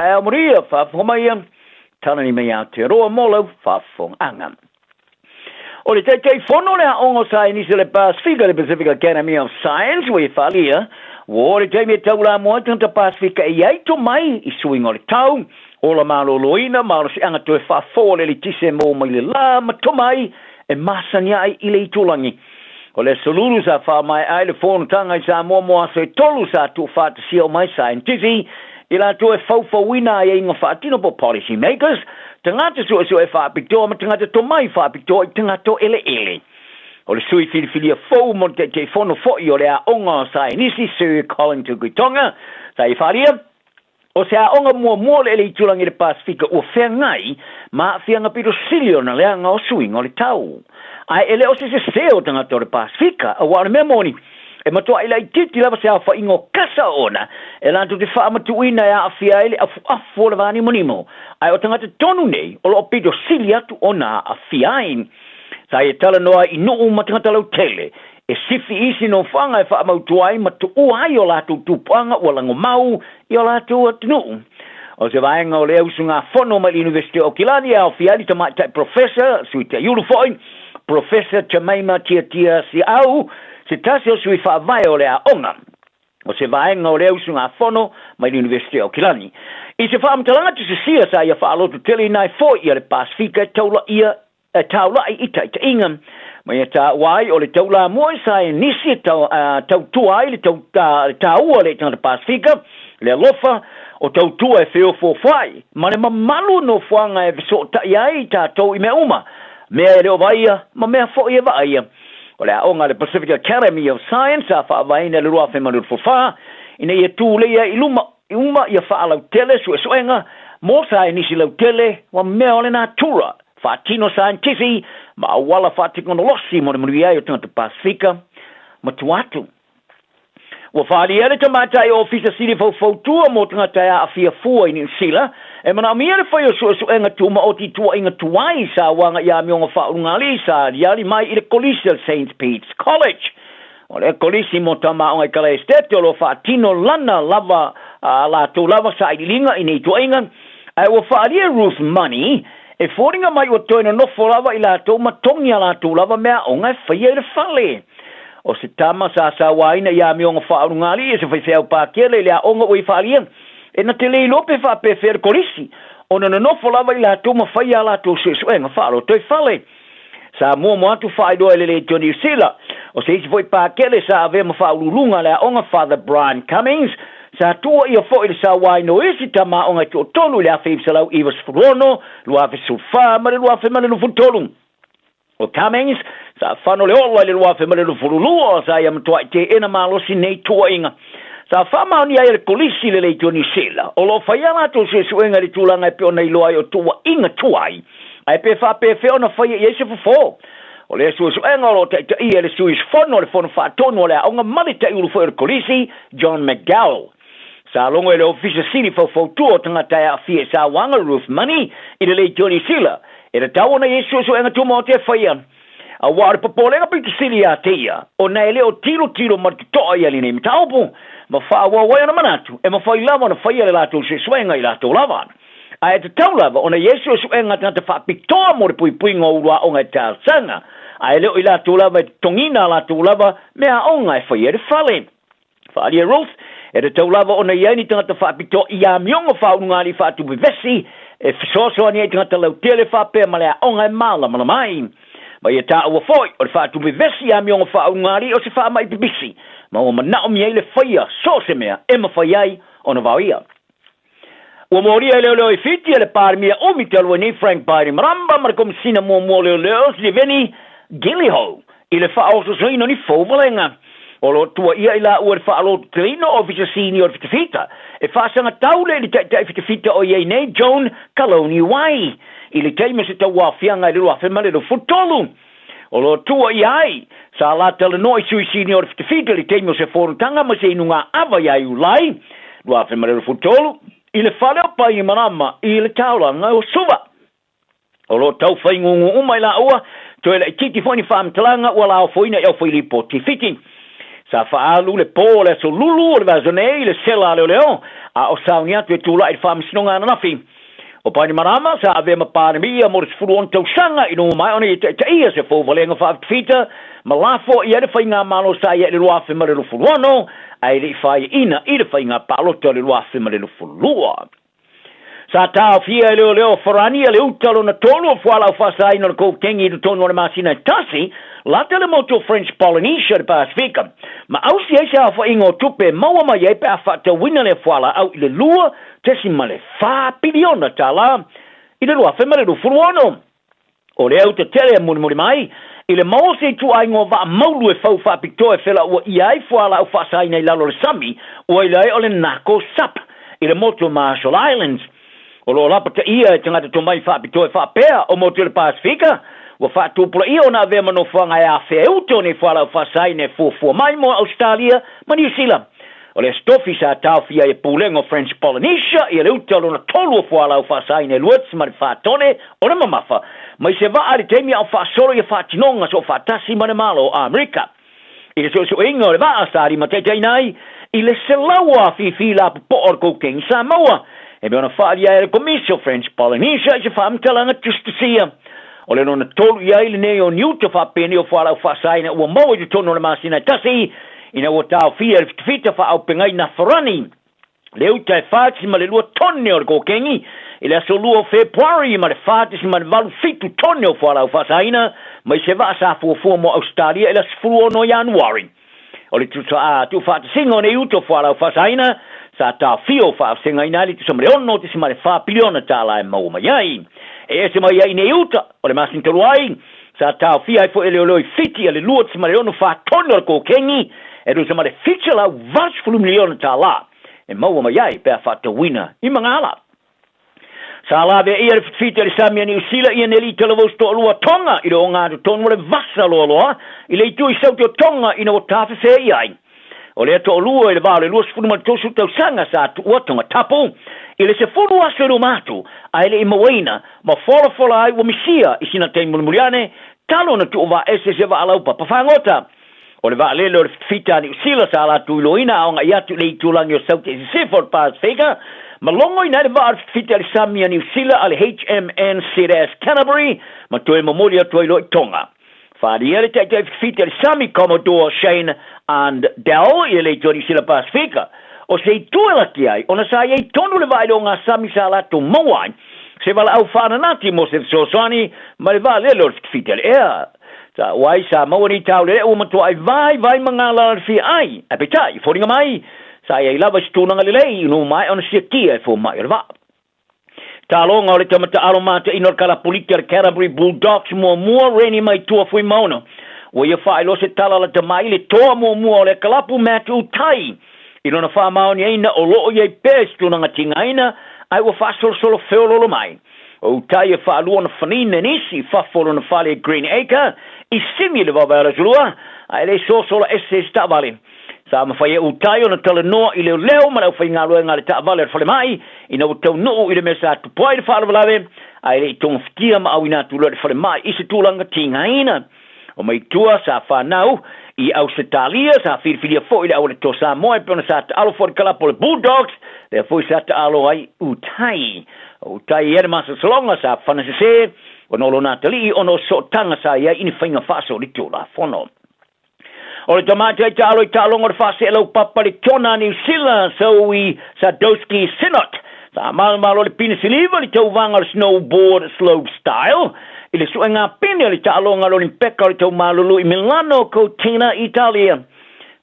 Taeao manuia, faafofoga mai ia, talani mai Aotearoa mo lau faafofogaaga. O le Taitaifono o le Aoga o Saienisi o le Pasefika, le Pacific Academy of Science, ua e faaalia, ua oo le taimi e taulamua ai tagata Pasefika e i ai tomai i suiga o le tau, ola maloloina, malosiaga toe faafou o le eletise e maua mai le la ma tomai e masani ai i le itulagi. O le Aso Lulu sa faamaea ai le fonotaga i Samoa mo aso e tolu sa tuufaatasia uma ai saienitisi i latou e faufauina aiaiga faatino po o policy makers, tagata suesue faapitoa ma tagata tomai faapitoa i tagata o eleele. O le sui filifilia fou mo le Taitaifono foi o le Aoga o Saienisi, Sir Colin Tukuitonga, sa ia faaalia, O se aoga muamua o le ele itulagi i le Pasefika ua feagai ma aafiaga pito sili ona leaga o suiga o le tau. Ae e le o se sese o tagata o le Pasefika, aua o le mea moni, e matuai laitiiti lava se aofaiga o kasa ona e latou te faamatuuina e aafia ai le afuafu o le vanimonimo, ae o tagata tonu nei o lo o pito sili atu ona aafia ai. Sa ia talanoa i nuu ma tagata lautele E sifi isi nofoaga e faamautu ai ma tuua ai o latou tupuaga ua lagomau i o latou atunuu. O se vaega o lea usugafono mai le Iunivesite o Aukilani e aofia ai le tamaitai Professor, Sui Taiulu foi, Professor Jemaima Tiatia Siau, se tasi o sui faavae o le aoga. O se vaega o lea usugafono mai le Iunivesite o Aukilani. I se faamatalaga tusisia sa ia faalototeleina ai foi ia le Pasefika e taulaia e taulai i taitaiga. Ma ia taua ai o le taulamua i saienisi e tau, tautua ai le, tau, le taua le tagata Pasefika, le alofa o tautua e feofoofoai, ma le mamalu o nofoaga e fesootai ai i tatou i mea uma, mea e le o vaaia ma mea foi e vaaia. O le aoga a le Pacific Academy of Science sa faavaeina i le 2024 ina ia tulei ai i luma uma ia faalautele suesuega mo saienisi lautele ma mea o le natura faatino saienitisi ma auala faatekonolosi mo le manuia ai o tagata Pasefika ma tua atu. Ua faaalia le tamaitai Ofisa Sili Faufautua mo Tagata e Aafia Fua i Niu Sila e manaomia le fai o suesuega tumaoti i tuuaiga tuai sa uaga i amioga faaulugalii sa aliali mai i le Kolisi o le Saint Pete's College. O le Kolisi mo Tama Aoga i Kalaesetete o lo o faatino lana lava a latou lava sailiiliga i nei tuuaiga, ae ua faaalia e Ruth Money e foliga mai ua toe nonofo lava i latou ma togi a latou lava meaaoga e faia i le fale. O se tama sa sauaina i amioga faaulugalii e se faifeau pakele i le aoga ua i faaalia, e na te le iloa pe faapefea le Kolisi ona nonofo lava i latou ma faia a latou suesuega faalotoi fale. Sa muamua atu faailoa e le Leitio Niu Sila, o se isi foi pakele sa avea ma faauluuluga a le aoga Father Brian Cummings, sa tuuaia foi le sauaina o isi tama aoga e toatolu i le 1996, 2014 ma le 2023. O Cummings, sa fano le ola i le 2022, sa ia matuai teena malosi nei tuuaiga. Sa faamaonia ai e le Kolisi le Leitio Niu Sila, o lo o fai a latou suesuega i le tulaga e pei ona iloa ai o tuuaiga tuai, Ae pe faapefea ona faia i ai se fofo? O lea suesuega o lo o taitaia e le sui usufono o le Fono Faatonu o le Aoga ma le Taiulu foi o le Kolisi, John McDowell. Sa logo e le Ofisa Sili faufautua o tagata e aafia i sauaga Ruth Money i le Leitio Niu Sila e tatau ona i ai suesuega tumaoti e faia. Aua o le popolega pito sili ia te ia, ona e le o tilotilo ma le totoa ia lenei mataupu, ma faaauau ai ona manatu e mafai lava ona faia le latou suesuega i latou lava. Ae tatau lava ona i ai suesuega a tagata faapitoa mo le puipuiga o ulu aoga e talosaga, ae le o i latou lava e totogiina a latou lava meaaoga e faia i le fale. Faaalia Ruth, e tatau lava ona i ai ni tagata faapitoa i amioga faaulugalii faatupevesi e fesoasoani ai i tagata lautele faapea ma le aoga e malamalama ai. Ma ia taua foi, o le faatupevesi i amioga faaulugalii o se faamai pipisi, ma ua manaomia ai le faia so o se mea e mafai ai ona vaoia. Ua molia e leoleo i Fiti e le Palemia umi talu ai nei Frank Bainimarama ma le Komisina muamua o Leoleo Siliveni Gilliho i le faaososoina o ni fou valega. O lo o tuuaia i laua i le faalototeleina o Ofisa Sini o le Fitafita e faasagatau le i le Taitai Fitafita o i ai nei Joan Kalouniwai i le taimi o se tauaofiaga i le 2023. O lo o tuuaia ai, sa la talanoa i sui sini o le Fitafita i le taimi o se fonotaga ma se inuga ava ia Iulai 2023 i le fale o Painimarama i le taulaga o Suva. O lo o tau faigugu uma i laua, toe laitiiti foi ni faamatalaga ua laofoina i aufailipoti Fiti. Sa faaalu le po o le Aso Lulu o le vaiaso nei i le sela a leoleo, A o sauni atu e tulai i le Faamasinoga ananafi. O Bainimarama sa avea ma Palemia mo le 16 tausaga ina ua maea ona ia taitaia se fouvalega faafitafita ma lafo i ai le faigamalo sa ia i le 2026 ae le i faiaina i le faiga palota o le 2022. Sa taofia e leoleo Farani a le uta lona tolu o fualaau faasaina o le kokengi i totonu o le masina e tasi, lata le motu o French Polynesia i le Pasefika, ma ausi ai se aofaiga o tupe e maua mai ai pe a faatauina lea fualaau i le $2.4 piliona tala i le 2026. O lea uta tele e mulimuli mai i le maua o se ituaiga o vaa maulu e fau faapitoa e felauaia ai fualaau faasaina i lalo o le sami, ua iloa ai o le Nako Sup i le motu o Marshall Islands. O lo o lapataia e tagata tomai faapitoa e faapea o motu o le Pasefika, ua faatupulaia ona avea ma nofoaga e afea e uta o nei fualaau faasaina e fuafua mai mo Ausetalia ma Niu Sila. O le Aso Tofi sa taofia ai e Pulega o French Polynesia ia le uta lona tolu o fualaau faasaina e 2.4 tone o le mamafa mai se vaa i le taimi a o faasolo ia faatinoga soofaatasi ma le Malo o Amerika. I le suesueina o le vaa sa limataitaiina ai i le 100 o afifi lapopoa o le kokeini sa maua, e mea ona faaalia ai e le Komisi o French Polynesia i se faamatalaga tusitusia. O le lona tolu i ai lenei o ni uta faapenei o fualaau faasaina ua maua i totonu o le masina e tasi, ina ua taofia e le fitafita faaaupegaina Farani le uta e 4.2 tone o le kokengi i le aso 2 o Fepuari ma le 4.87 tone o fualaau faasaina mai se vaa sa fuafua mo Ausetalia i le aso 16 o Ianuari. O le tuufaatasiga o nei uta o fualaau faasaina sa taofia o faavasegaina ai le tusa ma le $6.4 piliona tala e maua mai ai. E ese mai ai nei uta o le masina talu ai, sa taofia ai foi e leoleo i Fiti a le 2.64 tone o le kokengi e tusa ma le $780 miliona tala e maua mai ai pe a faatauina i Magala. Sa laveaia le fitafita i le sami a Niu Sila ia Neli Talavou toalua Tonga i le ogatotonu o le vasa loaloa i le itu i Saute o Tonga ina ua tafefe i ai. O lea toalua i le va o le 20 ma le 30 tausaga sa tuua Tonga tapu i le 10 aso i luma atu ae le i mauaina ma folafola ai ua misia i sina taimi mulimuli ane talu ona tuuvaese se vaa laupapa fagota. O le vaalele o le fitafita a Niu Sila sa latou iloaina a agai atu i le itulagi o Saute i Sisifo o le Pasefika, ma logoina ai le vaa o le fitafita i le sami a Niu Sila a le HMNZS Canterbury ma toe momoli atu ai loa i Tonga. Faaalia le taitai fitafita i le sami Commodore Shane and Dell i le itu a Niu Sila Pasefika. O se itu e laki ai, ona sa i ai tonu le vaa i le ogasami sa latou maua ai se valaau faananati mo se fesoasoani ma le vaalele o le fitafita i le ea. Sa wai sa maua ni tau lele ua matuai vai vai ma ngā lala fia ai. Ae peitai, foliga mai, sa i ai lava i se tulaga lelei, ina ua maea ona siakia e fomai o le vaa. Taloga o le tama taalo mataina o le kalapuliki a le Canterbury Bulldogs muamua, Rennie Maitua Fuimaono. Ua ia faailoa se tala lata mai i le toa muamua o lea kalapu, Matt Utai, i lona faamaoniaina o lo o i ai pea i se tulaga tigaina, ae ua faasolosolo feoloolo mai. O utai e faalua ona fanina e nisi i fafo o lona fale i Green Acre, i Simi i le vaovae o le asolua, ae le sosola ese i se taavale. Sa mafai e utai ona talanoa i leoleo ma le aufaigaluega a le taavale a le falemai ina ua taunuu i le mea sa tupu ai le faalavelave, ae le i togafitia ma auina atu loa i le falemai i se tulaga tigaina. O Maitua sa fanau i Ausetalia, sa filifilia foi le aualetoa Samoa e pei ona sa taalo foi le kalapu o le Bulldogs, lea foi sa taalo ai Utai. O Utai ia le masalosaloga sa fana sese ona o lona atalii ona o sootaga sa i ai i ni faiga faasolitulafono. O le tamaitai taalo i taaloga o le faasee laupapa le Kiona a Niu Sila, Zoe Sadowski Synnott, Sa malomalo le pine siliva i le tauvaga o le snowboard slopestyle i le suega pine o le taaloga a le Olimpeka o le Taumalulu i Milano, Cortina, Italia.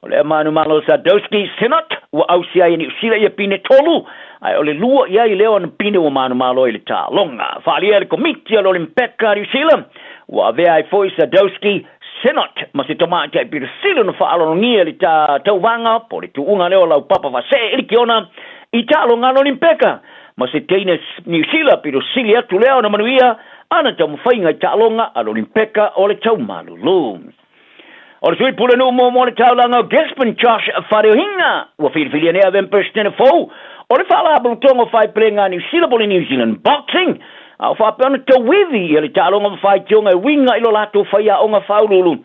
O lea manumalo Sadowski Synnott ua ausia ai e Niu Sila ia pine tolu, ae o le lua i ai lea o ana pine ua manumalo ai i le taaloga. Faaalia e le Komiti o le Olimpeka a Niu Sila ua avea ai foi Sadowski Synnott ma se tamaitai pito sili ona faalologia i le tauvaga po o le tuuga lea o laupapa faasee i le Kiona i taaloga a le Olimpeka ma se teine Niu Sila pito sili atu lea ona manuia ana taumafaiga i taaloga a le Olimpeka o le Taumalulu. O le sui pulenuu muamua o le taulaga o Gisborne Josh Wharehinga ua filifilia nei avea ma Peresetene fou o le Faalapotopotoga o Faepelega a Niu Sila po o le New Zealand Boxing a o faapea ona tauivi ia le taaloga ma faitioga e uiga i lo latou faiaoga faauluulu.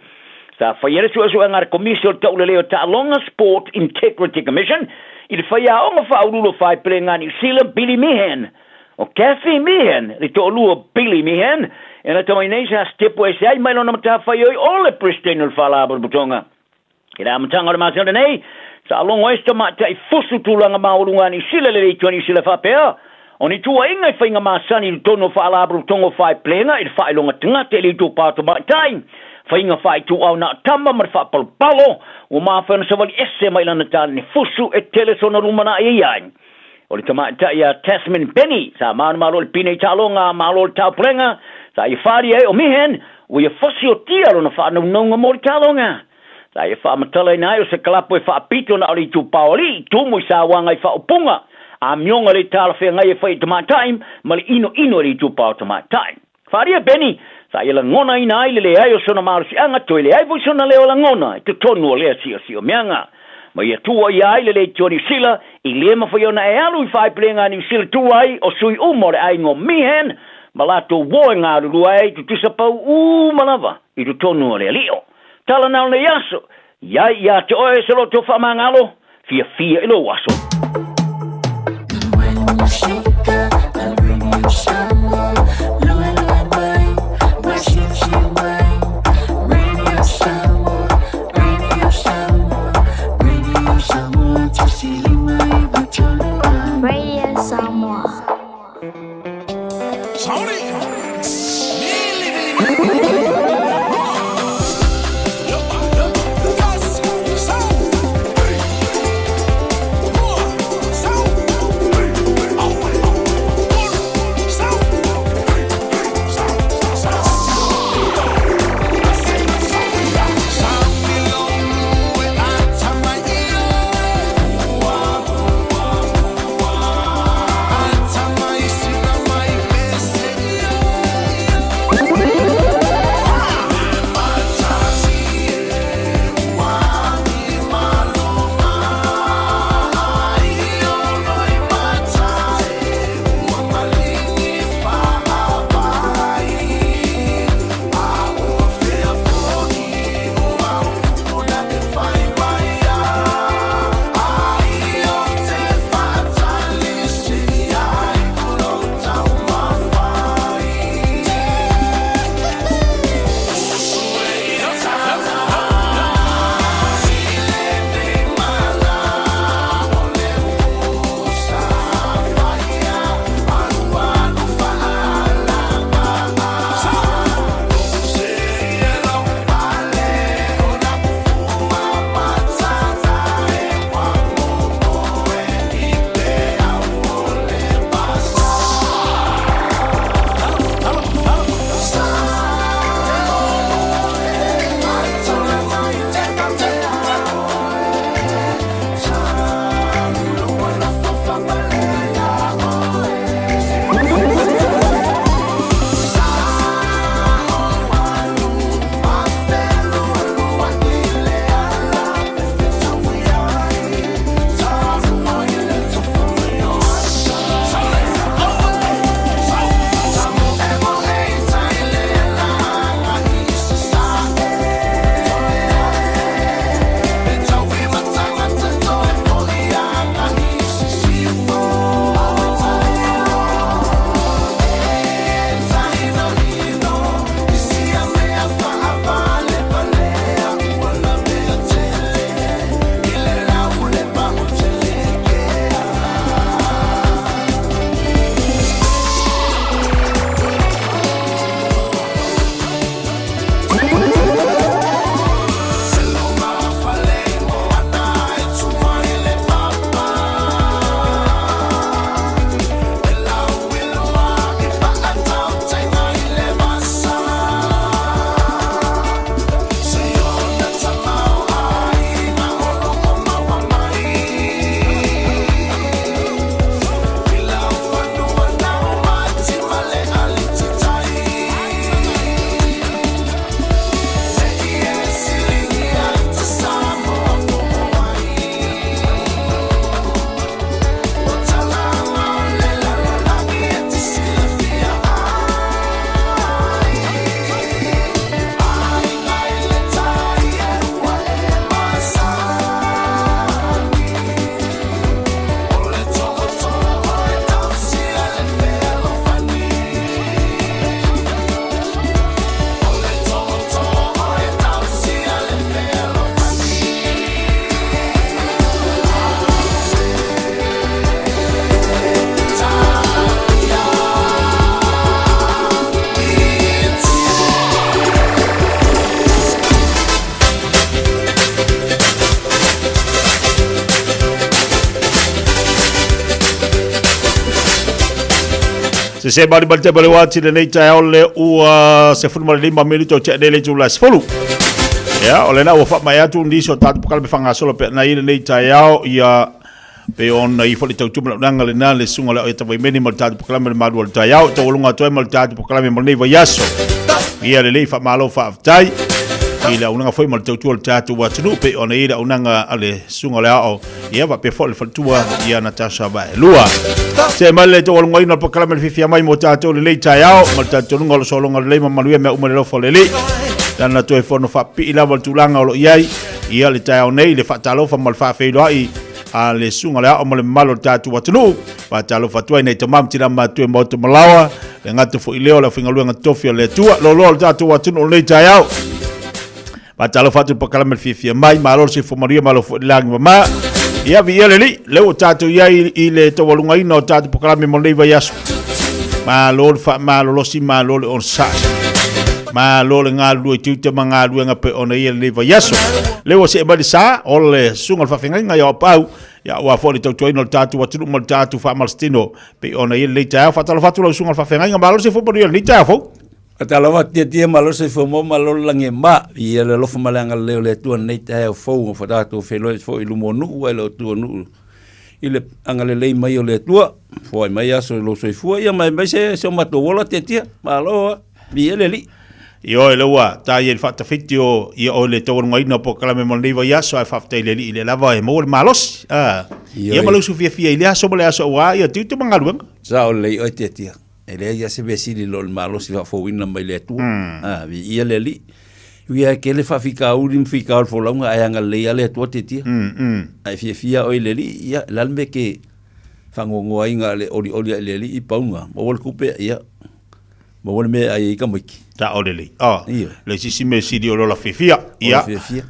Sa faia le suesuega a le Komisi o le Taulelei o Taaloga, Sport Integrity Commission, i le faiaoga faauluulu o faepelega a Niu Sila, Billy Meehan. O Kathy Meehan, le toalua o Billy Meehan, e lata mai nei sa sitepu ese ai mai lona matafaioi o le Peresetene o le Faalapotopotoga. I le amataga o le masina lenei, sa logo ai se tamaitai fusu tulaga maualuga a Niu Sila i le Leitio a Niu Sila e faapea, O ni tuuaiga i faiga masani i totonu o Faalapotopotoga o Faepelega i le faailoga tagata i le itupa o tamaitai, faiga faaituau na o tama ma le faapalopalo, ua mafai ona savali ese mai lana taleni fusu e tele sona lumanai e i ai. O le tamaitai ia Tasmin Benny, sa manumalo i le pine i taaloga a Malo o le Taupulega, sa ia faaalia ai o Meehan, ua ia fasiotia lona faanaunauga mo le taaloga. Sa ia faamatalaina ai o se kalapu e faapito na o le itupa o alii, tumu i sauaga i faaupuga, amioga le talafeagai e fai i tamaitai ma le inoino i le itupa o tamaitai. Faaalia Benny, sa ia lagonaina ai le leai o sona malosiaga toe leai foi sona leo lagona i totonu o lea siosiomiaga. Ma ia tuuaia ai le Leitio Niu Sila i le mafai ona e alu i faaipulega a Niu Sila tu ai o sui uma o le aiga o Meehan ma latou uo e galulue ai tutusa pau uma lava i totonu o le alio. Tala na o lenei aso, i ai ia te oe se loto faamagalo, fiafia i lou aso. Radio Samoa. Se se mali mali te mali wati le nei taeao le ua 15 minuto o tea nei le itula e 10. Ia, o lena ua faamaea atu nisi o tatou polokalame faagasolo pea nai lenei taeao, ia pe ona i foi le tautuma launaga lena le susuga o le Aoiata Vaimene ma le tatou polokalame o le malu o le taeao e taualuga atu ai ma le tatou polokalame mo lenei vaiaso. Ia lelei faamalo faafetai i le auaunaga foi ma le tautua o le tatou atunuu pei ona i ai le auaunaga a le susuga o le Aoao ia faapea foi le faletua ia Natasha Vaelua. Se mai le taualugaina o le polokalame le fiafia mai mo tatou lenei taeao ma le talitonuga o lo sologa lelei ma manuia mea uma i le alofa o le Alii. Lana toe fono faapipii lava le tulaga o lo o i ai ia le taeao nei le faatalofa ma le faafeiloai a le susuga o le Aao ma le mamalu o le tatou atunuu. Faatalofa atu ai nei tama ma tina matua i Maota Malaoa, le gata foi lea o le aufaigaluega tofi a le Atua. Loaloa o le tatou atunuu o lenei taeao. Faatalofa atu i le polokalame le fiafia mai, malo le soifua manuia, malo foi le lagi mama. Ia, viia le Alii, lea ua tatou i ai i le taualugaina o tatou polokalame mo lenei vaiaso. Malo le faamalolosi, malo le onosai. Malo le galulue i tiute ma galuega pei ona i ai lenei vaiaso. Lea ua see mai le sa o le susuga o le faafeagaiga ia Auapaau, ia aua foi le tautuaina o le tatou atunuu ma le tatou faamalositino pei ona i ai lenei taeao. Faatalofa atu lau susuga o le faafeagaiga, malo le soifua manuia i lenei taeao fou. Faatalofa atu Tiatia, malo le soifua maua, malo le lagi e ma. Viia le alofa ma le agalelei o le Atua i lenei taeao fou ua tatou feiloai foi i luma o nuu ae le o tua o nuu i le agalelei mai o le Atua. Foai mai aso i lou soifua ia ma aemaise si o matou ola Tiatia. Malo a, viia le Alii. Ioe, lea ua ta ia i le faatafiti o ia oe le taualugaina o polokalame mo lenei vaiaso, ae faafetai i le Alii i lea lava e maua le malosi. A, ia ma le usu fiafia i lea aso ma le aso aua ia tiute ma galuega. Sao lelei oe Tiatia. E leai lava se mea sili i lo le malosi faafouina mai le Atua. A, viia le Alii. Ui a tele faafitauli ma fitao o le folauga ae agalelei lava le Atua tiatia. A e fiafia oe i le Alii, ia, o le a le mea e te faanoanoa ai na o le olioli lava i le Alii i pauga, maua le tupe, ia, maua le mea e ai ai tamaiti. Sao lelei. A, le isi mea sili o le ola fiafia. Ia. Ola fiafia.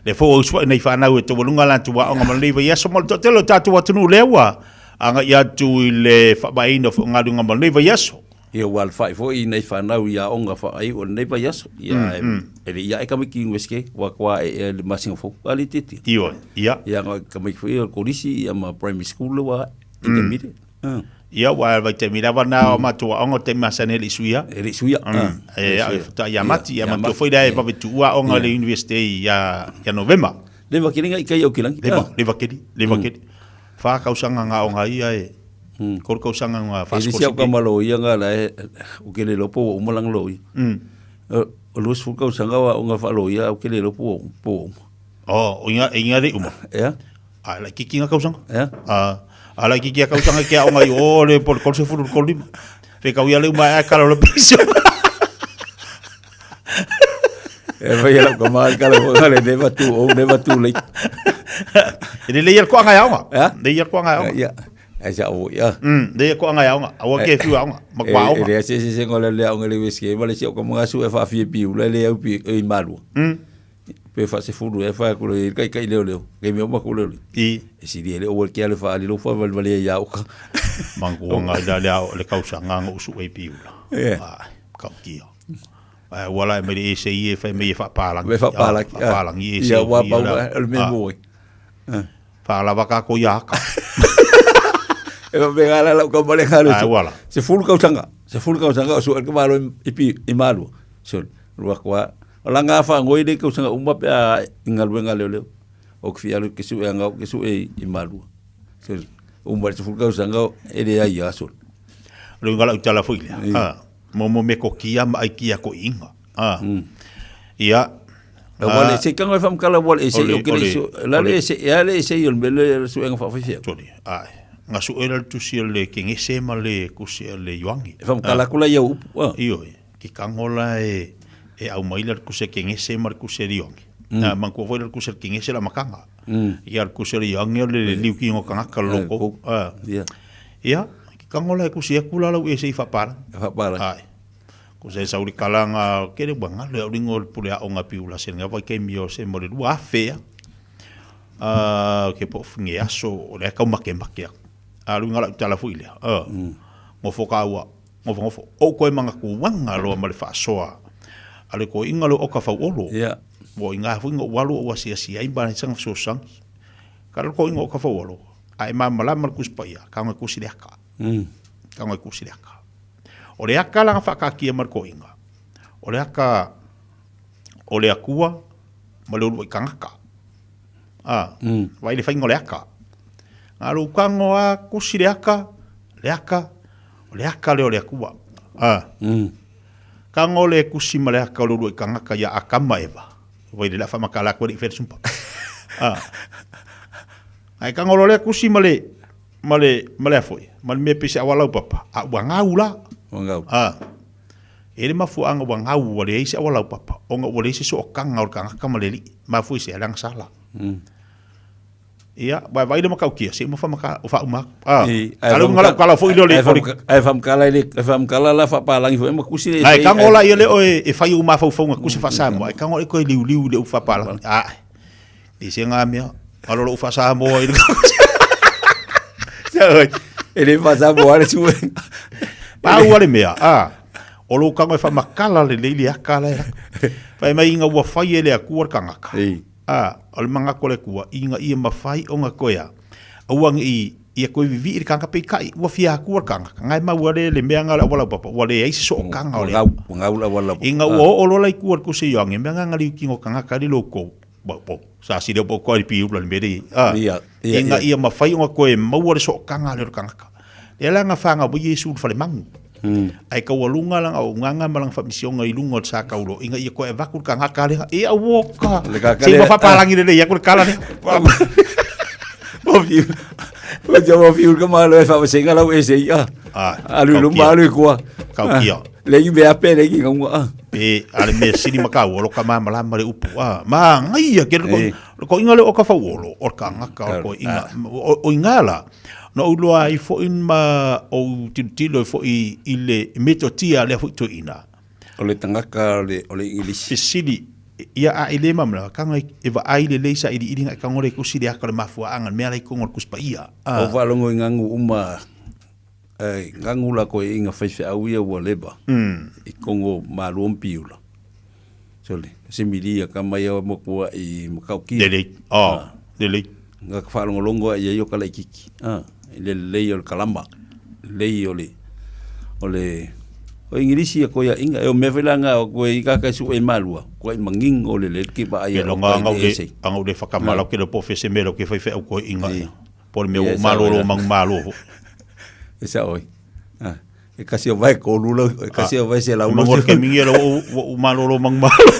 Le foi ua usuai nei fanau e taualuga latou aoga ma lenei vaiaso ma le toatele o tatou atunuu lea ua agai atu i le faavaeina foi o galuega mo lenei vaiaso. Ia ua alafai foi nai fanau i aoga faaiu o lenei vaiaso. Ia e le i ae tamaiti i Iunivesite, ua atoa ae i le masina fou. A le tiatia. Ioe, ia. Ia na tamaiti foi o le kolisi ia ma primary school le ua ae, intermediate. Ia ua vaitaimi lava na o matou aoga o taimi masani e le i suia. E le i suia. E e faatoa ia Mati, ia matua foi lea e vave tuua aoga i le Iunivesite ia Novema. Leva kele ngai kai au kilangi. Leva, leva kele, leva kele. Fa kausaga nga aoga ia e, tolu kausaga nga fa E le si au kama loia nga la e, o ke le lopo ua uma langa loia. O 20 kausaga o aoga fa loia au ke le lopo ua po uma. Oh, o inga, inga le uma. Ea. A la kiki nga kausaga. Ea. A la kiki a kausaga ke aoga i o le pol kol se fulu kol lima. Fe kau ia le uma e kala o le piso. E vai lau ka mai kala fo ngale never too old, never too late. E le leia koanga ia onga. Ya? Leia koanga ia onga. Ya. Ai sa o ya. Leia koanga ia onga. Aua ke fiu aonga. Ma kwa aonga. E le se se se ngola le aonga le weske ma le si o ka mga su e fa fie piu le le au pi e malu. Pe fa se fulu e fa ku le kai kai leo leo. Ke mi o ma ku leo. I. E si le o ke ale fa ali lo fa val vale ia o ka. Mangu nga ila le ao le kausa nga usu e piu la. Yeah. Kau kia. Ai ua la e mai le ese i e whai mai e whapālangi. Me whapālangi. Whapālangi e se. Ia wā pau o le mea mōi. Whālawa ka ko ia haka. E wha me ngā lau ka mare ngā Ai ua la. Se fulu kausanga. Se fulu kausanga o sua ka malo i pi i malua. So rua koa. O la ngā wha ngoi le kausanga uma pe a i ngā lue ngā leo leo. O ki whialu ke su e ngau ke su e i malua. So uma se fulu kausanga e le ai a so. Lo ngā lau tala fui lea. Mo mo me ko kia ma ai kia ko inga. Ah. Ia. Wale se kanga fam kala wale se o kele so la le se ya le se yo mele su enga fa fa. Toli. Ai. Nga su era tu si le ke ngese ma le kusi le yuangi. Fam kala kula ia upu. Io. Ki kangola e e au mai le kuse ke ngese ma le kuse le yuangi. Na man ko foi le kuse ke ngese la makanga. Ia le kuse le yuangi le liu ki ngo kanga loko. Ah. Ia. Ia, ki kangola e kusi aku la lau e se i whapara. Whapara. Ai. Ko se sauri kalanga, kere ua ngalo e ringo le pule a onga piula se nga vai kei mio se mo le lua afe a. Ke po finge aso o le kau make make a. A lu ngala utala fui lea. Ngofo ka ua, ngofo ngofo. O koe manga ku wanga loa ma le whaasoa. A le ko inga lo o ka whau olo. Mo inga fui ngo walu o asia sia i mbana sanga so sangi. Ka lo ko inga o ka whau olo. A e malamalama le Tusi Paia, ka ngai kusi le aka. Ka ngai kusi le aka. O le aka la na faakaatia ma le toeaina, o le aka o le Atua ma le uluai tagata. A, vaai le faiga o le aka. Na lou tago lava tusi le aka, le aka, o le aka lea o le Atua. A, tago le tusi ma le aka o le uluai tagata ia Atama Eva. Vai le la faamatala atu e le i faia le sumpa. A, ae tago loa lea tusi ma le, ma le, ma le a foi, ma le mea pei se auala laupapa, a ua gau la. Ua gau. A, e le mafuaaga ua gau ua leai se auala laupapa, ona ua leai se sootaga o le tagata ma le alii. Mafua i se? Leaga sala. Ia, vaai le matautia, se uma faamata, o faauma atu. A, a le uiga la tala foi lea o le, Ae faamatala i le, faamatala la faapalagi foi ma tusi le. Ae tago la ia le oe e fai ou mafaufauga tusi faa-Samoa, ae tago le toe liuliu i le upu faapalagi. A, e se ngā mea, alo lou faa-Samoa i le E le faa-Samoa le sue. Pau lava le mea, a, o lou tago e faamatala lelei le aka la e laka. Fai mai ina ua fai e le Atua le tagata. A, o le manatu o le Atua, ina ia mafai ona toe a, aua ne i ia toe vivii le tagata peitai, ua fia atua le tagata, na e maua le le mea na o le auala laupapa, ua leai se sootaga o le Atua. Ina ua oo loa la i tua i le tusi a Ioane, mea na na liutino tagata ali loutou, bo, sa sili au po koa i le piula i le mea lea i ai, a, ina ia mafai ona toe maua le sootaga lea o le tagata. Lea la na fanau ai Iesu i le falemanu. Ae taualuga lana auaunaga ma lana faamisioga i luga o le sa taulo ina ia toe avatu le tagata lea. E auoka! Se i ua faapalagi lelei atu le tala lea. Ua fiu ka malo e faavaseina lau ese ia. Alu i luma alu i kua. Kaukia. Le i mea pe le i ngaunga. Pe a le mea sili ma kau o lo ka malamalama le upu. A ma ngai ke le ko inga le o ka fauolo o ka ngaka o ko inga o inga la. Na ou iloa ai foi ma ou tilotilo ai foi i le metotia a lea foi toeaina. O le tagata o le, o le Igilisi. Fesili, Ia a e le malamalama, taga e vaai lelei sailiiliga e tago le tusi le aka o le mafuaaga, le mea la i totonu o le Tusi Paia. Ou faalogo i gagu uma, e gagu la koe inga faifeau ia ua leva i kogo o Malua ma Piula. Sole, se milia ka mai au matua i Makaukia. Lelei, oh, lelei. Nga ka faalogologo ai ai o ka laititi, a, i le lelei o le kalama, lelei o le, o le, o Igilisi ia koe aiga. E o mea foi la nga o koe i ka ka sue malua, koe i mangingo o le lele ki vaai Ke o longa koe anga i ule, ese. anga ule whakamala ke le po fese me lo ke whai whai au koe inga ia. Po le mea Ia, o sa malolo oi la. mangu malo ho. E sa oi. A, e kasi o vai kolu lau, e kasi o vai se lau. Mangu ke mingi lo o o malolo mangu malo.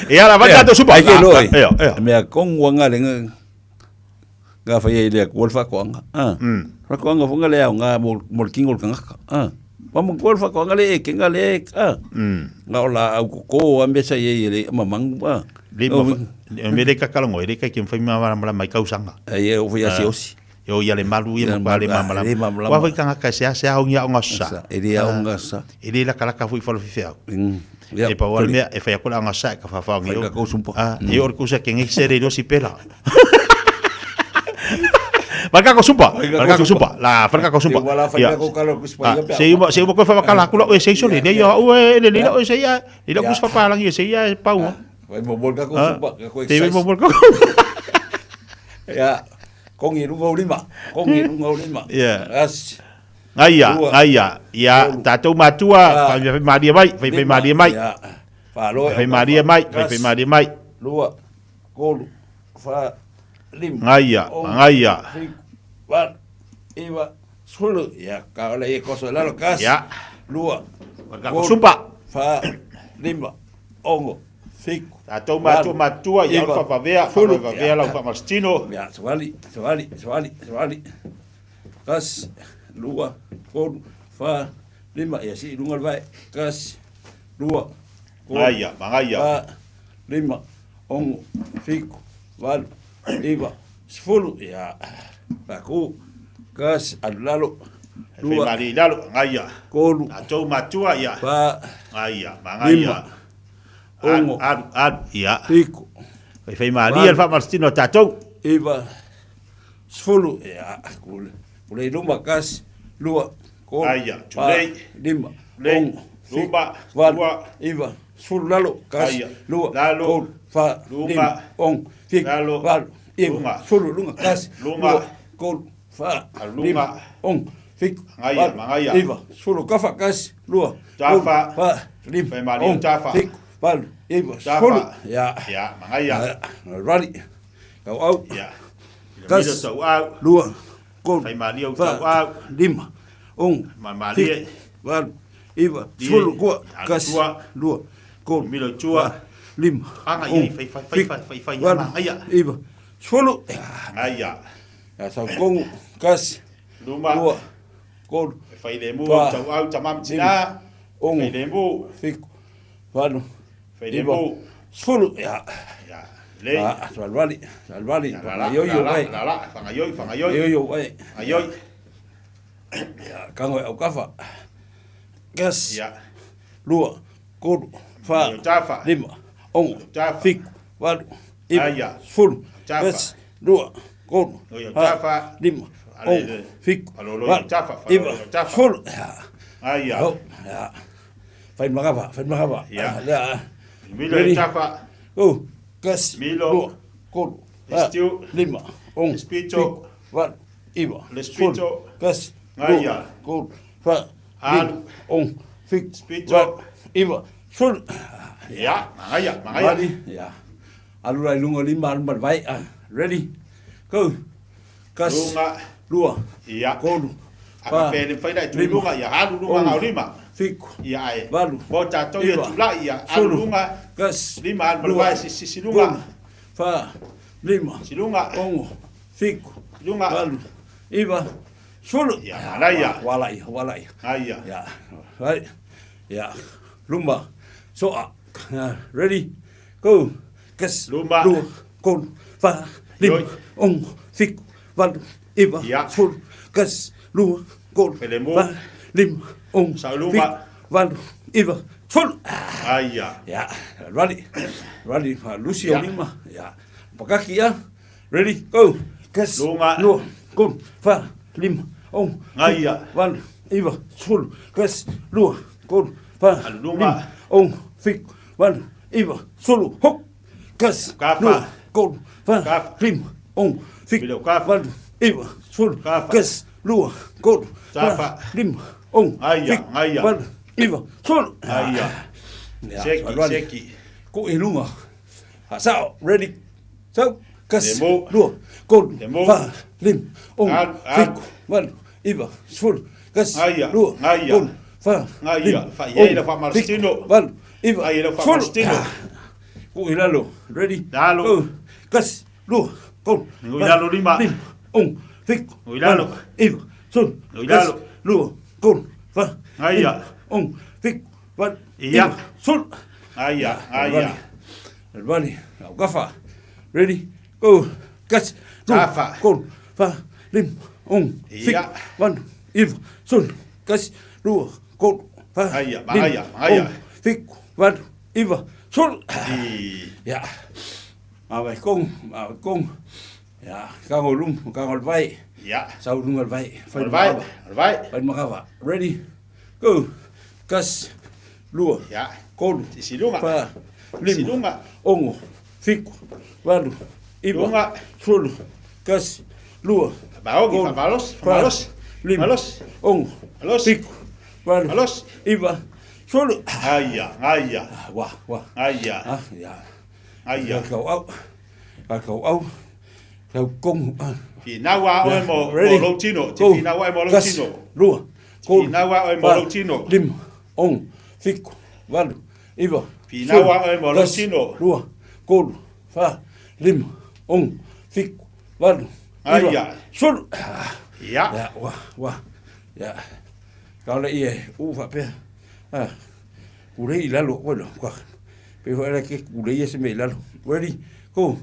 E ala vai tatou supa. Ai ke loa. Ea, ea. Mea kongu anga le nga nga fai ai le kual whakoanga. Ah. Whakoanga fonga le au nga mo mo le kingo le kangaka. Ah. Pa mo kual whakoanga le e kenga le ah. Nga o la au koko a mesa i le mamangu ah. Le ma me le kakalango e le kai ke mwhai ma mai kausanga. Ai e o fai asi osi. E o ia le malu ia ma le malamalama. Wa foi kangaka se ase au ia o ngasa. E le au ngasa. E le laka laka foi falo fifi au. E pa wale mea e whai akola ngasa e ka whawhao ngi o. Ah, e o kusa ke ngi sere ro si pela. Farka ko sumpa, farka ko sumpa. La farka ko sumpa. Se uma se uma ko fa kala kula o se so le le ya o e le le o se ya le le kus fa pa langi se ya pau. Vai mo bolka ko sumpa ko Te mo bolka. Ya. Kongi lunga o lima. Kongi lunga o lima. Yeah. As. Ngaia, ngaia. Ia, tātou matua, whai whai maria mai, whai whai maria mai. Ia. Whaloa. Whai maria mai, whai whai maria mai. Lua, kolu, wha, lima. Ngaia, ngaia. Fiku, walu, iwa, sefulu. Ia, ka ole i koso lalo kas. Ia. Lua, kolu, sumpa. Wha, lima, ongo, fiku. Tātou matua matua, ia o whawawea, whawawea lau whamastino. Ia, savali, savali, savali, savali. Kas, lua, kolu, wha, lima. Ia, si lunga le vai. Kas, lua, kolu, Ngaia, mangaia. wha, lima, ongo, fiku, valu, iwa, sefulu. Ia, paku, kas, alu lalo. Whai maria i lalo, ngaia. Kolu. Tātou matua, ia. Wha, Ngaia, mangaia. lima, ongo, Alu, alu, ia. Fiku. Whai whai maria le whamastino tātou. Iwa, sefulu. Ia, kule. Kule i luma, kas, lua, kolu, Aia, wha, tulei. lima, Tulei, ongo, fiku, luma, valu, lua. iwa, sefulu, lalo, kas, Aia, lua, lalo, kolu, wha, luma, lima, ongo, fiku, lalo, valu, iwa, lunga. sefulu, lunga, kas, Lunga. lua, kolu, wha, Lunga. lima, ongo, fiku, fitu, Magaia, valu, magaia. iva, sefulu, kafa, kasi, lua, Tafa. tolu, fa, lima, Faimalie ono, tafa. fitu, valu, iva, Tafa. sefulu. Ia. Ia, magaia. Ia, rali. Tauau. Ia. Kasi, Milo tauau. lua, tolu, Faimalie au fa, tauau. lima, ono, Maimalie. fitu, valu, iva, Lie. sefulu, kua, Alu kasi, tua. lua, tolu, Milo tua. fa, lima, Aga ono, ia, fai, fai, fai, fitu, fai, fai, fai, valu, magaia. iva, sefulu. Magaia. Ia, saukongo, kasi, Luma. lua, tolu, Fai le mu, fa, tauau, tamam tina. lima, ono, Fai le mu. fitu, valu, Fai le iva, mu. sefulu. Ia. Ia. Lei. Ah, salvali, salvali, La, la, whakaioio la, wai. la, la, whangaioi, whangaioi. Whakaioio wai. Whangaioi. Ia, kango e au kafa. Kasi, Ia. lua, tolu, wha, Mio tafa. lima, ono, Tafa. fitu, valu, iva, Aia. sefulu, Tafa. kasi, lua, tolu, Oio wha, tafa. lima, Ale, ono, le. fitu, Alolo, valu, tafa, iva, falolo, tafa. sefulu. Ia. Aia. Ho, ia. Whai magawa, whai magawa. Ia. Ah, lea. Milo Ready? tafa. Go. Kasi, Milo. lua, tolu, wha, Estiu. lima, ono, Espito. fitu, valu, iva, Lespito. sefulu, kasi, Ngaia. lua, tolu, wha, Alu. lima, ono, fitu, Spito. valu, iva, sefulu. Ia, magaia, magaia. Ready? Ia. Alu rai lunga lima, alu mar vai. Ah, Ready? Go. Kasi, Lunga. lua, Ia. tolu, Aka pele whai lai tu lima, lunga, ia, alu lunga ono, ngau lima. fitu, Ia ai. valu, Mo tātou ia iva, tulai, ia, alu sefulu, lunga. kasi, Lima, alu lua, marwai, si, si, si lunga. tolu, wha, lima, Si lunga. ono, fitu, Lunga. valu, iva, sefulu. Ia, malaia. Wala ia, wala ia. Aia. Ya, right. Ya, lumba, soa. Ya, ready, go. Kas, Lumba. lua, tolu, wha, lima, Yoi. ono, fitu, valu, iva, Ya. sefulu, kasi, lua, tolu, Felemu. wha, lima, ono, Sau luma. fitu, valu, iva, sefulu. Aia. Ya, ready, ready, Lucy Ya. lima. Ya, pakaki ya. Ready, go. Kas, Lunga. lua, tolu, wha, lima, ono, Ngaia. fitu, valu, iva, sefulu, kasi, lua, tolu, wha, Alu lunga. lima, ono, fitu, valu, iva, sefulu, hop. Kasi, Kafa. lua, tolu, wha, Kafa. lima, ono, fitu, Milo kafa. valu, iva, sefulu, Kafa. kasi, lua, tolu, wha, Tafa. lima, ono, Aia, fitu, aia. valu, iva, sefulu. Aia. Ya, Seki, salvali. seki. Ko e lunga. Ha, sao, ready. So, kasi, Lemu. lua, tolu, Lemu. wha, lima, ono, Alu, alu. fitu, valu, iva, sefulu, kasi, Aia, lua, aia. tolu, wha, Aia, lima, fa- ia ono, ila fa Marstino. fitu, valu, iva, Aia ila fa sefulu. Marstino. Ah. Ko e lalo, ready. Lalo. Go. Kasi, lua, tolu, Ngui wha, lalo lima. lima, ono, fitu, Ngui lalo. valu, iva, sefulu, Ngui kasi, lalo. lua, tolu, wha, Aia. lima, ono, fitu, valu, Ia. iva, sefulu. Aia, aia. Everybody, now gafa. Ready, go. Gas, lua, Gafa. tolu, wha, lima, ono, fitu, Ia. valu, iva, sefulu, kasi, lua, tolu, wha, Aia, lima, aia, aia. ono, fitu, valu, iva, sefulu. I. Ya. Mawai kong, mawai kong. Ya, kango lum, kango vai. Ia. Sau lunga vai. Whai Vai, magawa. vai. Whai magawa. Ready, go. Kasi, lua, Ia. tolu, Si lunga. wha, Si lima, lunga. ono, fitu, valu, iva, Lunga. sefulu, kasi, lua, Baogi, tolu, fa malos, fa wha, malos. lima, Malos. ono, Malos. fitu, valu, Malos. iva, sefulu. Aia, aia. Ah, Wa, wa. Aia. Ah, ya. Aia. Kau au. Kau au. Kau kong. Ah. Finaua oe mo Ready? mo lautino. Te Go. finaua oe mo Kasi, lautino. lua, tolu, Finaua oe mo wha, lautino. lima, ono, fitu, valu, iva, Finaua sefulu, oe mo kasi, lautino. lua, tolu, wha, lima, ono, fitu, valu, iva, Aia. sefulu. Ah. Ia. Ya, wa, wa. Ya. Kau le ie, u whapea. Ah. Kurei i lalo, koe lo. Kwa. Pe hoa era ke kurei e se me i lalo. Ready, go.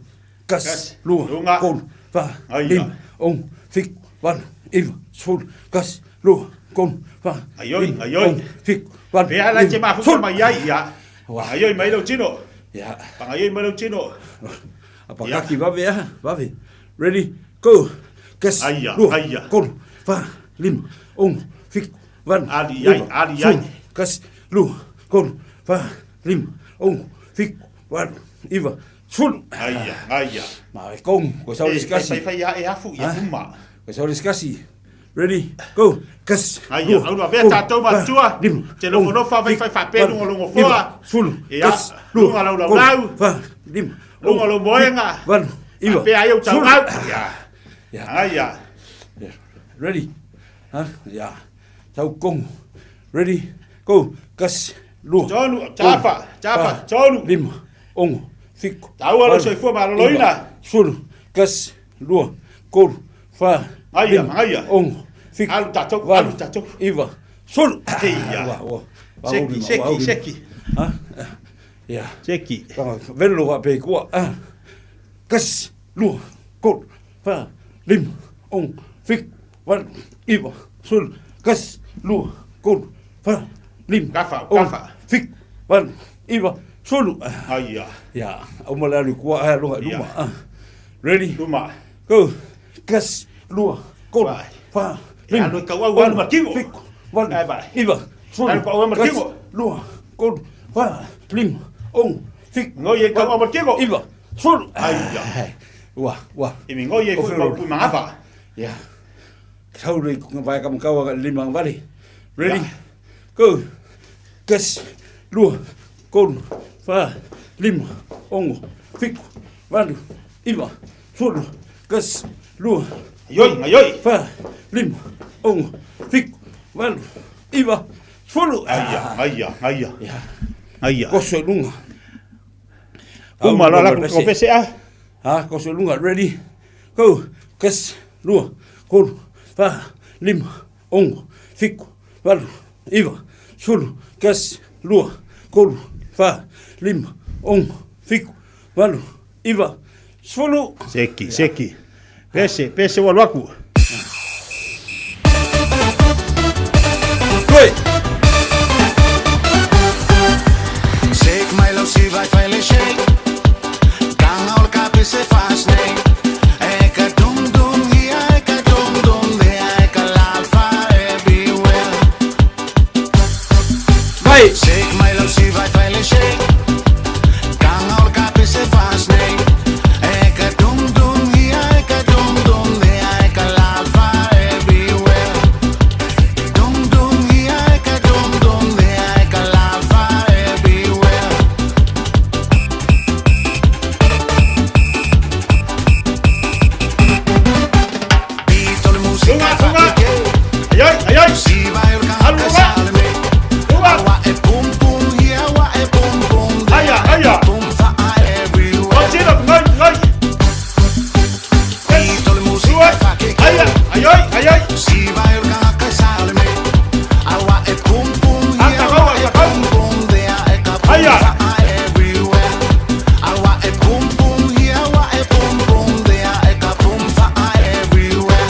Kas, Kas, lua, lunga. tolu, wha, Aia. lima, ono, fitu, valu, iva, sefulu, kasi, lua, tolu, wha, Aioi, lima, aioi. ono, fitu, valu, Fea la te iva, mafuta sefulu. mai ai, ia. Wa. Aioi mai lautino. Ya. Pangaioi mai lautino. Apakaki vave ah, vave. Ready, go. Kas, Aia, lua, aia. tolu, wha, lima, ono, fitu, valu, Ali, ai, iva, ali, ai. sefulu, kasi, lua, tolu, wha, lima, ono, fitu, valu, iva, sefulu. Aia, aia. Ma e kong, ko sau E, kasi. fai, fai, ia e afu, ia Ah. fuma. Ko sau kasi. Ready, go. Kasi. Ai, au la vea tātou matua. Te nofonofo fai fai whapenu o longo foa. Sulu. Ia, lunga lau lau lau. Fa, lima. Lunga lau moenga. Valu. Iwa. Pea ai au tau Sulu. au. Ia. Ia. Ai, ia. Ready. Ha? Ya. Tau kongo. Ready. Go. Kasi. Lua. Tolu, tafa, tafa, tolu. Lima. Ongo. Fico. Tau alo valu, soifua maloloina. iwa, Sulu. Kasi. Lua. Kolu. Fa. Aia, lima, aia. Ongo. Fico. Alu tātou, valu, alu tātou. Iwa. Sulu. Ia. Ua, ua. Ua, Seki, ua, seki, ua, ua. seki. Ha? Ya. Seki. Velo wa pe kua. Ah. Kasi. Lua. Kolu. Fa. Lima. Ongo. Fico. Valu. Iwa. Sulu. Kasi. Lua. Kolu. Fa. Lima. Gafa, ongo, gafa. Fico. Valu. Iwa. Sulu. Ai, ia. Ya. Au ma le alu kua ah lunga luma. Ah. Ready? Luma. Go. Kasi. Lua. Kolu. Fa. E alu kau au alu matingo. Fico. Valu. Iwa. Sulu. Alu kau au matingo. Kasi, Lua. Kolu. Fa. Lima. Ongo. Fico. Ngoi e kau au matingo. Iwa. Sulu. Ai, ia. Ua, ua. Imi ngoi e fui mau pui mangafa. Ya. Kau le ku vai kam kau ka lima vale. Ready? Go. Kasi. Lua. Kolu. Fa. Lima. Ongo. Fico. Valu. Iwa. Sulu. Kasi. Lua. Ioi, ioi. Fa. Lima. Ongo. Fico. Valu. Iwa. Sulu. Ai, ia, ai, ia, ai, ia. Ai, ia. Koso e lunga. Uma la la ko pese a. Ha, koso e lunga. Ready? Go. Kasi. Lua. Kolu. Fa. Lima. Ongo. Fico. Valu. Iwa. Sulu. Kasi. Lua. Kolu. Fa. Lima. Ongo. Fico. Valu. Iwa. Sulu. Seki, seki. Pese, pese walu aku. Oi. Shake my love, si vai fai shake. Tanga ol kapi se fast nei. Eka dum dum here, eka dum dum there, eka lava everywhere. Vai. Shake my love, si vai fai shake. Tanga ol kapi se fast nei. Eka dum dum here, eka dum dum there, eka lava everywhere. Dum dum here, eka dum dum there, eka lava everywhere. Beat musica fa Ai, ai, ai. Si vai ol Alu lunga. Lunga. Wa e pum pum here, wa e pum pum there. Ai, ai, ai. Pum fa everywhere. Continua, ngoi, ngoi. Beat musica fa che Ai, ai, ai, ai, ai. Si vai ol salme. Awa e pum pum here, wa e pum pum there. E ka pum Ai, ai. fa everywhere. Awa e pum pum here, wa e pum pum there. E ka pum fa everywhere.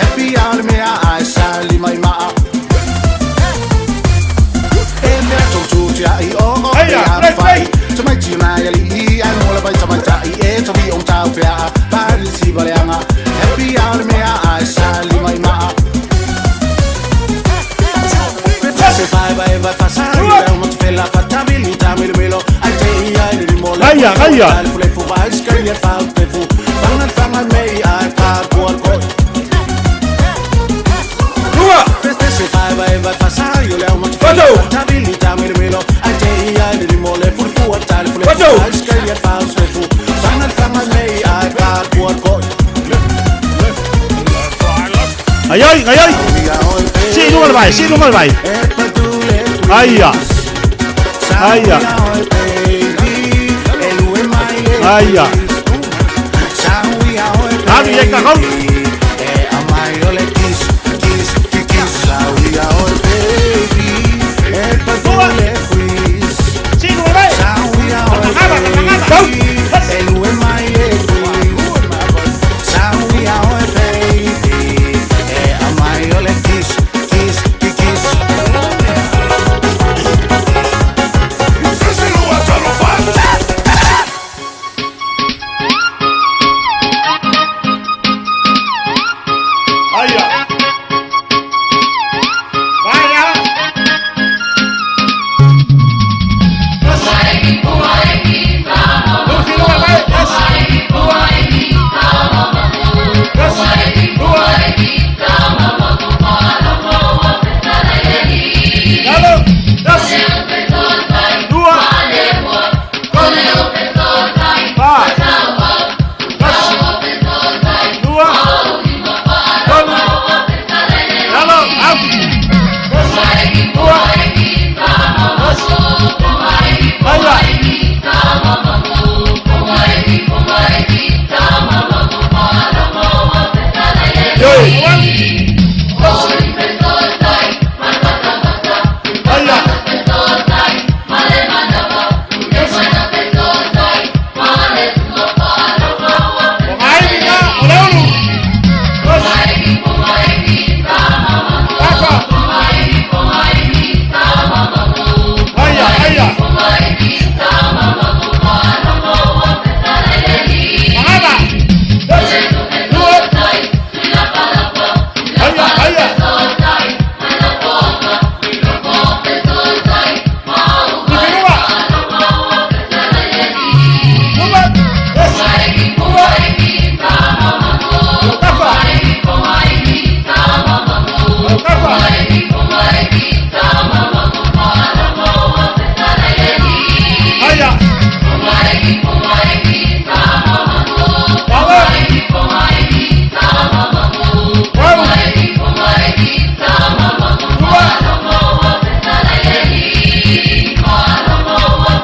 Happy ale mea ai sa lima i maa E mea tau tia i o o e a whai Tamaiti nai ali i ai mola vai tamaitai E tawi o tau whea Pari si valeanga Happy ale mea ai sa lima i maa Se fai vai vai fasa I mo te fela fatabili tamili milo Ai te i ai ni mo le Aia, aia. Le fu vai skri e fau te fu Fanga fanga mei ai pa kual koi Lua! Se fai vai vai fasa io le mo te fela fatabili tamili milo Ai te i ai ni mo le fu fu ta le fu le fu vai skri e fau te fu Fanga fanga mei ai pa kual koi Ai ai, ai ai. Se nu le vai, se nu le vai. Aia. Aia. Aia. Alu ia ka hau. Aia. Vai,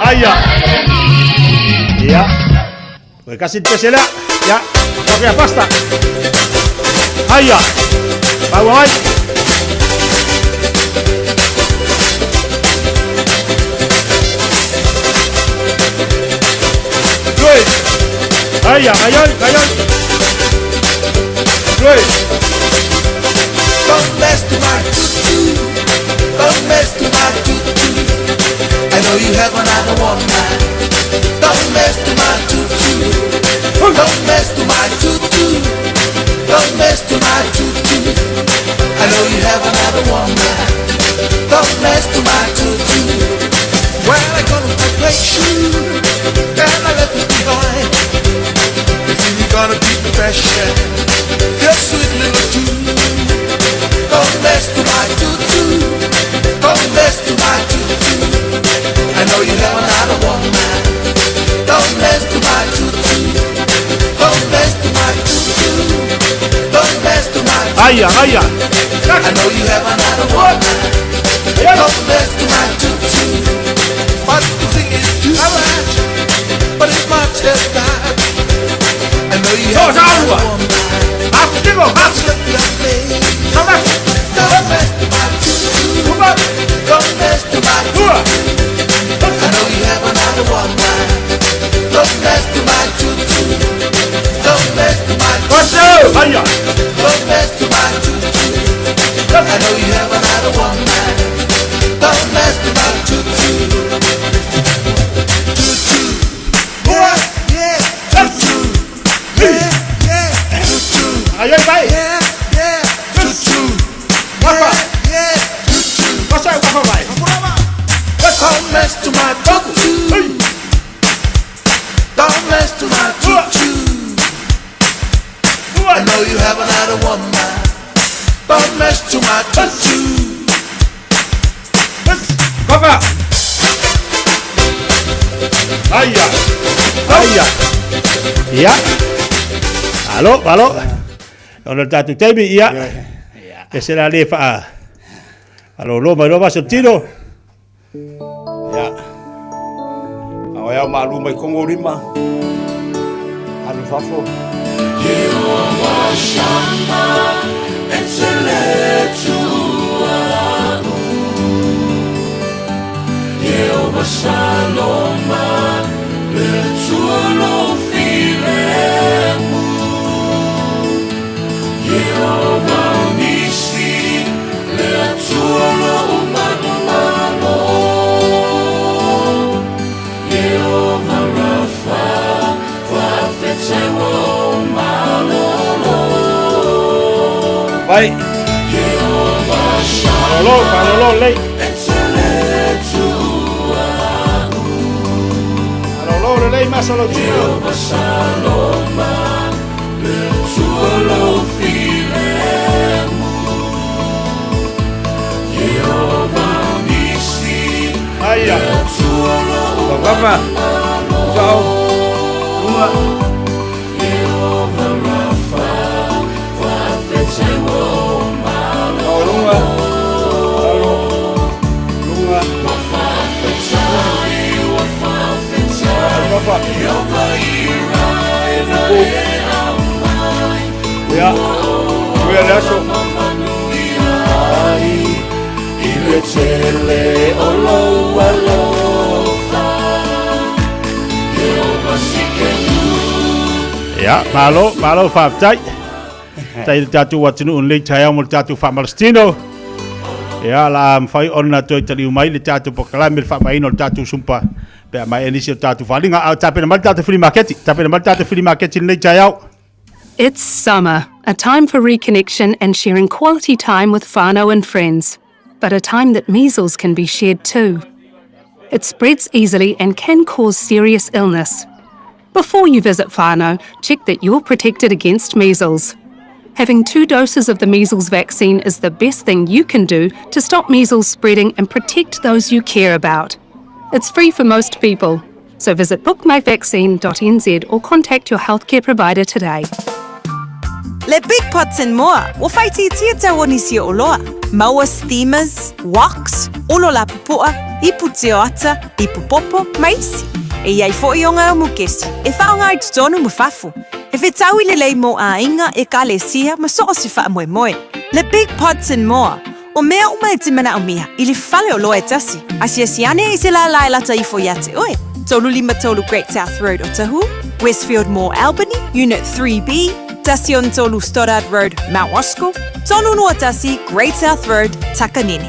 Aia. Ia. Oi kasi te sela. Ia. Ok, basta. Aia. Vai vai. Dui. Aia, aia, aia. Dui. Don't mess to my tutu. Don't mess to my tutu. I know you have another one man. Don't mess to my tutu. Don't mess to my tutu. Don't mess to my tutu. I know you have another one man. Don't mess to my tutu. Well, I got on my great shoe and I left it behind. You think you're gonna keep the fashion? Your sweet little tune. Don't mess to my tutu. Don't mess to my tutu. I know you have another one man. Don't mess to my tutu. Don't mess to my tutu. Don't mess to my tutu. Aia, aia. I know you have another one man. Don't mess to my tutu. But the thing is too much. But it's much as that. I know you have another one man. Look your face. Don't mess to my tutu. Don't mess to my tutu. I know you have another one. got to do. Kaka! Aia! Aia! Ia! Alo, alo! Ona le tatou taimi, ia! E se la le faa... Alo, lo mai lo vaso tino! Ia. Ao e au malu mai kongo lima. Alu fafo. Jehovah Shammah, Jehovah Saloma, le tuo filemu. Jehovah Nisi, le tuo manumalo. Jehovah Rapha, whawhetai wa o malolo. Vai! Jehovah Shammah, Malolo, malolo, lei! Malolo, le lei, masa lo tino! Jehovah Saloma, le tuo lo filemu. Jehovah Nisi, Aia! le tuo lo Papa! Ciao! Lunga! Jehovah Rapha, whawhetai wa o malolo. Ao lunga! Alo! Lunga! Whawhetai, whawhetai, Papa! Jehovah Iraina e amai. Ia! Ia le aso! Ai, i le tele o lou alofa. Jehovah Sikenu. Ia, malo, malo, faafetai. Tai le tatou atunuu lenei taeao mo le tatou faamalositino. Ia, la mafai ona toe taliu mai le tatou polokalame le faamaina o le tatou sumpa pe a maea nisi o tatou faaaliga. A o tapena mai le tatou flea maketi. Tapena mai le tatou flea maketi lenei taeao. It's summer, a time for reconnection and sharing quality time with whānau and friends, but a time that measles can be shared too. It spreads easily and can cause serious illness. Before you visit whānau, check that you're protected against measles. Having 2 doses of the measles vaccine is the best thing you can do to stop measles spreading and protect those you care about. It's free for most people, so visit bookmyvaccine.nz or contact your healthcare provider today. Le Big Pots and More, ua faaitiitia tau o nisi o oloa. Maua steamers, woks, olo lapupoa, ipu tioata, ipu popo, ma isi. E i ai foʻi oga mukesi, e faaaoga i totonu ma fafo. E fetaui lelei mo aiga, ekalesia ma so o se faamoemoe. Le Big Pots and More, o mea uma e te manaomia i le fale oloa e tasi. Asiasi ane i se lālā e lata ifo ia te oe. 33 Great South Road Otahuhu, Westfield Mall Albany, Unit 3B, 13 Stoddard Road, Mount Roskill, 321 Great South Road, Takanini.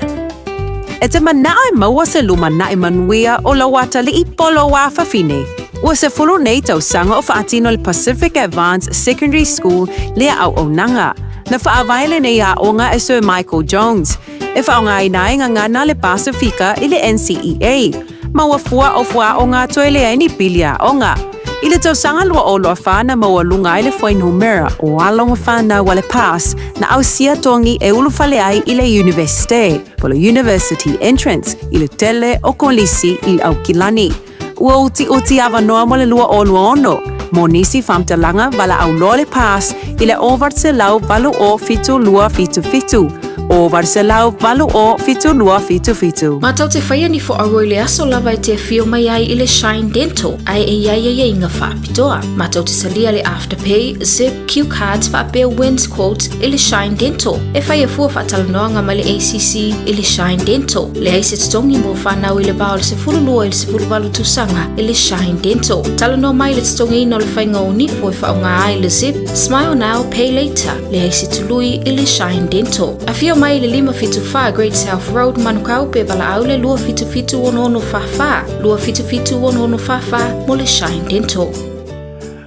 E te manao e maua se lumanai manuia o lau atalii polo wā fafine. Ua 10 nei tausaga o faatino le Pacific Advance Secondary School le auaunaga. Na faavae lenei aoga e Sir Michael Jones. E faaaogaina ai gagana le Pasifika i le NCEA. Ma ua fua o fuaaoga toe leai ni pili aoga. I le tausaga 2024 na maualuga ai le fuainumera o alo ma fanau a le PASS na ausia togi e ulufale ai i le Iunivesite, po o le University Entrance, i le tele o kolisi i le Aukilani. Ua utiuti avanoa mo le 2026. Mo nisi faamatalaga valaau loa le PASS i le 0800 0 7277, 0800 0 7277. Matou te faia ni foauau i le aso lava e te afio mai ai i le Shine Dental, ae e i ai aiaiga faapitoa. Matou te talia le Afterpay, Zip, Q Cards faapea Wins Quote i le Shine Dental. E faia fua faatalanoaga ma le ACC i le Shine Dental. Leai se totogi mo whanau i le va o le 12 i le 18 tausaga i le Shine Dental. Talanoa mai le totogiina o le faiga o nifo e faaaoga ai le Zip, Smile Now, Pay Later. Leai se tului i le Shine Dental. Afio mai i le 574 Great South Road, Manukau pe valaau le 277 6644, 277 6644 mo le Shine Dental.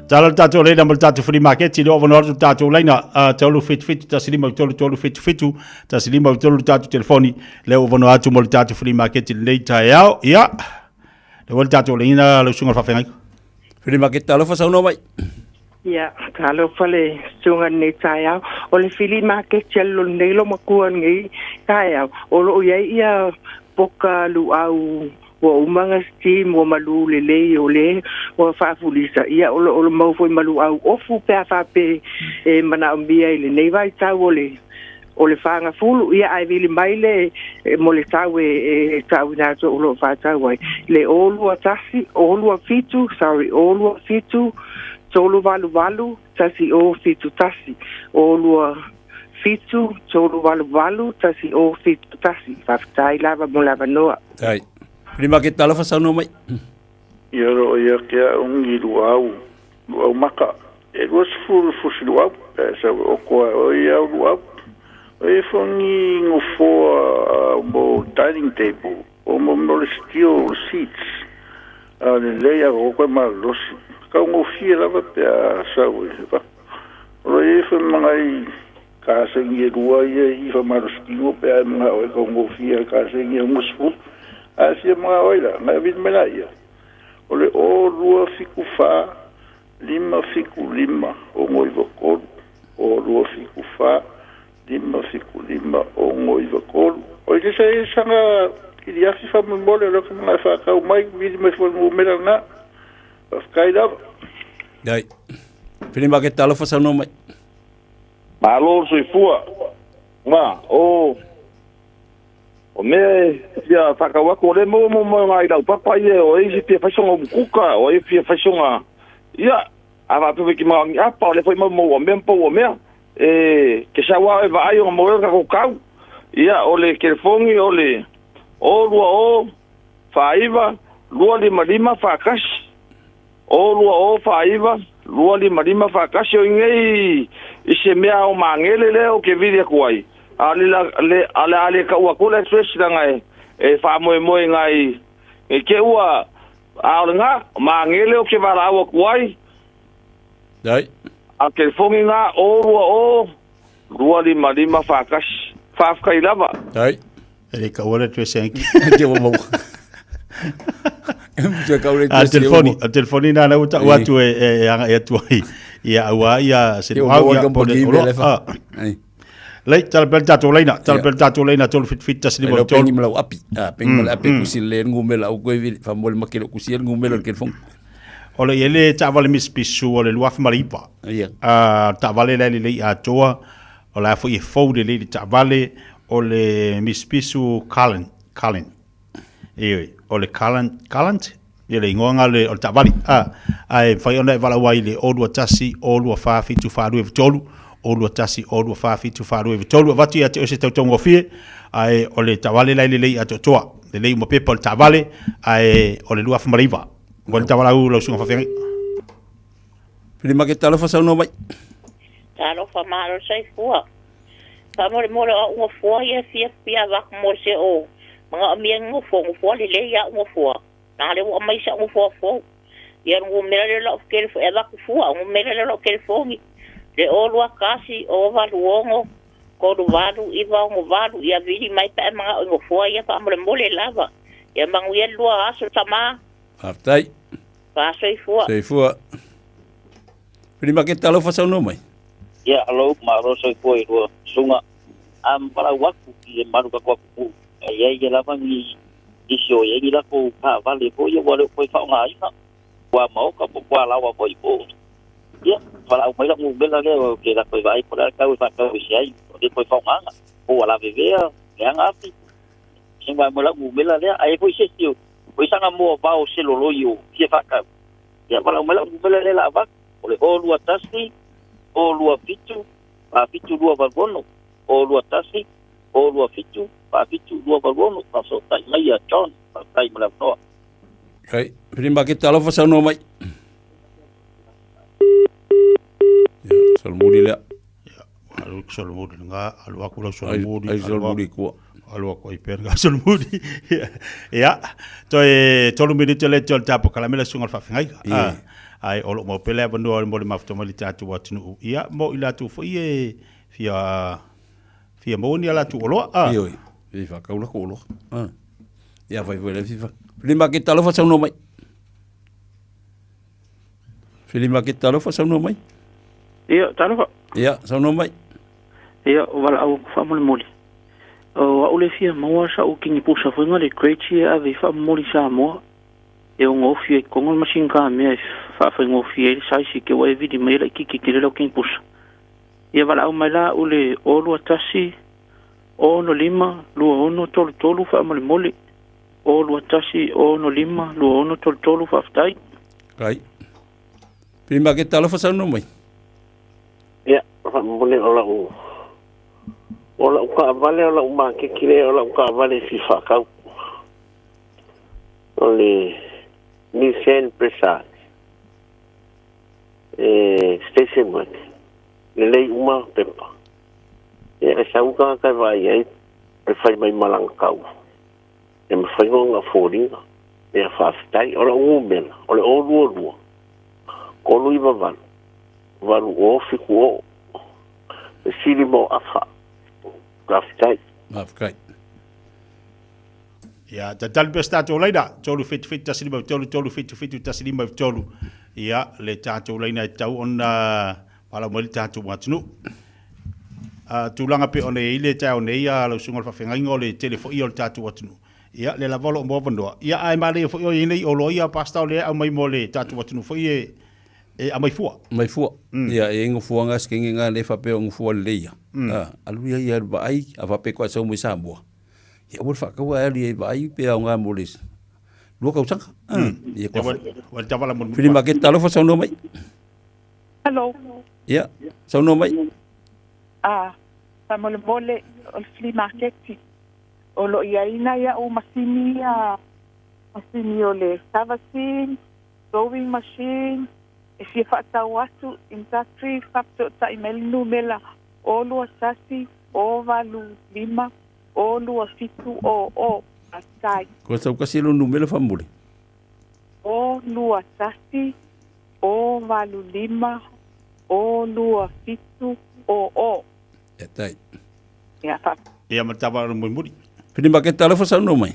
Tala le tatou laina mo le tatou flea market i le oo atu le tatou laina 377 15 3 3 7 7 15 3 le tatou telefoni le oo atu mo le tatou flea market i lenei taeao. Ia, le ua le tatou laina lau susuga i le faafeagaiga. Flea market talofa saunoa mai. Ia, talofa le susuga i lenei taeao. O le fili maketi a le lolo nei lo matua i lenei taeao, o lo o i ai ia poka luau ua uma ona steam ua malu lelei o le ua faafulisa, ia o lo o maua foi ma luau ofu pe a faapea e manaomia i lenei vaitau o le o le fagafulu, ia ae vili mai le mo le tau e e tauina atu o lo o faatau ai. Le 021 027, sorry, 027 388 1071, 027 388 1071. Faafetai lava mo le avanoa. Tai. Lima ke talofa saunoa mai. Ia o lo o ia te au ni luau, luau maka. E 20 le fusi luau, pe a e sau e oko ai oe i au luau. O i ai foi ni nofoa mo dining table, o mo mea o le steel seats, a lelei a koko e malolosi. E taugofie lava pe a sau e avatu. O lo o i ai foi ma nai kasegi e lua ia i faamalositino pe a e manao e taugofie le kasegi e 60. A e fia manao ai la, ona e vili mai laia. O le 0 2 7 4 5 7 5 6 9 3, 0 2 7 4 5 7 5 6 9 3. O i le sa e saga kiliafi faamolemole o lea ou te manao e faatau mai, vili mai foi i le numera lena. Faafetai lava. Dai. Pili ma ke talofa saunoa mai. Malo le soifua. Ma, o, o mea e fia whakau aku, o le mo mo mo ngā i laupapa ia, o e isi fia whaisoga umukuka, o e fia whaisoga, ia, a whaapewe ki mga apa, o le foi mau mau o mea mpau o mea, e, ke sau ao e vaai o ngā mo e kako kau, ia, o le telefongi, o le, o lua o, whaaiwa, lua lima lima, whaakasi, O 2 o 4 9 2 5 5 4 1 o inei i se mea o magele lea o ke vili aku ai a le le a le a le kau aku le address langa e e faamoemoe ngai ngai ke ua a o le nga magele o ke valaau aku ai Dai. A telefongi nga o 2 o 2 5 5 4 1 Faafetai lava. Dai. E le kaua le address e Ke ua maua. A telefoni, a telefoni nā ua ta'u atu e, e, e aga e atu ai. Ia aua ia se luau ia po le oloa. Lei, tala pele tātou leina, tala pele tātou leina, tolu fit fit tasi lima tolu. Pengi malau api, ah, pengi malau api kusi le ngumela au koe vili, whamole make lo kusi le ngumela le telefoni. O le ele taavale Mitsubishi o le 2009. Ia. Ah, taavale la le lei atoa, o la foi e fou le lei le taavale o le Mitsubishi Cullen, Cullen. Ioe, o le Cullen, Cullen, ia le igoa lena o le taavale. A, ae mafai ona e valaau ai i le 021 024 742 3, 021 024 742 3, avatu ia te oe se tautaugofie, ae o le taavale la e lelei atoatoa, lelei uma pepa o le taavale, ae o le 2009. Ua le tavalau lau susuga faafeagai. Pili make talofa saunoa mai. Talofa malo soifua. Faamolemole o au nofoa ia e fiafia avatu mo se o manaomia ni nofoa, nofoa lelei au nofoa. Na le ua aumai sa'u nofoa fou. Ia le numera lea o la'u telefoni e avatu fua, o numera lea o la'u telefoni, le 0 2 1 0 8 6 3 8 9 6 8. Ia vili mai pe a e mana'o i nofoa ia faamolemole lava. Ia manuia le lua aso tama. Faafetai. Faasoifua. Soifua. Pili make talofa saunoa mai. Ia, alo, malo soifua i lua susuga. A malau aku i e malu kako aku ku. E iai ia lava ni isi o iai ni lako taavale foi ia ua le o toe faaaogaina. Ua maoka po ua lawa foi po. Ia, valaau mai lau numera lea ou te lako e vaai po o le a le tau e faatau ese ai o le toe faaaogaina. Po ua lavevea, leaga afi. Se vae mai lau numera lea. Ae foi se isi o i sana moa vao seloloi o fia faatau. Ia, valaau mai lau numera lea la avatu. O le 021 027 47 286, 021 027 47 286. Faafesootai mai ia John. Faafetai mo le avanoa. Kai, pili maketa alofa saunoa mai. Ia, solomuli lea. Ia, alu ki solomuli nga, alu aku lau solomuli. Ai solomuli kua. Alu aku ai pera nga solomuli. Ia, toe tolu minute le te o le tapo kalamela sunga le faafegai. Ah, ai o lo mau pele avanoa mo le mafuta mai le tatou atunuu. Ia, mo i latou foi e fia fia maua ni a latou oloa. Ah. Ioe, e whakau lako oloa. Ah. Ia, whai whai le fifa. Pili maketa alofa saunoa mai. Fili maketi talofa saunoa mai. Ia, talofa. Ia, saunoa mai. Ia, o valaau atu faamolemole. O a'u le fia maua sa'u kinipusa foi nga le crates ia e ave ai faamomoli i Samoa. E ono ofi ai totonu le masini kamea e faafaigofie ai le size i te ua e vili mai ai laitiiti tele lau kinipusa. Ia valaau mai la a'u le 0 2 1 6 5 2 6 3 3 faamolemole. 0 2 1 6 5 2 6 3 3 faafetai. Kai. Fili maketi talofa saunoa mai. Ia, faamomoli o lau o lau taavale o lau maketi lea o lau taavale e fia faatau. O le Nissan Presage e station wagon. Lelei uma pepa. Ia e sau tagata e vaai ai e fai mai ma lana tau. E mafai ona foliga. Ia faafetai. O lau numera o le 022 398 8070. Fesili mo afa. Faafetai. Faafetai. Ia, tatali pea se tatou laina, 3 7 7 1 5 3 3 7 7 1 5 3. Ia, le tatou laina e tatau ona valaau mai le tatou atunuu. A, tulaga pei ona i ai le taeao nei a lau susuga i le faafeagaiga o le tele foi o le tatou atunuu. Ia, lea lava o lo o maua avanoa. Ia, ae manaia foi o i ai nei oloa ia Pastor o lea e aumai mo le tatou atunuu foi e e aumai fua. Aumai fua. Ia, e i ai nofoaga sekenge na le faapea o nofoa lelei ia. Alu ia ia alu vaai, a faapea e sau mai Samoa, ia aua le faataua ae alu ia vaai pe aoga mo le 2 tausaga. Ia, Ua ua le tavala mulimuli. Fili maketi talofa saunoa mai. Hello. Ia, saunoa mai. Ah, faamolemole o le flea market. O lo o i ai nai a'u masini ia, masini o le Savasin, sewing machine, e fia faatau atu industry faapitotai mai le numera o 2 1 o 8 5 o 2 7 o o. Faafetai. Ko sau kasi lo numera faamole. O 2 1 o 8 5 o 2 7 o o. Ia tai. Ia, fa. Ia ma le tavala mulimuli. Fili maketi talofa saunoa mai.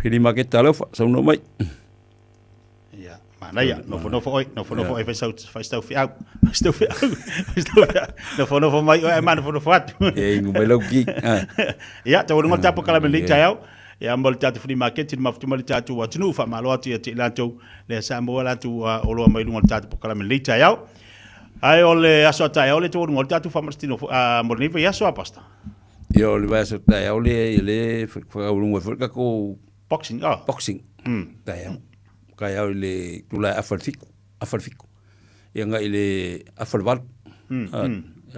Fili maketi talofa saunoa mai. Ia, manaia, nofonofo oe, nofonofo oe fai sau fai sau feau, fai sau feau, fai sau feau. Nofonofo mai oe ai ma nofonofo atu. E ingo mai lau ki. Ia, taualuga le tatou polokalame lenei taeao. Ia mo le tatou flea market i le mafuta mai le tatou atunuu, faamalo atu ia te i latou lea sa maua latou oloa mai luga o le tatou polokalame lenei taeao. Ae o le aso a taeao le taualuga o le tatou faamalositino mo lenei vaiaso a Pastor. Ia o le vaiaso taeao le le whakaurunga foi le tatou Boxing, oh. Boxing. Taeao. Taeao i le tula e afa le 7, afa le 7. Ia ngai i le afa le 8.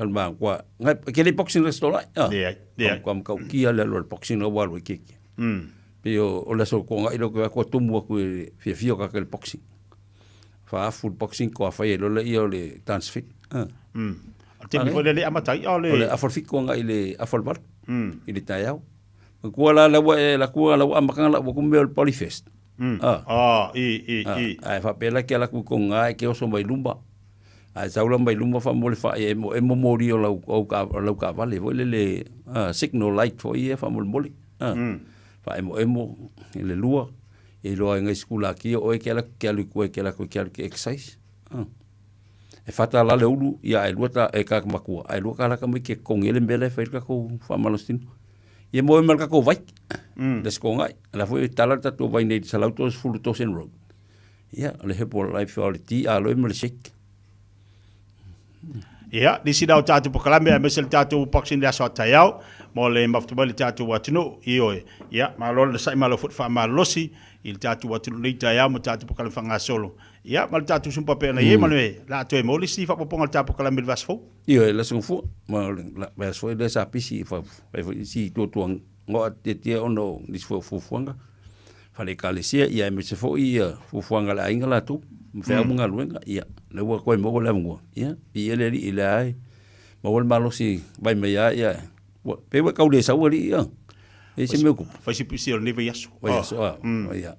Al ma kua ngai ke le boxing le stola. Leai, leai. Kua makau kia le alo le boxing la walu e keke. Pe o o le aso ko ngai lo ko kua tumu aku e fiafia o ka ke le boxing. Faafu le boxing ko afai e lola ia o le dance fit. O le taimi foi lea le amata ai o le O le afa le 7 ngai i le afa le 8. I le taeao. Kua la la ua e la kua la ua amakanga la ua kumea o le Polyfest. Ah. Ah, i, i, i. Ae faapea la ke ala ku ko ngā e ke oso mai luma. Ae sau la mai luma wha mo le wha e mo e mo mori o lau, o ka, o lau ka vale foi le le signal light foi e wha mo le moli. Wha e mo e mo i le lua. E loa e ngai skula ki o e ke ala ke alu kue ke ala kue ke alu ke exercise. E whata la le ulu ia e lua ta e ka makua. Ae lua ka laka mai ke kongi le mele whai ka kou whamalostino. Ia moe ma le tatou vai, le sikogai. O la foi e tala le tatou vai nei i le 130 Dawson Road. Ia, o le Herbalife o le ti aloe ma le shake. Ia, nisi na o tatou polokalame aemaise le tatou boxing le aso a taeao mo le mafuta mai le tatou atunuu. Ioe. Ia, malo le nasai malo foi le faamalolosi i le tatou atunuu nei taeao ma tatou polokalame faagasolo. Ia, ma le tatou sumpa pea na i ai ma le la a toe maua le isi faaopoopoga o le tatou polokalame i le vaiaso fou. Ioe, le aso gafua, ma o le vaiaso foi lea sa pisi i fai foi isi tuatuaga o atiatia ona o nisi foi o fuafuaga faale-ekalesia, ia aemaise foi ia fuafuaga a le aiga latou, ma feau ma galuega, ia, lea ua toe maua le avanoa, ia, viia le Alii, lea lava e maua le malosi vai mai lava, ia, ua, pei ua e tau le sau alii, ia, e i ai se mea o tupu. Fai si pisi o lenei vaiaso. Vaiaso, a, ia.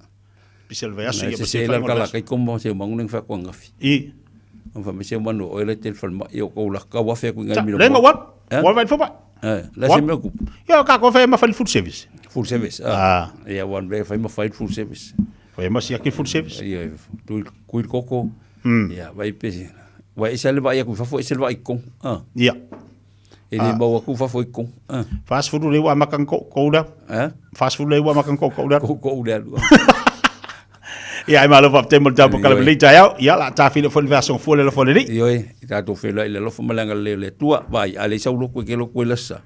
Pisi o le vaiaso, ia, ma se faiga o le vaiaso. Kai komo se mangu neng fa ko ngafi. I. Ang fa me se manu o ele tel fal ma i o ko la ka wa fe ku ngai mi lo. Lenga wa. Wa vai fo ba. Eh, la se me ku. Ia ka ko fe ma fa full service. Full service. Ah. Ia wan ve fa ma fa full service. Fai ma siaki full service. Ia, tui kui le koko. Ia, vai pe vai ese le vai aku fafo ese le vai kong. Ah. Ia. E le mau aku fafo i kong. Ah. Fast food le ua makan ko ko ula. Eh? Fast food le ua makan ko ko ula. Ko ko ula. Ia, ai malo fafetai mo le tapu kala lelei taeao. Ia, la ta filo foi le version fua le alofa o le Alii. Ioe, i tatou feiloai i le alofa ma le agalelei o le Atua, vai, a le sau loku e ke loku e lasa.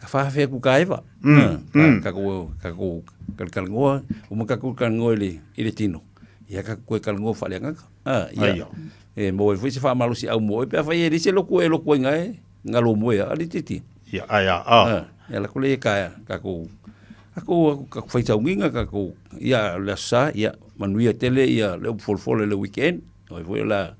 Ka whawhea ku ka eva. Ka ko ka ko kalkalngoa, o ma ka ko kalngoa i le i le tino. Ia ka ko kalngoa whale angaka. Ah, ia. E mo e foi se whamalosi au mo e pe awhai e le se loku e loku e ngai, ngalo mo e a le titi. Ia, ai a, ah. Ia la kole e ka ka ko ka ko ka ko whaitauginga ka ko ia le sa ia manuia tele ia le upfolfole le weekend. Oi foi la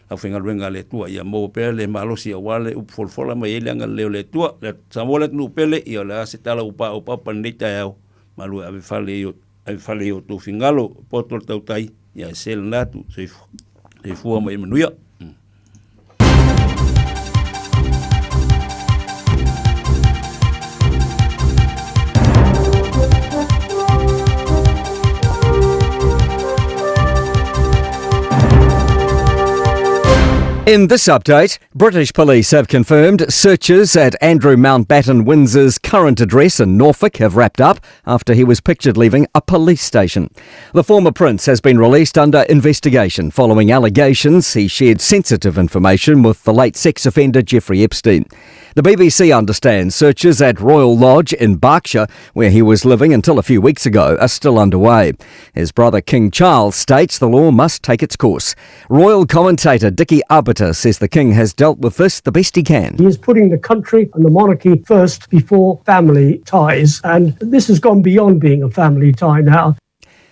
aufaigaluega a le Atua, ia maua pea le malosi aua le upu folafola mai ai le agalelei o le Atua. Le Samoa le atunuu pele, ia o le a se tala ua paopapa i lenei taeao, malu e ave fale i o, ave fale i o outou fingalo, poto le tautai, ia e se lena atu, soifua, soifua ma ia manuia. In this update, British police have confirmed searches at Andrew Mountbatten Windsor's current address in Norfolk have wrapped up after he was pictured leaving a police station. The former prince has been released under investigation following allegations he shared sensitive information with the late sex offender Jeffrey Epstein. The BBC understands searches at Royal Lodge in Berkshire, where he was living until a few weeks ago, are still underway. His brother King Charles states the law must take its course. Royal commentator Dickie Arbiter says the King has dealt with this the best he can. He is putting the country and the monarchy first before family ties, and this has gone beyond being a family tie now.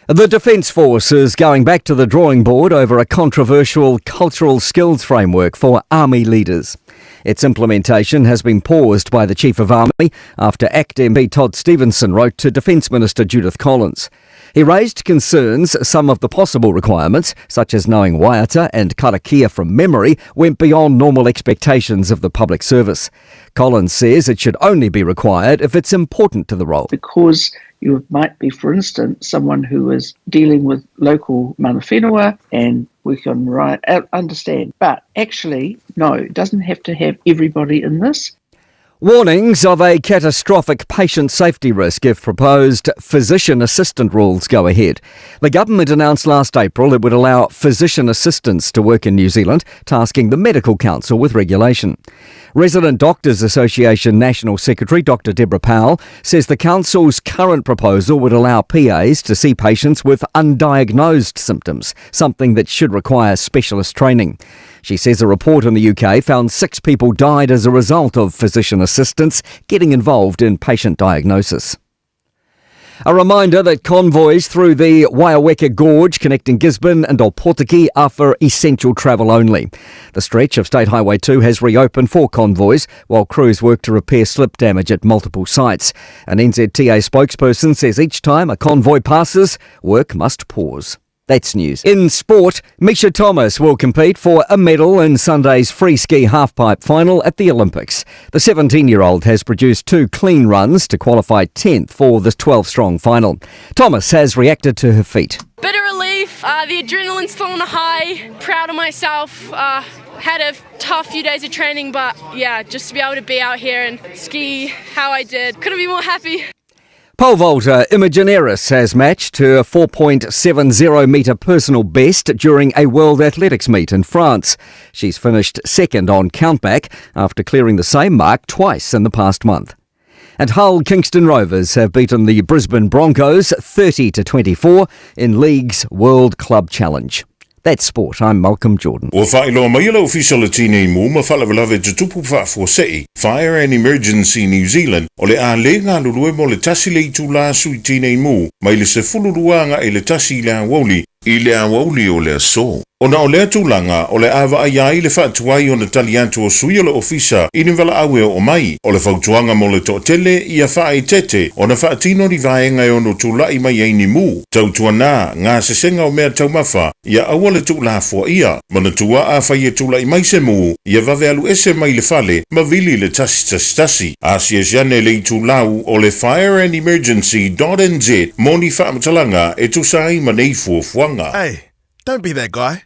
The Defence Force is going back to the drawing board over a controversial cultural skills framework for army leaders. Its implementation has been paused by the Chief of Army after ACT MP Todd Stevenson wrote to Defence Minister Judith Collins. He raised concerns some of the possible requirements, such as knowing waiata and karakia from memory, went beyond normal expectations of the public service. Collins says it should only be required if it's important to the role. Because you might be, for instance, someone who is dealing with local mana whenua and we can write, understand. But actually, no, it doesn't have to have everybody in this. Warnings of a catastrophic patient safety risk if proposed physician assistant rules go ahead. The government announced last April it would allow physician assistants to work in New Zealand, tasking the Medical Council with regulation. Resident Doctors Association National Secretary Dr Deborah Powell says the council's current proposal would allow PAs to see patients with undiagnosed symptoms, something that should require specialist training. She says a report in the UK found six people died as a result of physician assistants getting involved in patient diagnosis. A reminder that convoys through the Waioweka Gorge connecting Gisborne and Opotiki are for essential travel only. The stretch of State Highway 2 has reopened for convoys while crews work to repair slip damage at multiple sites. An NZTA spokesperson says each time a convoy passes, work must pause. That's news. In sport, Misha Thomas will compete for a medal in Sunday's free ski halfpipe final at the Olympics. The 17 year old has produced two clean runs to qualify 10th for the 12 strong final. Thomas has reacted to her feat. Bit of relief, uh, the adrenaline's still on a high, proud of myself. Uh, had a tough few days of training, but yeah, just to be able to be out here and ski how I did, couldn't be more happy. Pole vaulter Imogen Ayris has matched her 4.70 metre personal best during a World Athletics meet in France. She's finished second on countback after clearing the same mark twice in the past month. And Hull Kingston Rovers have beaten the Brisbane Broncos 30 to 24 in League's World Club Challenge. That's sport. I'm Malcolm Jordan. Ua faailoa mai e le Ofisa o le Tinei Mu ma Faalavelave Tutupu Faafuasei, Fire and Emergency New Zealand, o le a lē galulue mo le tasi le itulā sui tinei mu mai le 12 agaʻi le tasi i le aoauli i le aoauli o le aso. Ona o lea tulaga, o le a vaaia ai le faatuai ona tali atu o sui o le ofisa i ni valaau e oo mai. O le fautuaga mo le toatele, ia faaeteete ona faatino ni vaega e ono tulai mai ai ni mu. Tautuana, gasesega o mea taumafa, ia aua le tuulafoaia. Manatua afai e tulai mai se mu, ia vave alu ese mai le fale ma vili le 111. Asiasi ane le itulau o le fireandemergency.nz mo ni faamatalaga e tusa ai ma nei fuafuaga. Hey, don't be that guy.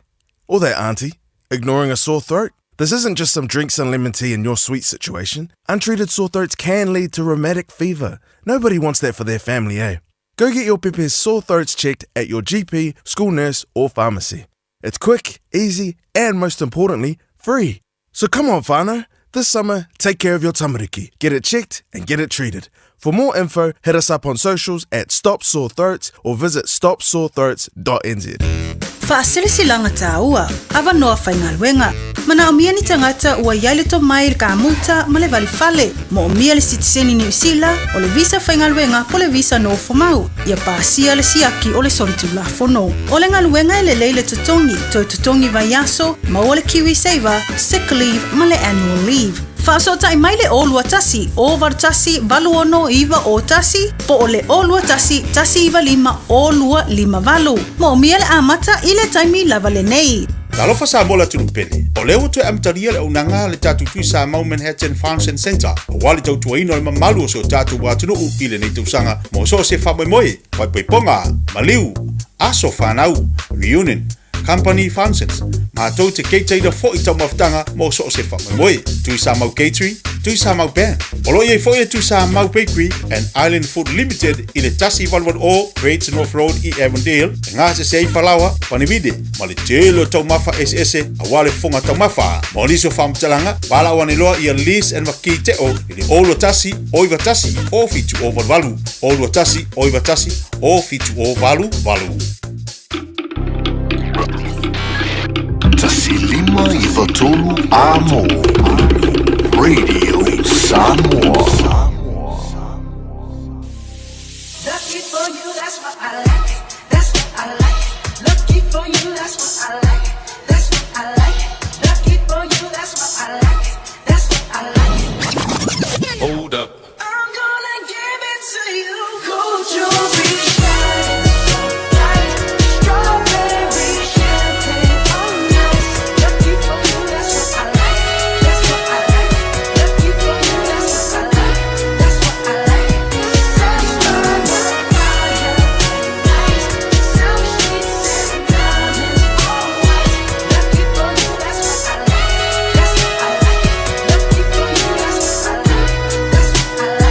Or that auntie, ignoring a sore throat. This isn't just some drinks and lemon tea in your sweet situation. Untreated sore throats can lead to rheumatic fever. Nobody wants that for their family, eh? Go get your pepe's sore throats checked at your GP, school nurse, or pharmacy. It's quick, easy, and most importantly, free. So come on, whānau. This summer, take care of your tamariki. Get it checked and get it treated. For more info, hit us up on socials at Stop Sore Throats or visit stopsorethroats.nz. Faasilasilaga tāua, avanoa faigaluega. Manaomia ni tagata ua i ai le tomai i le kamuta ma le valifale. Moomia le sitiseni Niu Sila, o le visa faigaluega po le visa nofomau, ia pasia le siaki o le solitulafono. O le galuega e lelei le totogi, toe totogi vaiaso, maua le KiwiSaver, sick leave ma le annual leave. Faasootai mai le 021 081 86 901 po o le 021 195 0258. Moomia le amata i le taimi lava lenei. Talofa Samoa le atunuu pele. O lea ua toe amatalia le auaunaga a le tatou Tui Samoa Manhattan Function Centre aua le tautuaina o le mamalu o si o tatou atunuu i lenei tausaga mo so o se faamoemoe, faaipoipoga, maliu, aso fanau, reunion, company functions, matou te keitaina foi taumafataga mo so o se faamoemoe. Tui Samoa Catering, Tui Samoa Band. O lo o i ai foi le Tui Samoa Bakery and Island Food Limited i le 188 Great North Road i Avondale, e gasese ai falaoa, panivide, ma le tele o taumafa eseese aua le fofoga taumafa. Mo nisi o faamatalaga, valaau ane loa ia Liz and Makii Teo i le 021 091 0788, 021 091 0788. 1 5 93 Amo Radio Samoa. Lucky for you, that's what I like. That's what I like. Lucky for you, that's what I like. That's what I like. Lucky for you, that's what I like. That's what I like. Hold up. I'm gonna give it to you. Gold jewelry shine so bright. Strawberry champagne on ice. Lucky for you, that's what I like. That's what I like. Lucky for you, that's what I like. That's what I like. Sex by the fire at night. Silk sheets and diamonds all white. Lucky for you, that's what I like. That's what I like. Lucky for you, that's what I like. That's what I like. That's what I like.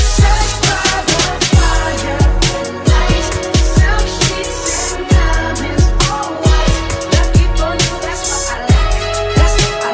Sex by the fire at night. Silk sheets and diamonds all white. Lucky for you, that's what I like. That's what I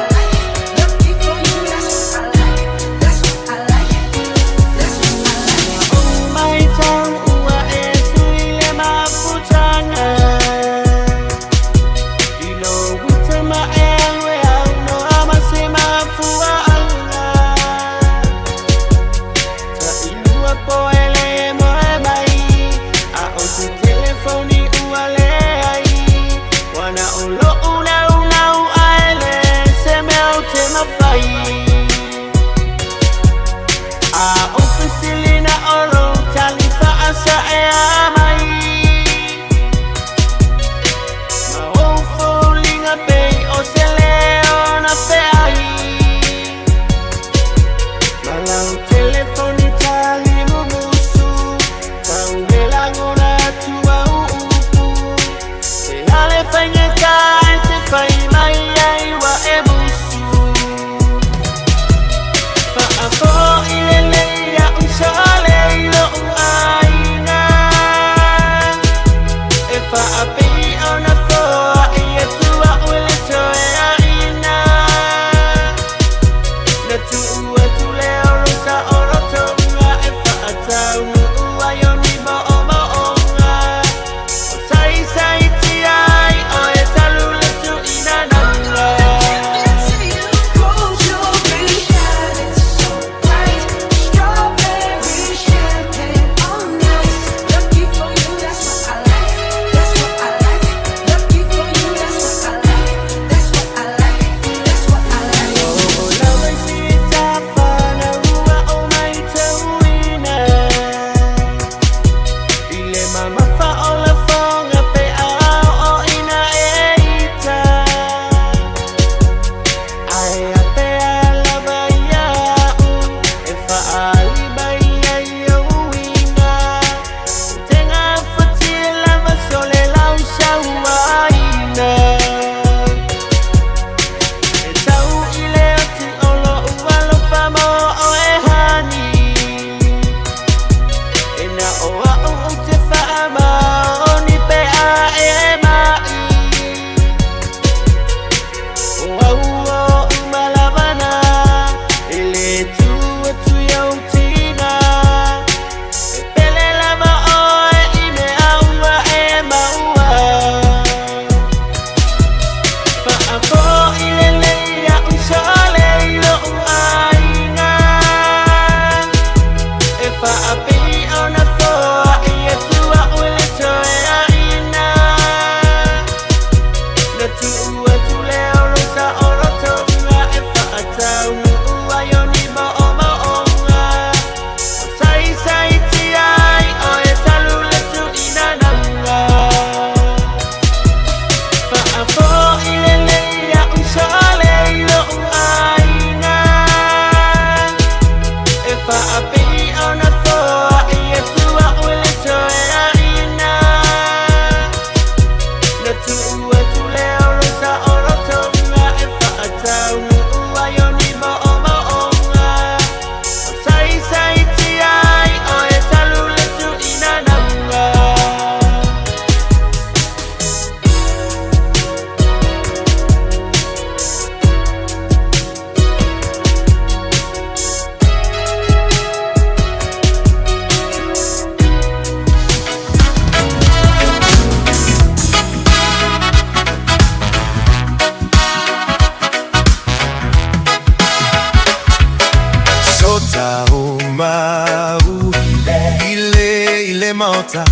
maota.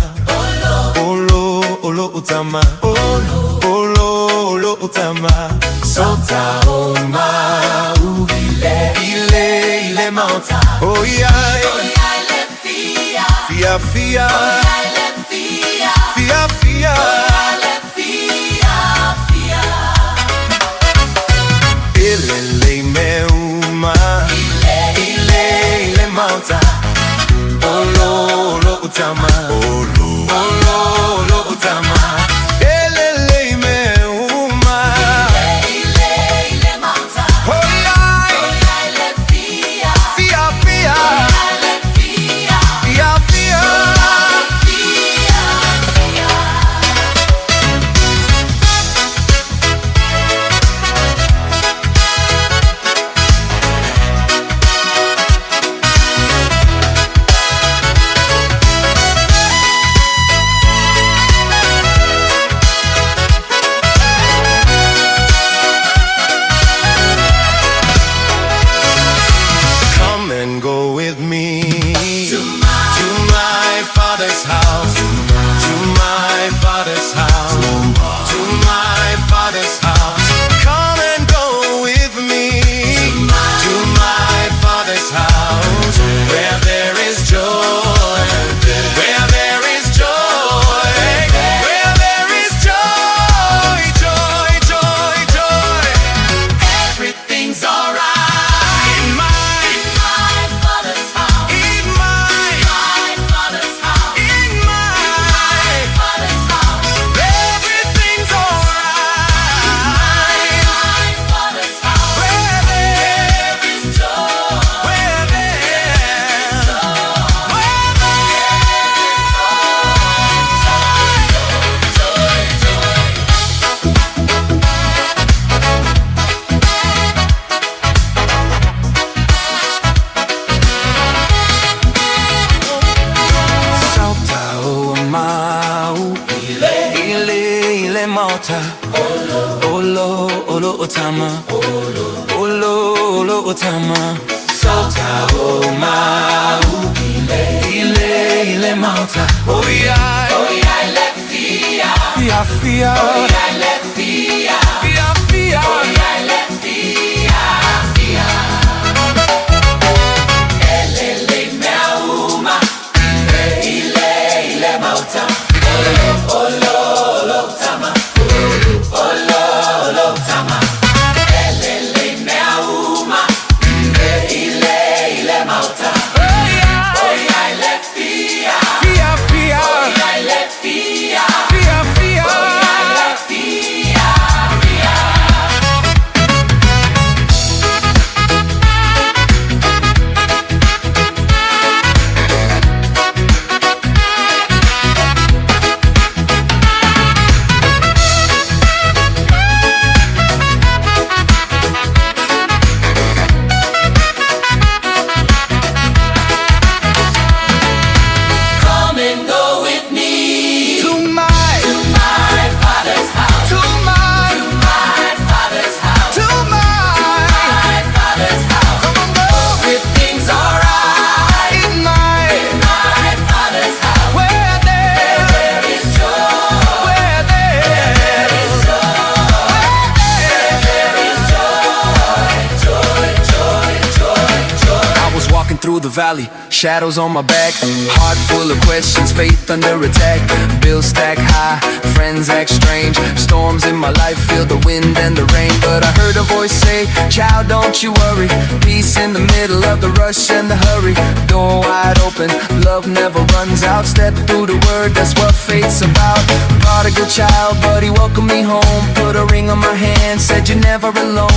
Olo olo utama. Olo olo olo utama. Sota o mau. Ile ile maota. Oh yeah. Fia fia. Fia fia. Ile le me uma. Ile ile maota. Olo olo utama. Olo olo olo utama. Ile le me uma. Oh yeah. Fia fia. Fia fia. Come and go with me to my father's house, to my father's house, to my father's house. Come and go with me to my father's house, where there is joy, where there is joy, where there is joy, joy, joy, joy. Everything's alright in my father's house. In my father's house. In my father's house. Everything's alright. In my father's house. Where there is joy. Where there is joy. Where there is joy, joy, joy. Sauta o mau Ile ile mauta Olo olo otama Olo olo otama Sauta o mau Ile ile mauta Oh yeah. Oh yeah le fia. Fia fia. Oh yeah le fia. Fia fia. Oh yeah le fia fia. Elele meauma. Ile ile mauta. Olo olo olo tama. Olo olo tama. Elele meauma. Ile ile mauta. Oh yeah le fia. Fia fia. Oh yeah le fia. Fia fia. Oh yeah le fia fia. Come and go with me to my father's house. To my father's house. To my father's house. Come on, go. Everything's alright in my father's house. Where there is joy. Where there is joy. Where there is joy. Joy, joy, joy, joy. I was walking through the valley, shadows on my back, heart full of questions, faith under attack. Bills stack high, friends act strange, storms in my life feel the wind and the rain. But I heard a voice say, Child, don't you worry. Peace in the middle of the rush and the hurry. Door wide open, love never runs out. Step through the word, that's what faith's about. Prodigal child, but he welcomed me home. Put a ring on my hand, said you're never alone.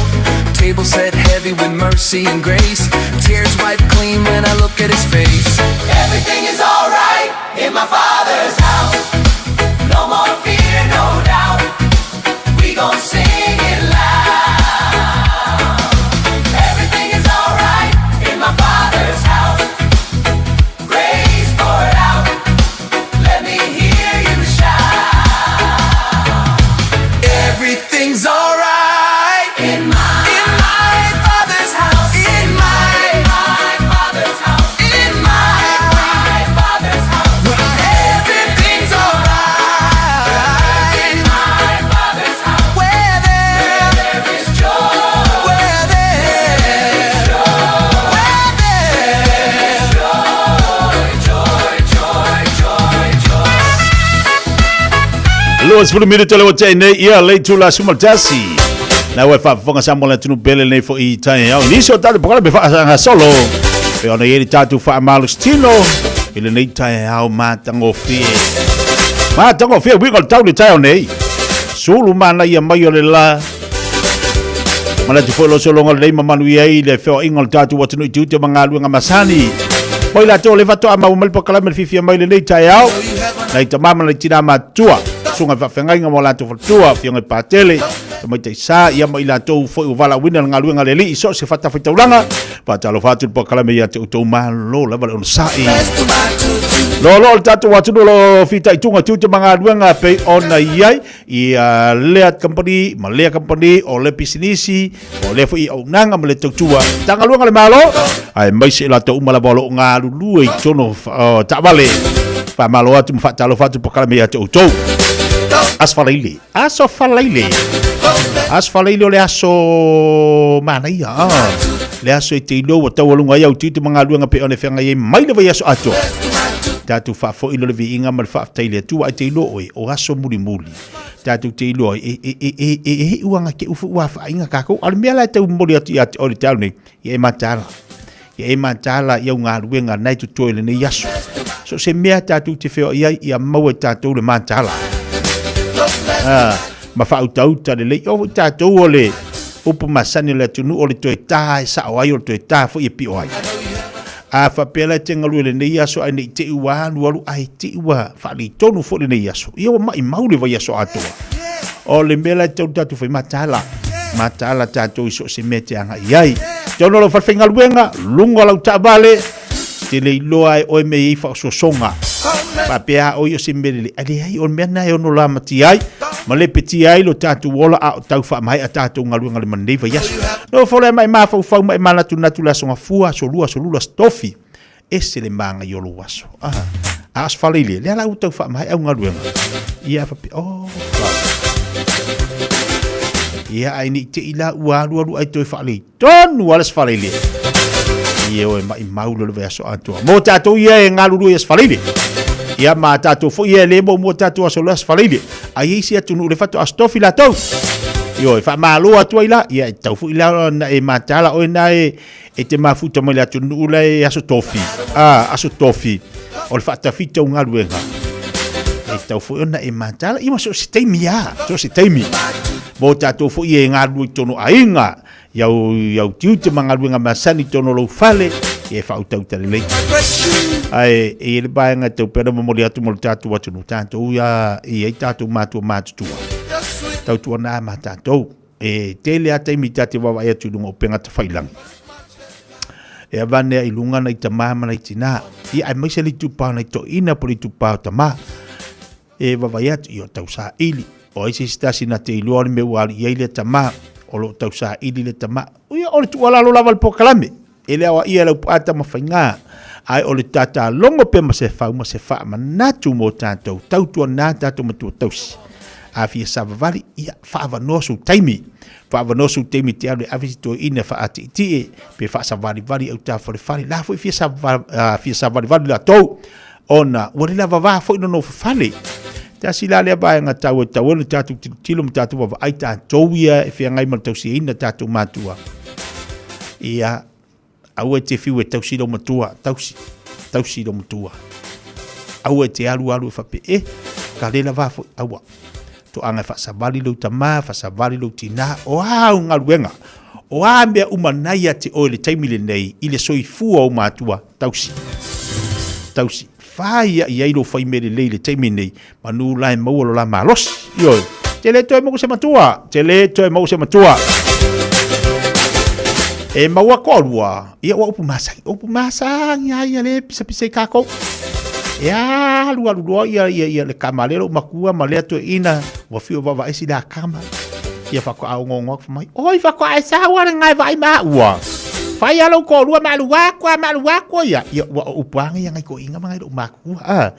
Table set heavy with mercy and grace. Tears wiped clean when I look at his face. Everything is alright in my father's house. No more fear, no doubt. We gon' sing it loud. Everything is alright in my father's house. Grace poured out. Let me hear you shout. Everything's alright in my father's house. In my father's house. In my father's house. 20 minute le ua tea nei ia le itula 11. Na ua e faafofoga Samoa le atunuu pele lenei foi taeao. Nisi o tatou polokalame faagasolo e ona i ai le tatou faamalositino i lenei taeao matagofie. Matagofie uiga o le tau i le taeao nei. Sulu manaia mai o le la. Manatu foi lo sologa lelei ma manuia ai le feoaiga o le tatou atunuu i tiute ma galuega masani. Mo i latou o lea faatoa maua mai le polokalame le fiafia mai lenei taeao. Nai tama ma nai tina matutua, susuga i faafeagaiga ma o latou faletua, afioga i Patele, tamaitai sa, ia ma i latou foi ua valaauina le galuega a le Alii i so o se fatafaitaulaga. Faatalofa atu le polokalame ia te outou, malo lava le onosai. Loaloa le tatou atunuu o lo o fitaituga tiute ma galuega e pei ona i ai ia lea kamupani ma lea kamupani, o lea pisinisi, o lea foi auaunaga ma le tautua Matagaluega a le Malo, aemaise i latou uma lava o lo o galulue i totonu o taavale. Faamalo atu ma faatalofa atu le polokalame ia te outou. Aso Faraile, Aso Faraile, Aso Faraile o le aso manaia, le aso e te iloa ua taualuga ai au tiute ma galuega pei ona e feagai ai mai le vaiaso atoa. Tatou faafoi loa le viiga ma le faafetai i le Atua, ae te iloa oe, o aso mulimuli. Tatou te iloa ai, e, e, e, e, e, e iu aga te ufu ua faaiga kākou. A o le mea la e tau momoli atu ia te oe i le taeao nei, ia e mataala. Ia e mataala i au galuega na e totoe i lenei aso. So se mea tatou te feoai ai, ia maua e tatou le mataala. Ah, ma faautauta lelei. O foi tatou o le upu masani o le atunuu o le toe tā e sao ai, o le toe tā foi e pio ai. A faapea la e te galue i lenei aso ae ne i te i ua alualu ae te i ua faaletonu foi lenei aso, ia ua maimau le vaiaso atoa. O le mea la e tatau ona tatou fai, mataala, mataala tatou i so o se mea e te agai i ai. Totonu o lau falefaigaluega, luga o lau taavale, te le iloa e oe mea e i ai faaosoosoga. Faapea a oe o se mea lelei, ae leai, o le mea lena e ono lamatia ai ma lepetia ai lo tatou ola a o tau faamaea tatou galuega i le manei vaiaso. Nofo lea ma e mafaufau ma e manatunatu le aso Gafua, aso Lua, aso Lula, aso Tofi. Ese le maga i o lou aso. Ah, a aso Faleile, lea la ua tau faamaea au galuega. Ia faapea, oh, Ia, ai nei te i la ua alu alu ai toe faalei tonu a le aso Faleile. Ia oe mai mau le vaiaso atoa. Mo tatou ia e galulue i aso Faleile. Ia ma tatou foi ia e le muamua tatou aso le aso Faleile. Ai e isi atunuu le faatoa aso Tofi latou. Ioe, faamalo atu ai la, ia e tatau foi la ona e mataala oe na e e te mafuta mai le atunuu la e aso Tofi. Ah, aso Tofi, o le faatafita o galuega. E tatau foi ona e mataala, ia ma so o se taimi lava, so o se taimi. Mo tatou foi e galulue i totonu o aiga, i au, i au tiute ma galuega masani i totonu o lou fale, ia e faautauta lelei. Ae e i ai le vaega e tau pea ona momoli atu mo le tatou atunuu, tatou ia e i ai tatou matua matutua, tautuana ma tatou. E tele lava taimi ta te vaavaai atu i luga o upega tafailagi, e avane ai i luga nai tama ma nai tina, ia aemaise le itupa o nai toeaina po o le itupa o tama. E vaavaai atu, ia o tausaili, o ai se isi tasi na te iloa le mea ua alu i ai lea tama, o lo o tausaili le tama. Ia, o le tuualalo lava le polokalame, e le aoaia e Laupua Tamafaiga, ae o le tatalogo pea ma se fau ma se faamanatu mo tatou, tautuana tatou matua tausi. A fia savavali, ia, faaavanoa sou taimi. Faaavanoa sou taimi te alu e ave si toeaina faati'iti'e, pe faasavalivali i autafalefale, la foi fia fia savalivali latou. Ona ua le lava va foi le nofofale. Tasi la lea vaega taua e tatau ai ona tatou tilotilo ma tatou vaavaai tatou ia e feagai ma le tausiaina tatou matua. Ia, aua e te fiu e tausi lou matua, tausi, tausi lou matua. Aua e te alu alu e faapea, e, ka le lava foi, aua. Toaga e faasavali lou tama, faasavali lou tina, o a au galuega, o a mea uma na ia te oe i le taimi lenei, i le soifua o matua, tausi. Tausi. Fai ia i ai lou fai mea lelei i le taimi lenei, manu la e maua lo la malosi. Ioe. Te le toe maua se matua. Te le toe maua se matua. E maua toalua, ia ua upu masani. Upu masani a ia le pisapisa i kākou. E alu alu loa ia, ia, ia le kama lea lou matua ma lea toeaina, ua fiu e vaavaai si la kama. Ia faatoa ongoongo atu mai, oi faatoa e sau ale ngai vaai ma ua. Fai a lou toalua ma alu atu a ma alu atu ia. Ia ua o upu anga ia ngai toeaina ma ngai lou matua. Ah.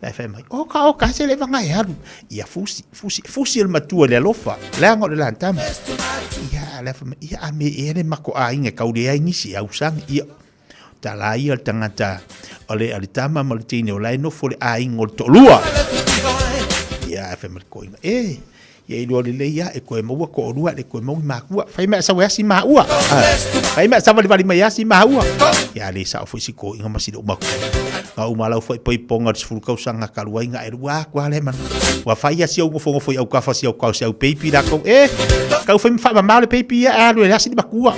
La e fai mai, oka oka se le vanga e alu. Ia fusi, fusi, fusi e le matua i le alofa. Leaga o le lantama. Ia, la fai mai, ia a me ea le mako aiga e kau leai nisi e ausaga. Ia, tala ia le tagata o le, o le tama ma le teine o la e nofo le aiga o le toalua. Ia ae fai mai le toeaina, E! Ia iloa lelei lava e toe maua toalua ae le toe maua ni makua. Fai mai ae sau e asi maua. Fai mai ae savalivali mai e asi maua. Ia a le sao foi si toeaina ma si loomatua. Na uma lau foi poipoga i le 10 tausaga talu ai na e lua atu lava lea manu. Ua fai lava si au nofonofo i autafa si au tau si au peipi latou. E! Tau fai ma faamamao le peipi ia ae alu e asi le matua.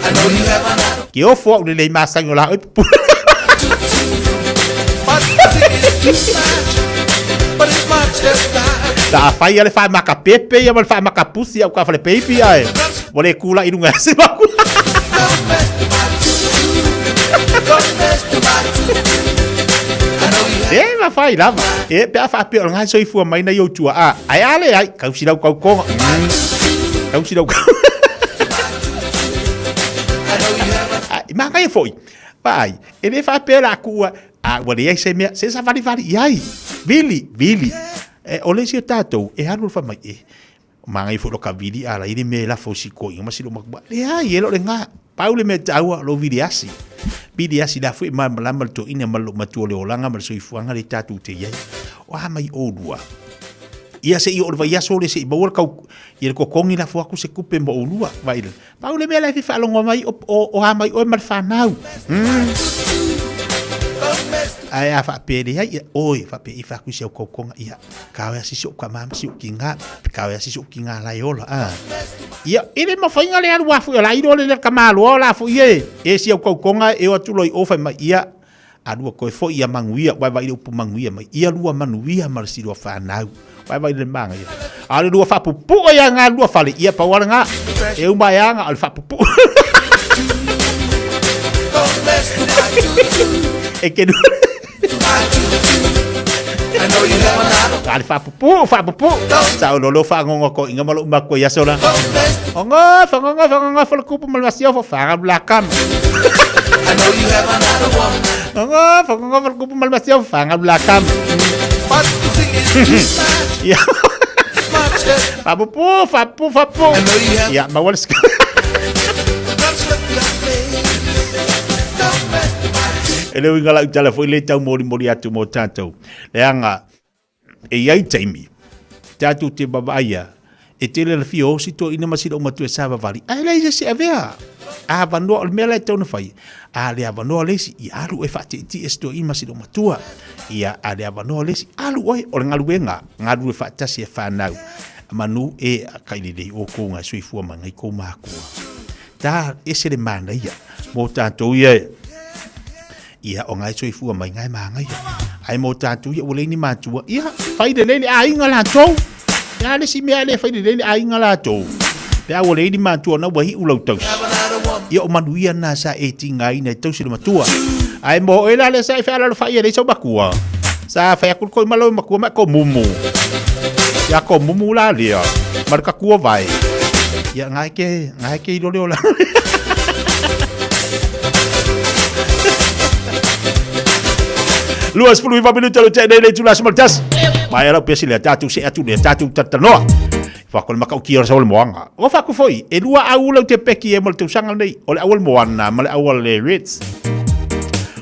Ke ofo au lelei masani o la oi pupula. La fai le faamaka pepe ia ma le faamaka pusi au ka fale peipi ae. Ua le kula i lunga se maku. E ma fai lava. E pe a faapea o le ngai soifua mai na i ou tuaa. Ae a leai, tausi lau tautoga. Tausi lau Ai, manaia foi. Vaai, e le faapea la kuua, a ua leai se mea, se savalivali i ai. Vili, vili. E, o le isi o tatou, e alu le fai mai, e, manaia foi loka vili a lai le mea e lafo i si toeaina ma si loomatua. Leai, e le o lena. Pau le mea taua, lou vili asi. Vili asi la foi e malamalama le toeaina ma le loomatua o le olaga ma le soifuaga lea tatou te i ai. O a mai oulua? Ia se i oo i le vaiaso lea se i maua le kau, ia le totogi lafo atu se tupe mo oulua. Vaai lea. Pau le mea la e fia faalogo mai o, o, o a mai oe ma le fanau. Ae a faapea leai, ia, oi, faapea i faaku i si au tautoga, ia, kao e asi si ou tama ma si ou tiga, kao e asi si ou tiga la e ola, a. Ia, e le mafai ona le alu a foi, o la iloa le le tamaloa o la foi e, e si au tautoga e o atu loa i o fai mai, ia, a lua toe foi ia manuia, vaivai le upu manuia mai, ia lua manuia ma le silua fanau. Vaivai le manaia. A o le lua faapupuu ia ngā lua fale, ia pau a lena. E uma e aga o le faapupuu. E ke A le faapupuu, faapupuu. Sa o lolo fagogo ko inga ma lou matua i aso la. Ogo, fagogo, fagogo, fo le kupu ma le masiofo, fagalu la kama. Ogo, fagogo, fo le kupu ma le masiofo, fagalu la kama. Ia. Faapupuu, faapupuu, faapupuu. Ia, maua le E le uiga lau tala foi le tau molimoli atu mo tatou. Leaga e i ai taimi, tatou te vaavaai a, e tele le fia o si toeaina ma si loomatua e savavali, ae leai se isi e avea. A avanoa, o le mea la e tatau ona fai, a le avanoa le isi, ia alu oe faatietie si toeaina ma si loomatua. Ia, a le avanoa le isi, alu oe, o le galuega, galulue faatasi e fanau. Manu e kai lelei outou ngai soifua mai ngai kou makua. Ta ese le manaia mo tatou ia e. Ia, o ngai soifua mai ngai manaia. Ai mo tatou ia ua leai ni matua. Ia, fai lelei le aiga latou. Ia le isi mea le fai lelei le aiga latou. Pe a ua leai ni matua na ua iu lau tausi. Ia o manuia na sa e tigaina e tausi le matua. Ai mo oe la le sa e fealalofaia e leai sau matua. Sa fai atu le koima lau matua ma ko mumu. Ia ko mumu la lea. Ma le katua vai. Ia ngai ke, ngai ke ilo leo la. 29 minuta le tene le tula smal tas. Mai ala pesi le tatu se atu le tatu tatanoa. Fa ko le makautia o le moanga. O fa ku foi e lua au le te peki e mo le tausaga nei o le au le moana ma le au le Reds.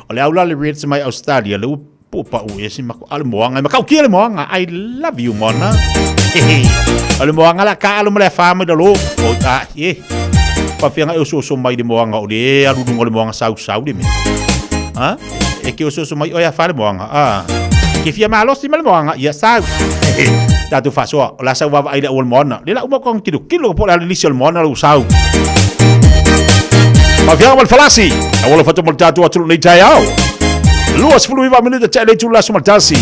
O le au la le Reds mai Australia le po pa u e si mako ale moanga e makautia le moanga. I love you moana. O le moanga la ka alo ma le fa mai lo. O ta e. Pa fianga e oso oso mai le moanga o le alu lunga o le moanga sau sau le me. Ha? E ke oso oso mai o ya fa le moanga. Ah. Ke fia malosi ma le moanga ia sau. Tatou faasoa, o la sau vaavaai le au o le moana. Le la uma kong kilo kilo po le lisi o le moana lau sau. Mafiaga ma le falasi. A wala fatu mo le tatou atunuu nei taeao. 29 minuta te le tula sumatasi.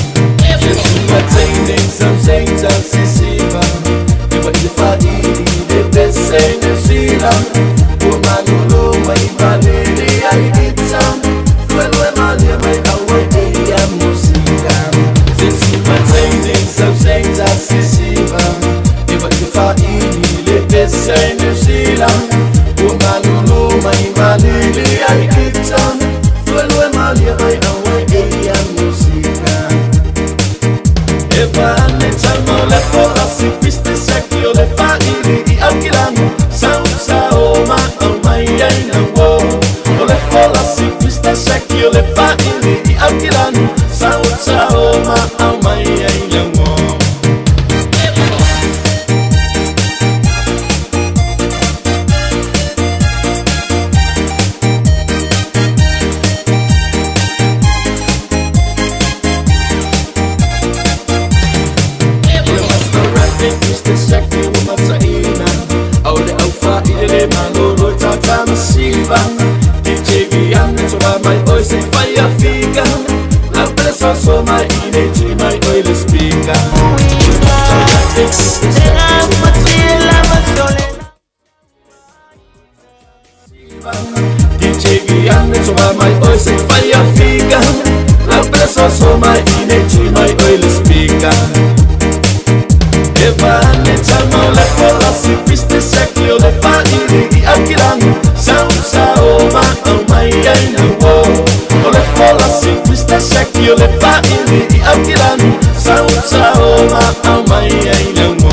soso mai i le tui mai oi le speaker. DJ Gianni tsoga mai oi se fai a fika. La pele soso mai i le tui mai oi le speaker. E va ne tamo la fola si piste se o le fa i i akilangi. Sa sa o ma o mai ai na wo. O le fola si piste se o le fa i i akilangi. Sa sa o ma o mai ai na wo.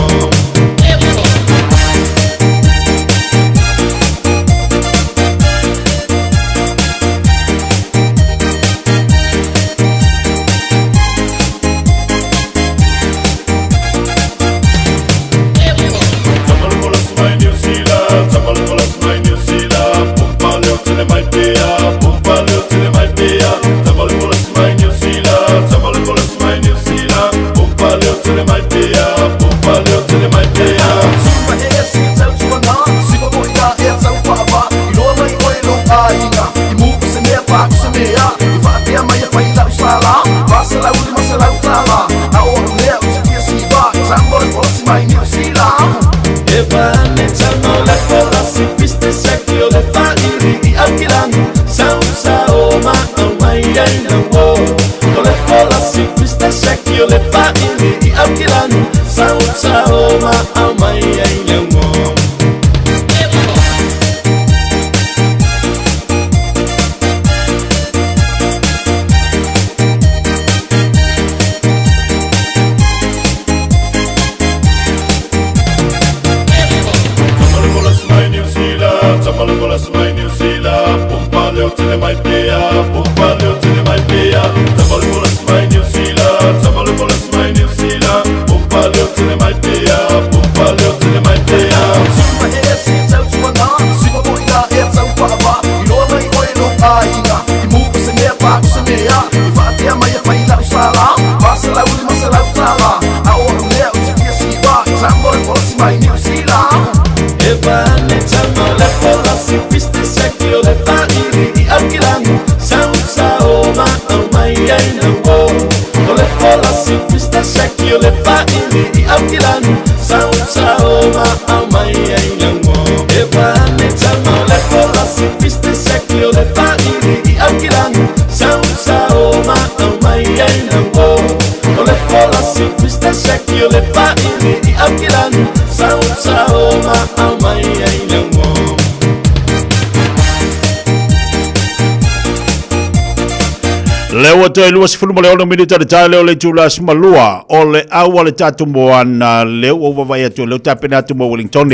Le ua toe 26 minita le tae leo le tula simalua o le aua le tatu moana le ua wawai atu le tapena atu mo Wellington.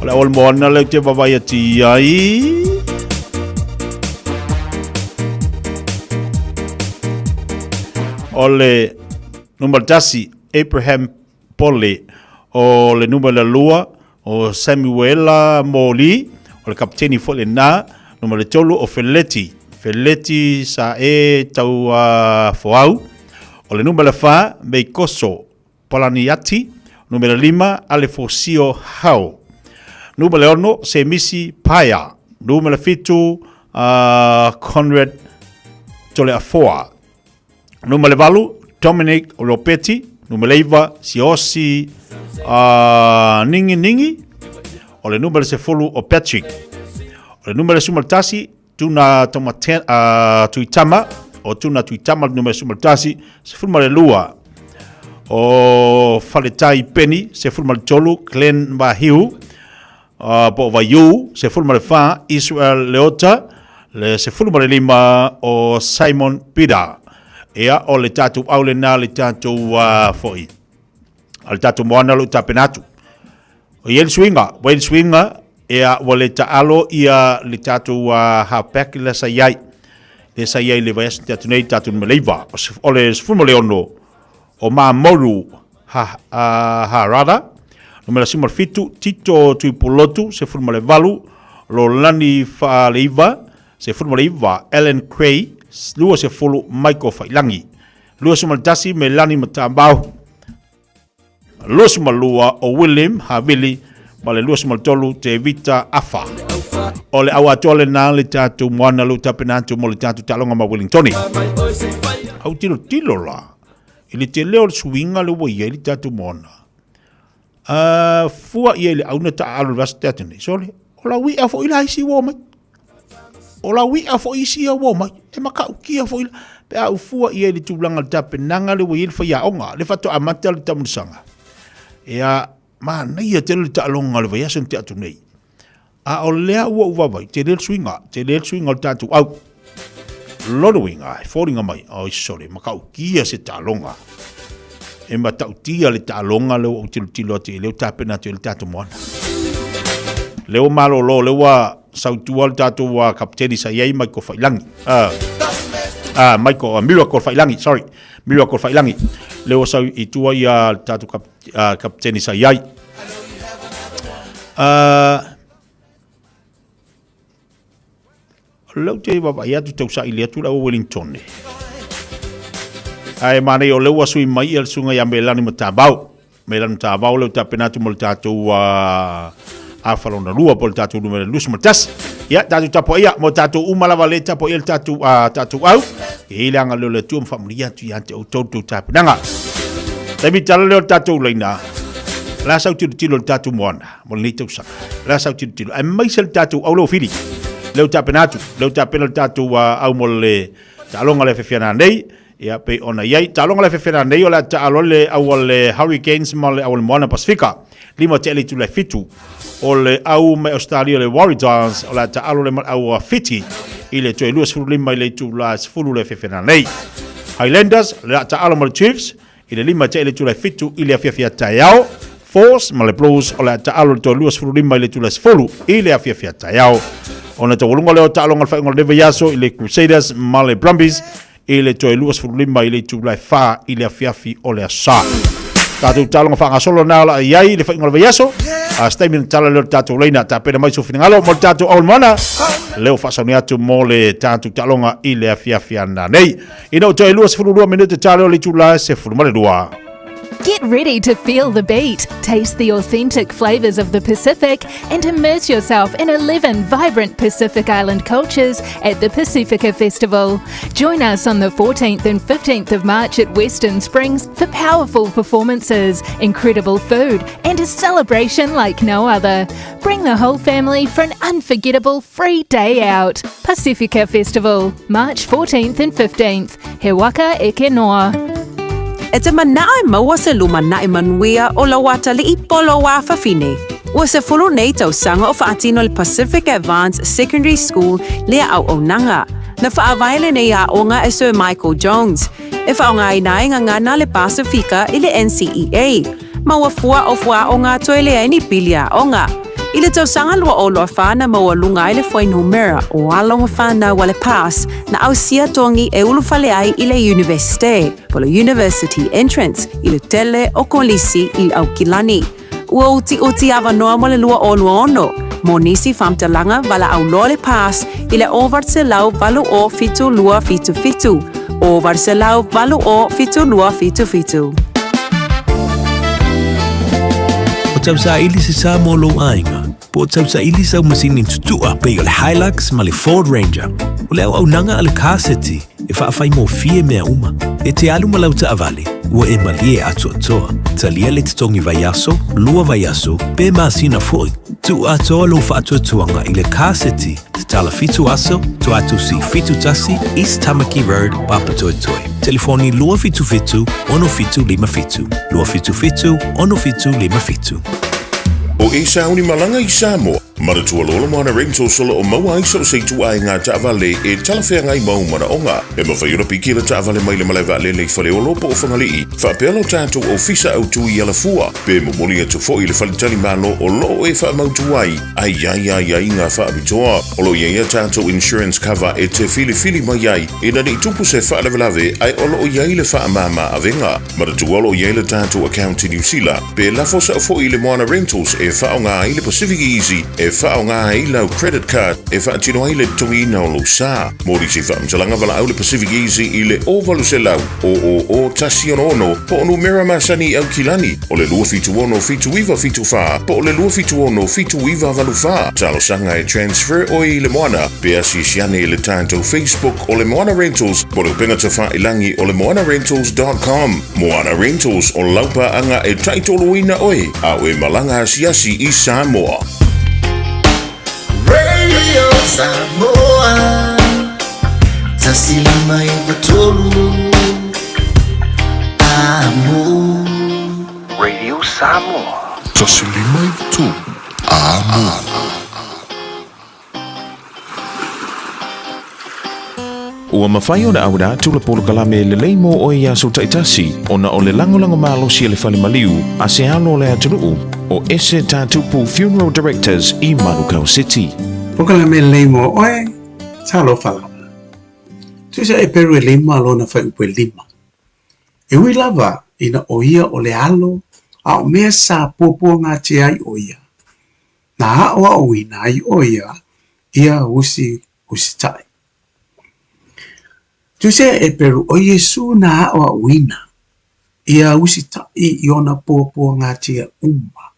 O le aua moana le te wawai ati ai. O le numero tasi Abraham Pole, o le numero lua o Samuela Moli, o le kapiteni fo le na, numero tolu o Feleti, Feleti sa e tau foau, o le numero fa Meikoso Palaniati, numero lima Alefosio Hau, numero ono Semisi Paia, numero 7 Conrad Toleafoa, numero 8 Dominic Ropetti, numero 9 Siosi Ningi Ningi, o le numero 10 o Patrick, o le numero 11 Tuna Tomaten, Tuitama, o Tuna Tuitama numero 11, 12 o Faletai Penny, 13 Glenn Mahiu, po Vaiu, 14 Israel Leota, le 15 o Simon Peter. Ea o le tātou aule nā le tātou foi. O le tātou moana lo tapenatu. O iel swinga, o swinga, ea o le taalo ia le tātou halfback le sa iai. Le sa iai le vaias te atu nei tātou numeleiva. O le 16 o Mamoru Harada. Numera 17, Tito Tuipulotu, 18, Lolani Faaleiva, 19, Ellen Cray, 20, Michael Failangi. 21, Melani Matambau. 22 o William Havili, ma le 23 Te Vita Afa. O le aua atoa le nā le tātou moana lo tapena atu mo le tātou talonga ma Wellingtoni. Au tilotilo la, i le tele o le suiga le ua i ai le tatou moana. A fua i ai le auna taaalo i le vaiaso tea atu nei, sole, o lau i'a foi la isi ua omai. O lau i'a foi isi ia ua omai. E matautia foi la, pe a ou fua i ai i le tulaga o le tapenaga lea ua i ai le faiaoga, lea faatoa amata le taamilosaga. Ia, manaia tele le taaloga o le vaiaso na tea atu nei. A o lea ua ou vaavaai, tele le suiga, tele le suiga o le tatou au. Lona uiga, e foliga mai, oi sole, matautia se taaloga. E matautia le taaloga lea ua ou tilotilo atu i ai, lea ua tapena atu i ai le tatou moana. Lea ua malolo, lea ua sautua le tatou kapiteni sa i ai Michael Faiilagi. Michael, Miracle Faiilagi, sorry, Miracle Faiilagi. Lea ua sau i tua ia le tatou kapiteni sa i ai. O lea ou te vaavaai atu tau saili atu le Wellington. Ae manaia o lea ua sui mai ia le susuga ia Melani Matavao. Melani Matavao lea ua tapena atu mo le tatou afa lona lua po o le tatou numera 21. Ia, tatou tapuaia mo tatou uma lava le tapuaia le tatou, tatou au. E i le agalelei o le Atua ma faamanuia atu ia te outou le tou tapenaga. Taimi tala lea o le tatou laina. La sau tilotilo le tatou moana mo lenei tausaga. La sau tilotilo. Aemaise le tatou au leo fili. Leo tapena atu. Leo tapena le tatou au mo le taaloga le fefiana nei. Ia pei ona i ai. Taaloga le fefiana nei o le a taalo le au a le Hurricanes ma le au a le Moana Pasifika. 5 tea le itula e 7. O le au mai Australia le Waratahs o le a taalo le ma le au a Fiti i le toe 25 i le itula e 10 le fefiana nei. Highlanders le a taalo ma le Chiefs i le 5 tea i le itula e 7 i le afiafi a taeao. Force ma le Blues o le a taalo i le toe 25 i le itula e 10 i le afiafi a taeao. Ona taualuga lea o taaloga o le faaiuga o lenei vaiaso i le Crusaders ma le Brumbies i le toe 25 i le itula e 4 i le afiafi o le aso Sa. Tatou taaloga faagasolo na o le a i ai i le faaiuga o le vaiaso. A se taimi ona tala lea o le tatou laina, tapena mai sou finagalo mo le tatou au moana. Lea ua faasauni atu mo le tatou taaloga i le afiafi ananei. Ina ua toe 22 minute tala o le itula e 12. Get ready to feel the beat, taste the authentic flavors of the Pacific, and immerse yourself in 11 vibrant Pacific Island cultures at the Pacifica Festival. Join us on the 14th and 15th of March at Western Springs for powerful performances, incredible food, and a celebration like no other. Bring the whole family for an unforgettable free day out. Pacifica Festival, March 14th and 15th. He waka eke noa. E te manao e maua se lumanai manuia o lau atalii po lou afafine. Ua sefulu nei tausaga o faatino le Pacific Advance Secondary School lea auaunaga. Na faavae lenei aoga e Sir Michael Jones, e faaaogaina ai gagana le Pasifika i le NCEA. Ma ua fua o fuaaoga toe leai ni pili aoga. I le tausaga 2024 na maualuga ai le fuainumera o alo ma fanau a le PASS na ausia togi e ulufale ai i le Iunivesite, po le University Entrance, i le tele o kolisi i Aukilani. Ua utiuti avanoa mo le 2026 mo nisi faamatalaga valaau loa le PASS i le 808 7277, 808 7277. O tausaili se sa mo lou aiga, po o tausaili sau masini tutua pei o le Hilux ma le Ford Ranger. O le auaunaga a le Car City e faafaigofie mea uma. E te alu ma lau taavale, ua e malie atoatoa. Talia le totogi vaiaso, lua vaiaso, pe masina foi. Tuu atoa lou faatuatuaga i le Car City Tatala 7 aso, Tuatusi 71, East Tamaki Road, Papatoetoe. Telefoni 277 6757, 277 6757. O e sauni malaga i Samoa, manatua loa le Moana Rentals o lo o maua ai so o se ituaiga taavale e talafeagai ma ou manaoga. E mafai ona piki le taavale mai le malae vaalele i Faleolo po o Fagalii, faapea lo tatou ofisa autu i Alafua, pe momoli atu foi i le faletalimalo o lo o e faamautu ai. A i ai aiaiga faapitoa, o lo o i ai a tatou insurance cover e te filifili mai ai ina ne i tupu se faalavelave ae o lo o i ai le faamama avega. Manatua o lo o i ai le tatou account i Niu Sila, pe lafo sao foi i le Moana Rentals e faaaoga ai le Pacific Easy e e faaaoga ai lau credit card e faatino ai le totogiina o lou sa. Mo nisi faamatalaga valaau le Pacific Easy i le 0800 000 166 po o numera masani i Aukilani o le 276 7974 po o le 276 7984. Talosaga e transfer oe i le Moana pe asiasi ane i le tatou Facebook o le Moana Rentals po o le upega tafailagi o le moanarentals.com. Moana Rentals o lau paaga e taitoloina oe a o e malaga asiasi i Samoa. Radio Samoa 153 Amo. Radio Samoa 153 Amo. Ua mafai ona auina atu le polokalame lelei mo oe i aso taitasi ona o le lagolago malosi a le fale maliu a se alo o le atunuu o Ese Tatupu Funeral Directors i Manukau City. Polokalame lelei mo oe, talofa lava. Tusa e peru e lima lona fuaiupu e lima. E ui lava ina o ia o le alo a o mea sa puapuagatia ai o ia, na aʻoaʻoina ai ʻo ia ia usi usitaʻi. Tusia e Eperu ʻo Iesū na aʻoaʻoina ia usitaʻi i ona puapuagatia uma.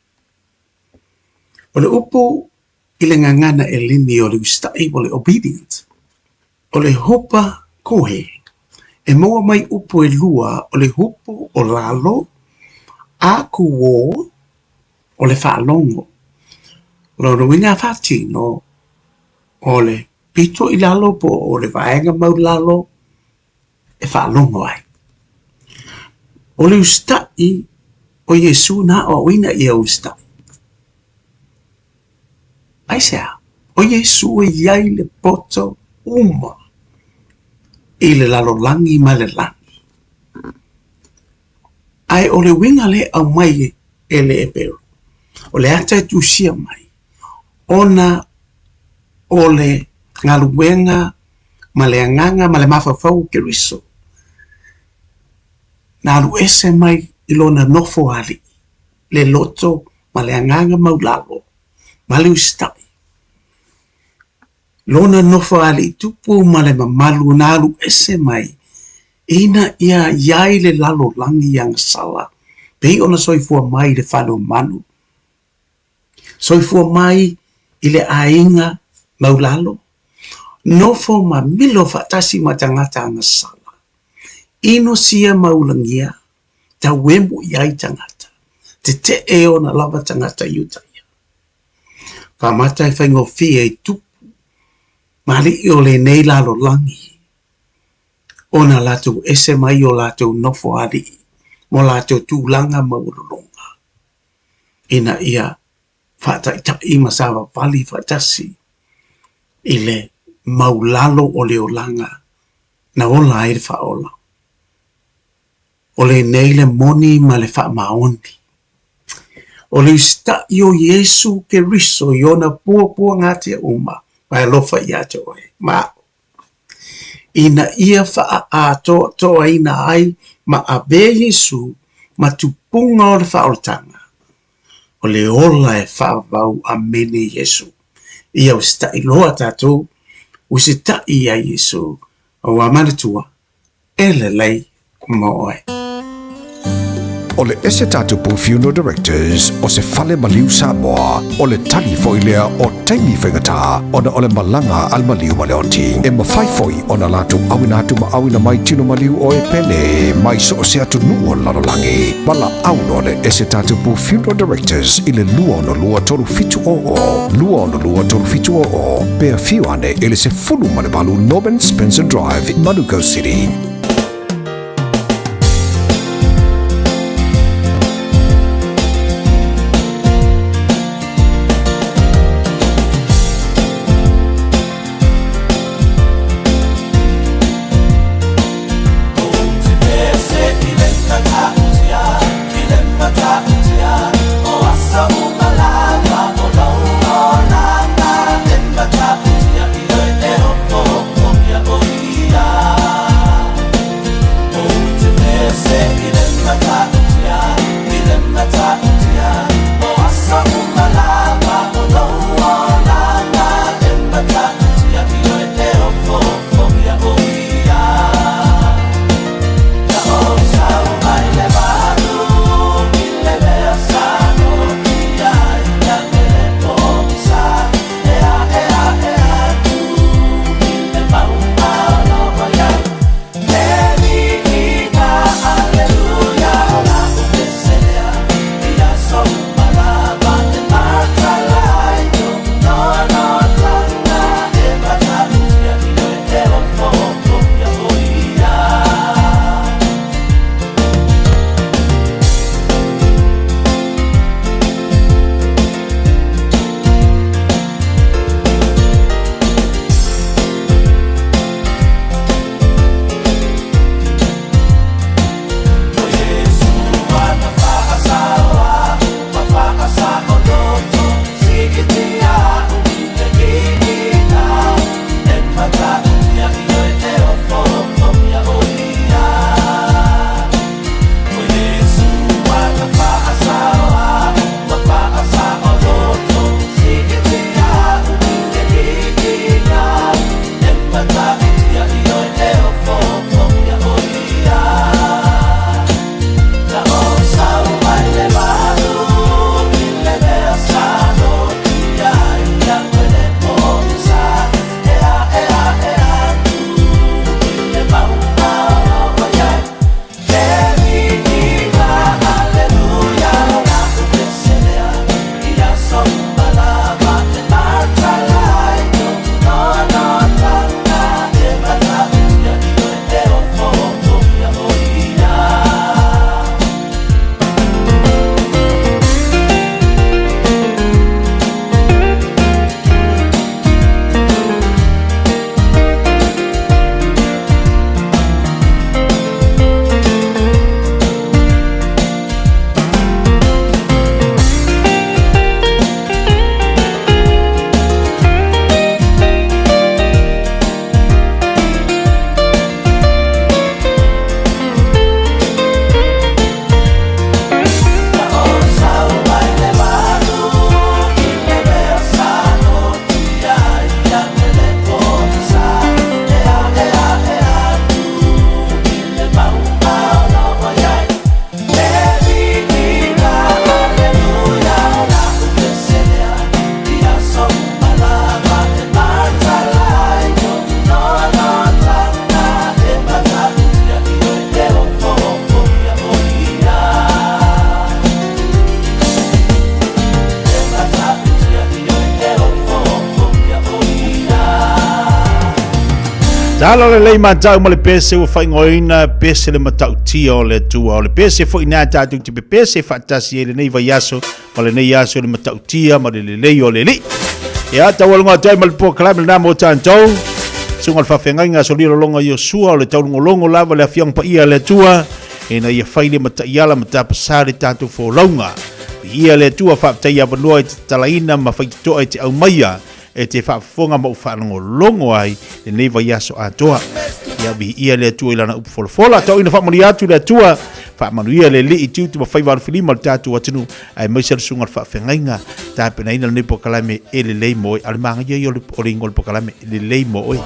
O le upu i le gagana ʻelini o le usitaʻi o le obedient, o le hupa kohe, e maua mai upu ʻelua o le hupu o lalo a kūō o le faalogo. O lona uiga a faatino o le pito i lalo po o le vaega maulalo e faalogo ai. O le usitaʻi o Iesū na aʻoaʻoina ia usitaʻi. Aisea? O Iesū e i ai le poto uma i le lalolagi ma le lani. Ae o le uiga lea e aumai e le Eperu, o le ata e tusia mai, ona o le galuega ma le agaga ma le mafaufau o Keriso, na alu ese mai i lona nofo alii, le loto ma le agaga maulalo ma le usitai. Lona nofo alii tupu ma le mamalu na alu ese mai ina ia i ai le lalolagi i agasala, pei ona soifua mai i le fale o manu. Soifua mai i le aiga maulalo, nofo ma milo faatasi ma tagata agasala, ino sia ma ulagia, tauemu i ai tagata, tetee ona lava tagata i uta ia. Faamata e faigofie i tupu ma alii o lenei lalolagi, ona latou ese mai o latou nofo alii mo latou tulaga maualuluga. ina ia faataitaʻi ma savavali faatasi i le maulalo o le olaga na ola ai le faaola. O lenei le moni ma le faamaoni. O le usitaʻi o Iesu Keriso i ona puapuagatia uma ma e alofa ia te oe ma aʻu, ina ia faaatoatoaina ai ma avea Iesu ma tupuga o le faaolataga, o le ola e faavavau amene Iesu. Ia usitaʻi loa tatou, usitaʻi iā Iesu, ua manatua, e lelei mo oe. O le Ese Tatupu Funeral Directors o se fale maliu Samoa, o le tali foi lea o taimi faigata ona o le malaga a le maliu ma le oti. E mafai foi ona latou auina atu ma auina mai tino maliu o e pele mai so o se atunuu o le lalolagi. Valaau loa le Ese Tatupu Funeral Directors i le 262 3700, 262 3700, pe afio ane i le 18 Norman Spencer Drive, Manukau City. Tala lelei matau ma le pese ua faaigoaina pese le matautia o le Atua. O le pese foi lena tatou te pepese faatasi ai lenei vaiaso ma lenei aso i le matautia ma le lelei o le Alii. Ia, taualuga atu ai ma le polokalame lena mo tatou. Susuga o le Faafeagaiga Solilo Loga Iosua o le taulogologo lava le Afioga Paia a le Atua ina ia fai le mataiala ma tapasā le tatou folauga. Viia le Atua, faafetai avanoa i te tatalaina ma faitotoa i te aumaia e te faafofoga ma ou faalogologo ai lenei vaiaso atoa. Ia viia le Atua i lana upu folafola. Tauina faamanuia atu le Atua, faamanuia le Alii i tiute ma faiva alofilima o le tatou atunuu, aemaise le susuga o le faafeagaiga tapenaina lenei polokalame e lelei mo oe. A o le manaia ia o le igoa o le polokalame, lelei mo oe.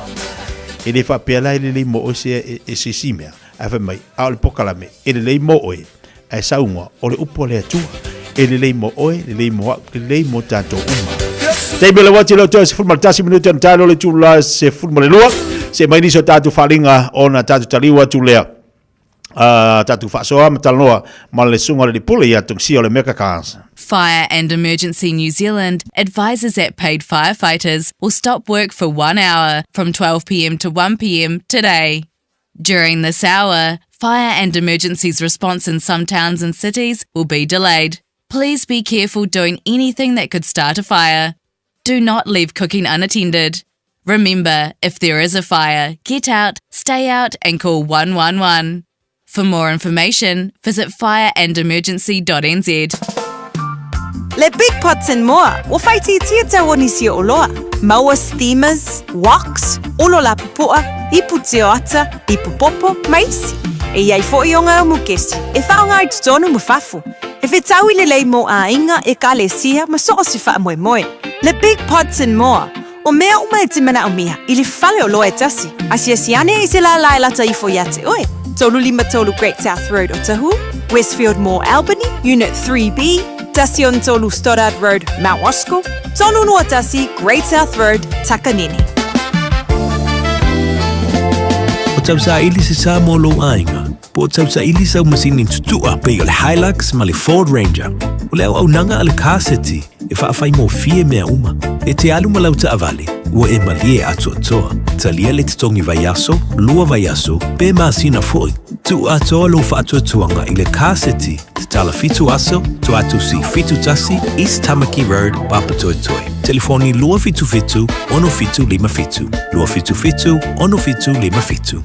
E le faapea la e lelei mo oe se e se isi mea, ae fai mai, a o le polokalame e lelei mo oe, ae saunoa, o le upu a le Atua, e lelei mo oe, lelei mo au, lelei mo tatou uma. Taimi o le uati leo toe 11 minute ona tae loa le itula 12, se mai nisi o tatou faaaliga ona tatou taliu atu lea. Tatou faasoa ma talanoa ma le susuga o le Lipule ia Tongisia o le Meka Cars. Fire and Emergency New Zealand advises that paid firefighters will stop work for one hour from 12pm to 1pm today. During this hour, fire and emergencies response in some towns and cities will be delayed. Please be careful doing anything that could start a fire. Do not leave cooking unattended. Remember, if there is a fire, get out, stay out, and call 111. For more information, visit fireandemergency.nz. Le Big Pots and More, ua faaitiitia tau o nisi o oloa. Maua steamers, woks, olo lapupoa, ipu tioata, ipu popo, ma isi. E i ai foʻi o ngā mukesi e faaaoga i totonu ma fafo. E fetaui lelei mo aiga, ekalesia ma so o se faamoemoe. Le Big Pots and More, O mea uma e te manaomia i le fale oloa e tasi, asiasi ane i se lālā e lata ifo iā te oe. 353 Great South Road Otahuhu, Westfield Mall Albany, Unit 3B, 13 Stoddard Road, Mount Roskill, 321 Great South Road, Takanini. O tausaili se sa mo lou aiga, po o tausaili sau masini tutua pei o le Hilux ma le Ford Ranger. O le auaunaga a le Car City e faafaigofie mea uma. E te alu ma lau taavale, ua e malie atoatoa. Talia le totogi vaiaso, lua vaiaso, pe masina foi. Tuu atoa lou faatuatuaga i le Car City, tatala fitu aso, Toatusi 71, East Tamaki Road, Papatoetoe. Telefoni 277 6757, 277 6757.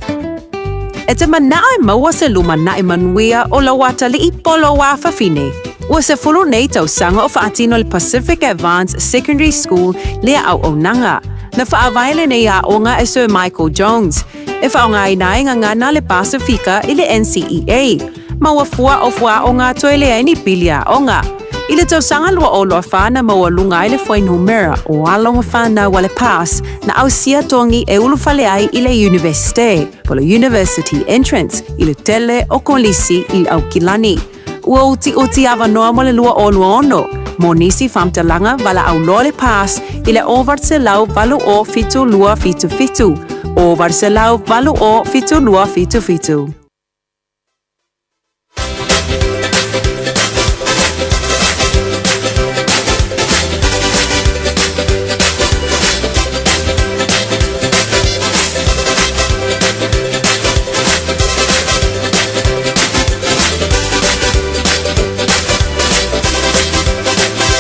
E te manao e maua se lumanai manuia o lou atalii po o lou afafine. Ua 10 nei tausaga o faatino le Pacific Advance Secondary School lea auaunaga. Na faavae lenei aoga e Sir Michael Jones, e faaaogaina ai gagana le Pasifika i le NCEA. Ma ua fua o fuaaoga toe leai ni pili aoga. I le tausaga 2024 na maualuga ai le fuainumera o alo ma fanau a le PASS na ausia togi e ulufale ai i le Iunivesite, po o le University Entrance, i le tele o kolisi i Aukilani. Ua utiuti avanoa mo le 2026 mo nisi faamatalaga valaau loa le PASS i le 808 7277, 808 7277.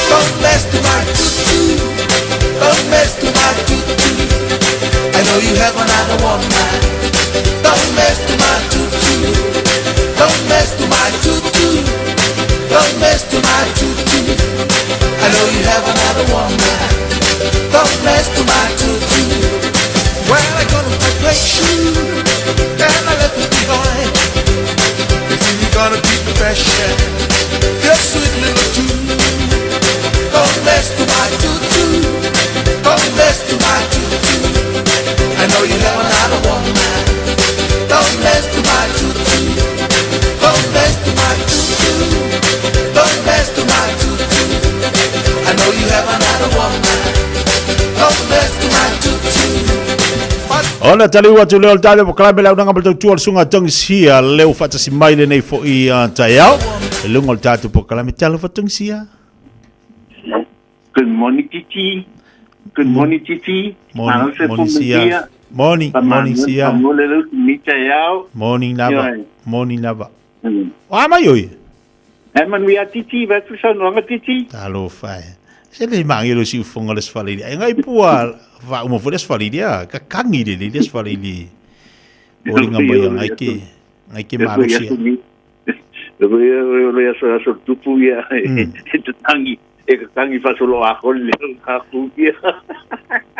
Don't mess to my tutu. Don't mess to my tutu. I know you have another woman. Don't mess to my tutu. Don't mess to my tutu. Don't mess to my tutu. I know you have another woman. Don't mess to my tutu. Well, I got my great shoe and I left it behind. If you're gonna keep the fashion, your sweet little tune. Don't mess to my tutu. Don't mess to my tutu. I know you have another woman. Don't mess to my tutu. Don't mess to my tutu. Don't mess to my tutu. I know you have another woman. Don't mess to my tutu. Ona taliu atu lea o le tatou polokalame le auaunaga ma le tautua o le susuga Togisia lea ua faatasi mai lenei foi taeao i luga o le tatou polokalame. Talofa Togisia. Good morning Titi. Good morning Titi. Morning, morning sia. Morning, morning sia. Mo le lu mita iau. Morning lava. Morning lava. O a mai oi. E manu ia titi, vai tu sa noanga titi. Talofa e. Se le mangi lo si ufonga le sfalili. Ai ngai pua va uma fo le sfalili a ka kangi le le sfalili. O linga mai ngai ke ngai ke malosia. Le le ia so so tupu ia e te tangi e ka tangi fa solo a hol le ka ku ia.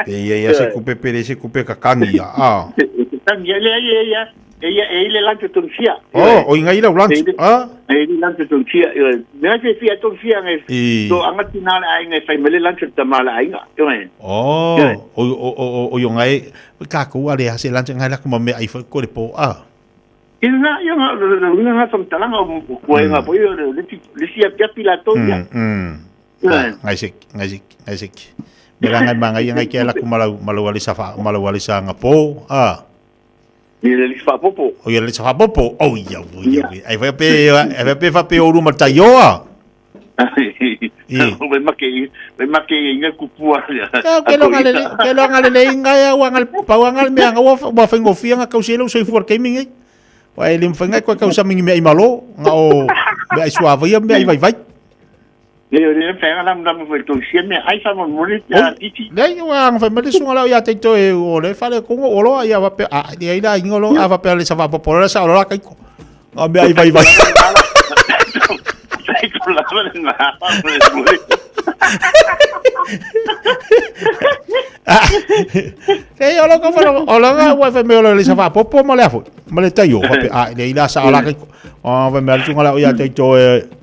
Pe ia ia se kupe pere se kupe ka kangi ia. Ah. E te tangi ia le ia ia e ia e ile lanche tongsia. Oh, o ingai lau lanche. Ah. E ile lanche tongsia. Me se fia tongsia ngai. To anga tina le ai ngai fai mele lanche ta mala ai nga. Oh, o o o o yo ngai ka ko ale ha se lanche ngai la kuma me ai fo ko le po ah. Ina ia nga nga nga som talanga o ko nga po yo le le sia pia pila to ia. Ngai se ngai se ngai se. Mela ngai manga ia ngai ke la kuma lau malau ali sa fa malau ali sa nga po. Ah. Ia le lisa popo. O ia le lisa popo. Oh ia o ia. Ai vai pe ai vai pe fa pe oru mataioa. I vai make inga kupua. Ke lo ngale ke lo ngale le inga ya wa ngal pa wa ngal me nga wa wa fengo fia nga kauselo so ifuar ke mingi. Wa ele mfenga ko kausa mingi me ai malo nga o me ai suava ia me ai vai vai. Le le fenga lam lam foi to sie me ai sa mo mole ya titi. Le wa nga fa me sunga la ya te to e o le fa le kongo o lo ya va pe a le ila ingolo a va pe le sa va po la sa o la kai ko. Nga me ai vai vai. Ko la va nga. Se o lo ko fa o lo nga wa fa me o le sa va po po mo le afo. Mo le taio va pe a le ila sa o la kai ko. O va me sunga la ya te to e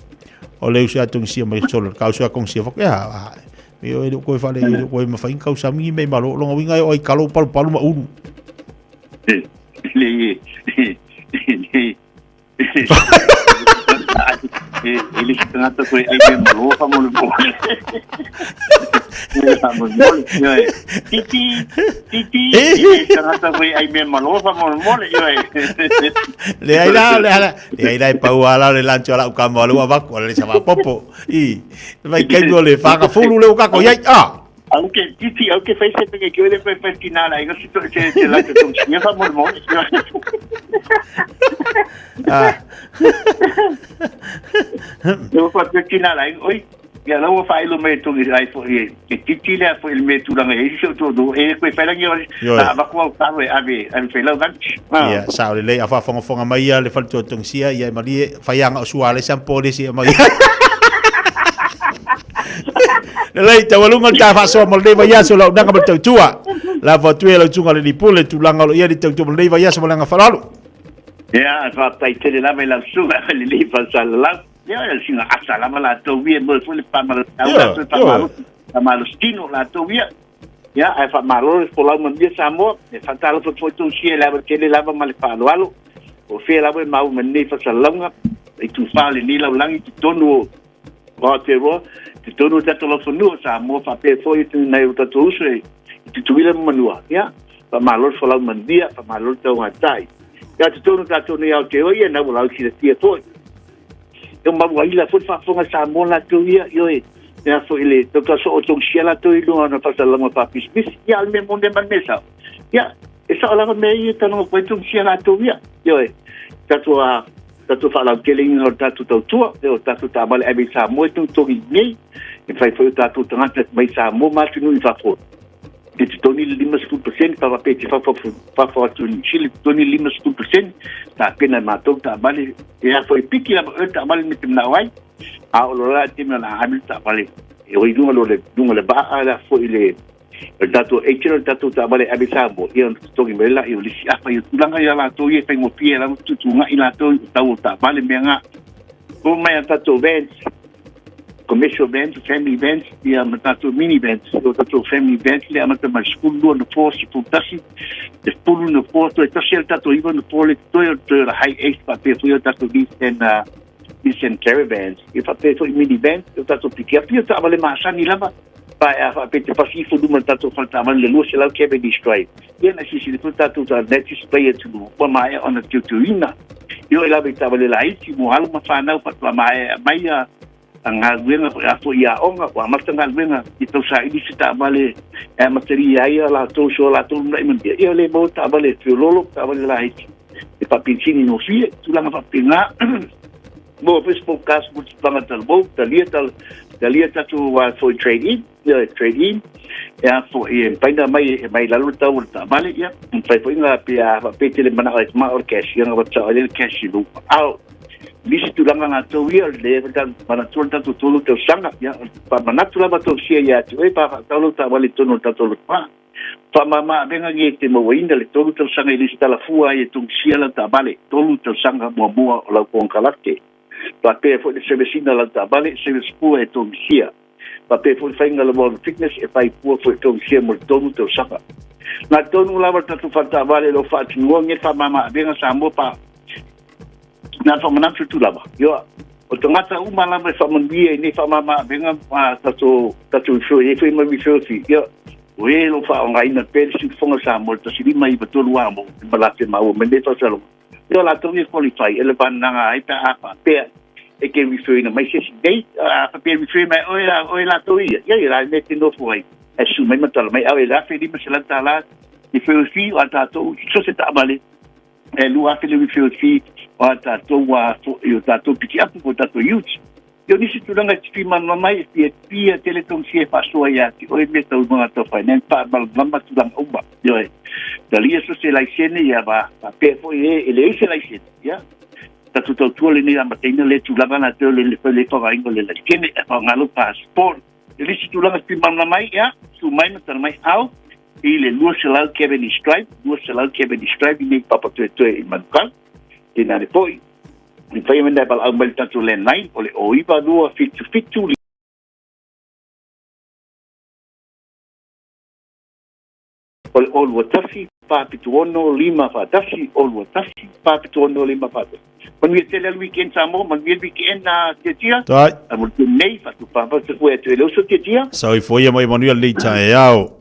o le usia tung sia mai solo ka usia kong sia fa ya mi o ele ko fa le ele ko ma fa in kausa mi me malo longa winga o i kalo palu palu ma ulu Le le ele tangata ko ai me malo fa mo mo. Titi titi ele tangata ko ai me malo fa mo mo le le ai la le ala le ai la pau ala le lancho ala ka mo lo va ko le sa va popo i vai kai do le fa ka fulu le ka ko yai ah Aunque titi aunque fai se que que le fai fai tinala ai se se se la que sia fa mo mo. Ah. Eu fa tinala ai oi ia lau fa ilo me tu ai fo e titi le fo il me tu la e se tu do e ko fai la ngi a va ko ta we ave ave fai la van. Ia sa le le afa fonga fonga mai ia le fa to tong sia ia mali fa yang o sua le sampo le sia mai. Le lei te walunga ta fa so mo le va ia so la nanga mo tautua. La fa tu e la tunga le lipule tu langa lo ia le tautua mo le va ia so mo langa falalu. Ia fa tai tele la me la suga le le fa sa la. Ia le singa asa la la to wie mo fu le pa ma la pa ma la ma lo stino la to wie. Ia ai fa ma lo fo la mo dia sa mo e fa ta lo fo tu sie la ke le la ma le fa lo alo. O fe la we ma o me fa sa longa e tu fa le ni la langi tu tonu o te ro te tonu tato lo fonua sa mo fa pe fo i tu nei o tato uso e tu tuila manua. Ia fa ma lo fo la mandia fa ma lo tau ngai. Ia te tonu tato nei au te oi na wala ki te tia toi. E ma wa ila fo fa fonga sa mo la tu ia io e ia fo ile to ka so o tong sia la tu ilo na fa sa la pa pis pis ia al me monde man mesa. Ia e sa la me ia tanu ko tong sia la tu ia io e tato a tato fa la keling o tato tautua e o tato ta male ave sa mo tu tongi nei e fai foi tato tangata mai sa mo ma tu ni fa fo. E te toni 50% pa pe te fa fa fa tu ni chile toni 50% ta pena ma to ta male e a foi piki la ta male me te na wai a o la te na amil ta male e o idunga lo le dunga le ba ala fo ile o tato e tiro tato ta male ave sa mo e on tongi me la e o lisi apa e tulanga ia la to e fai mo pie la tu tu nga ila to ta o ta male me nga o mai tato vents commercial vans, family vans, ia ma tatou mini vans. O tatou family vans le amata mai 12 na po, 11, te 10 na po, toe tasi le tatou 9 na po le toe o toe la high ace faapea foi o tatou Nissan, Nissan Caravans. Ia faapea foi mini vans, o tatou pick-up, ia taavale masani lava, pa a faapea te pasi ifo luma le tatou faletaavale le 200 Cavendish Drive. Ia na sisili foi tatou ta net display atunu, ua maea ona teuteuina. Ia o e lava i taavale laiti mo alo ma fanau faatoa maea mai a galuega foi a foi i aoga ua amata galuega i tausaili se taavale e amatalia ai a latou so latou lumanai manuia. Ia le maua taavale e feololo, taavale laiti e faapenisini gofie, tulaga faapena. Maua foi se podcast mo tulaga talavou, talia tal talia tatou foi trade in, ia trade in e a foi e mafai ona aumai e aumai i lalo le tau o le taavale, ia mafai foi ona pe a faapea e te le manao e ma o le cash, ia ona avatu sao ai lea le cash i lou aao. Nisi tulaga latou ia, o le manatua le tatou 3 tausaga, ia, faamanatu lava tausia ia te oe pa faatau lau taavale i totonu o le tatou lotofaga. Faamama avega nei e te mauaina le 3 tausaga i le isi talafua ai e togisia lau taavale, 3 tausaga muamua o lau konekarate. Faapea foi le service ina lau taavale, service fua e togisia. Faapea foi le faiga o le World Fitness e fai fua foi e togisia mo le 3 tausaga. Na tonu lava le tatou faletaavale o lo o faatinoa nei le faamama avega Samoa pa Na faamanatu atu lava, ioa, o tagata uma lava e faamanuia i nei faamama-avega ma tatou, tatou refer, e i ai foi ma referral fee, ia, o e o lo o faaaogaina pea le siufofoga o Samoa i le 1593 a mo ma latou maua mai nei faasalauga. Ia, o latou ia e qualify e le vanaga ai pe a faapea e te refer ina mai se isi nei, a faapea e refer mai oe, oe latou ia, ia, ia la le mea e te nofo ai, ae susu mai ma tala mai, au e $1,500 referral fee o a tatou, so se taavale, e 2,000 le referral fee o a tatou a i o tatou pikiapu po o tatou ute. Ia o nisi tulaga e te fia malamalama ai, e fia fia tele tonu sia e faasoa ia te oe mea tau luga tau finance, faamalamalama tulaga uma. Ioe, talia so se laisene ia ma faapea foi e e leai se laisene, ia. Tatou tautua lenei amataina lea tulaga la te o le le le faaaogaina o le laisene, e faaaoga lou passport. I le isi tulaga e fia malamalama ai, ia, susu mai ma tala mai au i le 200 Cavendish Drive, 200 Cavendish Drive i nei Papatoetoe i Manukau. Tēnā le po'i, i whai mai nei walaau mai le tatou landline o le 09277 o le 021 476 541, 021 476 541. Manuia tele le weekend Samoa, manuia le weekend a Tiatia. Tai. A mo le nei, whatu te koe atu e le uso Tiatia. Soifua mai manuia lenei taeao.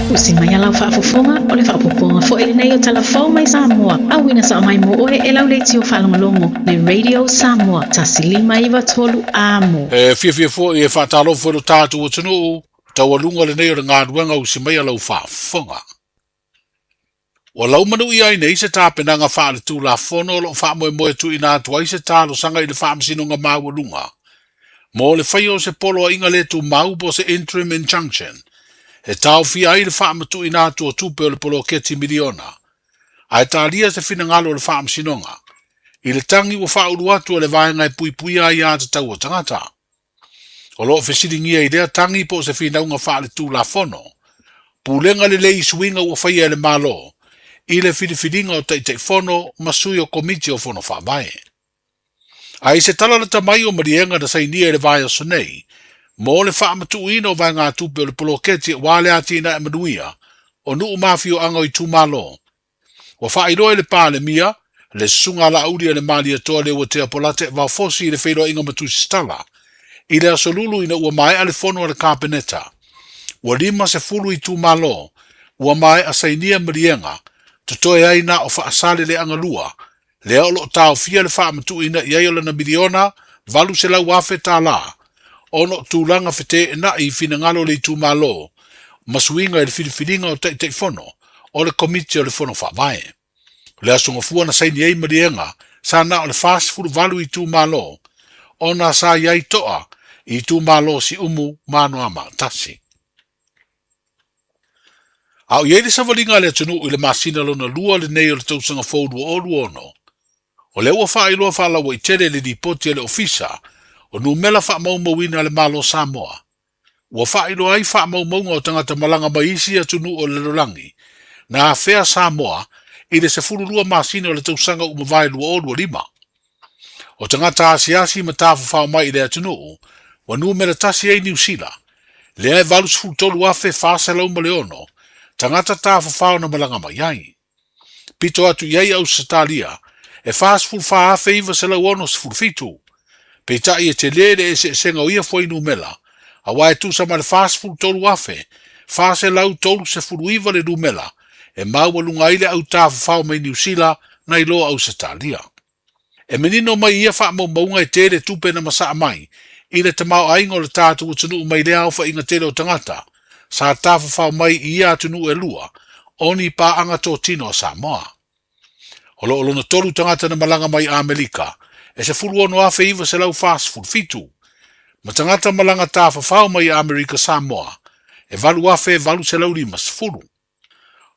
Usi mai a lau faafofoga, o le faaopoopoga foi lenei o Tala Fou mai Samoa, auina sao mai mo oe e lau leitio faalogologo le Radio Samoa 1593 Amo. E fiafia foi e faatalofa i lo tatou atunuu, taualuga lenei o le galuega usi mai a lau faafofoga. Ua laumanuia ai nei se tapenaga faaletulafono o lo o faamoemoe tuuina atu ai se talosaga i le Faamasinoga Maualuga mo le faia o se poloaiga le tumau po o se interim injunction e taofia ai le faamatuuina atu o tupe o le poloketi miliona ae talia se finagalo o le Faamasinoga i le tagi ua faaulu atu e le vaega e puipuia aiatatau a tagata. O lo o fesiligia i lea tagi po o se finauga faaletulafono, pulega lelei i suiga ua faia e le Malo i le filifiliga o Taitaifono ma sui o Komiti o Fono Faavae. A i se tala lata mai o maliega na sainia i le vaiaso nei mo le faamatuuina o vaegatupe o le poloketi aua le atinae manuia o nuu ma afioaga o itumalo, Ua faailoa e le Palemia, le Susuga a Laauli a le Malietoa Leuatea Polate Vaofosi i le feiloaiga ma Tusitala i le Aso Lulu ina ua maea le fono a le Kapeneta. Ua 50 itumalo ua maea sainia maliega, totoe ai na o Faasaleleaga 2, lea o lo o taofia le faamatuuina i ai o lana miliona $800,000 ona o tulaga feteenai i finagalo o le itumalo ma suiga i le filifiliga o Taitaifono o le Komiti o le Fono Faavae. O le Aso Gafua na saini ai maliega sa na o le 48 itumalo ona sa i ai toa i itumalo Siumu ma Anoamaa 1. A o i ai le savaliga a le atunuu i le masina lona lua lenei o le tausaga fou 2026, o lea ua faailoa faalauaitele le lipoti a le Ofisa o Numela Faamaumauina a le Malo Samoa, ua faailoa ai faamaumauga o tagata malaga mai isi atunuu o le lalolagi na afea Samoa i le 12 masina o le tausaga ua mavae 2025. O tagata asiasi ma tafafao mai i le atunuu ua numera tasi ai Niu Sila, lea e 83,406 tagata tafafao na malaga mai ai. Pito atu i ai Ausetalia e 44,967. Peitai e tele le eseesega o ia fuainumera, aua e tusa ma le 43,439 le numera e maualuga ai le au tafafao mai Niu Sila nai lo Ausetalia. E manino mai i ia faamaumauga e tele tupe na masaa mai i le tamaoaiga o le tatou atunuu mai lea aofaiga tele o tagata sa tafafao mai i ia atunuu e lua o ni paaga totino a Samoa. O lo o lona tolu tagata na malaga mai Amerika e 16,947, ma tagata malaga tafafao mai Amerika Samoa e 8,850.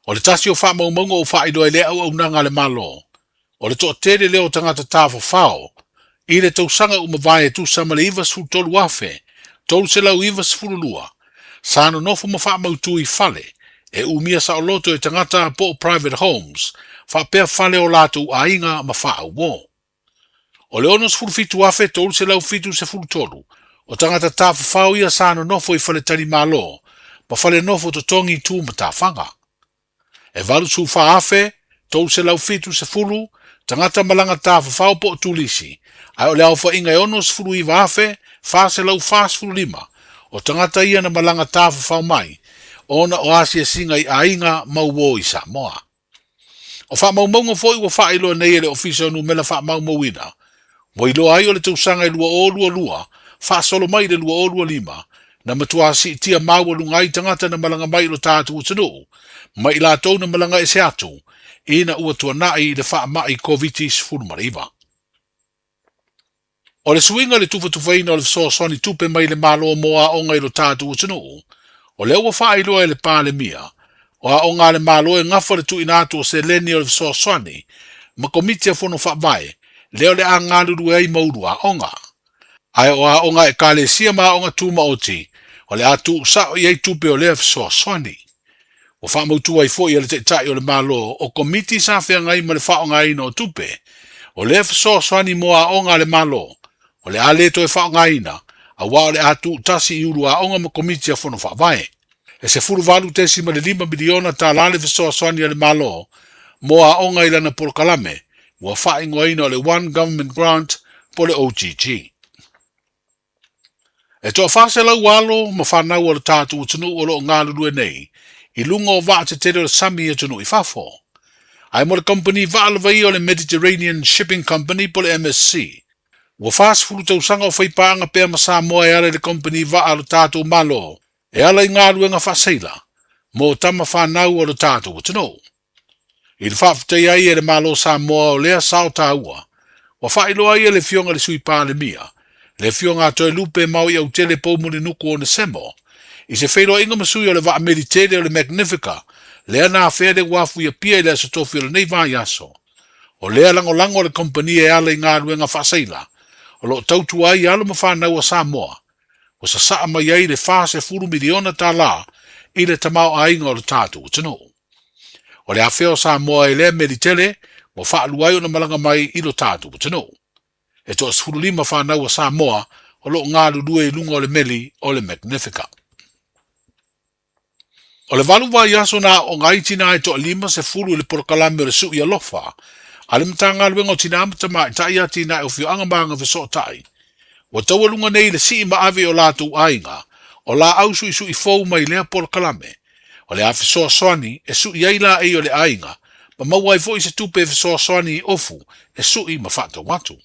O le tasi o faamaumauga ua faailoa i lea auaunaga a le Malo, o le toatele lea o tagata tafafao i le tausaga ua mavae e tusa ma le 93,392 sa nonofo ma faamautu i fale e umia saoloto e tagata po o private homes faapea fale o latou aiga ma faauo. O le 67,373 o tagata tafafao ia sa nonofo i faletalimalo ma fale nofo totogi tu matafaga. E 84,370 tagata malaga tafafao po o turisi, ae o le aofaiga e 69,445 o tagata ia na malaga tafafao mai ona o asiasiga i aiga ma uō i Samoa. O faamaumauga foi ua faailoa nei e le Ofisa o Numela Faamaumauina, ua iloa ai o le tausaga e 2022 faasolo mai i le 2025, na matuā siitia maualuga ai tagata na malaga mai i lo tatou atunuu, ma i latou na malaga ese atu, ina ua tuanai i le faamai Koviti-19. O le suiga i le tufatufaina o le fesoasoani tupe mai le Malo mo aoga i lo tatou atunuu, o lea ua faailoa e le Palemia, o aoga a le Malo e gafa le tuuina atu o seleni o le fesoasoani ma Komiti a Fono Faavae lea o le a galulue ai ma ulu aoga. Ae o aoga a Ekalesia ma aoga tumaoti, o le a tuusao i ai tupe o lea fesoasoani. Ua faamautu ai foi e le Taitai o le Malo o Komiti sa feagai ma le faaaogaina o tupe o lea fesoasoani mo aoga a le Malo, o le a le toe faaaogaina, auā o le a tuutasi i ulu aoga ma Komiti a Fono Faavae. E $18.5 miliona tala le fesoasoani a le Malo mo aoga i lana polokalame ua faaigoaina o le One Government Grant po o le OGG. E toa 400 alo ma fanau o le tatou atunuu o lo o galulue nei i luga o vaa tetele o le sami i atunuu i fafo. Ae mo le kamupani vaa lava ia o le Mediterranean Shipping Company po o le MSC, ua 40 tausaga o faipaaga pea ma Samoa e ala i le kamupani vaa a lo tatou Malo e ala i galuega faaseila mo tama fanau o lo tatou atunuu. I le faafetaia ai e le Malo Samoa o lea sao taua, ua faailoa ai e le Afioga i le Sui Palemia, le Afioga a Toelupe Maoiautele Poumulinuku Onesemo, i se feiloaiga ma sui o le vaa meli tele o le Magnifica, lea na afea le uafu i Apia i le Aso Tofi o lenei vaiaso. O lea lagolago a le kamupani e ala i galuega faaseila, o lo o tautua ai alo ma fanau a Samoa, ua sasaa mai ai le $40 miliona tala i le tamaoaiga o le tatou atunuu. O le afea o Samoa e lea meli tele ua faalua ai ona malaga mai i lo tatou atunuu. E toa 15 fanau a Samoa o lo o galulue i luga o le meli o le Magnifica. O le valu vaiaso na aooga ai tinā e toa 50 i le polokalame o le Sui Alofa a le Matagaluega o Tinā ma Tamaitai Atinae o Afioaga ma Agafesootai, ua taualuga nei i le sii ma ave i o latou aiga o laau suisui fou mai lea polokalame. O le a fesoasoani e sui ai laei o le aiga ma maua ai foi se tupe e fesoasoani i ofu e sui ma faatau atu.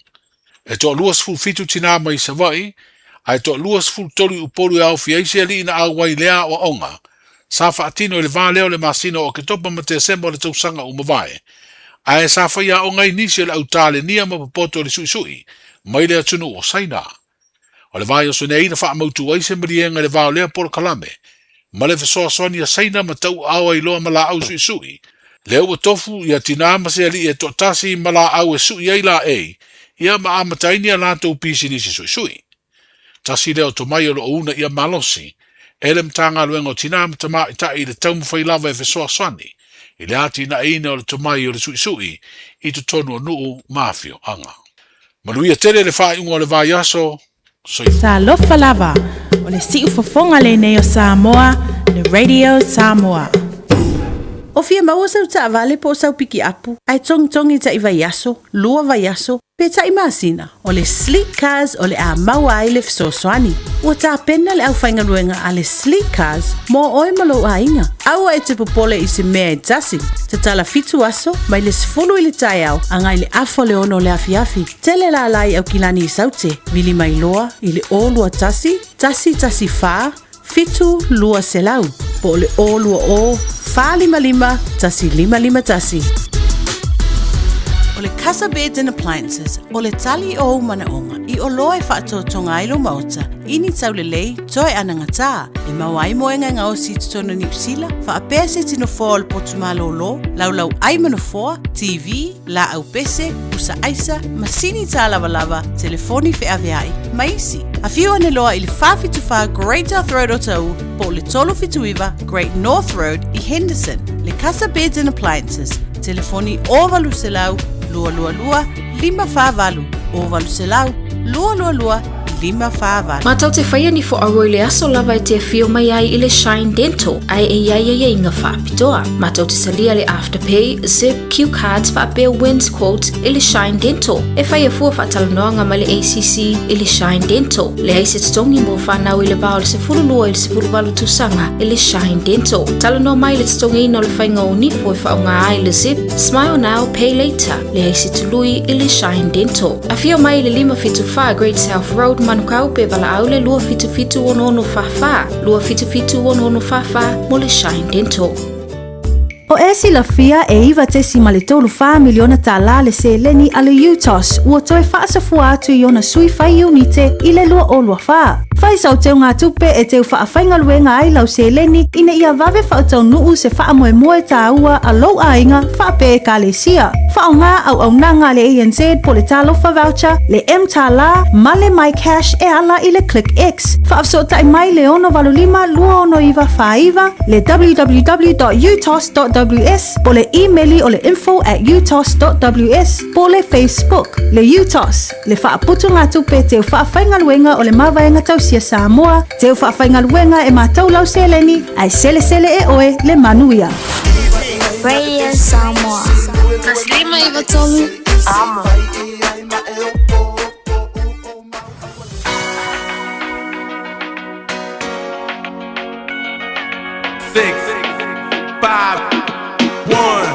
E toa 27 tinā mai Savaii, ae toa 23 i Upolu e aofia ai se alii na auai i lea aoaoga sa faatino i le va lea o le masina o Oketopa ma Tesema o le tausaga ua mavae, ae sa faiaoga ai nisi o le au talenia ma popoto o le suisui mai le atunuu o Saina. O le vaiaso nei na faamautu ai se maliega i le va o lea polokalame ma le fesoasoani a Saina ma tauaao ai loa ma laau suisui, lea ua tofu ia tinā ma se alii e toatasi ma laau e sui ai laei ia ma amata ai ni a latou pisinisi suisui. Tasi lea o tomai o lo o uunaia malosi e le Matagaluega o Tinā ma Tamaitai i le taumafai lava e fesoasoani i le atinaeina o le tomai o le suisui i totonu o nuu ma afioaga. Manuia tele le faaiuga o le vaiaso. Soifua. Talofa lava, o le siufofoga lenei o Samoa, le Radio Samoa. O fia maua sau taavale po o sau pikiapu, ae togitogi tai vaiaso, lua vaiaso. Peitai masina, o le Sleek Cars o le a maua ai le fesoasoani. Ua tapena le aufaigaluega a le Sleek Cars mo oe ma lou aiga. Aua e te popole i se mea e tasi. Tatala 7 aso mai le 10 i le taeao agai le 5:30 o le afiafi. Tele lala i Aukilani i Saute, vili mai loa i le 021 114 7 200 po o le 020 455 1551. O le Casa Beds and Appliances, o le tali o ou manaoga i oloa e faatotoga ai lou maota, i ni taulelei, toe anagatā, e maua ai moega e gaosi i totonu o Niu Sila, faapea se isi nofoa o le potu malōlō, laulau ai ma nofoa, TV, laau pese, pusa aisa, masini tālavalava, telefoni feaveai, ma isi. Afio ane loa i le 474 Great South Road o Ta'u po o le 379 Great North Road i Henderson. Le Casa Beds and Appliances, telefoni 0800 222 548, 0800 222 548. Mātou te whaia ni fo aua i le aso lava e te afio mai ai i le Shine Dental, ai e iai ai inga whaapitoa. Mātou te salia le Afterpay, Zip, Q Cards whaapea Wins Quotes i le Shine Dental. E whaia fua whaatalanoanga mai le ACC i le Shine Dental. Le ai se totongi mo whanau i le vao le 12 i le 18 tausaga i le Shine Dental. Talanoa mai le totogiina o le faiga o nifo e faaaoga ai le Zip, Smile Now, Pay Later, le ai se tului i le Shine Dental. Afio mai i le 574 Great South Road, Manukau pe valaau le 277 6644, 277 6644 mo le Shine Dental. O e silafia e 9.34 miliona tālā le seleni a le UTOS ua toe faasafua atu i ona sui fai iunite i le 2024. Fai sau teuga tupe e teu faafaigaluega ai lau seleni ina ia vave faataunu'u se faamoemoe tāua a lou aiga faapea ekalesia. Faaaogā auaunaga a le ANZ po le Talofa Voucher, le mTālā ma le MyCash e ala i le Click X. Faafesootai mai le 685 269 49, le www.utos.ws po le imeli o le info@utos.ws po le Facebook. Le UTOS, le faaputugatupe teu faafaigaluega o le Mavaega Tausia Samoa, teu faafaigaluega e mātou lau seleni, ae selesele e oe le manuia. Radio Samoa. 153 Amo. Six, five, one.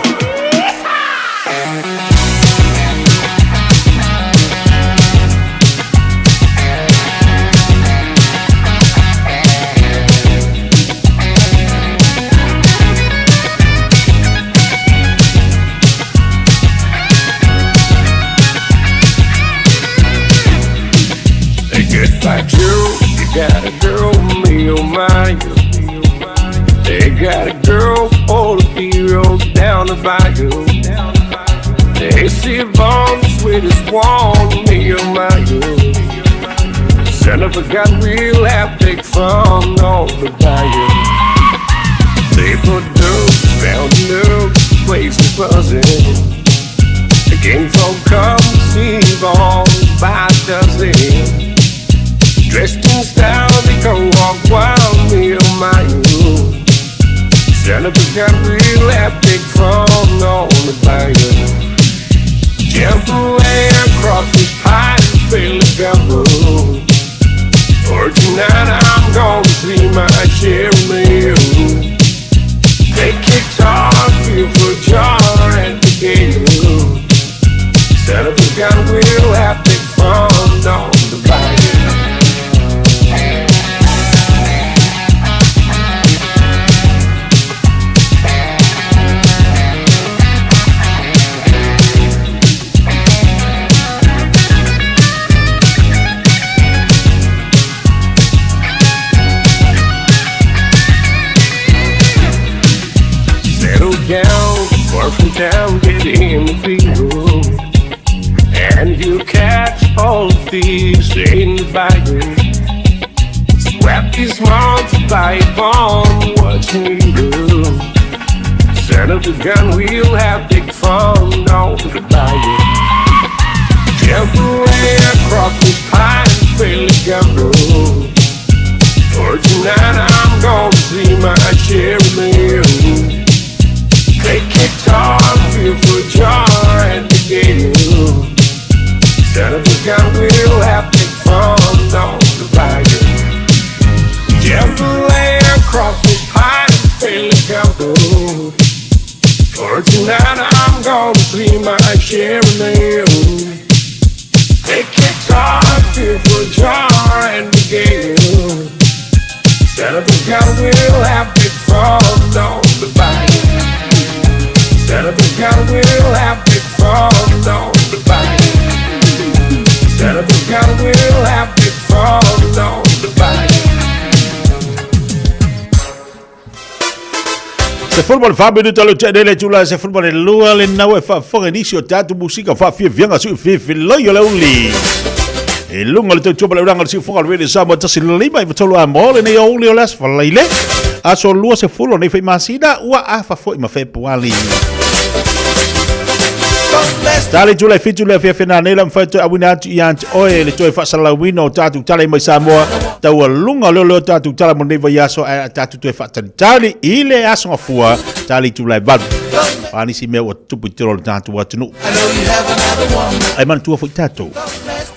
Just like you, you got a girl, me oh my, you. They got a girl, all the heroes down the bayou. They see Vaughn, the sweetest one, me oh my, you. Son of a gun, we'll have big fun on the bayou. They put dope down the new place is buzzing. The king folk come see Vaughn by dozen. Dressed in style, they go walk wild, me oh my, you. Son of a gun, we'll have big fun on the bayou. Jump away across this pine, feel the gumbo. For tonight I'm gonna see my Jeremy. Take guitar, feel for jar at the gate. Son of a gun, we'll have big fun on the bayou. Settle down, far from town, get in the field. And you catch all the fish in the bayou. Scrap these months by bomb, what you do? Son of a gun, we'll have big fun on the bayou. Jump away across the pine, feel the gumbo. For tonight I'm gonna see my Jeremy. Take guitar, feel for jar at the gate. down. For tonight I'm gonna see my share now. Take guitar, for jar and the gale. Set up the gun, we'll have big fun on the bike. Set up the gun, we'll have big fun on the bike. Set up the gun, we'll have big fun on the bike. Se fulu ma le fa minuta le tene le tula se fulu ma le lua le nau e faafofoga i nisi o tatou musika faafiafiaga sui filifiloi o le uli. I luga o le tautua ma le ulaga o le siufoga o le Radio Samoa 153 a mo lenei aoauli o le Aso Faraile, aso 20 o lenei foi masina ua afa foi ma Fepuari. Tali tula i fitu le afiafi nanei la mafai toe auina atu ia te oe le toe faasalalauina o tatou tala i mai Samoa taualuga o leo leo tatou tala mo lenei vaiaso ae a tatou toe faatalitali i le aso gafua tali tula e valu. O a nisi mea ua tutupu i totonu o le tatou atunuu. Ae manatua foi tatou,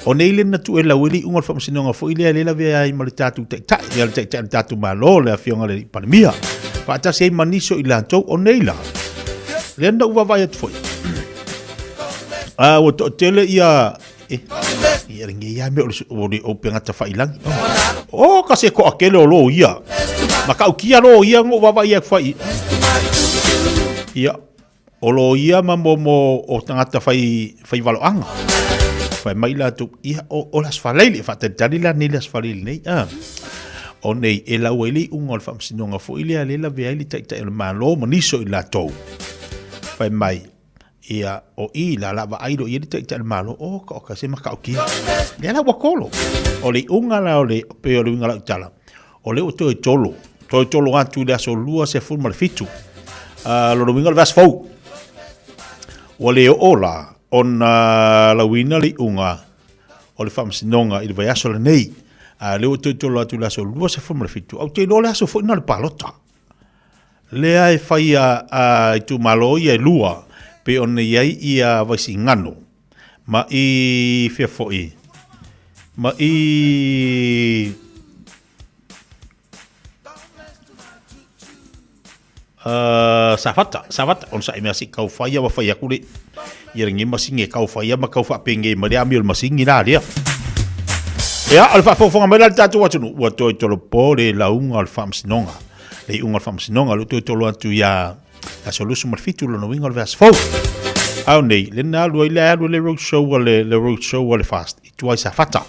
o nei le na tuu e lau ai le iuga o le faamasinoga foi lea le lavea ai ma le tatou taitai, ia le taitai o le tatou Malo, le afioga i le Palemia, faatasi ai ma nisi o i latou o nei la. Lea na ou vaavaai atu foi. A ua toatele ia e ia le ngeia mea o le o le upega tafailangi. Oh, ka se toatele o lo ia. Ma kau kia lo ia ngo vaavaai atu foi. Ia O lo ia ma mo mo o tagata fai fai valoaga. Fai mai latou, ia o o le Aso Faraile, faatalitali la nei le Aso Faraile nei, a. O nei e lau ai le iuga o le faamasinoga foi lea lea e lavea ai le Taitai o le Malo ma nisi o i latou. Fai mai, ia o i la la vaai loa i ai le Taitai o le Malo, o ka o ka se matautia. Lea la ua tolo. O le iuga la o le, pei o le uiga o lau tala, O lea ua toe tolo, toe tolo atu i le aso 27. Lona uiga o le vaiaso fou. Ua le oo la ona lauina le iuga o le faamasinoga i le vaiaso lenei. A lea ua toe tolo atu i le aso 27. Ou te iloa o le aso foi lena o le palota. Lea e fai a itumalo ia e lua, pei ona i ai ia Vaisigano ma i fea foi, ma i Safata, Safata, ona sa i mea si kau whaia wa whai aku le, ia rangi masingi e kau whaia ma kau whaapenge mai le ami o le masingi la lea. Ia, o le faafogafoga mai la le tatou atunuu, ua toe tolopo le lauga o le faamasinoga, le iuga o le faamasinoga, le toe tolo atu ia aso 27 lona uiga o le vaiaso fou. A o nei, le na alu ai le alu le road show a le, le road show a le fast i tua i Safata.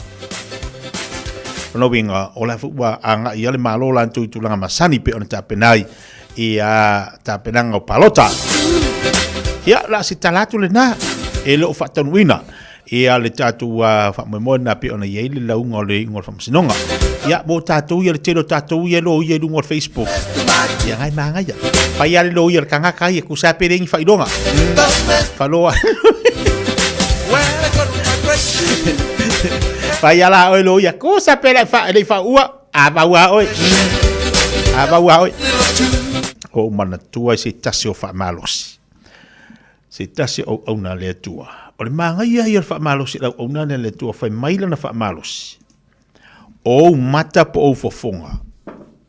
Lona uiga, o la foi ua agai ia le Malo latou i tulaga masani pei ona tapena ai i a tapenaga o palota. Ia, la se tala atu lena e le o faataunuuina ia le tatou faamoemoe lena pei ona i ai le lauga o le iuga o le faamasinoga. Ia, mo tatou ia, le tele o tatou ia e loia i luga o le Facebook. Ia, ngai magaia. Fai lava le loia o le tagata ia, tusa pe le ni faailoga. Faloa. Fai lava la oe loia, tusa pe le fa, le faaua, a vau a oe. A vau a oe. O manatua i se tasi o faamalosi. Se tasi o auauna a le Atua. O le māgaia ia o le faamalosi i le auauna lea a le Atua, fai mai lana faamalosi, o ou mata po o ou fofoga,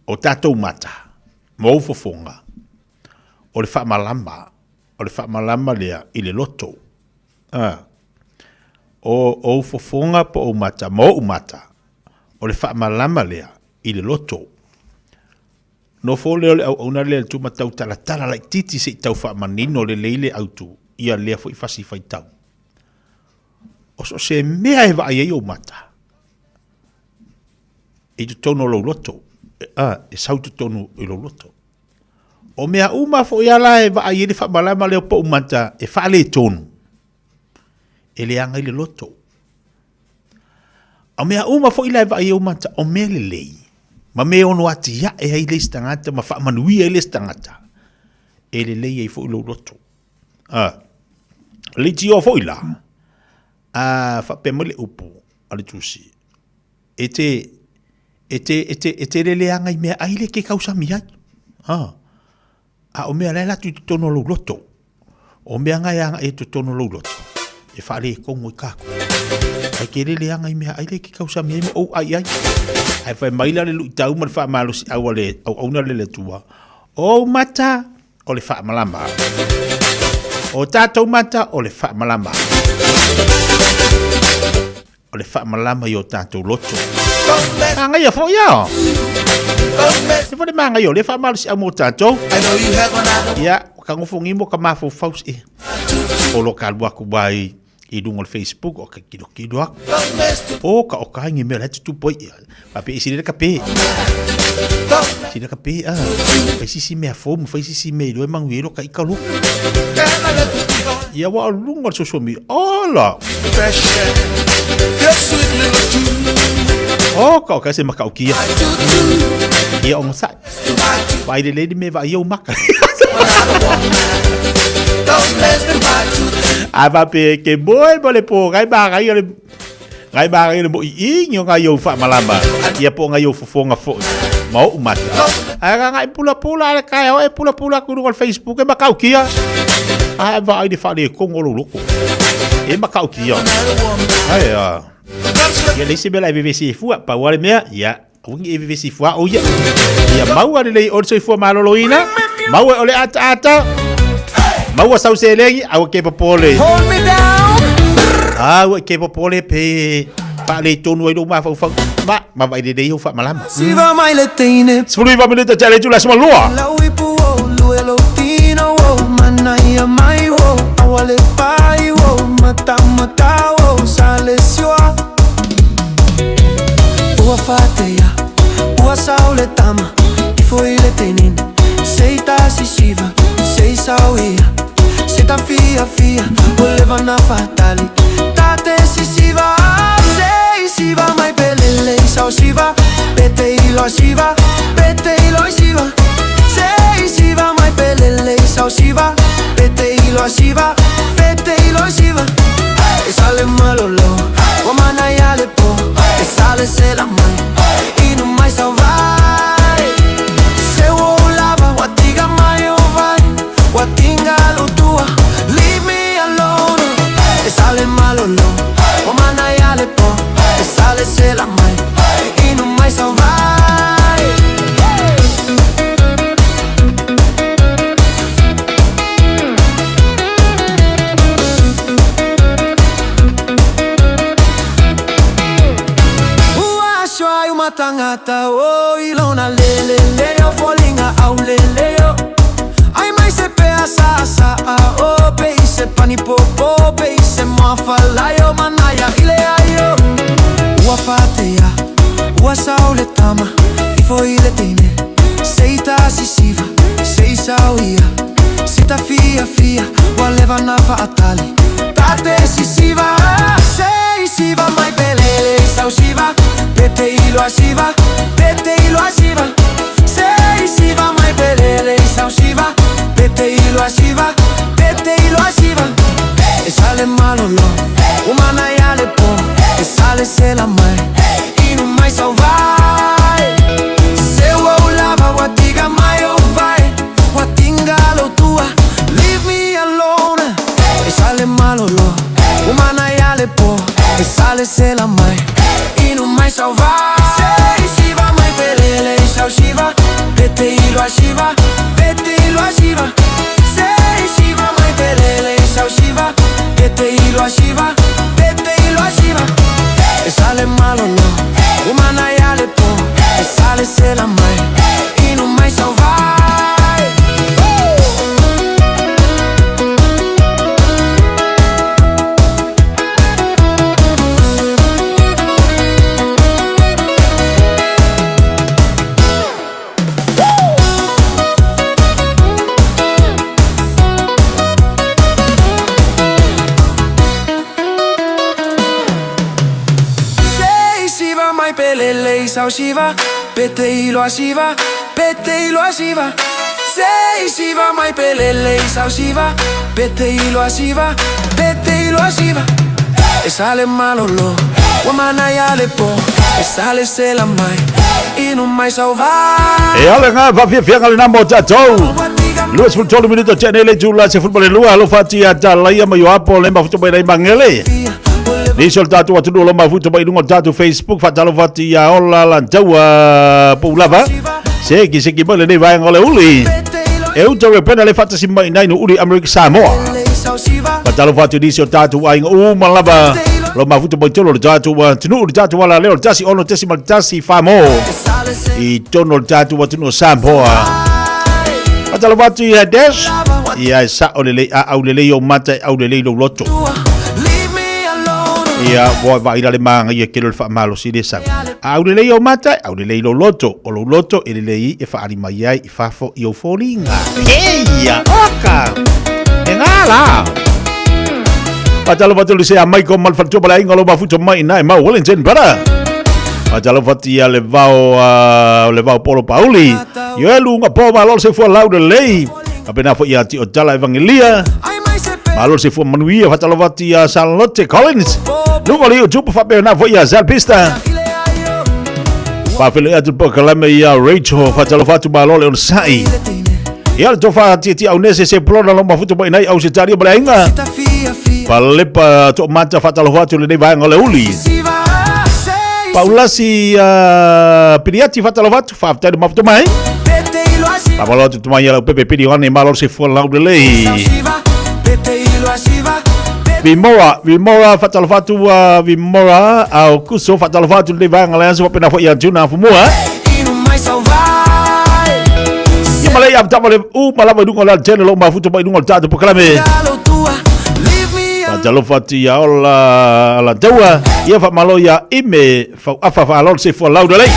o tatou mata ma ou fofoga, o le faamalama, o le faamalama lea i le loto. A, o ou fofoga po o ou mata ma ou mata, o le faamalama lea i le loto. Nofo lea o le auauna lea i le tumatau talatala laitiiti se i tau faamanino lelei le autu ia lea foi fasi faitau. O so o se mea e vaai ai ou mata i totonu o lou loto, a, e sau i totonu i lou loto. O mea uma foi a la e vaai ai le faamalama lea o pou mata e faaletonu, e leaga i le loto. O mea uma foi la e vaai ai ou mata, o mea lelei, ma mea e ono atiae ai le isi tagata ma faamanuia ai le isi tagata, e lelei ai foi lou loto. A, leitioa foi la, a faapea mai le upu a le Tusi, e te, e te, e te, e te leleaga i meaai lea e te tausami ai. A, A o mea la e alu atu i totonu o lou loto, o mea na e agai i totonu o lou loto, e faaletonu ai tatou. Ae te le leaga i meaai lea e te tausami ai ma ou ai ai. Ae fai mai la le luitau ma le faamalosiau a le auauna lea a le Atua, O ou mata o le faamalama. O tātou mata o le faamalama. O le faamalama i o tātou loto. Māngaia foi ia. Se foi le māngaia o le faamalosiau mo tātou. Ia, ka ngofongi mo ka mafaufau e. O lo ka lua ku wai i lunga o le Facebook o ka kilokilo aku. O ka o ka ingi mea la tutupu ai. Pa pe isi le ka pe. Isi le ka pe a. Fai sisi mea fou ma fai sisi mea i loe mangu i lo ka ika lo. Ia wa o lunga o le social media. Ola! O ka o ka se maka o kia. Ia o ngosai. Vai le lady me vai o maka. A va pe ke boy mo le po gai ba gai le gai ba gai le mo i i ngai o fa malama. Ia po ngai o fofonga fo. Ma o mata. A ga ngai pula pula le kai o e pula pula ku no Facebook e makau kia. A va ai le fa le kongo lo loko. E makau kia. Ai a. Ia le se bela e vevesi fua pa wale mea ia Ugi e vevesi fua o ia. Ia maua lelei o le soifua maloloina, maua o le ataata, maua sau selegi, aua ke popole. Hold me down. Aua ke popole pe faale tonu ai lou mafaufau. Ma, ma vai lelei o faamalama. Siva mai le teine. 19 minute tele tula sima lua. Lau ipu o lue lo tino o mana ia mai o awale pai o mata mata o sale siwa. Ua faatea, ua sao le tama, ifo i le tenine Se i tasisiva, se i sao ia Se ta fiafia, ua leva na faatali Tate sisiva, se i siva mai pe lele i sao siva Pe te iloa siva, pe te iloa siva Se i siva mai pe lele i sao siva Pe te iloa siva, pe te iloa siva E sale malolo, ua manaia le po E sale se la mai, inu mai sau vai Se ua ou lava, ua tiga mai o vai Ua tinga lo tua, leave me alone E sale malolo, ua manaia le po E sale se la mai, inu mai sau vai Ua aso ai uma tagata o ilona lele leo foliga au lele o Ai mai se pea sa sa a o pe i se pani popo pe i se moafalai o manaia ile ai o Ua faatea ua sao le tama ifo i le teine Se i tasisiva se i sao ia Se ta fiafia ua leva na faatali Tate sisiva se i siva mai pe lele i sau siva Pe te iloa siva pe te iloa siva Se i siva mai pe lele i sau siva Pe te iloa siva pe te iloa siva E sale malolo ua manaia le po E sale se la mai inu mai sau vai Se ua ou lava ua tiga mai ou vai Ua tinga lo tua leave me alone E sale malolo ua manaia le po E sale se la mai inu mai sau vai Se i siva mai pe lele i sau siva Pe te iloa siva pe te iloa siva Se i siva mai pe lele i sau siva Pe te iloa siva pe te iloa siva E sale malolo ua manaia le po E sale se la mai inu mai sau vai Se i siva mai pe lele i sau siva Pe te iloa siva, pe te iloa siva Se i siva mai pe lele i sau siva Pe te iloa siva, pe te iloa siva E sale malolo, ua manaia le po E sale se la mai, inu mai sau vai E ale ngā whawhiawhianga le namo o tātou. 23 minuto tene le tula se football le lua alofa tia talaia mai o apo le mafuto mai lai mangele. Nisi o le tatou atunuu o lo o mafuta mai i luga o le tatou Facebook, faatalofa atu ia Ola Lantaua Poulava. Seki seki mai lenei vaega o le uli. E uta repena le faatasi mai nai no uli Amerika Samoa. Faatalofa atu i nisi o tatou aiga uma lava. O lo o mafuta mai tolu o le tatou atunuu, le tatou ala lea o le 16.1 Famo. I tonu o le tatou atunuu o Samoa. Faatalofa atu ia Dash. Ia e sao lelei a au lelei o mata e au lelei lou loto. Ia, ua vaai la le magaia tele o le faamalosi le sau. A au lelei ou mata, au lelei lou loto. O lou loto e lelei e faaali mai ai i fafo i ou foliga. Eia, oka! E ngā la! Faatalofa atu le sea Michael ma le faletua ma le aiga o lo mafuta mai ina e mau Wellington, brother. Faatalofa atu ia le vao, le vao Polo Pauli. Ioelu nga po malo le soifua lau lelei. Faapena foi ia Tio Tala Evangelia. Malo le soifua manuia. Faatalofa atu ia Charlotte Collins. Luga o le YouTube faapena foi ia Zal Pista. Faafeiloai atu le polokalame ia Rachel. Faatalofa atu malo le onosai. Ia le tofa tiatia au nese se plona lo mafuta mai nai au se taria ma le aiga. Palepa toomata faatalofa atu lenei vaega o le uli. Paulasi Piliati faatalofa atu. Faafetai le mafuta mai. Faamalo atu tumai lau pepe pili ane malo se fua lau lelei. Vimora, Vimora faatalofa atu Vimora au kuso faatalofa atu lenei vaega le aso faapena foi ia Juna Fumua. Ia ma le ia tama le u ma lava i luga o le alatele lo mafuta mai luga o le tatou polokalame. Faatalofa atu ia Ola Alataua, ia faamalo ia Ime Fauafa faaloalo se fua lau lelei.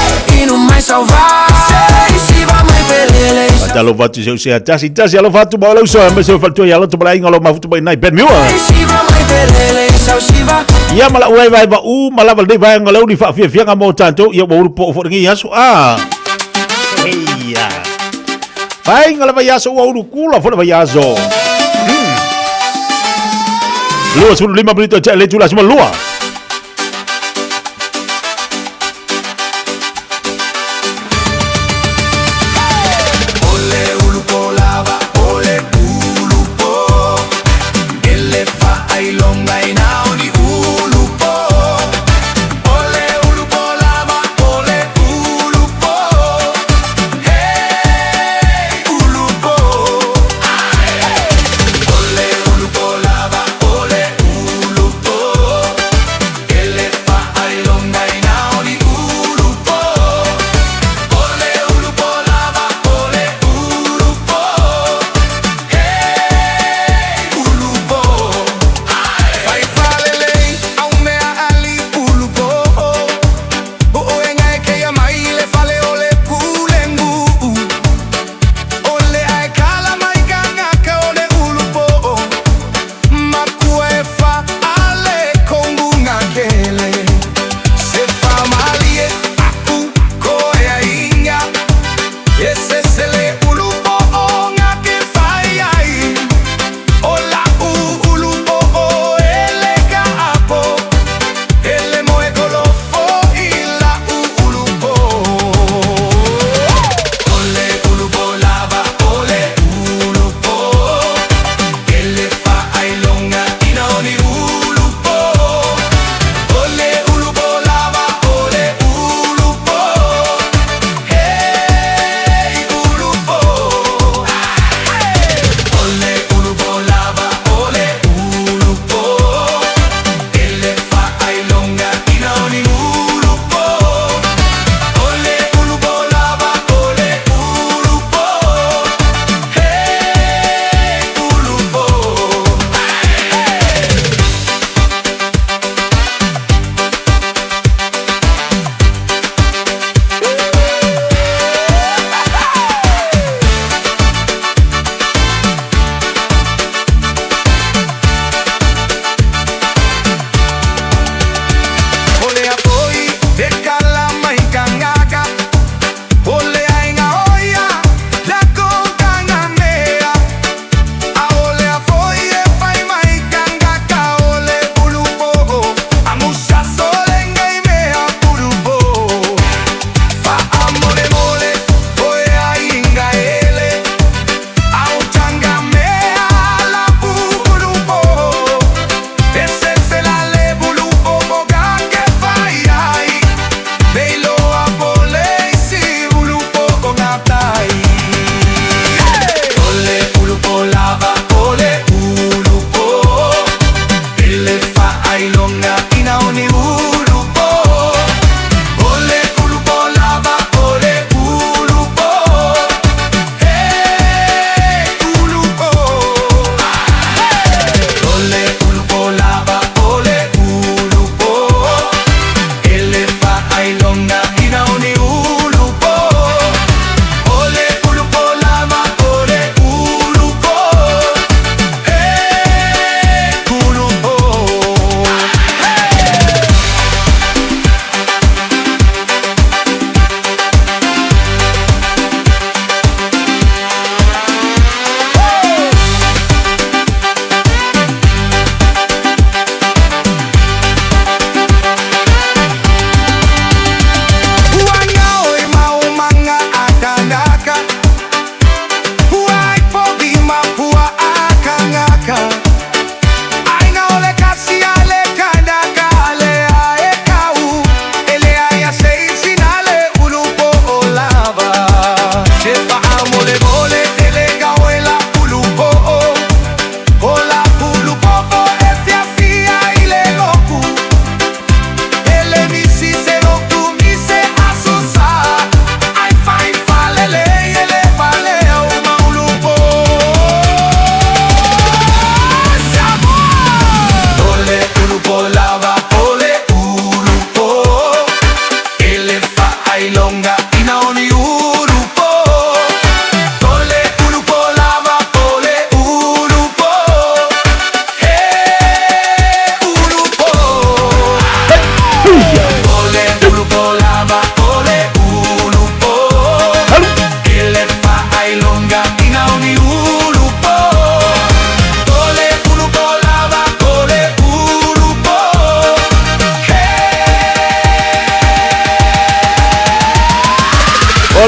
Faatalofa atu i se tasi tasi alofa atu ma lau uso aemaise o faletua ia loto ma le aiga o lo mafuta mai nai Ben Miwa. Ia ma lau vaevae u ma lava lenei vaega o le uli faafiafiaga mo tatou ia ua ulu po foi lenei aso a. Eia. Vaega le vaiaso ua ulu kula foi le vaiaso. 25 minute o le itula 12.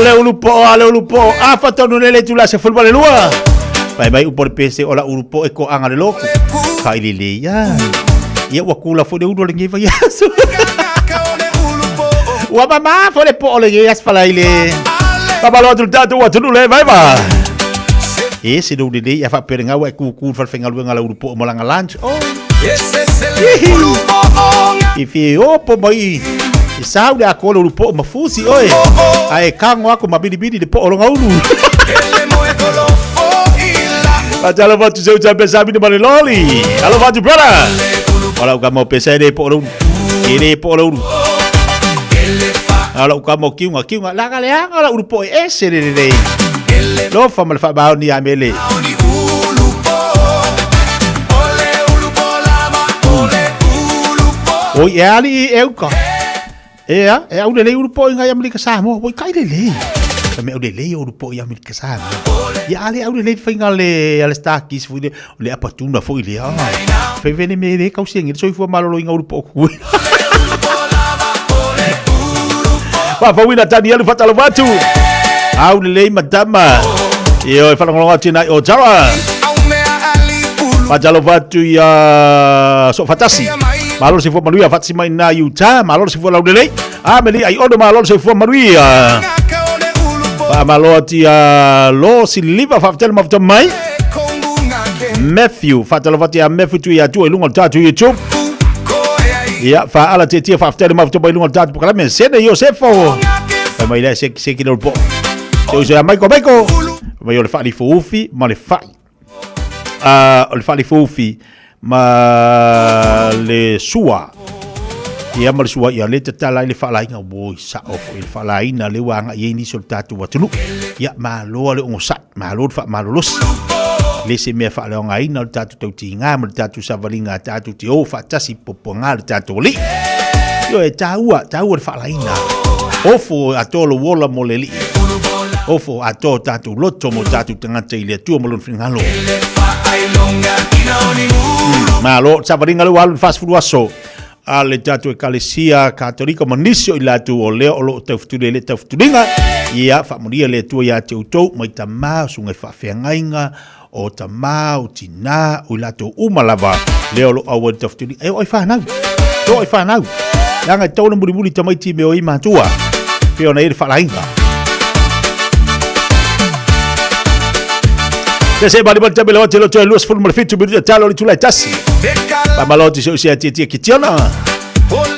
le ulu po'o a le ulu po'o a fatonu le le tula se fulba le lua. Pai mai upo le pese o la ulu po'o e ko anga le loku. Ka ili le ia. Ia ua kula fo le ulu le ngiva ia su. Ua mama fo le po'o le ngi as fala ile. Papa lo atu tatu ua tunu le vai va. E se le le ia fa pere ngawa e kuku fa fengaluenga la ulu po'o mo langa lunch. Oh. I fi opo mai i sau le akola ulu po'o mafusi oe. Ae kango ako mabilibili le po'o longa ulu. Atalo fatu seu champe sabi ni maliloli. Alo fatu brother. Wala uka mo pesa ele po'o ulu. Ele po'o ulu. Ala uka mo kiunga kiunga. Langa le anga la ulu po'o ese le le le. Lofa ma le fa bao ni amele. Oi e ali e uka. E a, e au le le uru po i ngai Amerika Samoa. Oi kai le le. Ka me au le le uru po i Amerika Samoa. Ia ale au le le whainga le ale Starkis fui le le apatuna foi le a. Fai vene me le kau sengi soifua malolo i ngā uru po kuku. Whawawina Danielu Whatalovatu. Au le le madama. Io e whalangolonga atu nai o Tara. Whatalovatu ia so fatasi. Malo se fua manuia fatasi mai na Utah. Malo se fua laulelei. A me li ai ono malo se fua manuia. Wha malo atu ia lo siliva whawatele mawhata mai. Matthew, whatalovatu ia Matthew tu ia tua i lunga o le tātou YouTube. Ia, whaala te tia whawatele mawhata mai lunga o le tātou pokalame. Sene Iosefo. Whai mai lea se se ki le po. Se uso ia Maiko Maiko. Mai o le whaali fuufi ma le whai. O le whaali fuufi ma le sua. Ia ma le sua ia le tatala i le whaalainga o i sa o i le whaalaina le wanga i ni so le tātou atunu. Ia maloa le ongo sai, malo le wha malolosi. Le se mea whaaleonga ina le tātou tautinga ma le tātou savalinga tātou te o whaatasi popoanga le tātou li. Io e tāua, tāua le whaalaina. Ofo a tō lo wola mo le li. Ofo a tō tātou loto mo tātou tangata i le atua mo lona fingalo. Malo, savalinga le walu fast food aso. A le tātou ekalesia katolika ma nisi o i latou o lea o lo o taufetuli ai le taufetuliga ia faamanuia le Atua iā te outou mai tamā o susuga i faafeagaiga o tamā o tinā o i latou uma lava lea o lo o auai le taufetuliga e oo ai fanau e oo ai fanau leaga e tatau ona mulimuli tamaiti i mea o i matua pei ona i ai le faalaina Se bali bali tabe lewati lo toe 27 minuta talo le tulai tasi. Pamaloti se usia tia tia kitiona.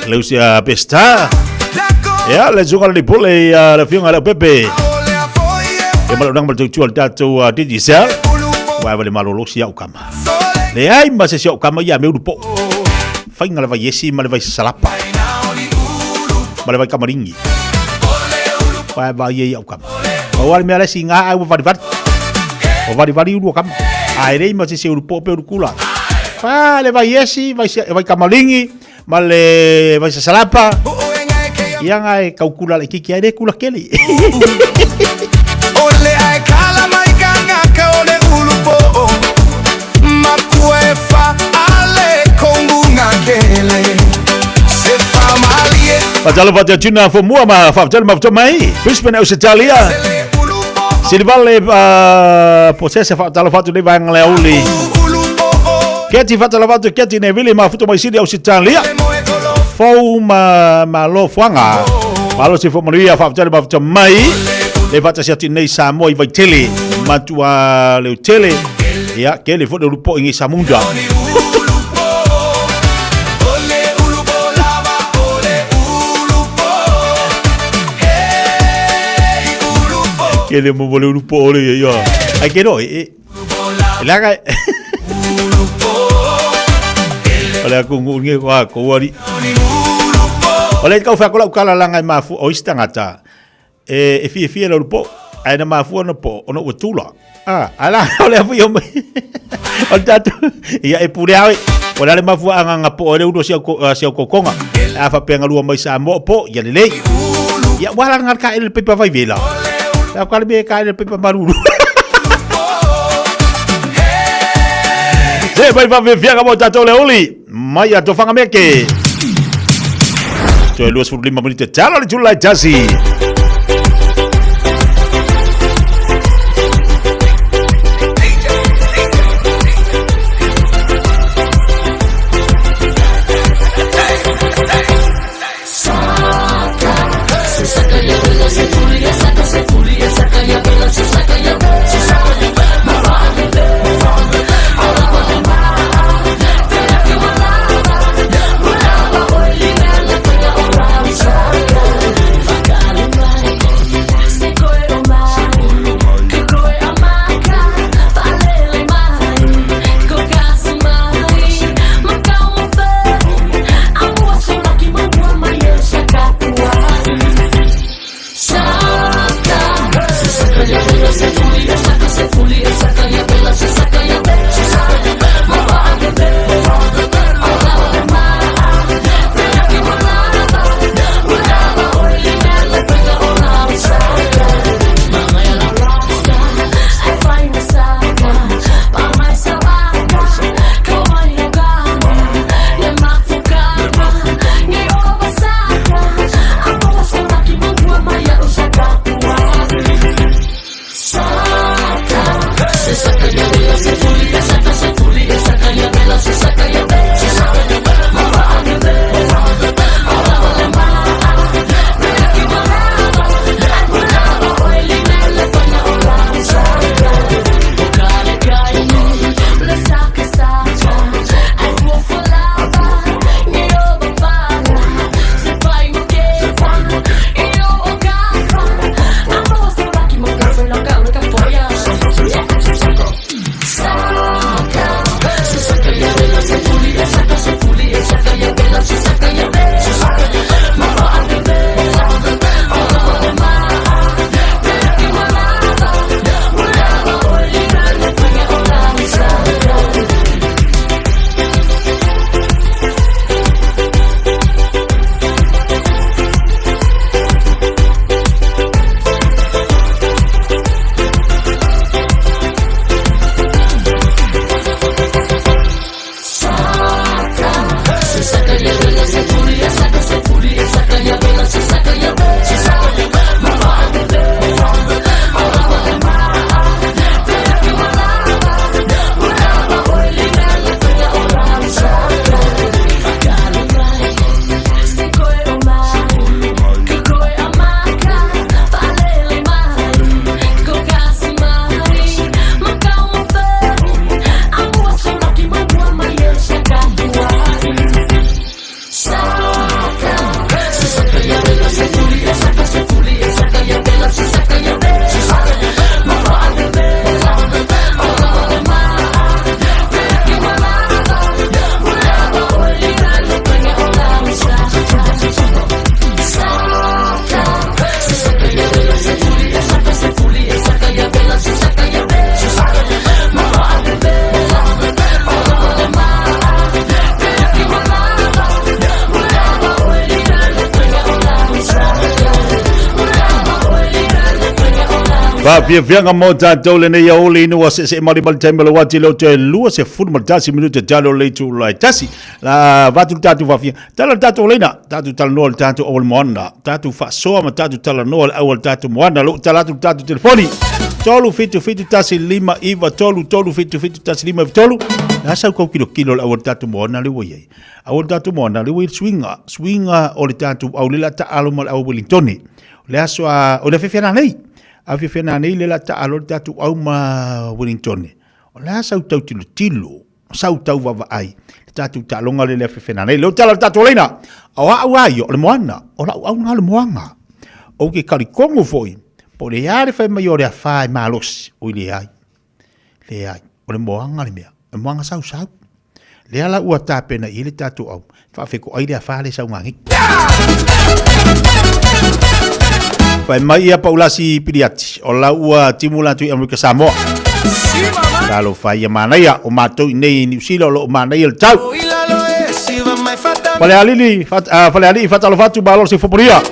Le usia pesta. Ya le zunga le pole ya le fionga le pepe. Ya malo nang mal tu al tatou Digicel. Wa vale malolo si au kama. Le ai ma se si au kama ya me uru po. Fainga le vai esi ma le vai salapa. Ma le vai kamaringi. Wa vai e au kama. O wale mea le si ngā au vari vari. O vari vari uru o kama. A e rei ma se se uru po pe uru kula. Fa le vai esi, vai, se, vai kamalingi, ma le vai sasalapa. Ia ngā e kaukula le kiki ai le kula keli. O le ae kala mai ka ngaka o le ulu po'o Makua e fa ale kongu ngakele Se fa malie Fatalo fatu tuna fo mua ma fatalo ma mai. Brisbane Australia. Silivale posese fatalo fatu le vanga le uli. Keti fatalo fatu keti ne vili ma futu mai sili Australia. Fou ma ma lo fuanga. Malo si fo manuia fatalo ma futu mai. Le fata si atu nei Samoa i Vaitele. Matua le utele. Ia, ke le fo le rupo ingi Samunda. Ke le mo le rupo ole ia. Ai ke no e. E langa. O le aku ngu nge ko ko wari. O le kau whakola ukala langa e mafu o isi tangata. E e fia fia le rupo. Ai na mafu ona po ona ua tula. Ah, ala o le afu i o mai. O le tātou, ia e pure awe. O le mafu anga nga po o le uro si au si au kokonga. A fa penga lua mai sa mo po ia lelei. Ia wala ngar ka ele pepa vai vela. Ia ka le me ka ele pepa maruru. Se vai va ve fianga mo tātou le uli. Mai a tofanga meke. Toe 25 minute talo le tulai tasi. Faafiafiaga mo tatou lenei aoauli ina ua seesee malimali taimi o le uati leo toe 21 minute talo le itula e tasi. La vatu le tatou faafia. Tala le tatou leina, tatou talanoa le tatou auala moana, tatou faasoa ma tatou talanoa le auala tatou moana, lou tala atu le tatou telefoni. 3 7 7 1 5 9 3 3 7 7 1 5 9 3. La sau kau kilo kilo le auala tatou moana le ua iai. Auala tatou moana le ua i le suiga, suiga o le tatou au le la taalo ma le au Wellingtone. O le aso a, o le afefe nei. Afefe nei le la taalo le tatou au ma Wellingtone. O le a sau tau tilotilo, sau tau vaavaai, le tatou taaloga le le afefe nei. Leo tala le tatou leina. O au a ia, o le moana, o lau au ngā le moanga. O ke karikongo foi, po le a le whai mai o le awha e malosi, o i le ai. Le ai, o le moanga le mea, e moanga sau sau. Lea la ua tapena i le tatou au, faafeko ai le afa le saugagi. Fai mai ia Paulasi Piliati, o la ua timu latu i Amerika Samoa. Talo fai ia manaia, o matou i nei i Niu Sila o lo o manaia le tau. Falealili, Falealii fatalofa atu malo se fopolia.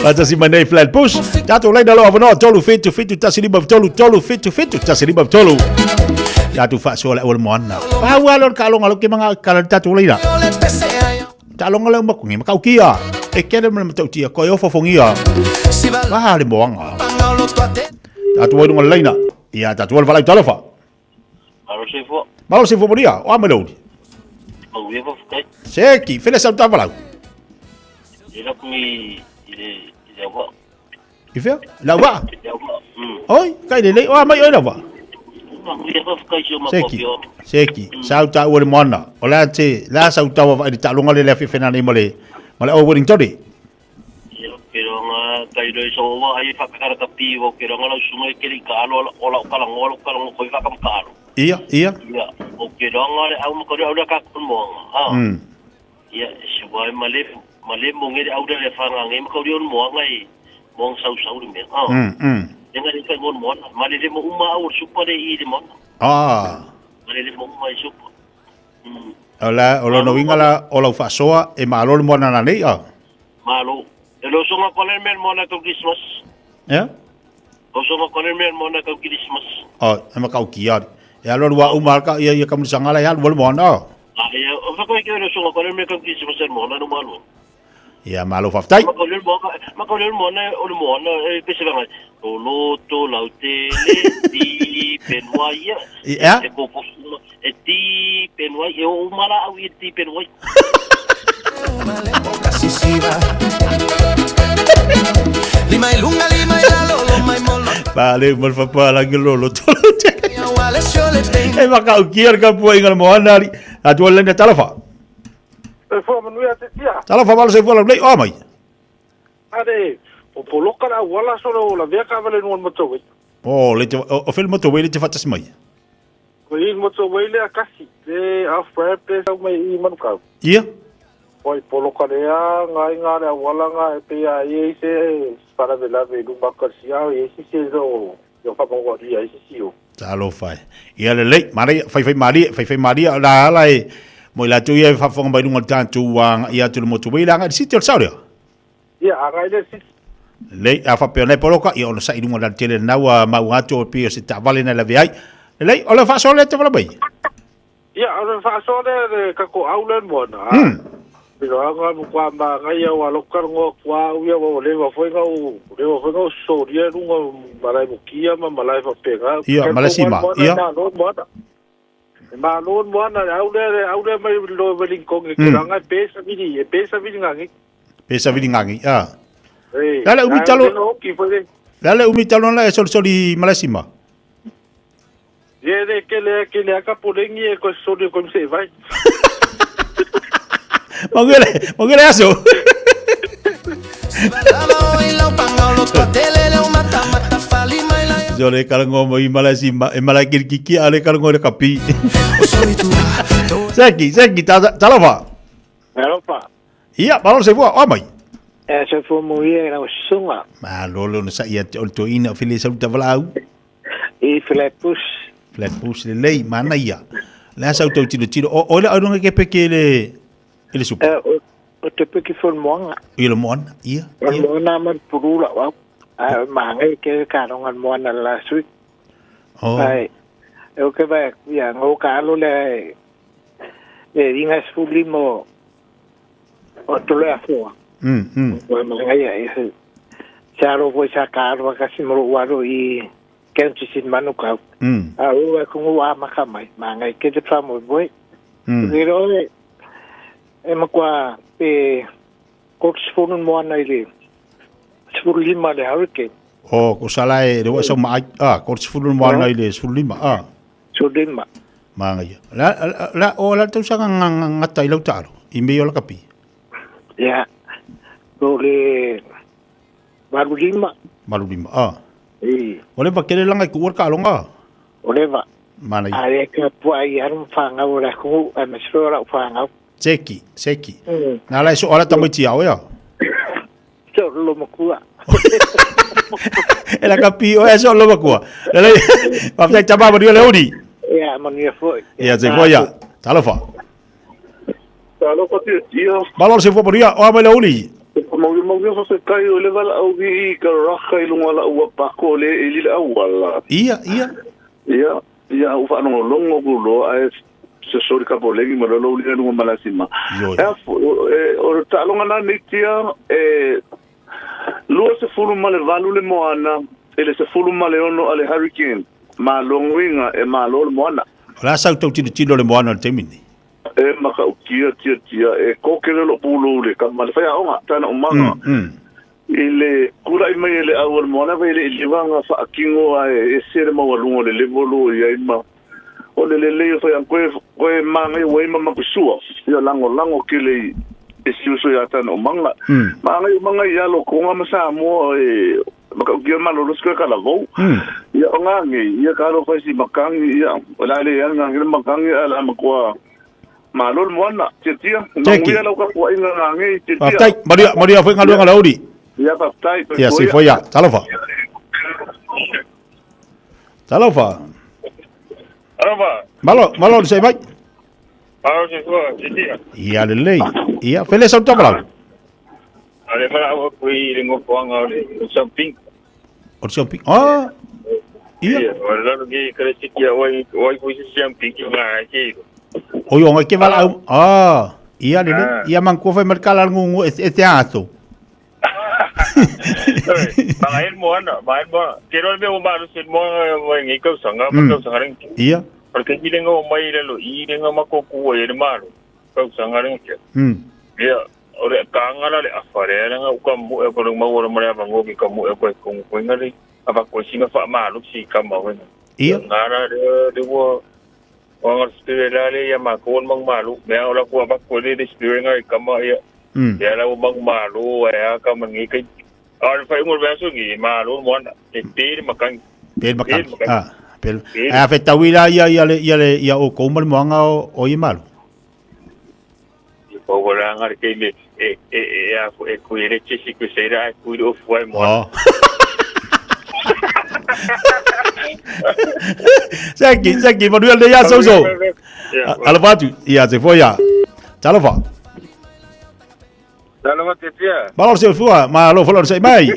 Fatasi mai nei Flatbush. Tatou laina lo avanoa 3 7 7 1 5 3 3 7 7 1 5 3. Tatou faasoa le auala moana. Pau alo le kaaloga lo ke manga kala le tatou laina. Taaloga le umakungi makaukia. E kere ma le matautia koe o fofongia. Vaha le moanga. Tatou ai lunga le laina. Ia tatou le valau talofa. Malo soifua. Malo soifua molia. O a mai le Au e faafetai. Seki, fele sau tavalau. E la kungi i le i le awa. I fea? Lau vaa? Le awa. Oi, kai le lei. O a mai oi lau vaa. Seki, seki, sau ta ua le moana. O la te, la sau taua vai le taaloga le le afefena nei ma le, ma le au Wellington. Keronga kai roi so wa ai whakakara ka pi o keronga lau sunga i keri ka alo o lau kalango lau kalango koi whakam ka alo. Ia, ia. Ia, o keronga le au makori au ka kon moanga. Ha. Ia, si wai male male mo ngere au le whanga ngai makori on moanga i moanga sau sau le mea. Ha. Enga le kai mon moana, male le mo uma au supa le i le moana. Ah. Male le mo uma i supa. O la, o lona uiga la o lau faasoa e malo le moana nanei a. Malo. E lo songa kwa le mea moana kau Christmas. Ia? O songa kwa le mea moana kau Christmas. O, e makau kia. E alo lua uma ka ia ia kamulisanga la ia lua le moana. A ia, o whakawai ke lo songa kwa le mea kau Christmas e moana no malo. Ia malo faafetai. Makau le moana, makau le moana o le moana e pese vanga. O loto lau te le ti penua ia. Ia? E koko e ti penua e o umara au i ti penua. Pale mal fa la ke lolo tolo te. E makau kia le kapua inga le moana ali. Atu le talofa. E fua manuia te tia. Talofa malo se fua lau lei o mai. Ade, o poloka la wala solo o la vea ka vale nuan motorway. O le te o fel motorway le te fatasi mai. Ko i motorway le akasi, le a fra pe sau mai i Manukau. Ia. Oi poloka le a ngai ngā le awala ngā e pe a i se palave lave luma kalsia i se se zo yo fa mo ri ai se si o. Talofa e. Ia le lei, manaia, fai fai malie, fai fai malie, la ala e, mo i latou ia e faafofoga mai luga o le tatou ia atu le motorway le agai i le city o le sao lea. Ia, agai le city. Lelei, a faapea ona e poloka, ia ona sai luga o le alatele lena ua maua atu o pei o se taavale na lave ai. Lelei, o le faasoa lea te vala mai. Ia, o le faasoa lea le kako au le moana. Pilo anga mo kwa ma ngai au a lokar ngo kwa au ia wa lewa foi ngau lewa foi ngau soria lunga malai mukia ma malai fa penga. Ia, malai sima. Ia. E malo moana au le au le mai lo weling kong ke ranga pe sa vili e pe sa vili ngangi. Pe sa vili ngangi. Ah. La le umi talo. La le umi talo la e soli soli malai sima. Ye le ke le ke le aka polengi e ko soli ko se vai. Mangele, mangele aso. So le kalango mo i malai sima, e malai kirikiki a le kalango le kapi. Seki, seki, talofa. Talofa. Ia, malo se fua, o mai. E se fua mo ia lau sunga. Malo le ona sa ia te o le toina o fili sau tavalau. I Flatbush. Flatbush le lei, mana ia. Le asa au tau tiro tiro. O, o le aurunga ke peke le, le supa. O te peki fon moanga. I le moana, ia. O le moana ma puru la wau. A maangai ke ka ronga moana last week. Oh. Ai. E o ke vai ia ngo ka alo le e inga sfuli mo o tole afua. O maangai e se. Sa ro foi sa ka alo ka si mo waro i kenchi sin manu ka. A o e kungu a maka mai. Maangai ke te fa mo boy. Ke ro e e makwa e kotsfonun moana i le 15 le hurricane. O, ko sala e le wasa ma a ko sefulu moana i le 15 a. 15. Manga ia. La la o la tau sanga ngata i lau talo i me o la kapi. Ya. Ko le 85. 85 a. E. O le vakele langa ku ka longa. O le va. Mana ia. A le ka pua i arum whangau o la kungu a mesro la whangau. Seki, seki. Nā lai so ala tamaiti au ia. So lo makua. E la kapi o e so lo makua. Le pa fai tama mo le uri. Ia manuia foi. Ia te foi ia. Talofa. Talofa te tia. Malo se fo moria o mai le uri. Mau mau se kai o le vala au i ka raka i lunga la ua pako le i lile awala. Ia, ia. Ia, ia u whanongo longo ku lo ai se sori ka polengi ma lo lo lunga malasima. O talonga na nei tia e lua se fulu ma le valu le moana e le se fulu ma le ono a le hurricane ma longuinga e ma lo le moana. O la sau tau tino tino le moana le temini. E maka o tia tia tia e kokele lo pulo le ka ma le whai aonga tana o manga. I le kura i mai le au le moana vai le liwanga wha akingo a e sere maua lungo le levolo i ai ma. O le lele o whai koe koe manga i waima makusua. Ia lango lango ke le e siuso ia tana o manga. Manga i manga i alo konga masa moa e maka o kia malo losko e kalavou. Ia o ngange, ia ka alo whai si makangi, ia o la le ia ngange makangi ala makua malo moana, tia tia. Manguia lau ka kua inga ngange, tia tia. Fatai, Maria, Maria foi ngaluenga la uri. Ia fatai. Ia se foi ia, talofa. Talofa. Talofa. Malo, malo se vai. Malo se foi, tia tia. Ia lelei. Ia fele sa tabla. Ale fala o kui le ngofoanga o le something. O something. Ah. Ia. O la lo que crece que oi oi kui something que va aquí. Oi o ke vala ah. Ia lele. Ia man ko foi marcar algo este ato. Mga el moana, mga el moana. Quiero el meu malo se moana ngi kau sanga, kau sanga reng. Ia. Porque ni lengo mai le lo i lengo makoku e le malo. Kau sanga reng. Ia. Ore kanga la le afare nga uka mu e ko ma wora mara bango ki ka mu e ko ko ko ngali aba ko singa fa malo si ka ma wena. Ia. Ngara de wo wa spirit la le ya ma ko mang malo me ola ko aba ko le spirit nga ka ma ya. Ya la mang malo ya ka mang ngi kai. Ar fa ngol verso ngi malo mo na te te makang. Pel makang. Ah, pel. A fe tawila ia ia le ia le ia o ko mal mo nga o i malo. O wala nga ke le e e e a e kuire che si kuseira kuire o fuai mo. Saki, saki, Manuel de ya so so. Alafatu, ia se foi ya. Talofa. Talofa te tia. Malo se fua, malo folo se mai.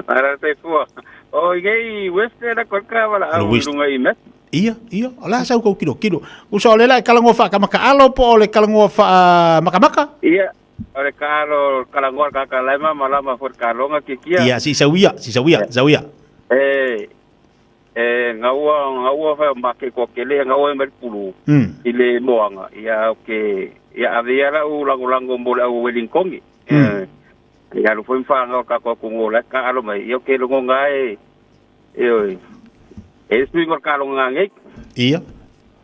Ara se fua. O igei weste la kolka wala au lunga i met. Ia, ia, ala sau ko kilo kilo. Usa ole la kalango fa ka maka alo po ole kalango fa maka maka. Ia, ole kalo kalango ka ka lema malama for kalonga kikia. Ia, si sawia, si sawia, sawia. Eh eh ngaua ngaua fa make ko kele ngaua mer pulu. Ile moanga. Ia ke ia avia la u lango lango mo la u welingkongi. Ia lu foi fa nga ka ko ngo la ka alo mai. Ia ke longo ngai. E oi. E sui ngor kalonga ngai. Ia.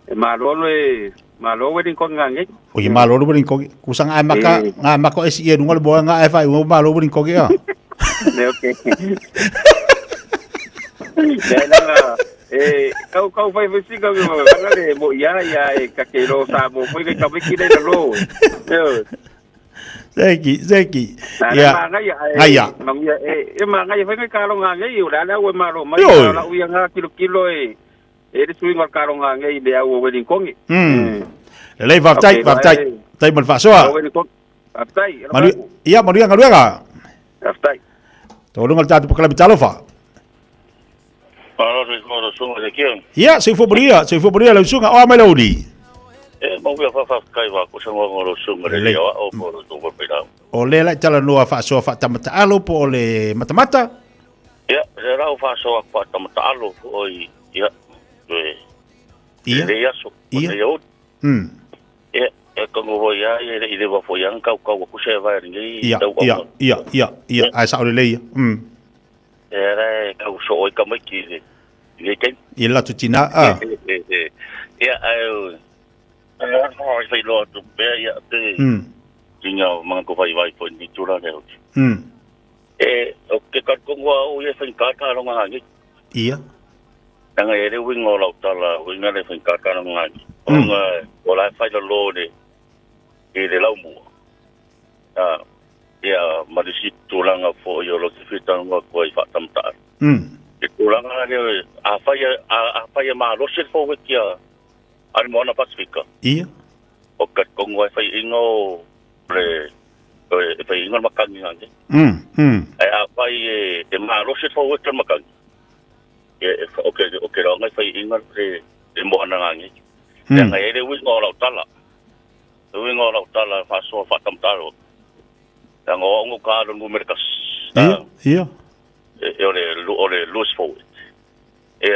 E malo e malo welingkongi ngai. O ye malo welingkongi. Kusanga ai maka nga mako esi e ngol bo nga ai fa ngo malo welingkongi ya. Ne okay. Nanga e kau kau fai fai singa mi nga le mo ia ia e ka ke lo sa mo foi ka me ki le lo. Seki, seki. Ia. Ia. Mangia e e manga e fai ka lo nga ngai o la la o malo mai la u ia nga kilo kilo e e le sui ngor ka lo nga ngai le au welingkongi. Le va tai va tai tai mal fa soa. Faafetai. Manu, ia, manuia galuega. Faafetai. Taualuga le tatou polokalame talofa. Malo soifua lau susuga Esekia. Ia, soifua manuia, soifua manuia lau susuga. O a mai lau uli? E maua faafetai wa ko sango ngo lau susuga le leo o po lo tu pa lau. O le la talanoa faasoa faatamataalo po o le matamata? Ia, se lau faasoa faatamataalo o i ia. E Ia. Le aso, o Ia. le o. Ia, e kongo hoi ia e le ile wa fo yang kau kau ku se vai ni Ia, tau ia, ia, ia, ia, ai sao le ia. E ra kau so oi ka mai ki le. Le kai. Ia la tutina a. Ia ai. Ai fai lo tu pe ia te. Tinga mga ko fai vai fo ni tura le. E o ke ka kongo o ia fai ka ka ronga ngi. Ia. Nanga e le wingo lau tala, winga le fai ka ka ronga ngi. Onga o la fai lo lo le e le lau mua. Ah, ia marisi tūlanga fo i o lo te whitanga koe i whaatamtaa. Te tūlanga le a whai a whai ma rosi fo wiki a ari moana Pasifika. Ia. O ka kongo e whai inga o le e whai inga makangi ngange. E a whai e ma rosi fo wiki makangi. E o ke ranga e whai inga le moana ngange. Mm. Nga e le winga o lau tala. Le winga o lau tala whasoa whaatamtaro. Nga o ngu ka alo ngu merkas. Ia, ia. E o le loose forward. E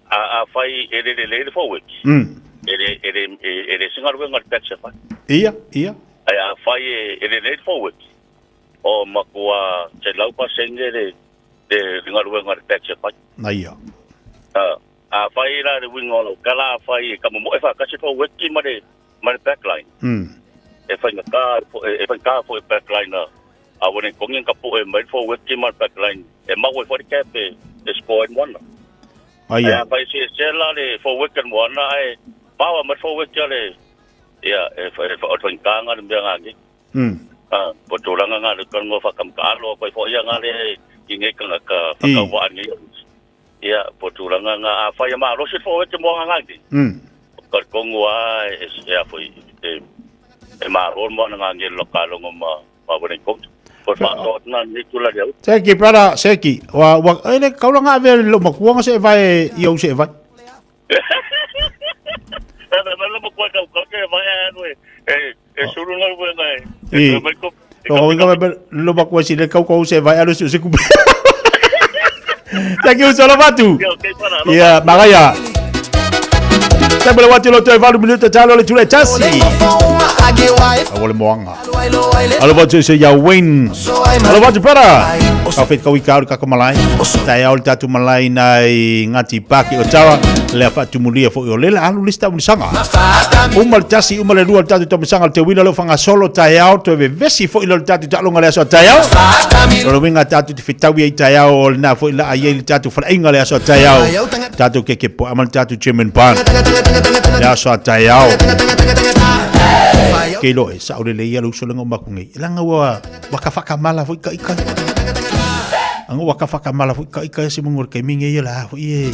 a whai e le le forward. E le singaruenga le back se whai. Ia, ia. A whai e le le forward. O makua te laupa senge le singaruenga le back se whai. Na ia. A whai la le winga o lau kala a whai e kama mo e whakasi forward ki ma le backline. E whai nga ka e whai ka fo e backline a a wane kongin ka po e mai forward ki ma backline e maui fo cap e score in one. Ai a whai se se la le forward kan moana e pawa mai forward ki le ia e whai ka nga le mea nga ngi. A po tūranga nga le kan ngo whakam ka alo koe fo ia nga le i nge kanga ka whakawa ngi. Ia po tūranga nga a whai ma rosi forward ki moa nga ngi. Ka kongo a e a fo e e maro mo na ngi lo ka lo ma wane kong. Po wha na ni tula leo. Seki, brother, seki. Wa wa ele kaulanga ave lo makuanga se vai i au se vai. Ana ma lo kwa ka ka ke vai anu e e suru na we ngai. E lo nga lo makua si le kau kau se vai alo se ku. Thank you so much. Yeah, Maraya. Tambele wati lo toi valu minuta talo le tule tasi. Awole moanga. Alo watu se ya Wayne. Alo watu para. Ka fet ka wika ka malai. Tai au tatu malai nai ngati paki o tawa le fa tumulia fo o lela alu lista unisanga. Umal tasi umal lua tatu tomisanga te wila lo fanga solo tai au to vesi fo ilo tatu talonga le aso tai au. Lo winga tatu te fitawi ai tai au na fo ila ai tatu fa inga le aso tai au. Tatu keke po amal tatu German pan. Le aso tai au. Ke lo e sa ole le ia lo solenga makungi. Langa wa waka whakamala fo ika ika. Anga waka whakamala fo ika ika se mongol ke minge ia la fo ie.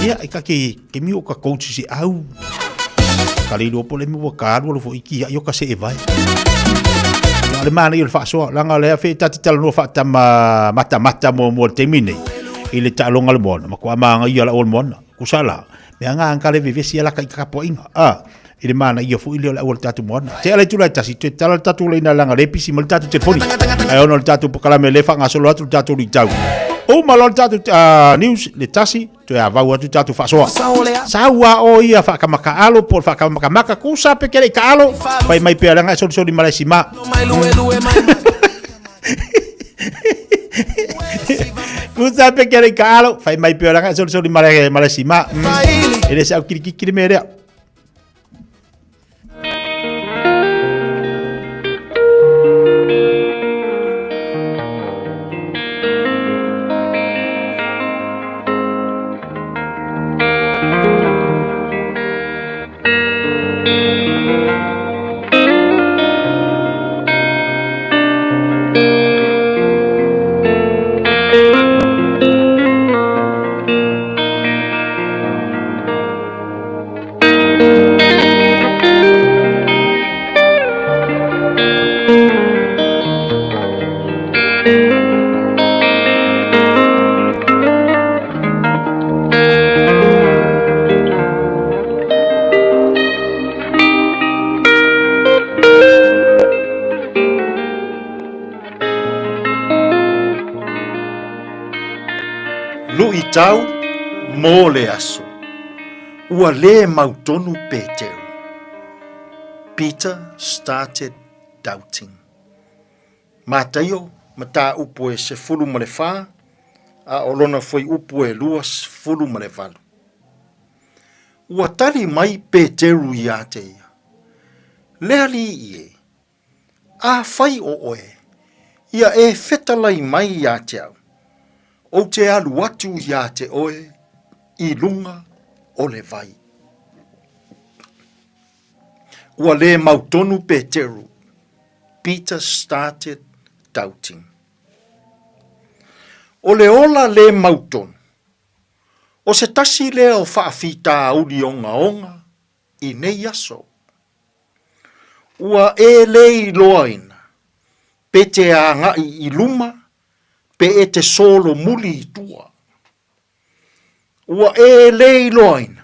Ia ika ke ke mi o ka coach si au. Ka le lo pole mi wa ka lo fo iki ia yo ka se e vai. Le mana i le whaasoa, langa le awhi tati tala no whaatama mata mata mo mo te mine. I le ta'alonga le moana, makua maanga ia la o le moana. Kusala, mea ngā angka le vevesi ala ka i kakapoa inga. Ah, i le mana ia fo i leo la o le tatu moana. Te ala i tula i tasi, te tala le tatu leina langa le pisi ma le tatu telefoni. Ai ono le tatu pokalame le wha ngā solo atu le tatu li tau. O malo le tatu news le tasi, toe a vau atu tatu whaasoa. Saua o ia whakamaka alo, po whakamaka maka, kusa pe kere i ka alo. Pai mai pea langa e soli soli malai si ma. Kusa pe kere i ka alo, fai mai pea langa e soli soli malai si ma. Ele se au kirikikiri me rea. Luʻitau mo le aso. Ua lē mautonu Peteru. Peter started doubting. Mataio, mataupu e 14, a o lona fuaiupu e 28. Ua tali mai Peteru iā te ia, Le alii e, afai o oe, ia e fetalai mai iā te au, ou te alu atu iā te oe i lunga o le vai. Ua lē mautonu Peteru, Peter started doubting. O le ola lē mautonu, o se tasi lea o faafitauli ogaoga i nei aso. Ua e lē iloaina pe te agai i luma pe e te solomuli i tua. Ua e lē iloaina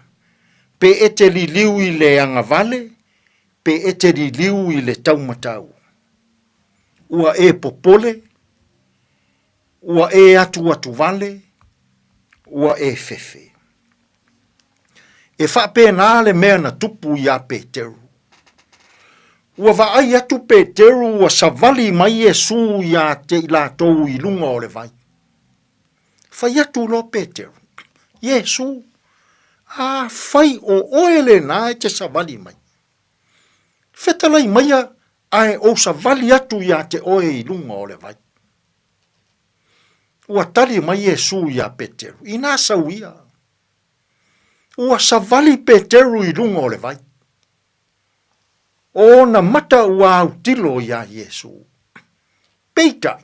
pe e te liliu i le agavale pe e te liliu i le taumatau. Ua e popole, ua e atuatuvale, ua e fefe. E faapena le mea na tupu iā Peteru. Ua vaai atu Peteru ua savali mai Iesū iā te i latou i luga o le vai. Fai atu loa Peteru, Iesū, afai o oe lena e te savali mai, fetalai maia ae ou savali atu iā te oe i luga o le vai. Ua tali mai Iesū iā Peteru, Inā sau ia. Ua savali Peteru i luga o le vai. O ona mata ua autilo iā Iesū. Peitai,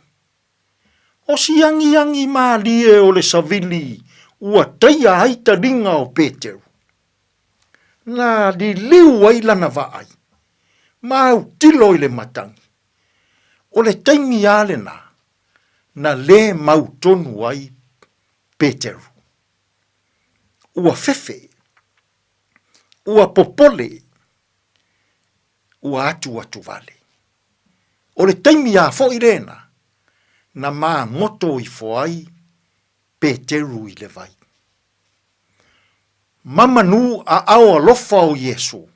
O si angiangi mālie o le savili ua taia ai taliga o Peteru. Na liliu ai lana vaai, ma autilo i le matagi. O le taimi a lena, na lē mau tonu ai Peteru. Ua fefe, ua popole, ua atuatuvale. O le taimi a foʻi lena, na magoto ifo ai Peteru i le vai. Mamanu aao alofa o Iesu,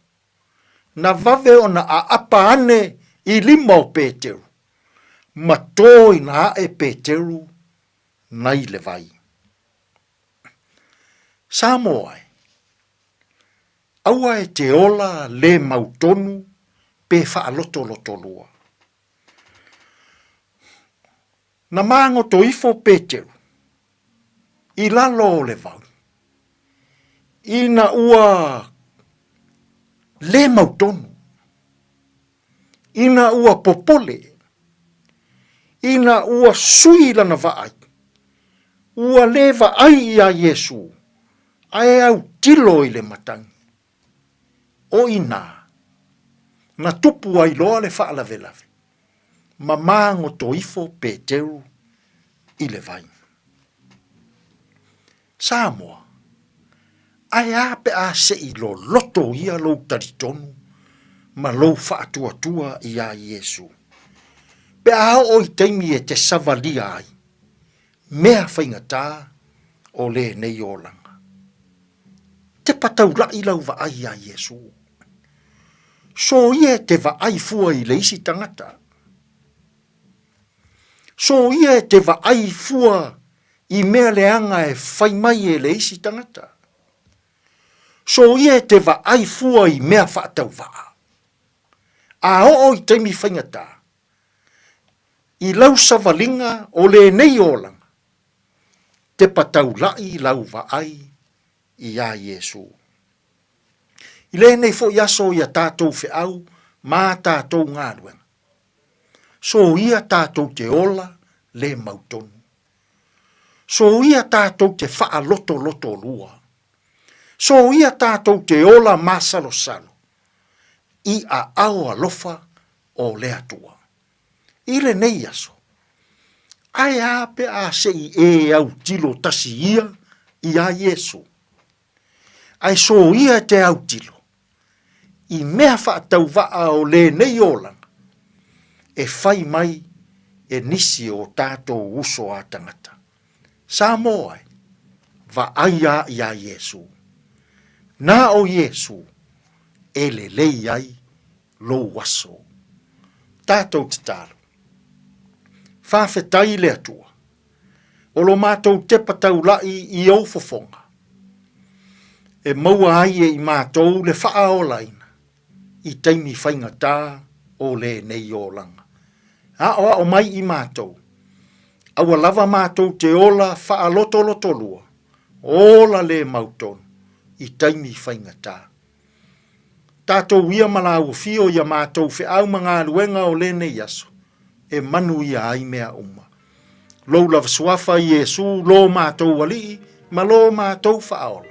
na vave ona aapa ane i lima o Peteru, ma tō ina aʻe Peteru nai le vai. Samoa e, Aua e te ola lē mautonu pe faalotolotolua. Na magoto ifo Peteru i lalo o le vau, ina ua lē mautonu, ina ua popole, ina ua sui lana vaai, ua lē vaai iā Iesū, ae autilo i le matagi. O inā, na tupu ai loa le faalavelave, ma magoto ifo Peteru i le vai. Samoa, ae a pe a se i loloto ia lou talitonu ma lou faatuatua iā Iesu? Pe a oo i taimi e te savalia ai, mea faigata o lenei olaga. Tepa taulaʻi lau vaai iā Iesu. Soia e te vaai fua i le isi tagata. Soia e te vaai fua i mea leaga e fai mai e le isi tagata. Soia e te vaai fua i mea faatauvaa. A oo i taimi faigata, i lau savaliga o lenei olaga, tepa taulaʻi lau vaai iā Iesū. I lenei foʻi aso i a tātou feau ma a tātou galuega, soia tātou te ola lē mautonu. Soia tātou te faalotolotolua. Soia tātou te ola māsalosalo i aao alofa o le Atua. I lenei aso, ae a pe a se i e autilo tasi ia iā Iesu? Ae soia e te autilo, i mea faatauvaa o lenei olaga, e fai mai e nisi o tātou uso a tangata. Samoa e! Vaai a iā Iesū. Na o Iesū e lelei ai lou aso. Tatou tatalo. Faafetai i le Atua, o lo matou tepa taulaʻi i ou fofoga, e maua ai e i matou le faaolaina i taimi faigata o lenei olaga. Aʻoaʻo mai i matou, aua lava matou te ola faalotolotolua, ola le mautonu i taimi faigata. Tatou ia ma lauofio ia matou feau ma galuega o lenei aso, e manuia ai mea uma. Lou lava suafa Iesu lo matou Alii ma lo matou Faaola,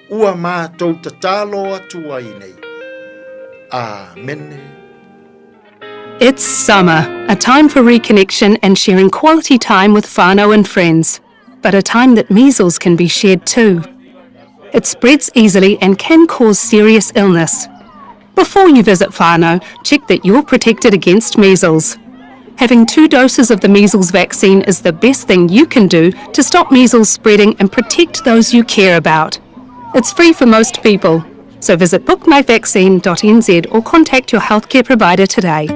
ua matou tatalo atu ai nei. Amene. It's summer, a time for reconnection and sharing quality time with whānau and friends, but a time that measles can be shared too. It spreads easily and can cause serious illness. Before you visit whānau, check that you're protected against measles. Having two doses of the measles vaccine is the best thing you can do to stop measles spreading and protect those you care about. It's free for most people. So visit bookmyvaccine.nz or contact your healthcare provider today.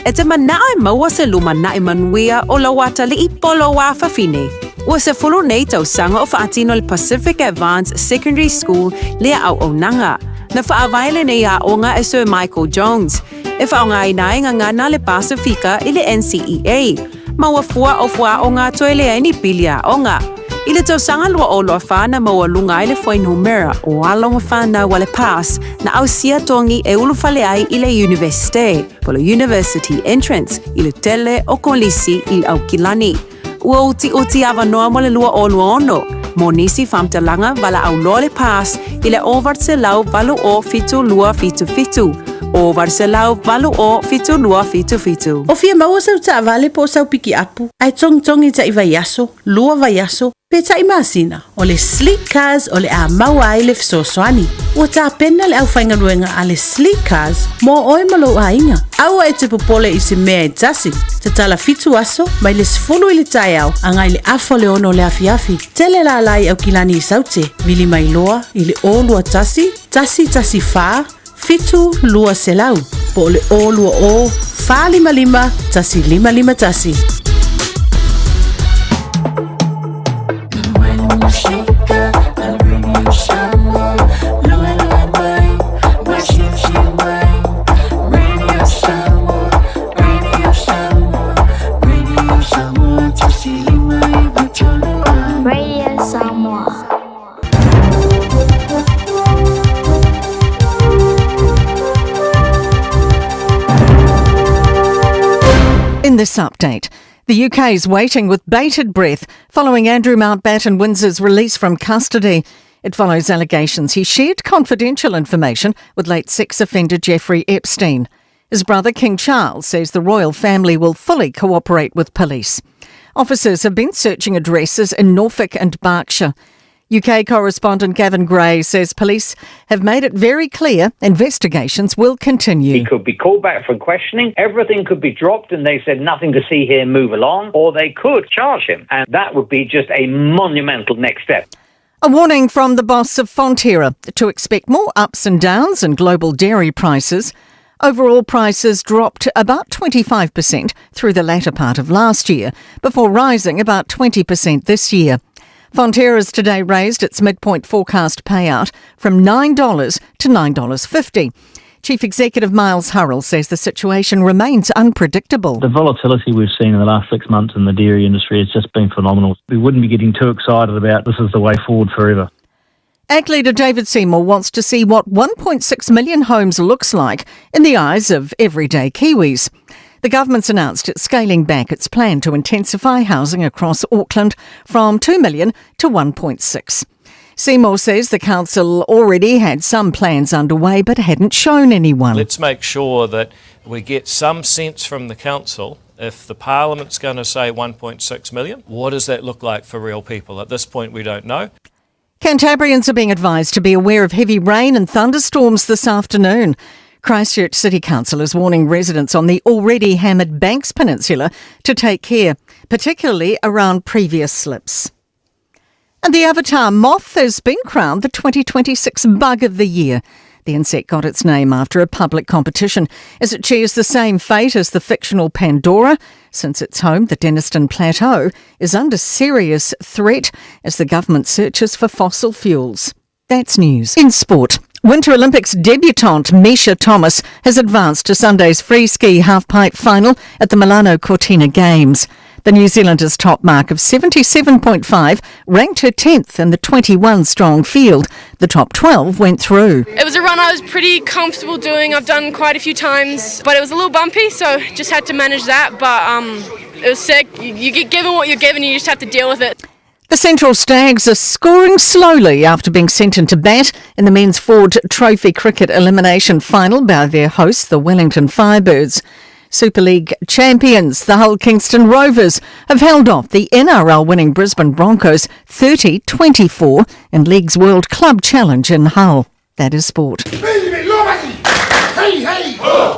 E te manaʻo e maua se lumanaʻi manuia o lau atalii poloā fafine. Ua sefulu nei tausaga o faatino le Pacific Advance Secondary School lea auaunaga. Na faavae lenei aoga e Sir Michael Jones. E faaaogaina ai gagana le Pasifika i le NCEA. Ma ua fua o fuaaoga toe leai ni pili aoga. I le tausaga 2024 na maualuga ai le fuainumera o alo ma fanau a le PASS na ausia togi e ulufale ai i le Iunivesite, po o le University Entrance, i le tele o kolisi i Aukilani. Ua utiuti avanoa mo le 2026 mo nisi faamatalaga valaau loa le PASS i le 980 7277, 980 7277. O fia maua sau taavale po o sau pikiapu, ae togitogi taʻi vaiaso, lua vaiaso, pe taʻi masina, o le Sleek Cars o le a maua ai le fesoasoani. Ua tapena le aufaigaluega a le Sleek Cars mo oe ma lou aiga. Aua e te popole i se mea e tasi. Tatala fitu aso, mai le 10 i le taeao agai le afa o le 6 o le afiafi. Tele lala i Aukilani i Saute, vili mai loa i le 021 114 7200 po o le 020 455 1551. Radio Samoa. In this update, the UK is waiting with bated breath following Andrew Mountbatten Windsor's release from custody. It follows allegations he shared confidential information with late sex offender Jeffrey Epstein. His brother, King Charles, says the royal family will fully cooperate with police. Officers have been searching addresses in Norfolk and Berkshire. UK correspondent Gavin Gray says police have made it very clear investigations will continue. He could be called back for questioning. Everything could be dropped and they said nothing to see here, move along. Or they could charge him. And that would be just a monumental next step. A warning from the boss of Fonterra to expect more ups and downs in global dairy prices. Overall prices dropped about 25% through the latter part of last year, before rising about 20% this year. Fonterra's today raised its midpoint forecast payout from $9 to $9.50. Chief Executive Miles Hurrell says the situation remains unpredictable. The volatility we've seen in the last six months in the dairy industry has just been phenomenal. We wouldn't be getting too excited about this is the way forward forever. Ag leader David Seymour wants to see what 1.6 million homes looks like in the eyes of everyday Kiwis. The government's announced it's scaling back its plan to intensify housing across Auckland from 2 million to 1.6. Seymour says the council already had some plans underway but hadn't shown anyone. Let's make sure that we get some sense from the council if the Parliament's going to say 1.6 million, what does that look like for real people? At this point, we don't know. Cantabrians are being advised to be aware of heavy rain and thunderstorms this afternoon. Christchurch City Council is warning residents on the already hammered Banks Peninsula to take care, particularly around previous slips. And the Avatar moth has been crowned the 2026 Bug of the Year. The insect got its name after a public competition, as it shares the same fate as the fictional Pandora. Since its home, the Denniston Plateau, is under serious threat as the government searches for fossil fuels. That's news. In sport, Winter Olympics debutante Misha Thomas has advanced to Sunday's free ski halfpipe final at the Milano Cortina Games. The New Zealander's top mark of 77.5 ranked her 10th in the 21 strong field. The top 12 went through. It was a run I was pretty comfortable doing. I've done quite a few times, but it was a little bumpy, so just had to manage that. But um, it was sick. You, you get given what you're given, you just have to deal with it. The Central Stags are scoring slowly after being sent into bat in the men's Ford Trophy Cricket Elimination Final by their hosts, the Wellington Firebirds. Super League champions, the Hull Kingston Rovers, have held off the NRL winning Brisbane Broncos 30 24 in League's World Club Challenge in Hull. That is sport. Hey, hey! Oh.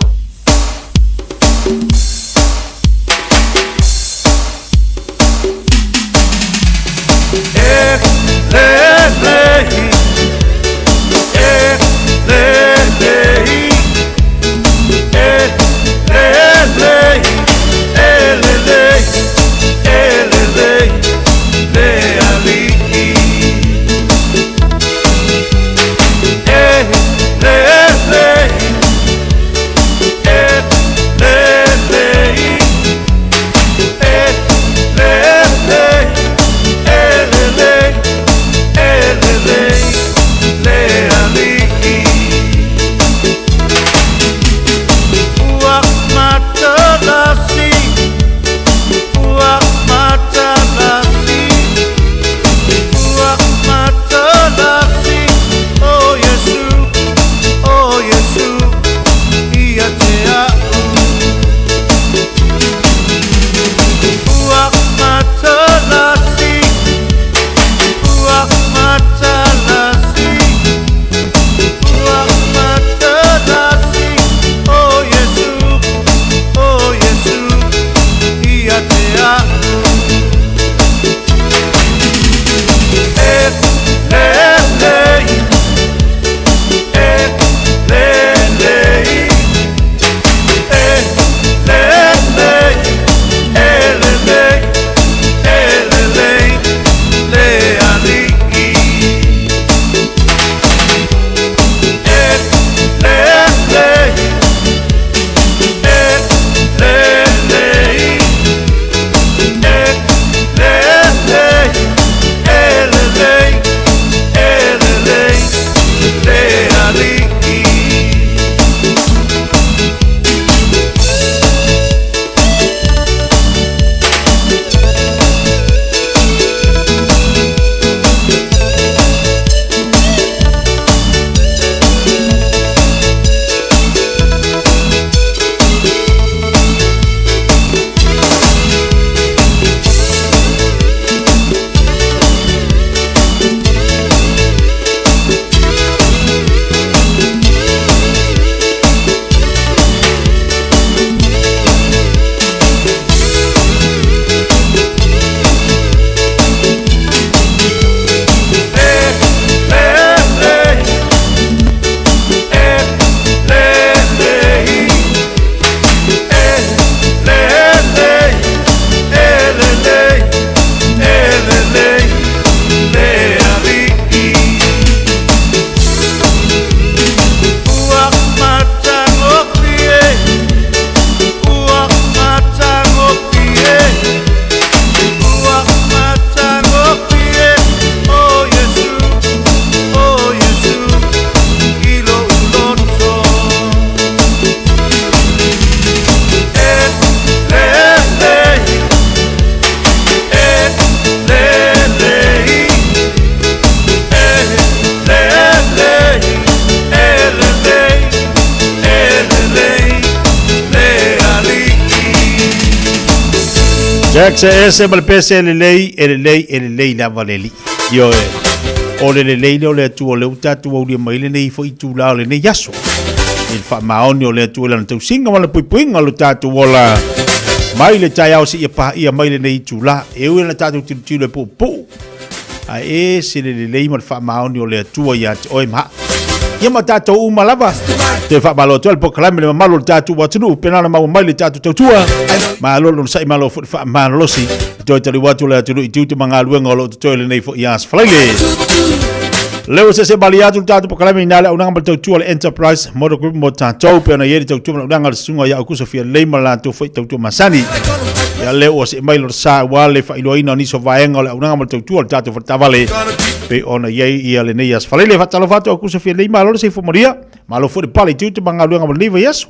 Jack se ese ma le pese e lelei, e lelei, e lelei lava le alii. Ioe, o le lelei lea o le Atua o lea ua tatou aulia mai lenei foi itula o lenei aso. I le faamaoni o le Atua i lana tausiga ma lana puipuiga o lo tatou ola mai le taeao seia paia mai lenei itula. E ui ina tatou tilotilo e puupuu, Ae ese le lelei ma le faamaoni o le Atua ia te oe ma ia ma tatou uma lava. Toe faamalo atu ai le polokalame i le mamalu o le tatou atunuu, pena ona maua mai le tatou tautua. Malo le onosai, malo foi le faamalolosi. E toe taliu atu le atunuu i tiute ma galuega o lo o totoe lenei foi Aso Faraile. Lea ua sese malie atu le tatou polokalame i na le auaunaga ma le tautua a le Enterprise Motor Group mo tatou, pei ona i ai le tautua ma le auaunaga a le susuga ia Aukuso Fialelei ma le latou foi tautua masani. Ia lea ua see mai lona sa aua le faailoaina o nisi o vaega o le auaunaga ma le tautua a le tatou faletaavale pei ona i ai ia lenei Aso Faraile. Faatalofa atu Aukuso Fialelei, malo le soifua manuia, malo foi le pale i tiute ma galuega mo lenei vaiaso.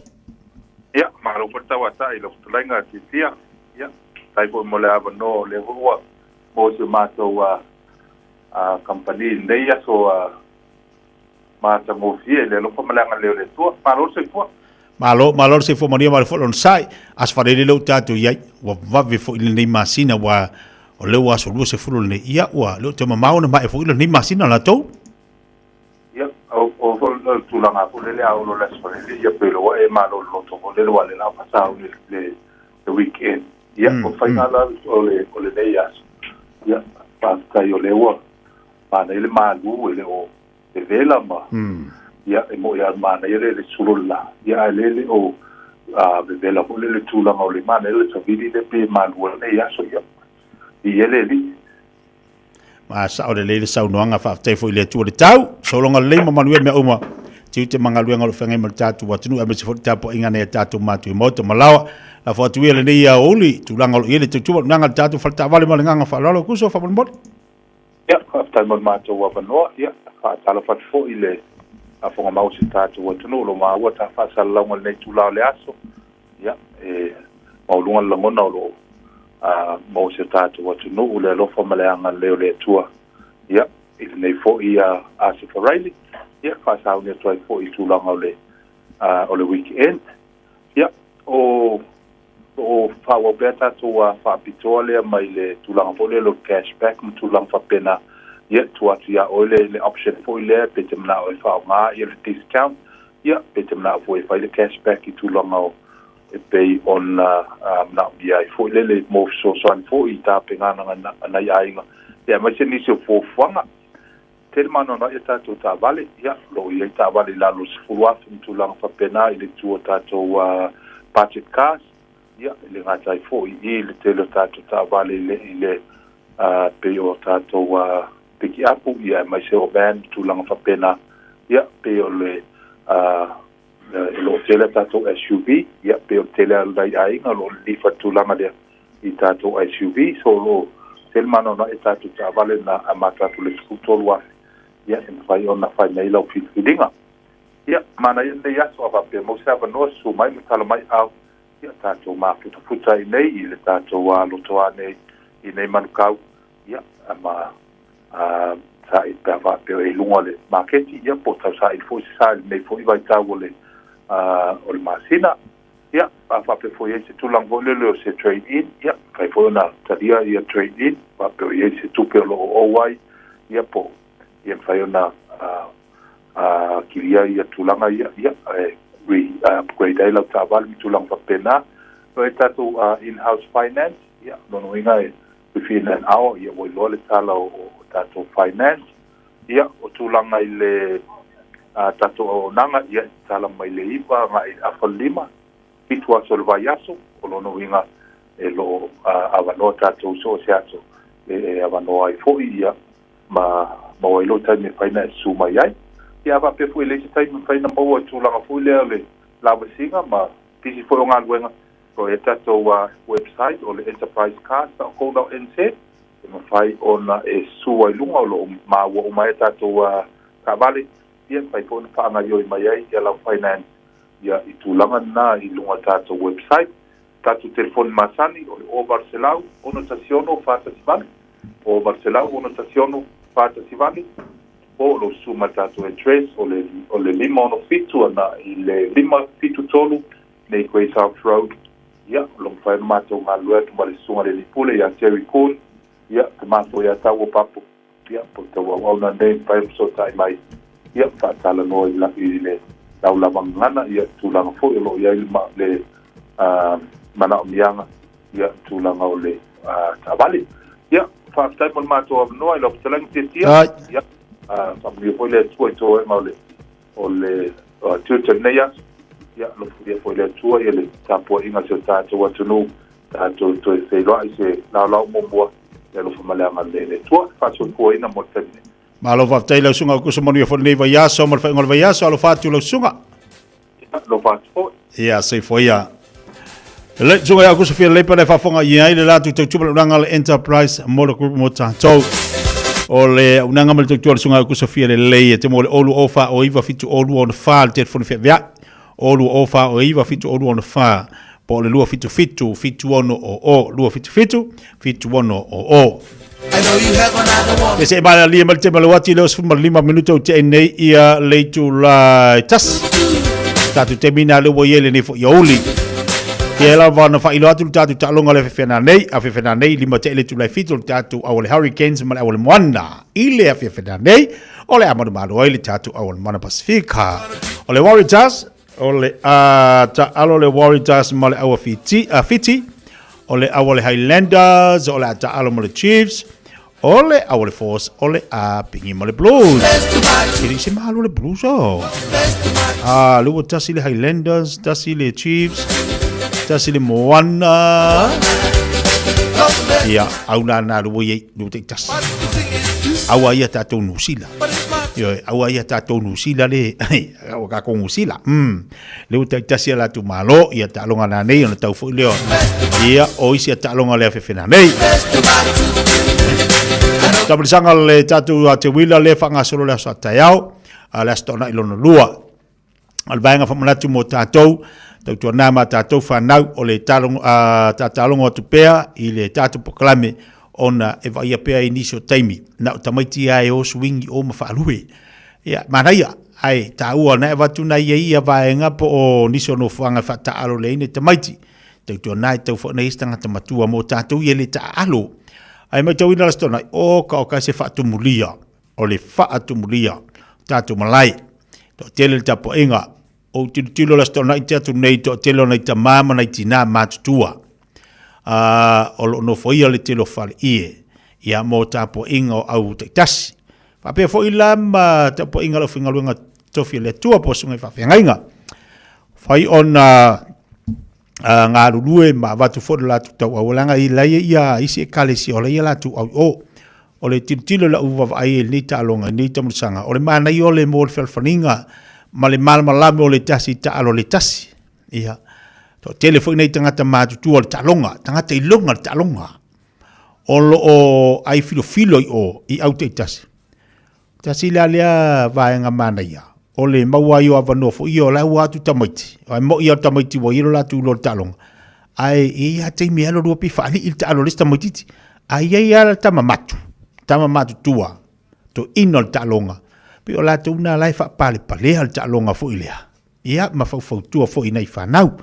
Ia, malo foi le tauatai i lau fetalaiga Tiatia. Ia, faafetai foi mo le avanoa o lea foi ua maua si o matou kamupani i lenei aso matagofie i le alofa ma le agalelei o le Atua. Malo le soifua. Malo, malo le soifua manuia, malo foi le onosai. Aso Faraile lea ua tatou i ai, ua vave foi lenei masina, ua o lea ua aso 20 lenei, ia ua le o toe mamao ona maea foi lenei masina latou. Ia, o o foi le tulaga foi lele a olo le aso Faraile, ia pei ua e malolo foi lele ua le la fasauni le le weekend. Ia, o faiga la o le o lenei aso. Ia, faafetai o lea ua manaia le malu e le o vevela ma ia e mo'i lava manaia le le sulu o le la. Ia ae le le o vevela foi le le tulaga o le manaia le savili le pe malu ai lenei aso. Ia, i e le alii. Ma sao lelei le saunoaga, faafetai foi i le Atua le tau, sologa lelei ma manuia mea uma. Tiute ma galuega o lo o feagai ma le tatou atunuu, aemaise foi le tapuaiga a nai a tatou matua i maota ma laoa. Lafo atu ia lenei aoauli, tulaga o lo o i ai le tautua auaunaga a le tatou faletaavale ma le agaga faaaloalo. Kuso, faamolemole. Ia, faafetai mo le matou avanoa. Ia, faatalofa atu foi i le faafofoga mau o si tatou atunuu o lo o maua ta faasalalauga i lenei itula o le aso. Ia, e maualuga le lagona o lo o maua si o tatou atunuu le alofa ma le agalelei o le Atua. Ia, i lenei foi Aso Faraile, ia, faasauni atu ai foi i tulaga o le, o le weekend. Ia, o lo o faaauau pea tatou faapitoa lea mai le tulaga foi lea o le cashback ma tulaga faapena. Ia, tuu atu ia oe le, le option foi lea pe te manao e faaaoga ia le discount. Ia, pe te manao foi e fai le cashback i tulaga o e pei ona manaomia ai foi lele mo fesoasoani foi i tapenaga a nai aiga, ia aemaise nisi o fuafuaga. Tele maanoanoa i tatou taavale, ia, o lo o i ai taavale i lalo o le $10,000 ma tulaga faapena i le itu o tatou budget cars, ia, e le gata ai foi i le tele o tatou taavale i le, i le pei o tatou pikiapu, ia, aemaise o van ma tulaga faapena, ia, pei o le e lo o tele a tatou SUV, ia, pei o le tele lava o nai aiga o lo o lilifa i le tulaga lea i tatou SUV, so o lo o tele maanoanoa i tatou taavale na amata atu i le $13,000, ia, e mafai ona fai mai lau filifiliga. Ia, manaia lenei aso, a faapea maua se avanoa, susu mai ma tala mai au, ia, tatou mafutafuta i nei i le tatou lotoa nei i nei manukau, ia, ma saili pe a faapea e i luga o le maketi, ia, po o tau saili foi se sa i lenei foi vaitau o le, o le masina. Ia, a faapea foi e i ai se tulaga foi lele o se trade in, ia, mafai foi ona talia ia trade in, faapea o i ai se tupe o lo o ou ai, ia, po ia mafai ona kilia ia tulaga ia, ia, e re upgrade ai lau taavale ma tulaga faapena. O e tatou in-house finance, ia, lona uiga e within an hour, ia ua iloa le tala o tatou finance. Ia, o tulaga i le tatou auaunaga, ia, e tatala mai le 9 agai i le 5:30, 7 aso o le vaiaso, o lona uiga e lo o avanoa tatou i so o se aso e avanoa ai foi, ia, ma maua ai lou taimi e mafai ona e susu mai ai. Ia, a faapea foi e leai se taimi e mafai ona maua i tulaga foi lea o le lavasiga ma pisi foi o galuega, O e tatou website o le enterprisecars.co.nz e mafai ona e susu ai luga o lo o maua uma ai a tatou taavale, ia e mafai foi ona faagaoioi mai ai ia lau finance ia i tulaga na i luga o le tatou website. Tatou telefoni masani o le 0800 616 418, 0800 616 418, po o lou susu mai i le tatou address o le o le 567 ana i le 573 nei Grey South Road, ia, o lo o mafai ona matou galulue atu ma le Susuga i le Alii Pule ia Terry Kuhn, ia, te matou ia Tau o Papo, ia, po o tau auauna nei e mafai ona fesootai mai, ia, faatalanoa i la, i le laulava gagana, ia, tulaga foi o lo o i ai le, le manaomiaga, ia, tulaga o le taavale. Ia, Faafetai mo le matou avanoa i lau fetalaiga Tiatia. Ai. Ia, faamanuia foi le Atua i toega o le o le tiute o lenei aso. Ia, alofagia foi e le Atua ia le tapuaiga a si o tatou atunuu, tatou toe feiloai i se laolao muamua, i le alofa ma le agalelei o le Atua. Faasoifuaina mo le taimi nei. Malo faafetai lau susuga Aukuso manuia foi lenei vaiaso ma le faaiuga o le vaiaso. Alofa atu lau susuga. Alofa atu foi. Ia, soifua ia. Le susuga ia Aukuso Fia Leipa le faafofoga i ai le latou tautua ma le auaunaga a le Enterprise Motor Group mo tatou. O le auaunaga ma le tautua a le susuga ia Aukuso Fia Lelei e te mo le 0 2 4 0 9 7 0 2 6 4 le telefoni feaveai. 0 2 4 0 9 7 0 2 6 4 po o le 277 7600 277 7600. E se mai alia mai te malo ati le 15 minuta o te nei ia le itula e tasi. Tātou te mina le ua ia le nei fo ia uli. Ia lava na whailo atu le tātou taaloga le awhiwhena nei, awhiwhena nei, lima te ele tula e fito le tātou au le Hurricanes ma le au le Moana. I le awhiwhena nei, o le amanu malo ai le tātou au le Moana Pasifika. O le Warriors, O le a taalo le Warriors ma le aua Fiti, a Fiti, o le aua le Highlanders, o le a taalo ma le Chiefs, o le aua le Force, o le a pingi ma le Blues. E le se malo le Blues o. A, le ua tasi le Highlanders, tasi le Chiefs, tasi le Moana. Ia, au nā nā le ua iei, le ua tasi. Aua ia tātou Nusila. Ioe, aua ia tātou Nusila le, Ua ka kongu sila. Le ua taitasi a latou malo, ia taaloga na nei, ona tau foi lea. Ia, o isi a taaloga lea fefena nei. Tapulisaga le tatou a te wila le whangasolo le aso a taeao, a le aso taonai lona lua. O le vaega whamanatu mō tātou, tautua nā mā tātou whanau o le talongo, a, tātalogo atu pea i le tātou pokalame ona e vaia pea i nisi o taimi. Na o tamaiti a e o swingi o ma whaalue. Ia, manaia, ae tāua na e avatu nai ia ia vaega po o nisi o nofoaga e faataalo lea ina tamaiti. Tautua e tau whaona isi tangata matua mō tātou ia le taalo. Ae matauina la sitona, o ka o ka se faatumulia, o le faatumulia, tātou malae. To tele le tapuaiga, o tilotilo la sitona i te atu nei to tele o nai tamā ma nai tinā matutua. O lo o nofoia le tele o fale ie, ia mō tapuaiga o au taitasi. Faapea foi la ma tapuaiga o le aufaigaluega tofi a le Atua po o susuga i faafeagaiga. Fai ona galulue ma avatu foi le latou tauau leaga i la ia isi ekalesia o la ia latou au i o. O le tilotilo i lau vaavaai i lenei taaloga i lenei taamilosaga, o le manaia o le mo le fealofaniga ma le malamalama o le tasi i taalo le tasi. Ia, toatele foi nei tagata matutua o le taaloga, tagata iloga le taaloga. O lo o ai filofilo i o i au taitasi. Tasi la lea vaega manaia, o le maua ai o avanoa foi ia o la ua atu tamaiti. Ai mo'i ia o tamaiti ua ia lo latou iloa le taaloga. Ae e i ai lava taimi e alu alu ai pei faalii le taalo a le isi tamaitiiti. Ae i ai lava le tama matu, tama matutua, toeaina o le taaloga, pei o latou na la e faapalepalea le taaloga foi lea. Ia, ma faufautua foi i nai fanau.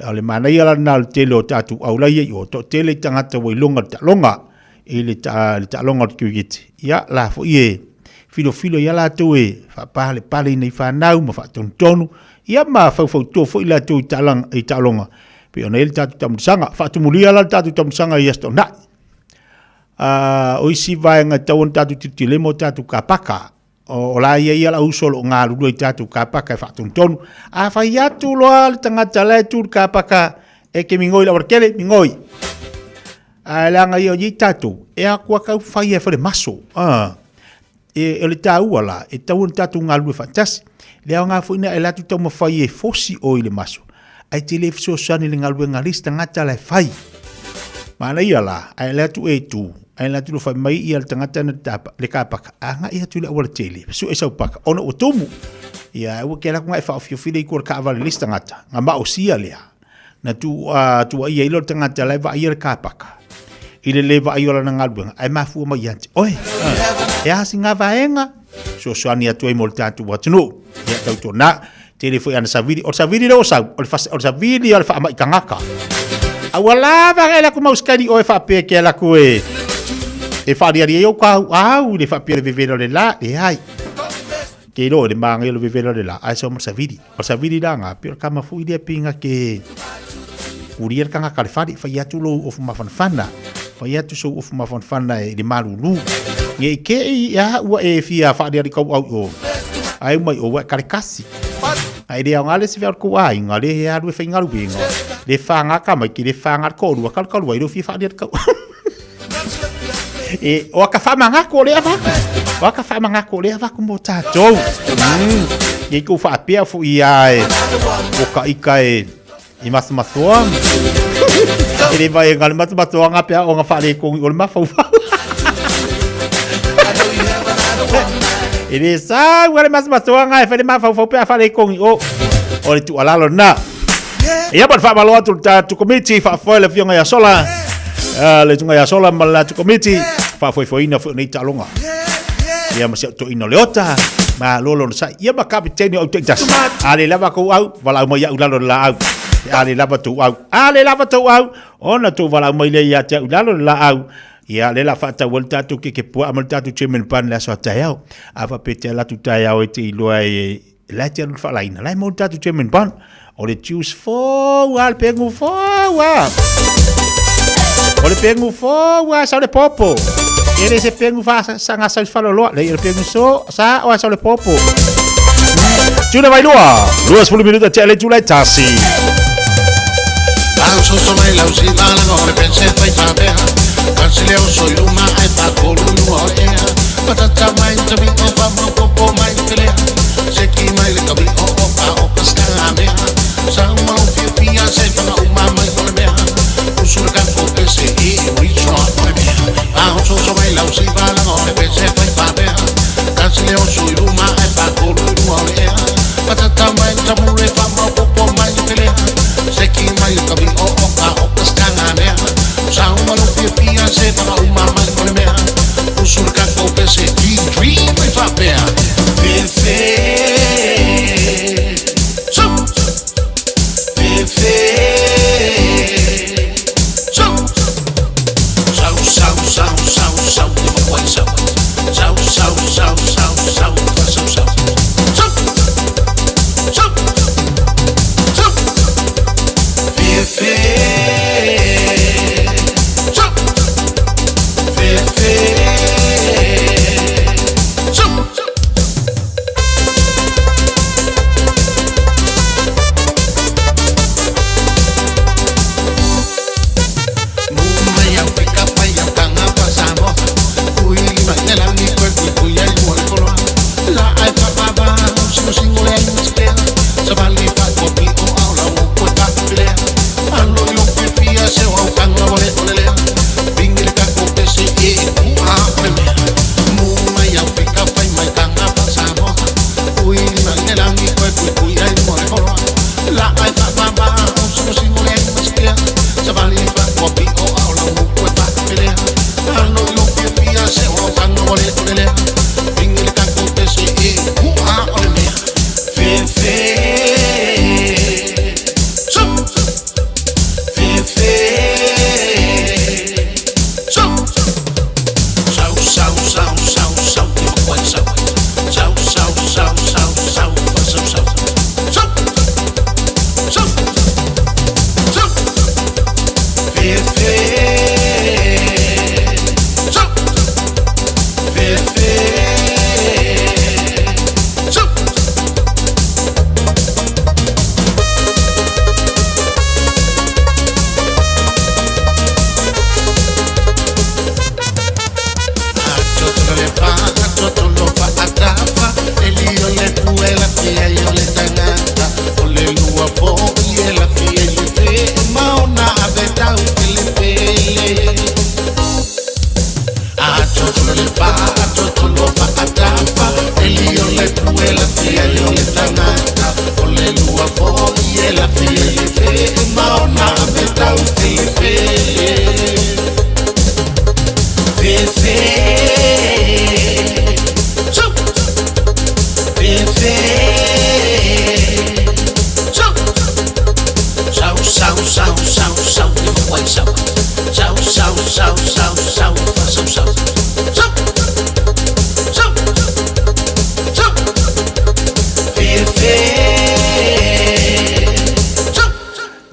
O le manaia la lena o le tele o tatou au la ia i o, toatele i tagata ua iloga le taaloga, i le taaloga o le kiriketi. Ia, la foi e filofilo ia latou e faapalepale i nai fanau ma faatonutonu, ia ma faufautua foi latou i taaloga, pei ona i ai le tatou taamilosaga. Faatumulia la le tatou taamilosaga i Aso Toonai. O isi vaega e tatau ona tatou tilotilo i ai mo tatou kapaka. O la ia ia lau uso o lo o galulue i tatou kapaka e faatonutonu. A fai atu loa le tagata la e tu i le kapaka e ke migoi i le aualatele, migoi. Ae leaga ia o i tatou, e akua kau fai e fale maso. E, o le tāua la, e tatau ona tatou galulue faatasi. Le aoga foi na e alu atu taumafai e fosi oe i le maso, ae te le fesoasoani i le galuega a le isi tagata la e fai. Manaia la, ae alu atu e tu, ae alu atu loa fai mai ia le tagata na le kapaka, agai atu i le aualatele, sue sau paka, ona ua tumu. Ia, aua ke alu atu e faaofiofi le itu o le taavale i le isi tagata, na maosia lea. Na tu, tuuaia ai lea o le tagata la e vaaia le kapaka i le le vaai o lana galuega, ae mafua mai ia te oe. E a sina vaega, fesoasoani atu ai mo le tatou atunuu. Ia tautuana, tele foi ana savili. O le savili lea ua sau, o le, o le savili o le faamai tagata. A ua lava e laku mau skali oe faapea ke laku e e faaliali ai ou kau au le faapea le vevela o le la, leai. Ke iloa i le māngai o le vevela o le la, ae sau ma le savili. O le savili la ngā, pei o le kama foi lea pinga ke uria le tagata le fale, fai atu lou ofu mafanafana. Fai atu sou ofu mafanafana e i le malulu. Nge i ke i a ua e fia whaariari kau au o. Ai mai o ua karekasi. Ai le aoga le se fea o le kou aiga, le he alu e faigaluega, le whanga ka mai ki le whanga le koʻolua kalukalu ai lou fia faaliali kau. E, o aka faamagako o lea avaku. O aka faamagako o lea avaku mo tatou. Ia i kou faapea foʻi ia e, o ka ika e, i masumasoa. E le vai e ngale masumasoa ngā pea o ngā whaare kongi o le mafaufau. E le sau le masumasoa ngā e whare mafaufau pea whaare kongi o. O le tuualalo na. Ia ma le faamalo atu le tatou komiti faafoe le afioga ia Sola. Le tunga ia Sola ma le latou komiti faafoefoeina foi o nei taaloga. Ia ma si au toeaina o le ota. Malo lona sai. Ia ma kapiteni o au taitasi. A le lava kou au, valaau mai au lalo le laau. A le lava tou au. A le lava tou au. Ona tou valaau mai lea ia te au lalo le laau. Ia le la faatau ai le tatou keke puaa ma le tatou chairman pan le aso a taeao. A faapea te alu atu taeao e te iloa e la e te alu i le faalaina. La e maua le tatou chairman pan. O le juice fou a, le pegu fou a. O le pegu fou a, sau le popo. E le se pegu fa sanga sau faloloa. Le le pegu so, sa o sau le popo. Tuna vai lua. 20 minuta te le tula tasi. Lau so so mai lau si la la le pense fai fa bea. Kasi le o so iluma ai pa kolu lua o ea. Patata mai te mi o fa mau popo mai te lea. Se ki mai le kabi o o ka o ka skanga mea. Sa uma o fia fia se fanga uma mai o le mea. Usura ka ko pese i reach o le mea. Lau so so mai lau si la la le pense fai fa bea. Kasi le o so iluma ai pa kolu lua o ea. Patata mai te mure fa mau popo mai te lea. Se ki mai le kabi o o ka o ka skanga mea. Sa uma o fia fia se fanga uma mai o le mea. Usura ka ko pese i dream mai fa.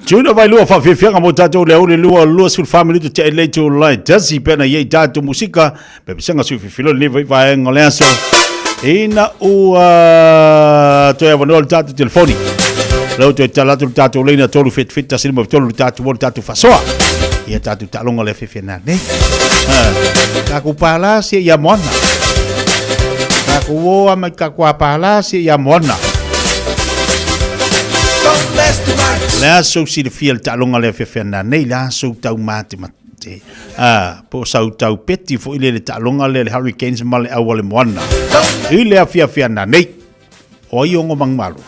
Tuna vai lua whawhiwhianga mo tātou le aule lua lua sul whamili te te lei tū lai tasi pena iei tātou musika pe pesanga sui whiwhilo ni vai vai le aso ina ua toe awanoa le tātou telefoni lau toe tala atu le tātou leina tolu fit fit tasi lima tolu le tātou o le tātou whasoa ia tātou talonga le whiwhia nā nei Kaku pālā si ia moana Kaku oa mai kaku a pālā si ia moana Le aso silafia le taaloga le afiafi nanei le aso tau matemate po o sau tau peti foʻi le le taaloga lea le Hurricanes ma le au a le Moana i le afiafi ananei. O ai ogo manumalo?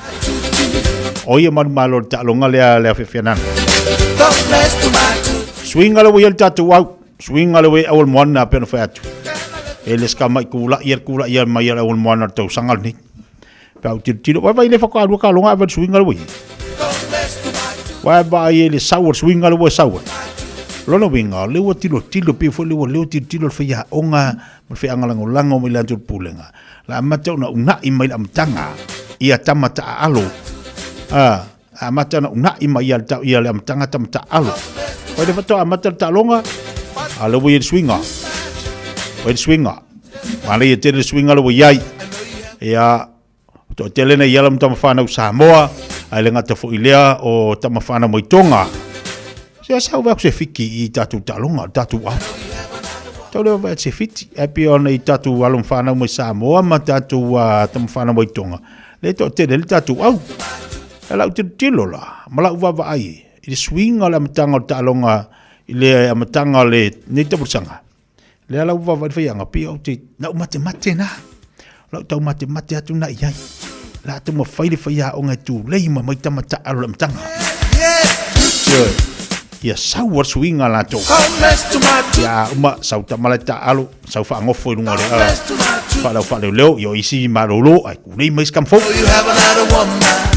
O ia manumalo le taaloga lea le afiafi ananei. Suiga le ua i ai le tatou au, suiga le ua i ai au a le Moana pei ona fai atu. E le seka mai kulaʻi ia le kulaʻi ia mai a le au a le Moana i le tausaga lenei. Pe au tilotilo, vai vai le whakalua ka longa ava le suiga le ua i. Vai vai e le sau o le suiga le ua e sau ai. Lona uiga, o lea ua tilotilo pei foi lea ua leo tilotilo le faiaoga ma le faiagalagolago mai le atu o le pulega. La amata ona unaʻi mai le amataga ia tama taaalo. A, amata ona unaʻi mai ia le ia le amataga tama taaalo. Vai le faatoa amata le taaloga, a lea ua i ai le suiga. Ua i ai le suiga. Manaia ia tele le suiga le ua i ai. Ia, toatele nei ala ma tama whanau Samoa, ai le gata foi lea o tama whanau mai Tonga. Se asa au se fiki i tātou taaloga, o tātou au. Tau lea vai se fiti, ai pei ona i tātou alo ma whanau mai Samoa ma tātou tama whanau mai Tonga. Le toatele le tātou au. E lau tilotilo la, ma lau vaavaai i le suiga o le amataga o le taaloga i le amataga o le nei tausaga. Lea lau vaavaai le faiaga, pei ou te, na ou matemate na. Lau tau matemate atu na i ai. La atu ma fai le faiaoga e tūlei ma mai tama taalo le amataga. Ioe. Ia sau a le suiga latou. Ia uma sau tama la taalo, sau faagofo i luga o le faalau faaleoleo, ia o isi malolo, ai kulei mai se tama fou.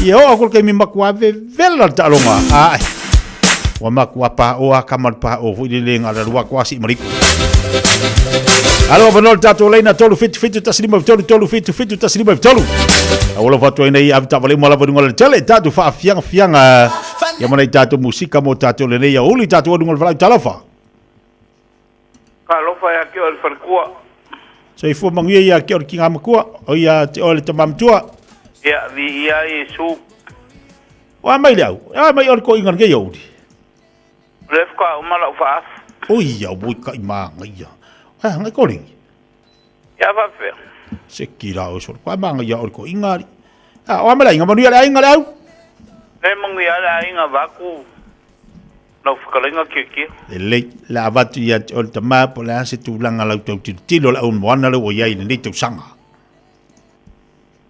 Ia oo aku i le taimi matua vevela le taaloga. Ae. Ua matua paʻo a kama le paʻo foi le le gala lua koa si mariku. Alo avanoa le tatou laina 3 7 7 1 5 3 3 7 7 1 5 3. Ua lava atu ai nei ave taavale uma lava i luga o le tele tatou faafiaga fiaga ia ma nai tatou musika mo tatou lenei aoauli tatou i luga o le valaau talofa. Talofa ia te oe le faletua. Soifua manuia ia te oe le tina matua, o ia te oe le tama matua. Ia, viia Iesu. O a mai le au, a mai o le toʻiga lenei aoauli. O lea faatoa uma lau faafu. Oi ia, oi ka i māngaia. Ai hanga i kolengi. Ia faapefea. Se ki la oe solo. Koa māngaia o le toʻiga ali. A, o a mai le aiga, manuia le aiga le au. E manuia le aiga vaku. Lau fetalaiga Kiekie. Lelei, le a avatu ia te oe le tama, po o le a se tulaga lau tau tilotilo le au moana lea ua i ai i lenei tausaga.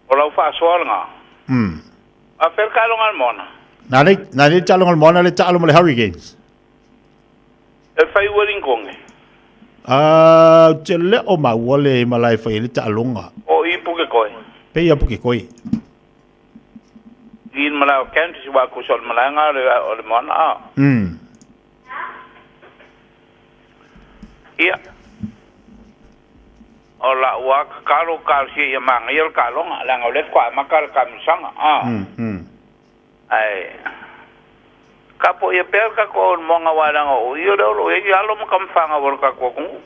O lau faasoa lena. A fea le taaloga a le moana? Na nei, na nei le taaloga a le moana le taalo ma le Hurricanes. E fai Wellington e? A, ou te le o maua le malae e fai ai le taaloga. O i Pukekohe. Pei ia Pukekohe. I le malae o Kansas, aua tusa o le malae lena o le moana a. Ia. O lau lava tatalo talosia ia manaia le taaloga, leaga o lea faatoa amata le taamilosaga a. Ae tapuaia pea le tatou au i le moana aua leaga o i lea o lo o i ai alo ma tama fanau a le tatou atunuu.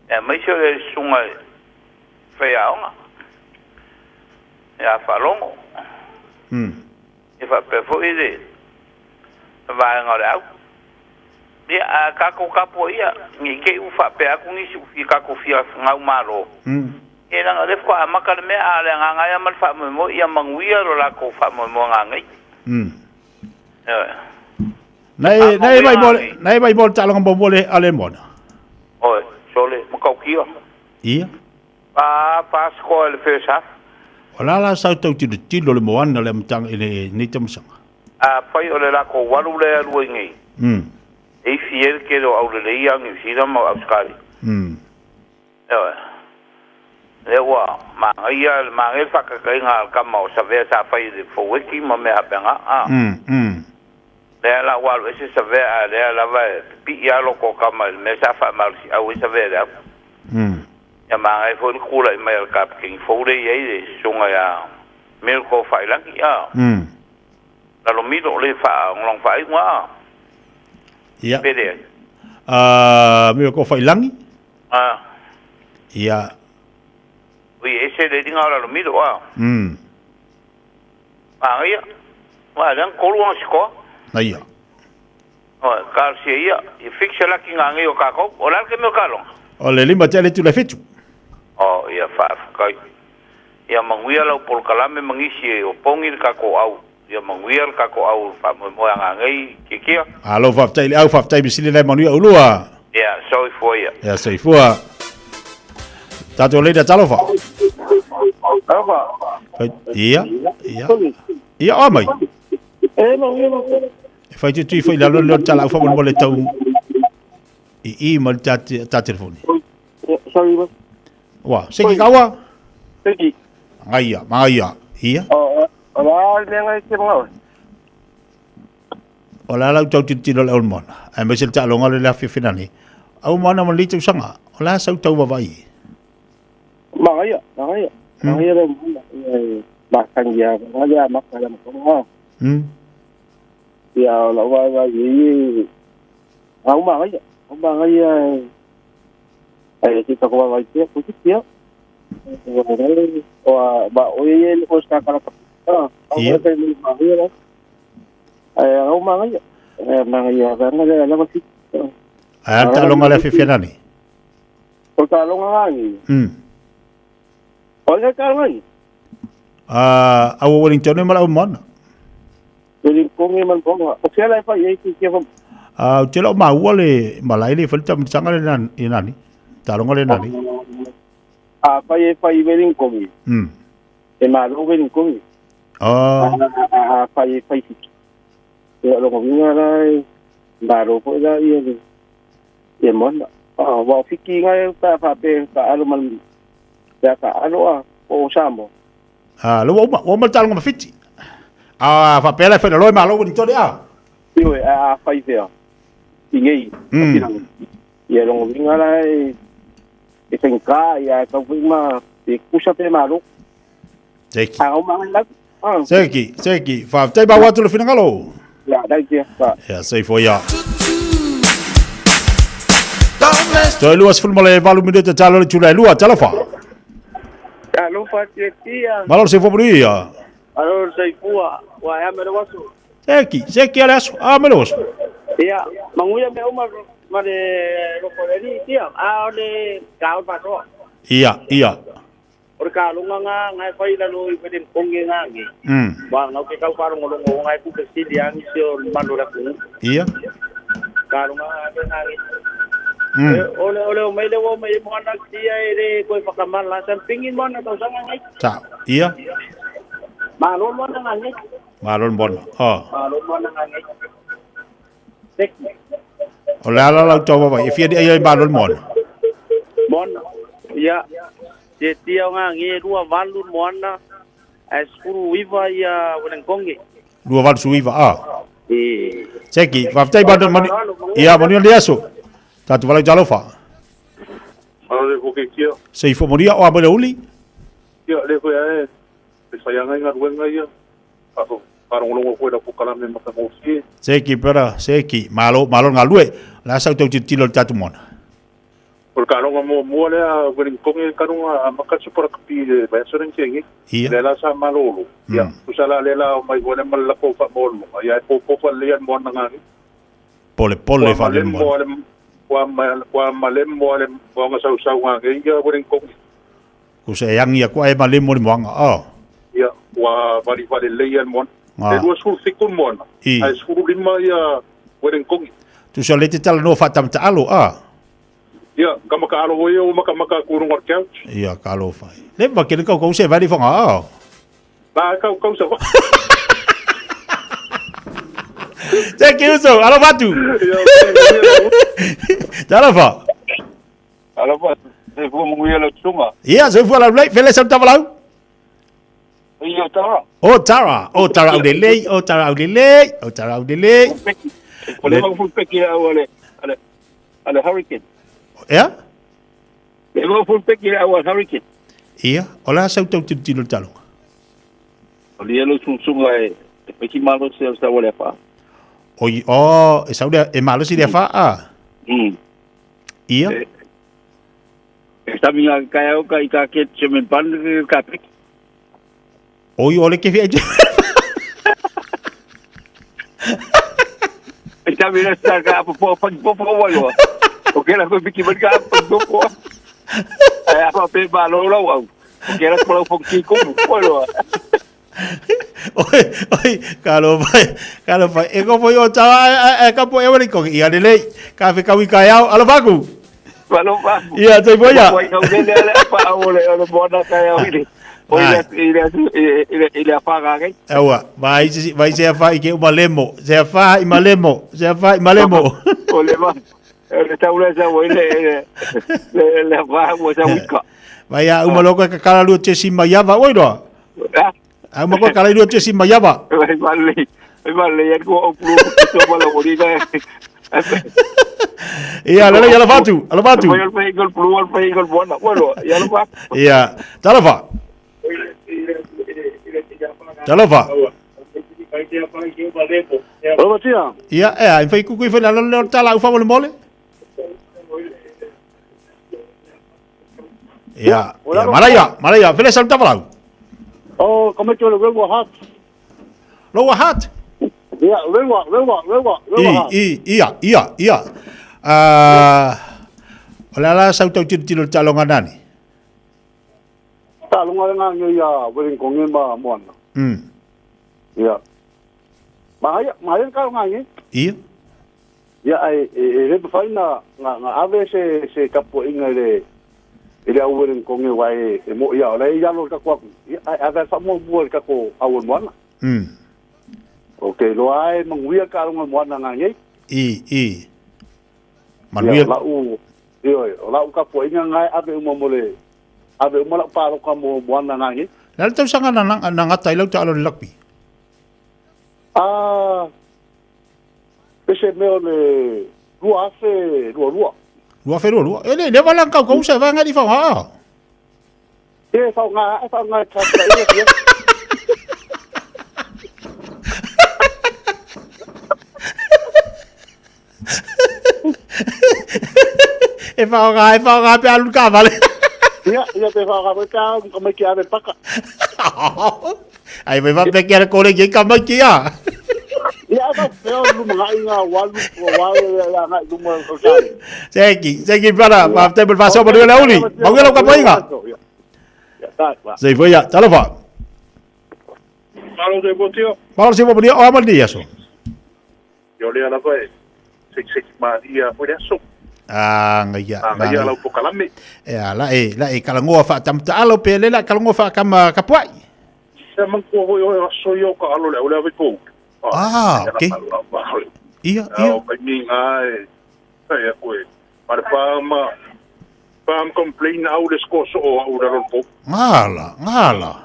Aemaise o le susuga i faiaoga ia Faalogo. Ia faapea foi le vaega o le au. Ia, a tatou tapuaia, ne i te i ua faapea atu nisi ua fia tatou fia gau malo. Ia leaga o lea faatoa amata le mea, a o le agaga lava ia ma le faamoemoe ia manuia lo latou faamoemoega nei. Ioe. Na e, na e mai mo le, na e mai mo le taaloga muamua le a le Moana. Oi, sole, matautia. Ia. Pa, pa score i le first half. O la la sau tau tilotilo le Moana le amataga i lenei taumasaga. Afai o le latou walu lea e alu ai nei, e ifi ai le tele o aulelei ia Niu Sila ma Ausetalia. Ioe. Lea ua manaia, manaia le faataitaiga a le tama o Savea sa fai i le Foueti ma mea faapena, a. Lea la ua alu ese Savea a lea lava e pipii lava lota o tama i le mea sa faamalosiau ai Savea i le atu. Ia manaia foi le tulai mai a le Kapeteni fou lea e i ai le susuga ia Milko Faiilagi, a. Lalomilo le fa ngolong fa ngwa. Ia. Pele. Ah, me ko fa ilangi. Ah. Ia. Ui ese le dinga Lalomilo a. Ah ia. Wa lang kolu ang siko. Na ia. O ka si ia, i fixa la ki ngangi o ka ko. O la ke me ka long. O le lima tele tu le fitu. O ia fa kai. Ia manguia lau pol kalame mangisi o pongi ka ko au. Ia manguia ka ko au fa mo mo ngangi ki kia. Alo fa tai au fa tai bisile le manu ulua. Ia sorry for ia. Ia sei fua. Tato le da talofa. Talofa. Ia, ia. Ia o mai. E no no. Fai tu tui fai la lo lo tala fa mo le tau. I ma ta ta telefoni. Sorry. Wa, seki kawa. Seki. Ngaia, mangaia. Ia. O, o la le ngai ke mo. O la lau tau titilo le olmona. Ai me se ta longa le la fifinani. Au mana mo litu sanga. O la sau tau vavai. Mangaia, mangaia. Mangaia le mo. Ma kangia, mangaia ma kala mo. Ia la wa wa yi. Au mangaia, au mangaia. Ai ti ka ko vai te ku ti ia. O ba o ye o sa kala ka. Ah, Ia. Ai au mangaia. Mangaia va nga la ko ti. Ai ta longa le fifinani. O ta longa ngi. O le ka ngi. Ah, au Wellington ma la mona. Wellington ma mona. O se la fa ye ki ke fa. Ah, te lo ma ua le malai le fa ta mtsanga le nan i nani. Ta longa le nani. A fa ye fa Wellington. E ma lo Wellington. Ah. A fa ye fa ki. E lo ngo la ba ro fo la ye. E mona. Ah, wa fiki ngai ta fa pe ka alo man. Ya ka alo a o samo. Ah, lo o ma ta longa fiti. Ah, fa pela fa lo ma lo Wellington a. Io a fa ifea. Ingei. Ia longo vinga la e senka ia ka ma e kusa pe malo. Seki. Ah, o ma la. Seki, seki. Fa tai ba watu le finangalo. Ya, dai kia. Ya, sei foi ya. Toi luas fulmo le valu minuto talo le tula lua talofa. Talofa tia. Malo se fo bria. Alo sei fua, wa ya me wasu. Seki, seki ala su, a me wasu. Ia, manguia me uma ma le lokoleri tia, a le ka pa so. Ia, ia. O ka lunga nga ngai fai la lo i pede konge nga ngi. Wa ngau ke kau paro ngolongo ngai ku ke sili angi se o mando la ku. Ia. Ka lunga nga ngi. Ole ole o mai le o mai mo ana tia e le koi whakamala sa pingin mo na tau sanga ngai. Ta. Ia. Ma lo mo na ngai. Ma lo mo. Ah. Ma lo mo na ngai. O la la la tau vai e fia ai ma lo mo. Mon. Ia. Te tia nga ngi rua valu mo ana. A skuru iva ia Wellington. Rua valu su iva a. E. Seki, fa tai ba mani. Ia mani le aso. Tatu wala jalofa. Malo le foke kia. Se ifo moria o amore uli. Ia le koe ae. E whai angai ngā ruenga ia. Aso, parongolongo koe la pokalame matamosie. Seki pera, seki. Malo, malo ngā lue. La sau tau titilo le tatu mona. O le kalonga mua mua lea, Wellington e kalonga a makatsu para kapi le vaesoren kengi. Ia. Le la sa malolo. Ia. Kusala le la o mai wale malako fa molmonga. Ia e popofa le ia moana ngani. Pole pole fa le moana. Kwa malemo ale moanga sau sau ngā ia Wellington. Kusa e angi a kua e malemo le moanga. Oh. Ia, wa vali vali le ia moana. E rua suru fikun moana. Ai suru lima ia Wellington. Tu sa le te tala no whatamta alo, a? Ia, ka maka alo ia o maka maka kurunga couch. Ia, ka alo whai. Le ma kere kau kau se vali whanga, a? Nā, kau kau sa wha. Thank you so. Alo watu. Talofa. Alo fa. Se fua munguia lau tsunga. Ia, se fua lau lei. Fele sau tavalau. Ia, Tara. O, Tara. O, Tara au lelei. O, Tara au lelei. O, Tara au lelei. O le mau peki au ale ale hurricane. Ia? Le mau peki au ale hurricane. Ia, o la sau tau titilo talo. O le lau tsunga e E peki malo se o sa wale fa. Oi, oh, e sau lea, e malosi le afa a. Ia. E sami nga kai au ka i ka ke che men pan ka peki. Oi, ole ke fia. E sami na sa ka po po pa po po wa yo. O ke la ko piki man ka po po po. Ai apa pe ba lo lo au. O ke la ko lo ki ko po lo. Oi, oi, ka lo pai, ka lo pai. E ko foi o tau e ka po e wale ko ia le lei. Ka fe ka wi ka iau, alo faku. Alo faku. Ia, tai boia. Ko ka le le pa o le o bona ka iau ile. O ile ile ile ile afa ga ge. Aua, vai se vai se afa i ke uma lemo, se afa i malemo, se afa i malemo. O le ma. Le tau le sa o ile le le afa o sa wika. Vai a uma loko ka kala lua tesi mai ava oi roa. A uma ko kala lua tesi mai ava. Vai vale. Vai vale ya ko o pulu ko ma lo ri ga. Ia lele ia lavatu, lavatu. Vai vai gol pulu vai gol bona. Bueno, ia lo va. Ia, talofa. Talofa. Ia, e ai fai kuku i fai la le tala ufa mo le mole. Ia, ia, maraia, maraia, fele sa tavalau. Oh, come to le rewa hat. Lower hat. Ia, rewa, rewa, rewa, rewa hat. I, i, ia, ia, ia. O le ala sau tau tiro tiro le talonga nani. Talonga nga nge ia wering konge ma moana. Ia. Mahaya, mahaya ka nga nge. Ia. Ia ai e le fai na nga ave se se kapo inga le ile au wering konge wa e mo ia le ia lo ka kwa. Ia ai ave fa mo mo ka ko au moana. Okay, lo ai manguia ka nga moana nga nge. I i. Manuia. La u io la u ka po inga nga ave uma mo le ave uma la pa lo ka mo moana nga nge. La tau sanga na na ngata i lau ta alo le lakpi. Ah. Pese meo le lua afe lua lua. Lua afe lua lua. E le le wala kau kau sa vanga di fa ha. E fa nga e fa nga ta ta e. E fa nga pe alu ka vale. Ia, ia te fa nga ka ka mai ki ave paka. Ai vai va pe ki ko le ki ka mai ki a. Ia va pe o lu nga inga walu walu la nga lu mo o ka. Seki, seki para, pa te per paso por le uli. Ma lo ka poinga. Ya ta. Sei foi ya, talofa. Malo de botio. Malo se bo o amal dia so. Yo le ala vai. Sek sek ma ia foi aso. Ah, ngaia. Ngaia lau pokalame. E ala e, la e kalangoa fa tamta alo pe le la kalangoa fa kama kapuai. Se man ko hoi o so yo ka alo le ole ko. Ah, okay. Ia, ia. O kai ni ngai. Ai ko e. Para pa ma pa complain au le sko so o au la po. Ngala, ngala.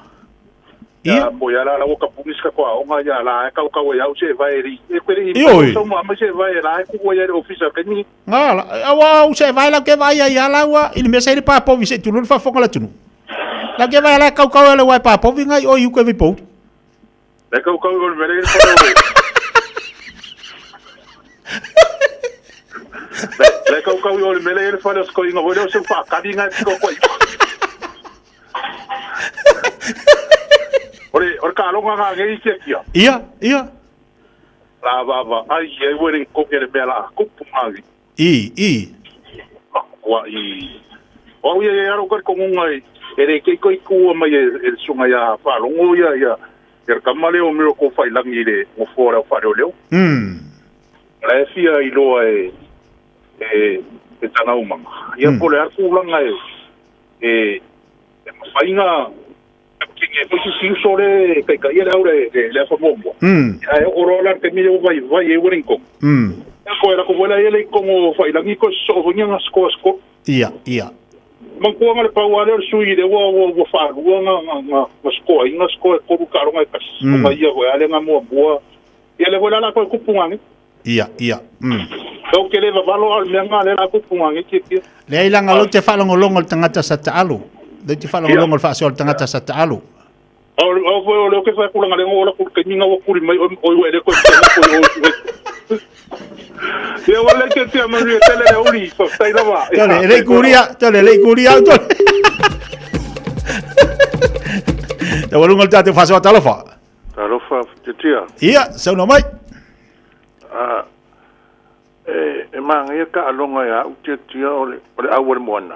Ia mo ia la o ka punis ka ko o nga ia la ka ka o ia se vai ri. E ko ri. So ma se vai la ko ia officer ka ni. Ngala, awa o se vai la ke vai ia la wa ile me se pa po vi se tu lo fa fonga la tunu. La ke vai la kau kau le wai pa po vi ngai o yu ke vi po. Le kau kau o le le Le kau kau o le le fa le sko inga o se fa ka di ngai ko ko. Ore ore ka longa nga ngai ki kia. Ia, ia. La va va ai e wering ko ke le bela ko pu ngai. I i. Wa i. O ia ia ro ko ngai. E re ke koi ku mai e sunga ia fa longo ia ia. Ia kamale o miro ko fai langi le mo fora o fa leo. La fia i loa e e tana umanga. Ia po le aku langa e e fainga kinge ko si sore kai kai ia ure le fa mo. Ia o ro la te mi o vai vai e wering ko. Ko era ko wela ele ko fai langi ko so nga sko sko. Ia, ia. Man ko nga le pau ale sui le wa wa fa wa nga nga sko inga sko ko ru ka ronga kas ko ia ho ale nga mo boa ia le wela la ko ku punga ni. Ia, ia. Donc ele va valo al menga le la ku punga ni ki. Le ila nga lo te fa longo longo le tangata sa taalo. Le te fa longo longo le fa so le tangata sa taalo. O o foi o le ke fa kula ngale o la ku ke ninga o kuri mai o o ele ko te ko o. Ia wale ke te manu e tele le uri, fa tai lava. Tole, ele kuria, tole, ele kuria, tole. Te walunga le tātou whasoa talofa. Talofa titia. Ia, sauna mai. Ah, e maga ka alonga ia u tiatia o le au o le moana.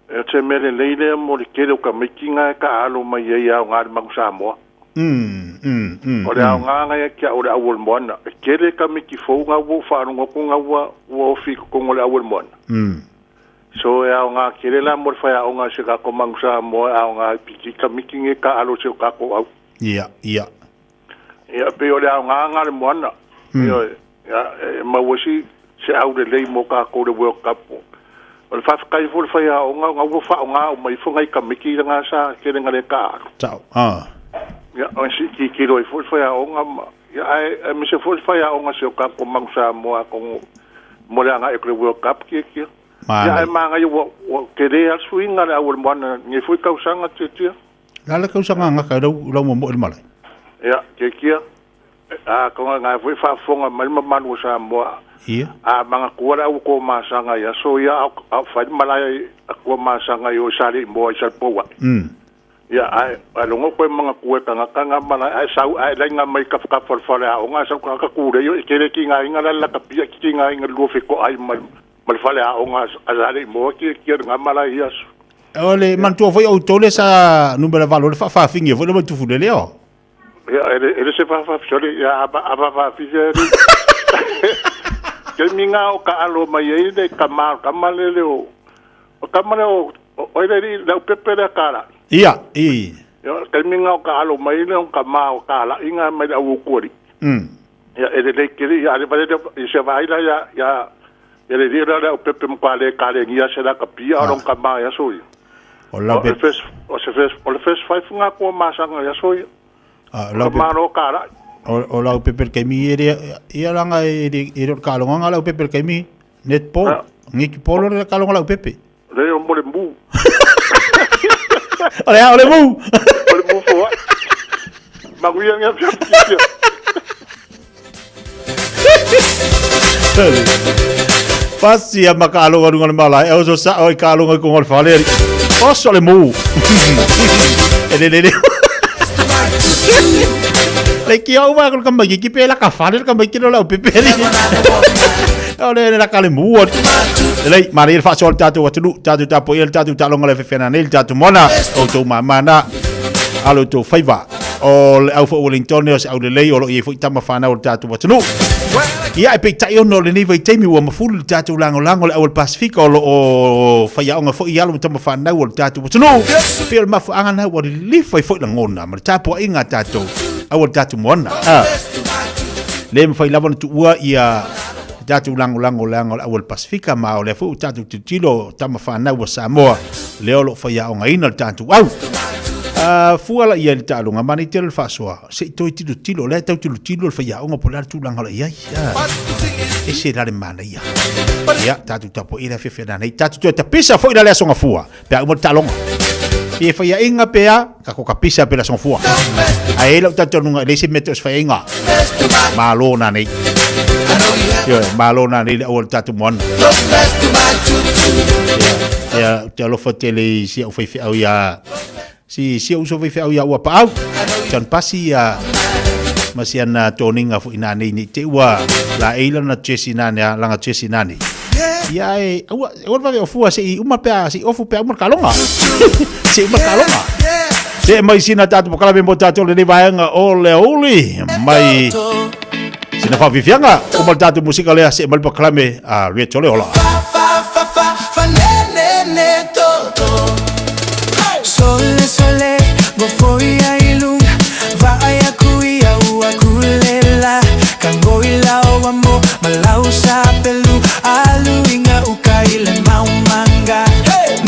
E te mele leile mo le kele o ka maikinga e ka alo mai ei au ngā le mangu Samoa. O le au ngā ngai kia o le au o le moana. E kele ka miki fou ngā ua whaarunga ko ngā ua ua ofi ko le au o le moana. So e au ngā kele la mo le whai au ngā se kako mangu Samoa au ngā piki ka miki nge ka alo se o kako au. Ia, ia. Ia pe o le au ngā ngā le moana. Ia, e mauasi se au le lei mo kako le World Cup. O le whawhakai fo le whai ao ngā ngā ua whao ngā o mai whangai ka miki ngā sa kere ngā le ka aro. Tau, ah. Ia, o si ki ki roi fo le whai ao ngā ma. Ia, ai, me se fo le whai ao ngā se o kako mangu sa moa kongo mo le anga e kore World Cup kia kia. Ia, ai maa ngai ua kere asu inga le au le moana nge fui kausanga tia tia. La le kausanga ngā kai rau mo mo ele malai. Ia, kia kia. A konga ngai fui whaafonga mai mamanu sa moa. Ia. A manga kua au ko masanga ia so ia au fai malai ko masanga i o sali mo i salpoa. Ia ai longo ko manga kua kanga kanga malai ai sau ai lenga mai ka ka for a o nga sau ka ka kure yo kere ki nga inga la ka pia ki nga inga lo fe ko ai mal mal fale a o nga sali mo ki ki nga malai ia. Ole man tu foi au tole sa numero valor fa fa fingi foi lo tu fu le leo. Ia ele se fa fa fiole ia aba fa fi Ke minga o ka alo mai ei le ka ma ka malele o ka male o o ile ri le pepe le kala. Ia, i. Yo ke minga o ka alo mai le o ka ma o kala inga mai au kuri. Ia ele le kiri ia le vale i se vai la ia ia le ri le pepe mo kale kale ngia se la ka pia o ka ma ia soi. O la pepe o se fes o le fes fai funga ko ma sanga ia soi. Ah, la ma ro kala. O lau pepe ke mi ere ia langa ere ka longa lau pepe ke mi net po ngi polo le ka longa lau pepe le o mo le mu ole ole mu ole mu fo ma guia ngi pia pasi a makalo ga lunga mala e o sa o ka longa ko ngol fale o so le mu ele le Le ki au wa ka mai ki pe la ka fale ka mai ki lo pepe ni. Ole le la ka le mu. Le mari fa sol tatu atu tatu ta po el tatu ta longa le fena nel tatu mona o to mamana alo to faiva. O le au fo Wellington o au le lei o lo i fo tama whanau o tatu atu. Ia e pe tai ono le nei vai taimi ua mafulu le tatu lango lango le au le Pasifika o lo o whaiaonga fo i alo tama whanau o le tatu atu. Pe o le mafu anga nau o le lifa i fo i langona ma le tapu a inga tatu. Au le tatu moana. Le mwhai lava na tuua ia tatu lango lango lango au le Pasifika ma o le fo tatu titilo tama whanau o Samoa le o lo whaiaonga ina le tatu au. Fua la ia le tālunga, mani te le whasoa. Se i toi tilo tilo, le tau tilo tilo le whaiaonga po le tūlanga la ia. E se rare mana ia. Ia, tātu tapo i le whiwhena nei. Tātu toi tapisa fo i la lea songa fua. Pea umo le tālonga. Pe whaia inga pea, ka ko kapisa pe la songa fua. A e lau tātou nunga, le se mete os whaia inga. Malo nā nei. Io, malo nā nei le au le tātu moana. Ia, te alofa te le si au whai au ia. Si si au so whai au ia ua paau. Chan pasi ia masi ana tōninga fo ina nei nei te ua la eila na Jesse nane langa Jesse nane. Ia e ua ua o fua se i uma pea se ofu pea uma kalonga. Se uma kalonga. Se mai sina tatu pokala me mo tatu le nei vaenga o le uli mai sina whawifianga o mal tatu musika lea se mal pakalame a Retole Ola. Sole sole bofoia ilunga vaaya kuia ua kulela kangoila o amo malausa pelu aluinga ukaile maumanga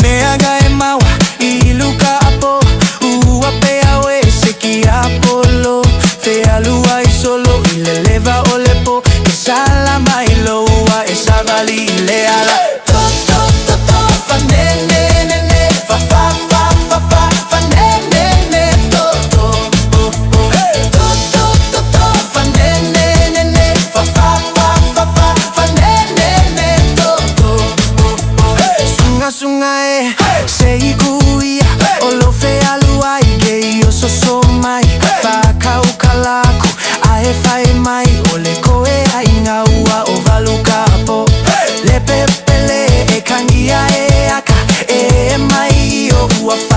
meaga e mawa iluka apo ua pea we seki apolo fealua isolo ileleva olepo kesalama iloua esavali ileala to to to to fa ne ne ne ne fa fa fa fa fa fa ne ne.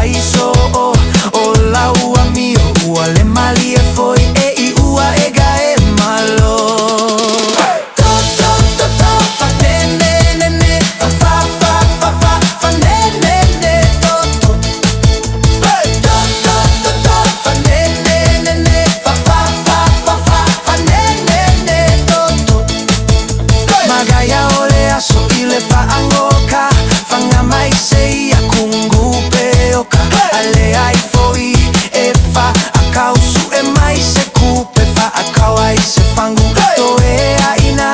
aiso o o lau amio ua le malie foi e i ua e ga e malo. To to to to fa ne ne ne ne fa fa fa fa fa fa ne ne ne to to. To to to to fa ne ne ne ne fa fa fa fa fa fa ne ne ne to to. Magaia o le aso i le fa'agoka Faga mai se ia kungupe oka Ale ai foi e fa akau su'e mai se kupe fa'akau ai se fagu Toe a'ina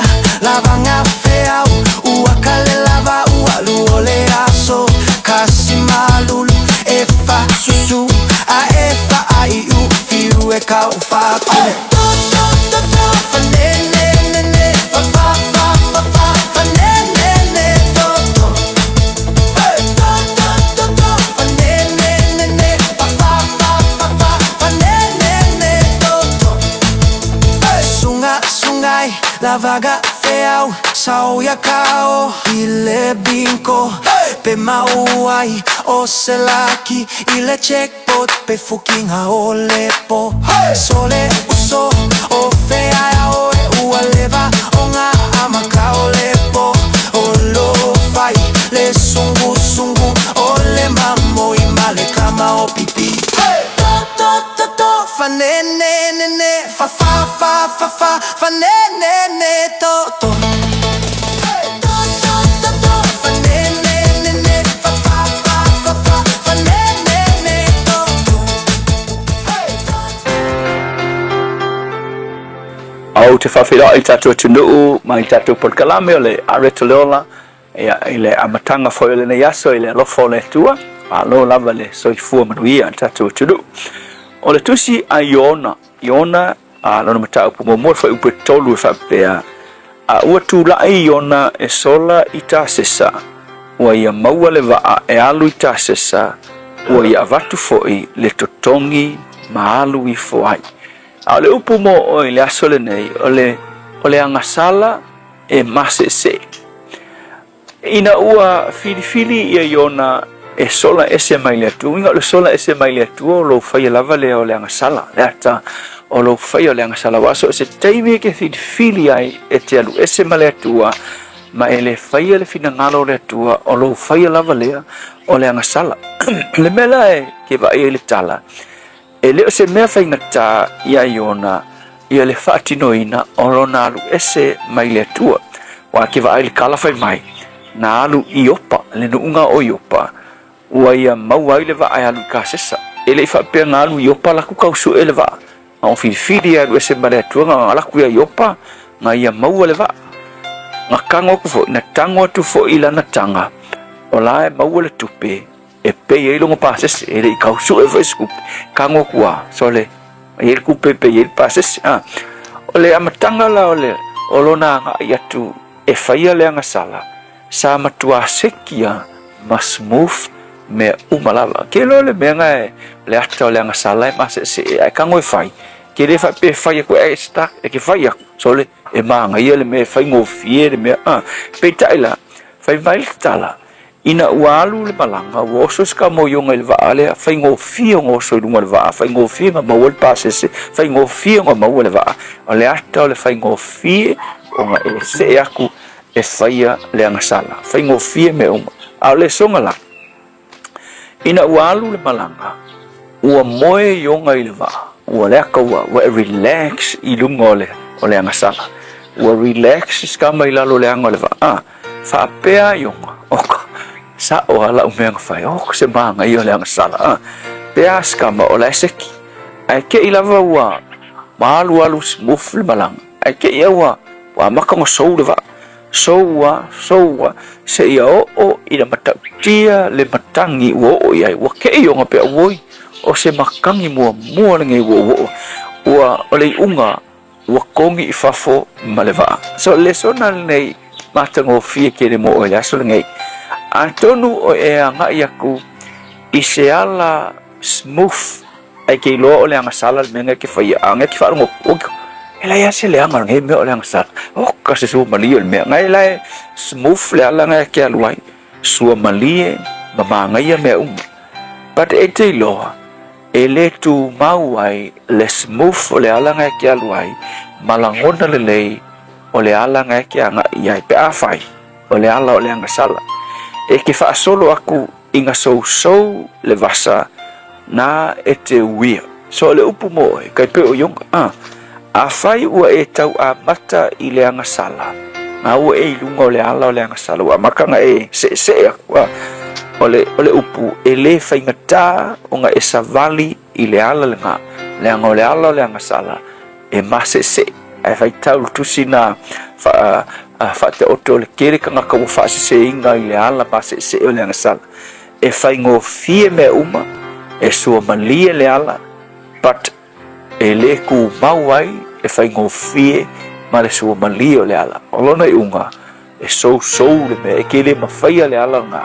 lavaga feau Ua kale lava ua alu o le aso Kasi malulu e fa susu A e fa ai'u fiu e kau fa'aku To to to to fa ne ne ne ne fa fa fa fa fa fa ne ne ne to to. To to to to fa ne ne ne ne fa fa fa fa fa fa ne ne ne to to. Sunga sungai lavaga feau Sau ia kao i le binko Pe mauai o se laki i le jackpot Pe fukinga o le po Sole uso o fea ia oe ua leva o ngā amaka o le po O lo fai le sungu sungu o le mamo i male kama o pipi To to to to fa ne ne ne ne fa fa fa fa fa fa ne ne ne to to. To to to to fa ne ne ne ne fa fa fa fa fa fa ne ne ne to to. Ou te faafeiloai i tatou atunuu ma i tatou polokalame o le Areto le Ola, ia, i le amataga foi o lenei aso i le alofa o le Atua, malo lava le soifua manuia i le tatou atunuu. O le tusi a Iona, Iona, a lona mataupu muamua, le fuaiupu e 3 e faapea, A ua tulai Iona e sola i Tasesa, ua ia maua le vaa e alu i Tasesa, ua ia avatu foi le totogi ma alu ifo ai. A o le upu mo oe i le aso lenei, o le, o le agasala e maseese. Ina ua filifili ia Iona e sola ese mai le Atua, uiga o le sola ese mai le Atua o lou faia lava lea o le agasala, le ata o lou faia o le agasala. Aua so o se taimi e ke filifili ai e te alu ese ma le Atua, ma e le faia le finagalo o le Atua, o lou faia lava lea o le agasala. Le mea la e ke vaai ai le tala, E le o se mea faigata iā Iona ia le faatinoina o lona alu ese mai le Atua. Ua ke vaai le kala fai mai, na alu i Iopa, le nuuga o Iopa, ua ia maua ai le vaa e alu i Kasesa. E le i faapea na alu i Iopa laku kau sue le vaa. Na o filifili e alu ese ma le Atua na laku ia Iopa, na ia maua le vaa. Na tago atu foi, na tago atu foi i lana taga, o la e maua le tupe, E pei ai logo pasese, e le i kau sue foi se kupe, kago aku a, sole, e i ai le kupe e pei ai le pasese, a. O le amataga la o le, o lona agai atu e faia le agasala, sa matua sekia ma smooth mea uma lava. Ke loa le mea na e, le ata o le agasala e maseesee ae kago e fai, ke le faapea e fai aku e start, e ke fai aku, sole, e magaia le mea e faigofie le mea, a. Peitai la, fai mai le tala, Ina ua alu le malaga, ua oso se kamoioga i le vaa lea, faigofie ona oso i luga o le vaa, faigofie ona maua le pasese, faigofie ona maua le vaa. O le ata o le faigofie ona e see aku e faia le agasala. Faigofie mea uma. A o le soga la, ina ua alu le malaga, ua moe Iona i le vaa, ua le aka ua, ua e relax i luga o le, o le agasala. Ua relax se kama i lalo o le aga o le vaa. Faapea Iona, Oka, sa'o a la'u mea na fai, o se mānaia o le agasala, a. Pea se kama o la e seki. Ae ke'i lava ua alualu smooth le malaga, ae ke'i a ua amata ona sou le vaa. Sou a, sou a, seia oo ina matautia le matagi ua oo i ai. Ua ke'i Iona pea, Auoi, o se matagi muamua lenei ua ou oo. Ua, o le iuga Ua kogi i fafo ma le vaa. So lesona lenei matagofie tele mo oe i le aso lenei. Atonu o e agai aku i se ala smooth ae ke iloa o le agasala le mea na e ke faia a na e ke faalogo atu, e lai a se leaga o lenei mea o le agasala. Oka se sua malie o le mea. Na e lae smooth le ala na e ke alu ai. Sua malie ma magaia mea uma. But e te iloa, e lē tumau ai le smooth o le ala na e te alu ai ma lagona lelei o le ala na e te agaʻi ai pe afai o le ala o le agasala. E te faasolo aku ina sousou le vasa na e te uia. So o le upu mo oe, kai pei o Ioga, a, afai ua e tauamata i le agasala, na ua e i luga o le ala o le agasala, ua amata ona e seesee aku, a, o le, o le upu, e lē faigata ona e savali i le ala lenā, leaga o le ala o le agasala, e maseese. Ae faitau le tusi na faa, faataoto o le tele tagata ua faaseseina i le ala maseesee o le agasala. E faigofie mea uma, e suamalie le ala, but e lē tumau ai le faigofie ma le suamalie o le ala. O lona iuga, e sousou le mea, e ke lē mafaia le ala lena.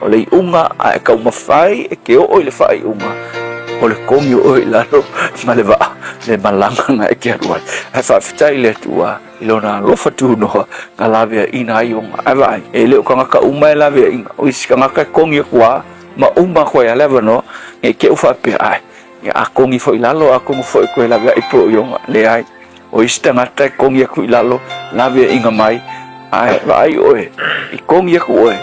O le iuga, a e taumafai e te oo i le faaiuga, o le kogi o oe i lalo ma le vaa, le malaga na e te alu ai. Ae faafetai i le Atua i lona alofa tunoa na laveaiina ai ona. Ae vaai, e le o tagata uma e laveaiina, o isi tagata e kogi aku lava ma uma aku ai lava le avanoa, ne i te i faapea, ae, ia a kogi foi i lalo, atonu foi e toe laveai pea o Iona. Leai, o isi tagata e kogi aku i lalo, laveaiina mai, ae vaai oe, i kogi aku oe,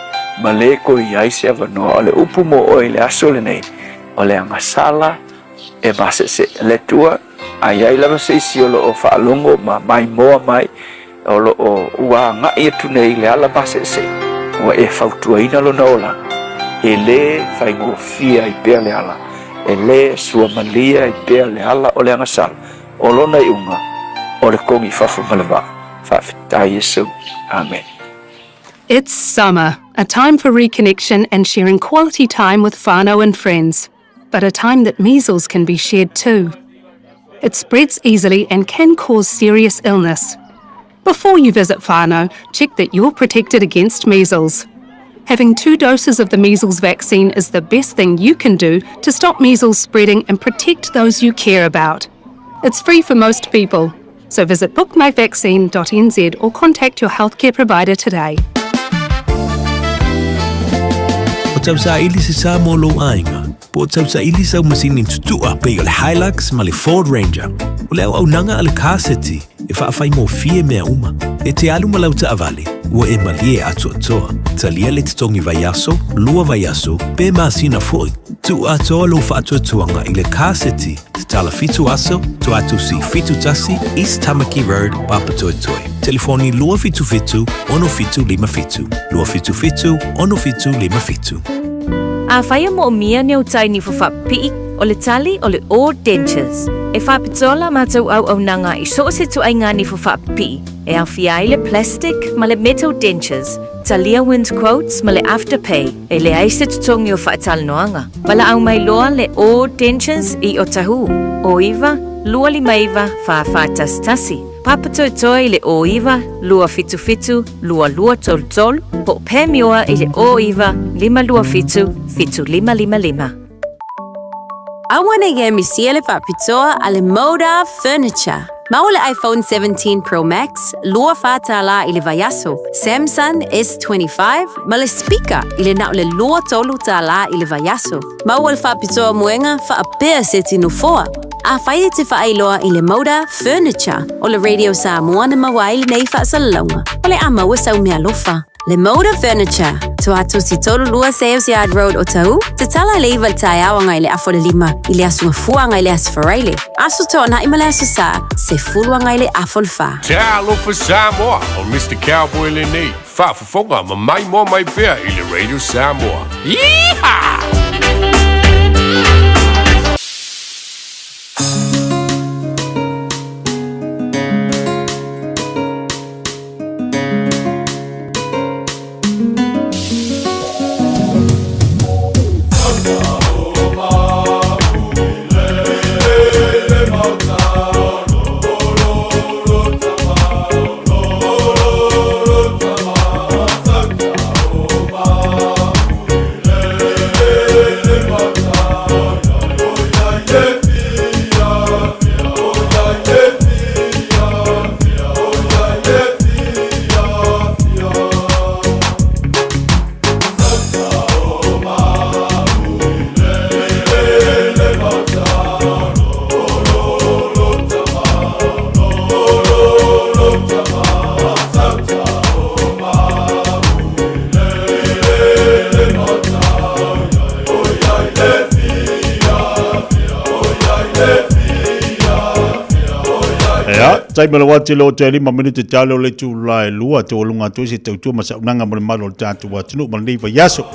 ma lē toe i ai se avanoa. O le upu mo oe i le aso lenei, o le agasala e maseese. Le Atua, a i ai lava se isi o lo o faalogo ma maimoa mai, o lo o ua agai atu nei i le ala maseese, ua e fautuaina lona olaga, e lē faigofie ai pea le ala, e lē suamalie ai pea le ala o le agasala, o lona iuga, o le kogi i fafo ma le vaa. Faafetai Iesu. Amene. It's summer, a time for reconnection and sharing quality time with whānau and friends, but a time that measles can be shared too. It spreads easily and can cause serious illness. Before you visit whānau, check that you're protected against measles. Having two doses of the measles vaccine is the best thing you can do to stop measles spreading and protect those you care about. It's free for most people, so visit bookmyvaccine.nz or contact your healthcare provider today. O tausaili se sa mo lou aiga, po o tausaili sau masini tutua pei o le Hilux ma le Ford Ranger. O le auaunaga a le Car City e faafaigofie mea uma. E te alu ma lau taavale, ua e malie atoatoa. Talia le totogi vaiaso, lua vaiaso, pe masina foi. Tuu atoa lou faatuatuaga i le Car City Tatala 7 aso, Toatusi 71, East Tamaki Road, Papatoetoe. Telefoni 277 6757, 277 6757. Afai e moomia ni au tai nifo faapipii, o le tali o le All Dentures. E faapitoa la matou auaunaga i so o se tuaiga nifo faapipii, e aofia ai le plastic ma le metal dentures, talia wind quotes ma le afterpay. E leai se totogi o faatalanoaga. Valaau mai loa le All Dentures i Otahuhu, 09 259 4411, Papatoetoe i le 09 277 2233, po o Pamioa i le 09 527 7555. Aua ne i misia le faapitoa a le Moda Furniture. Maua le iPhone 17 Pro Max, $24 i le vaiaso, Samsung S25 ma le speaker i le na o le $23 i le vaiaso. Maua le faapitoa moega faapea seti nofoa. Afai e te faailoa i le Moda Furniture o le Radio Samoa na maua ai lenei faasalalauga, o le a maua sau meaalofa. Le Moda Furniture, Tuatosi 32 Sales Yard Road Otahuhu, tatala i le 9 i le taeao agai i le afa o le 5 i le aso Gafua agai i le aso Faraile, Aso Toonai ma le Aso Sa, 10 agai i le afa o le 4. Talofa Samoa, o Mr Cowboy lenei, faafofoga ma maimoa mai pea i le Radio Samoa. Yeehaw! Ia, taimi o le wati le o te 5 minute te ale o le itula e 2, te ualunga atu ai se tautua ma saunaga mo le malo o le tatou atunuu ma lenei vaiaso.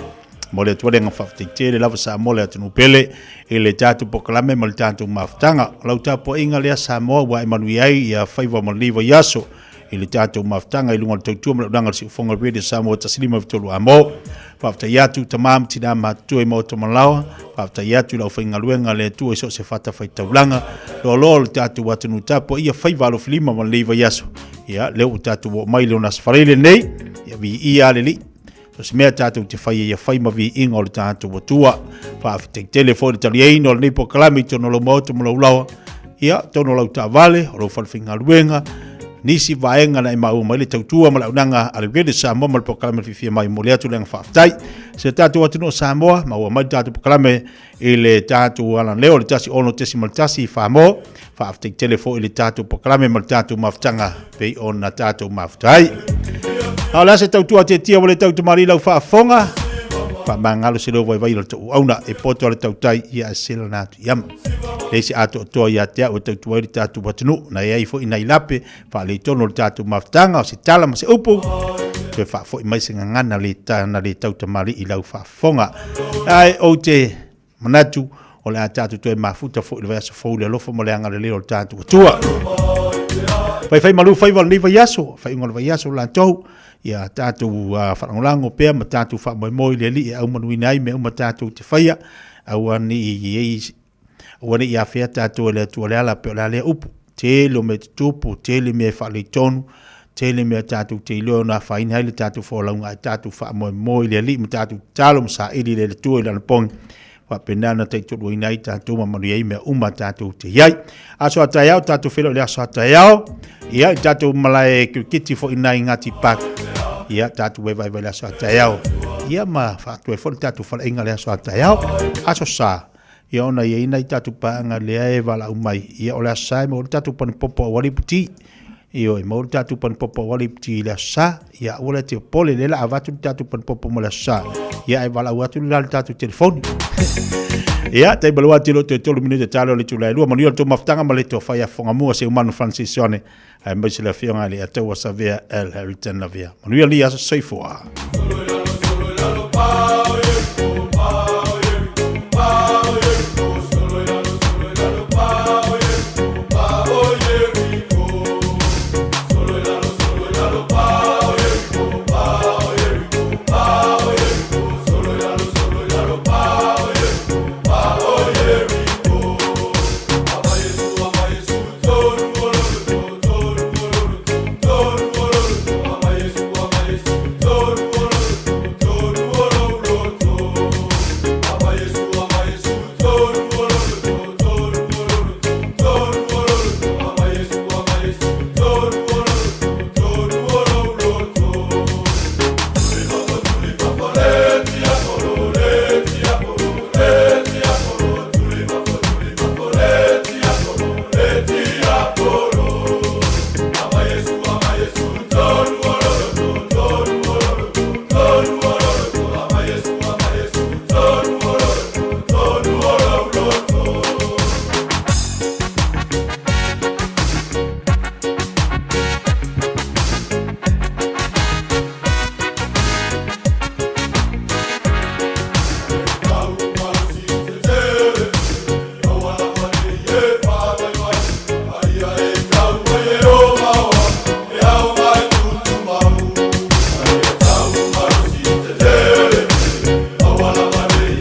Mo le atu ai le aga faafetai tele lava Samoa le atunuu pele i le tatou polokalame ma le tatou mafutaga. O lau tapuaiga lea Samoa ua e manuia ai ia faiva ma lenei vaiaso i le tatou mafutaga i luga o le tautua ma le auaunaga a le Siufofoga Radio Samoa 153 Amo. Faafetai atu tama ma tina matutua i maota malaoa, faafetai atu i le aufaigaluega a le Atua i so o se fatafaitaulaga, loaloa o le tatou atunuu tapuaia faiva alofilima ma lenei vaiaso. Ia, lea ua tatou oo mai i le ona Aso Faraile lenei, ia viia le Alii. So se mea tatou te faia ia fai ma viiga o le tatou Atua. Faafetai tele foi le taliaina o lenei polokalame i totonu o lau maota ma lau laoa. Ia, totonu o lau taavale, o lau falefaigaluega, nisi vaega na e maua mai le tautua ma le auaunaga a le Radio Samoa ma le polokalame fiafia mai momoli atu le agaga faafetai. Si o tatou atunuu o Samoa, maua mai le tatou polokalame i le tatou alaleo le 16.1 i Samoa. Faafetai tele foi i le tatou polokalame ma le tatou mafutaga pei ona tatou mafuta ai. A o le a se tautua tietia ua le tautamali lau faafofoga, faamagalo se leo vaivai o le tou auauna e poto a le tautai ia sela na atu i ama. Le isi atoatoa ia te au e tautua ai le tatou atunuu, na i ai foi nai lape faaletonu o le tatou mafutaga, o se tala ma se upu, toe faafoi mai se gagana le ta, na le tautamalii i lau faafofoga. Ae ou te manatu o le a tatou toe mafuta foi i le vaiaso fou i le alofa ma le agalelei o le tatou Atua. Faifai malu faiva o lenei vaiaso, faaiuga o le vaiaso latou, ia tatou faalagolago pea ma tatou faamoemoe i le Alii e aumanuina ai mea uma tatou te faia, aua ne i i aua ne i afea tatou e le Atua le ala pe o le a lea upu. Tele o mea tutupu, tele mea e faaletonu, tele mea tatou te iloa ona afaina ai le tatou folauga ae tatou faamoemoe i le Alii ma tatou tatalo ma saili i le Atua i lana pogi faapena ona taitoaluaina ai tatou ma manuia ai mea uma tatou te i ai. Aso a taeao, tatou feiloai i le aso a taeao, ia i tatou malae kirikiti foi nai Ngāti Park, ia tatou vaevaevae i le aso a taeao, ia ma faatoe foi le tatou faleaiga i le aso a taeao. Aso Sa, ia ona i ai nai tatou paaga lea e valaau mai, ia o le Aso Sa e maua ai le tatou panepopo auala i Puti. Ioe, maua le tatou panepopo auala i Puti i le Aso Sa, ia aua la te popole, lea la avatu le tatou panepopo mo le Aso Sa, ia ae valaau atu le la le tatou telefoni. Ia, taimi ma le wati lo toe 3 minute talo le itula e 2, manuia le tou mafutaga ma le tofa ia Fogamua Seumanu Francis Sione, aemaise le afioga i le Ataua Savea L. Harrington Lavea. Manuia lenei aso, soifua.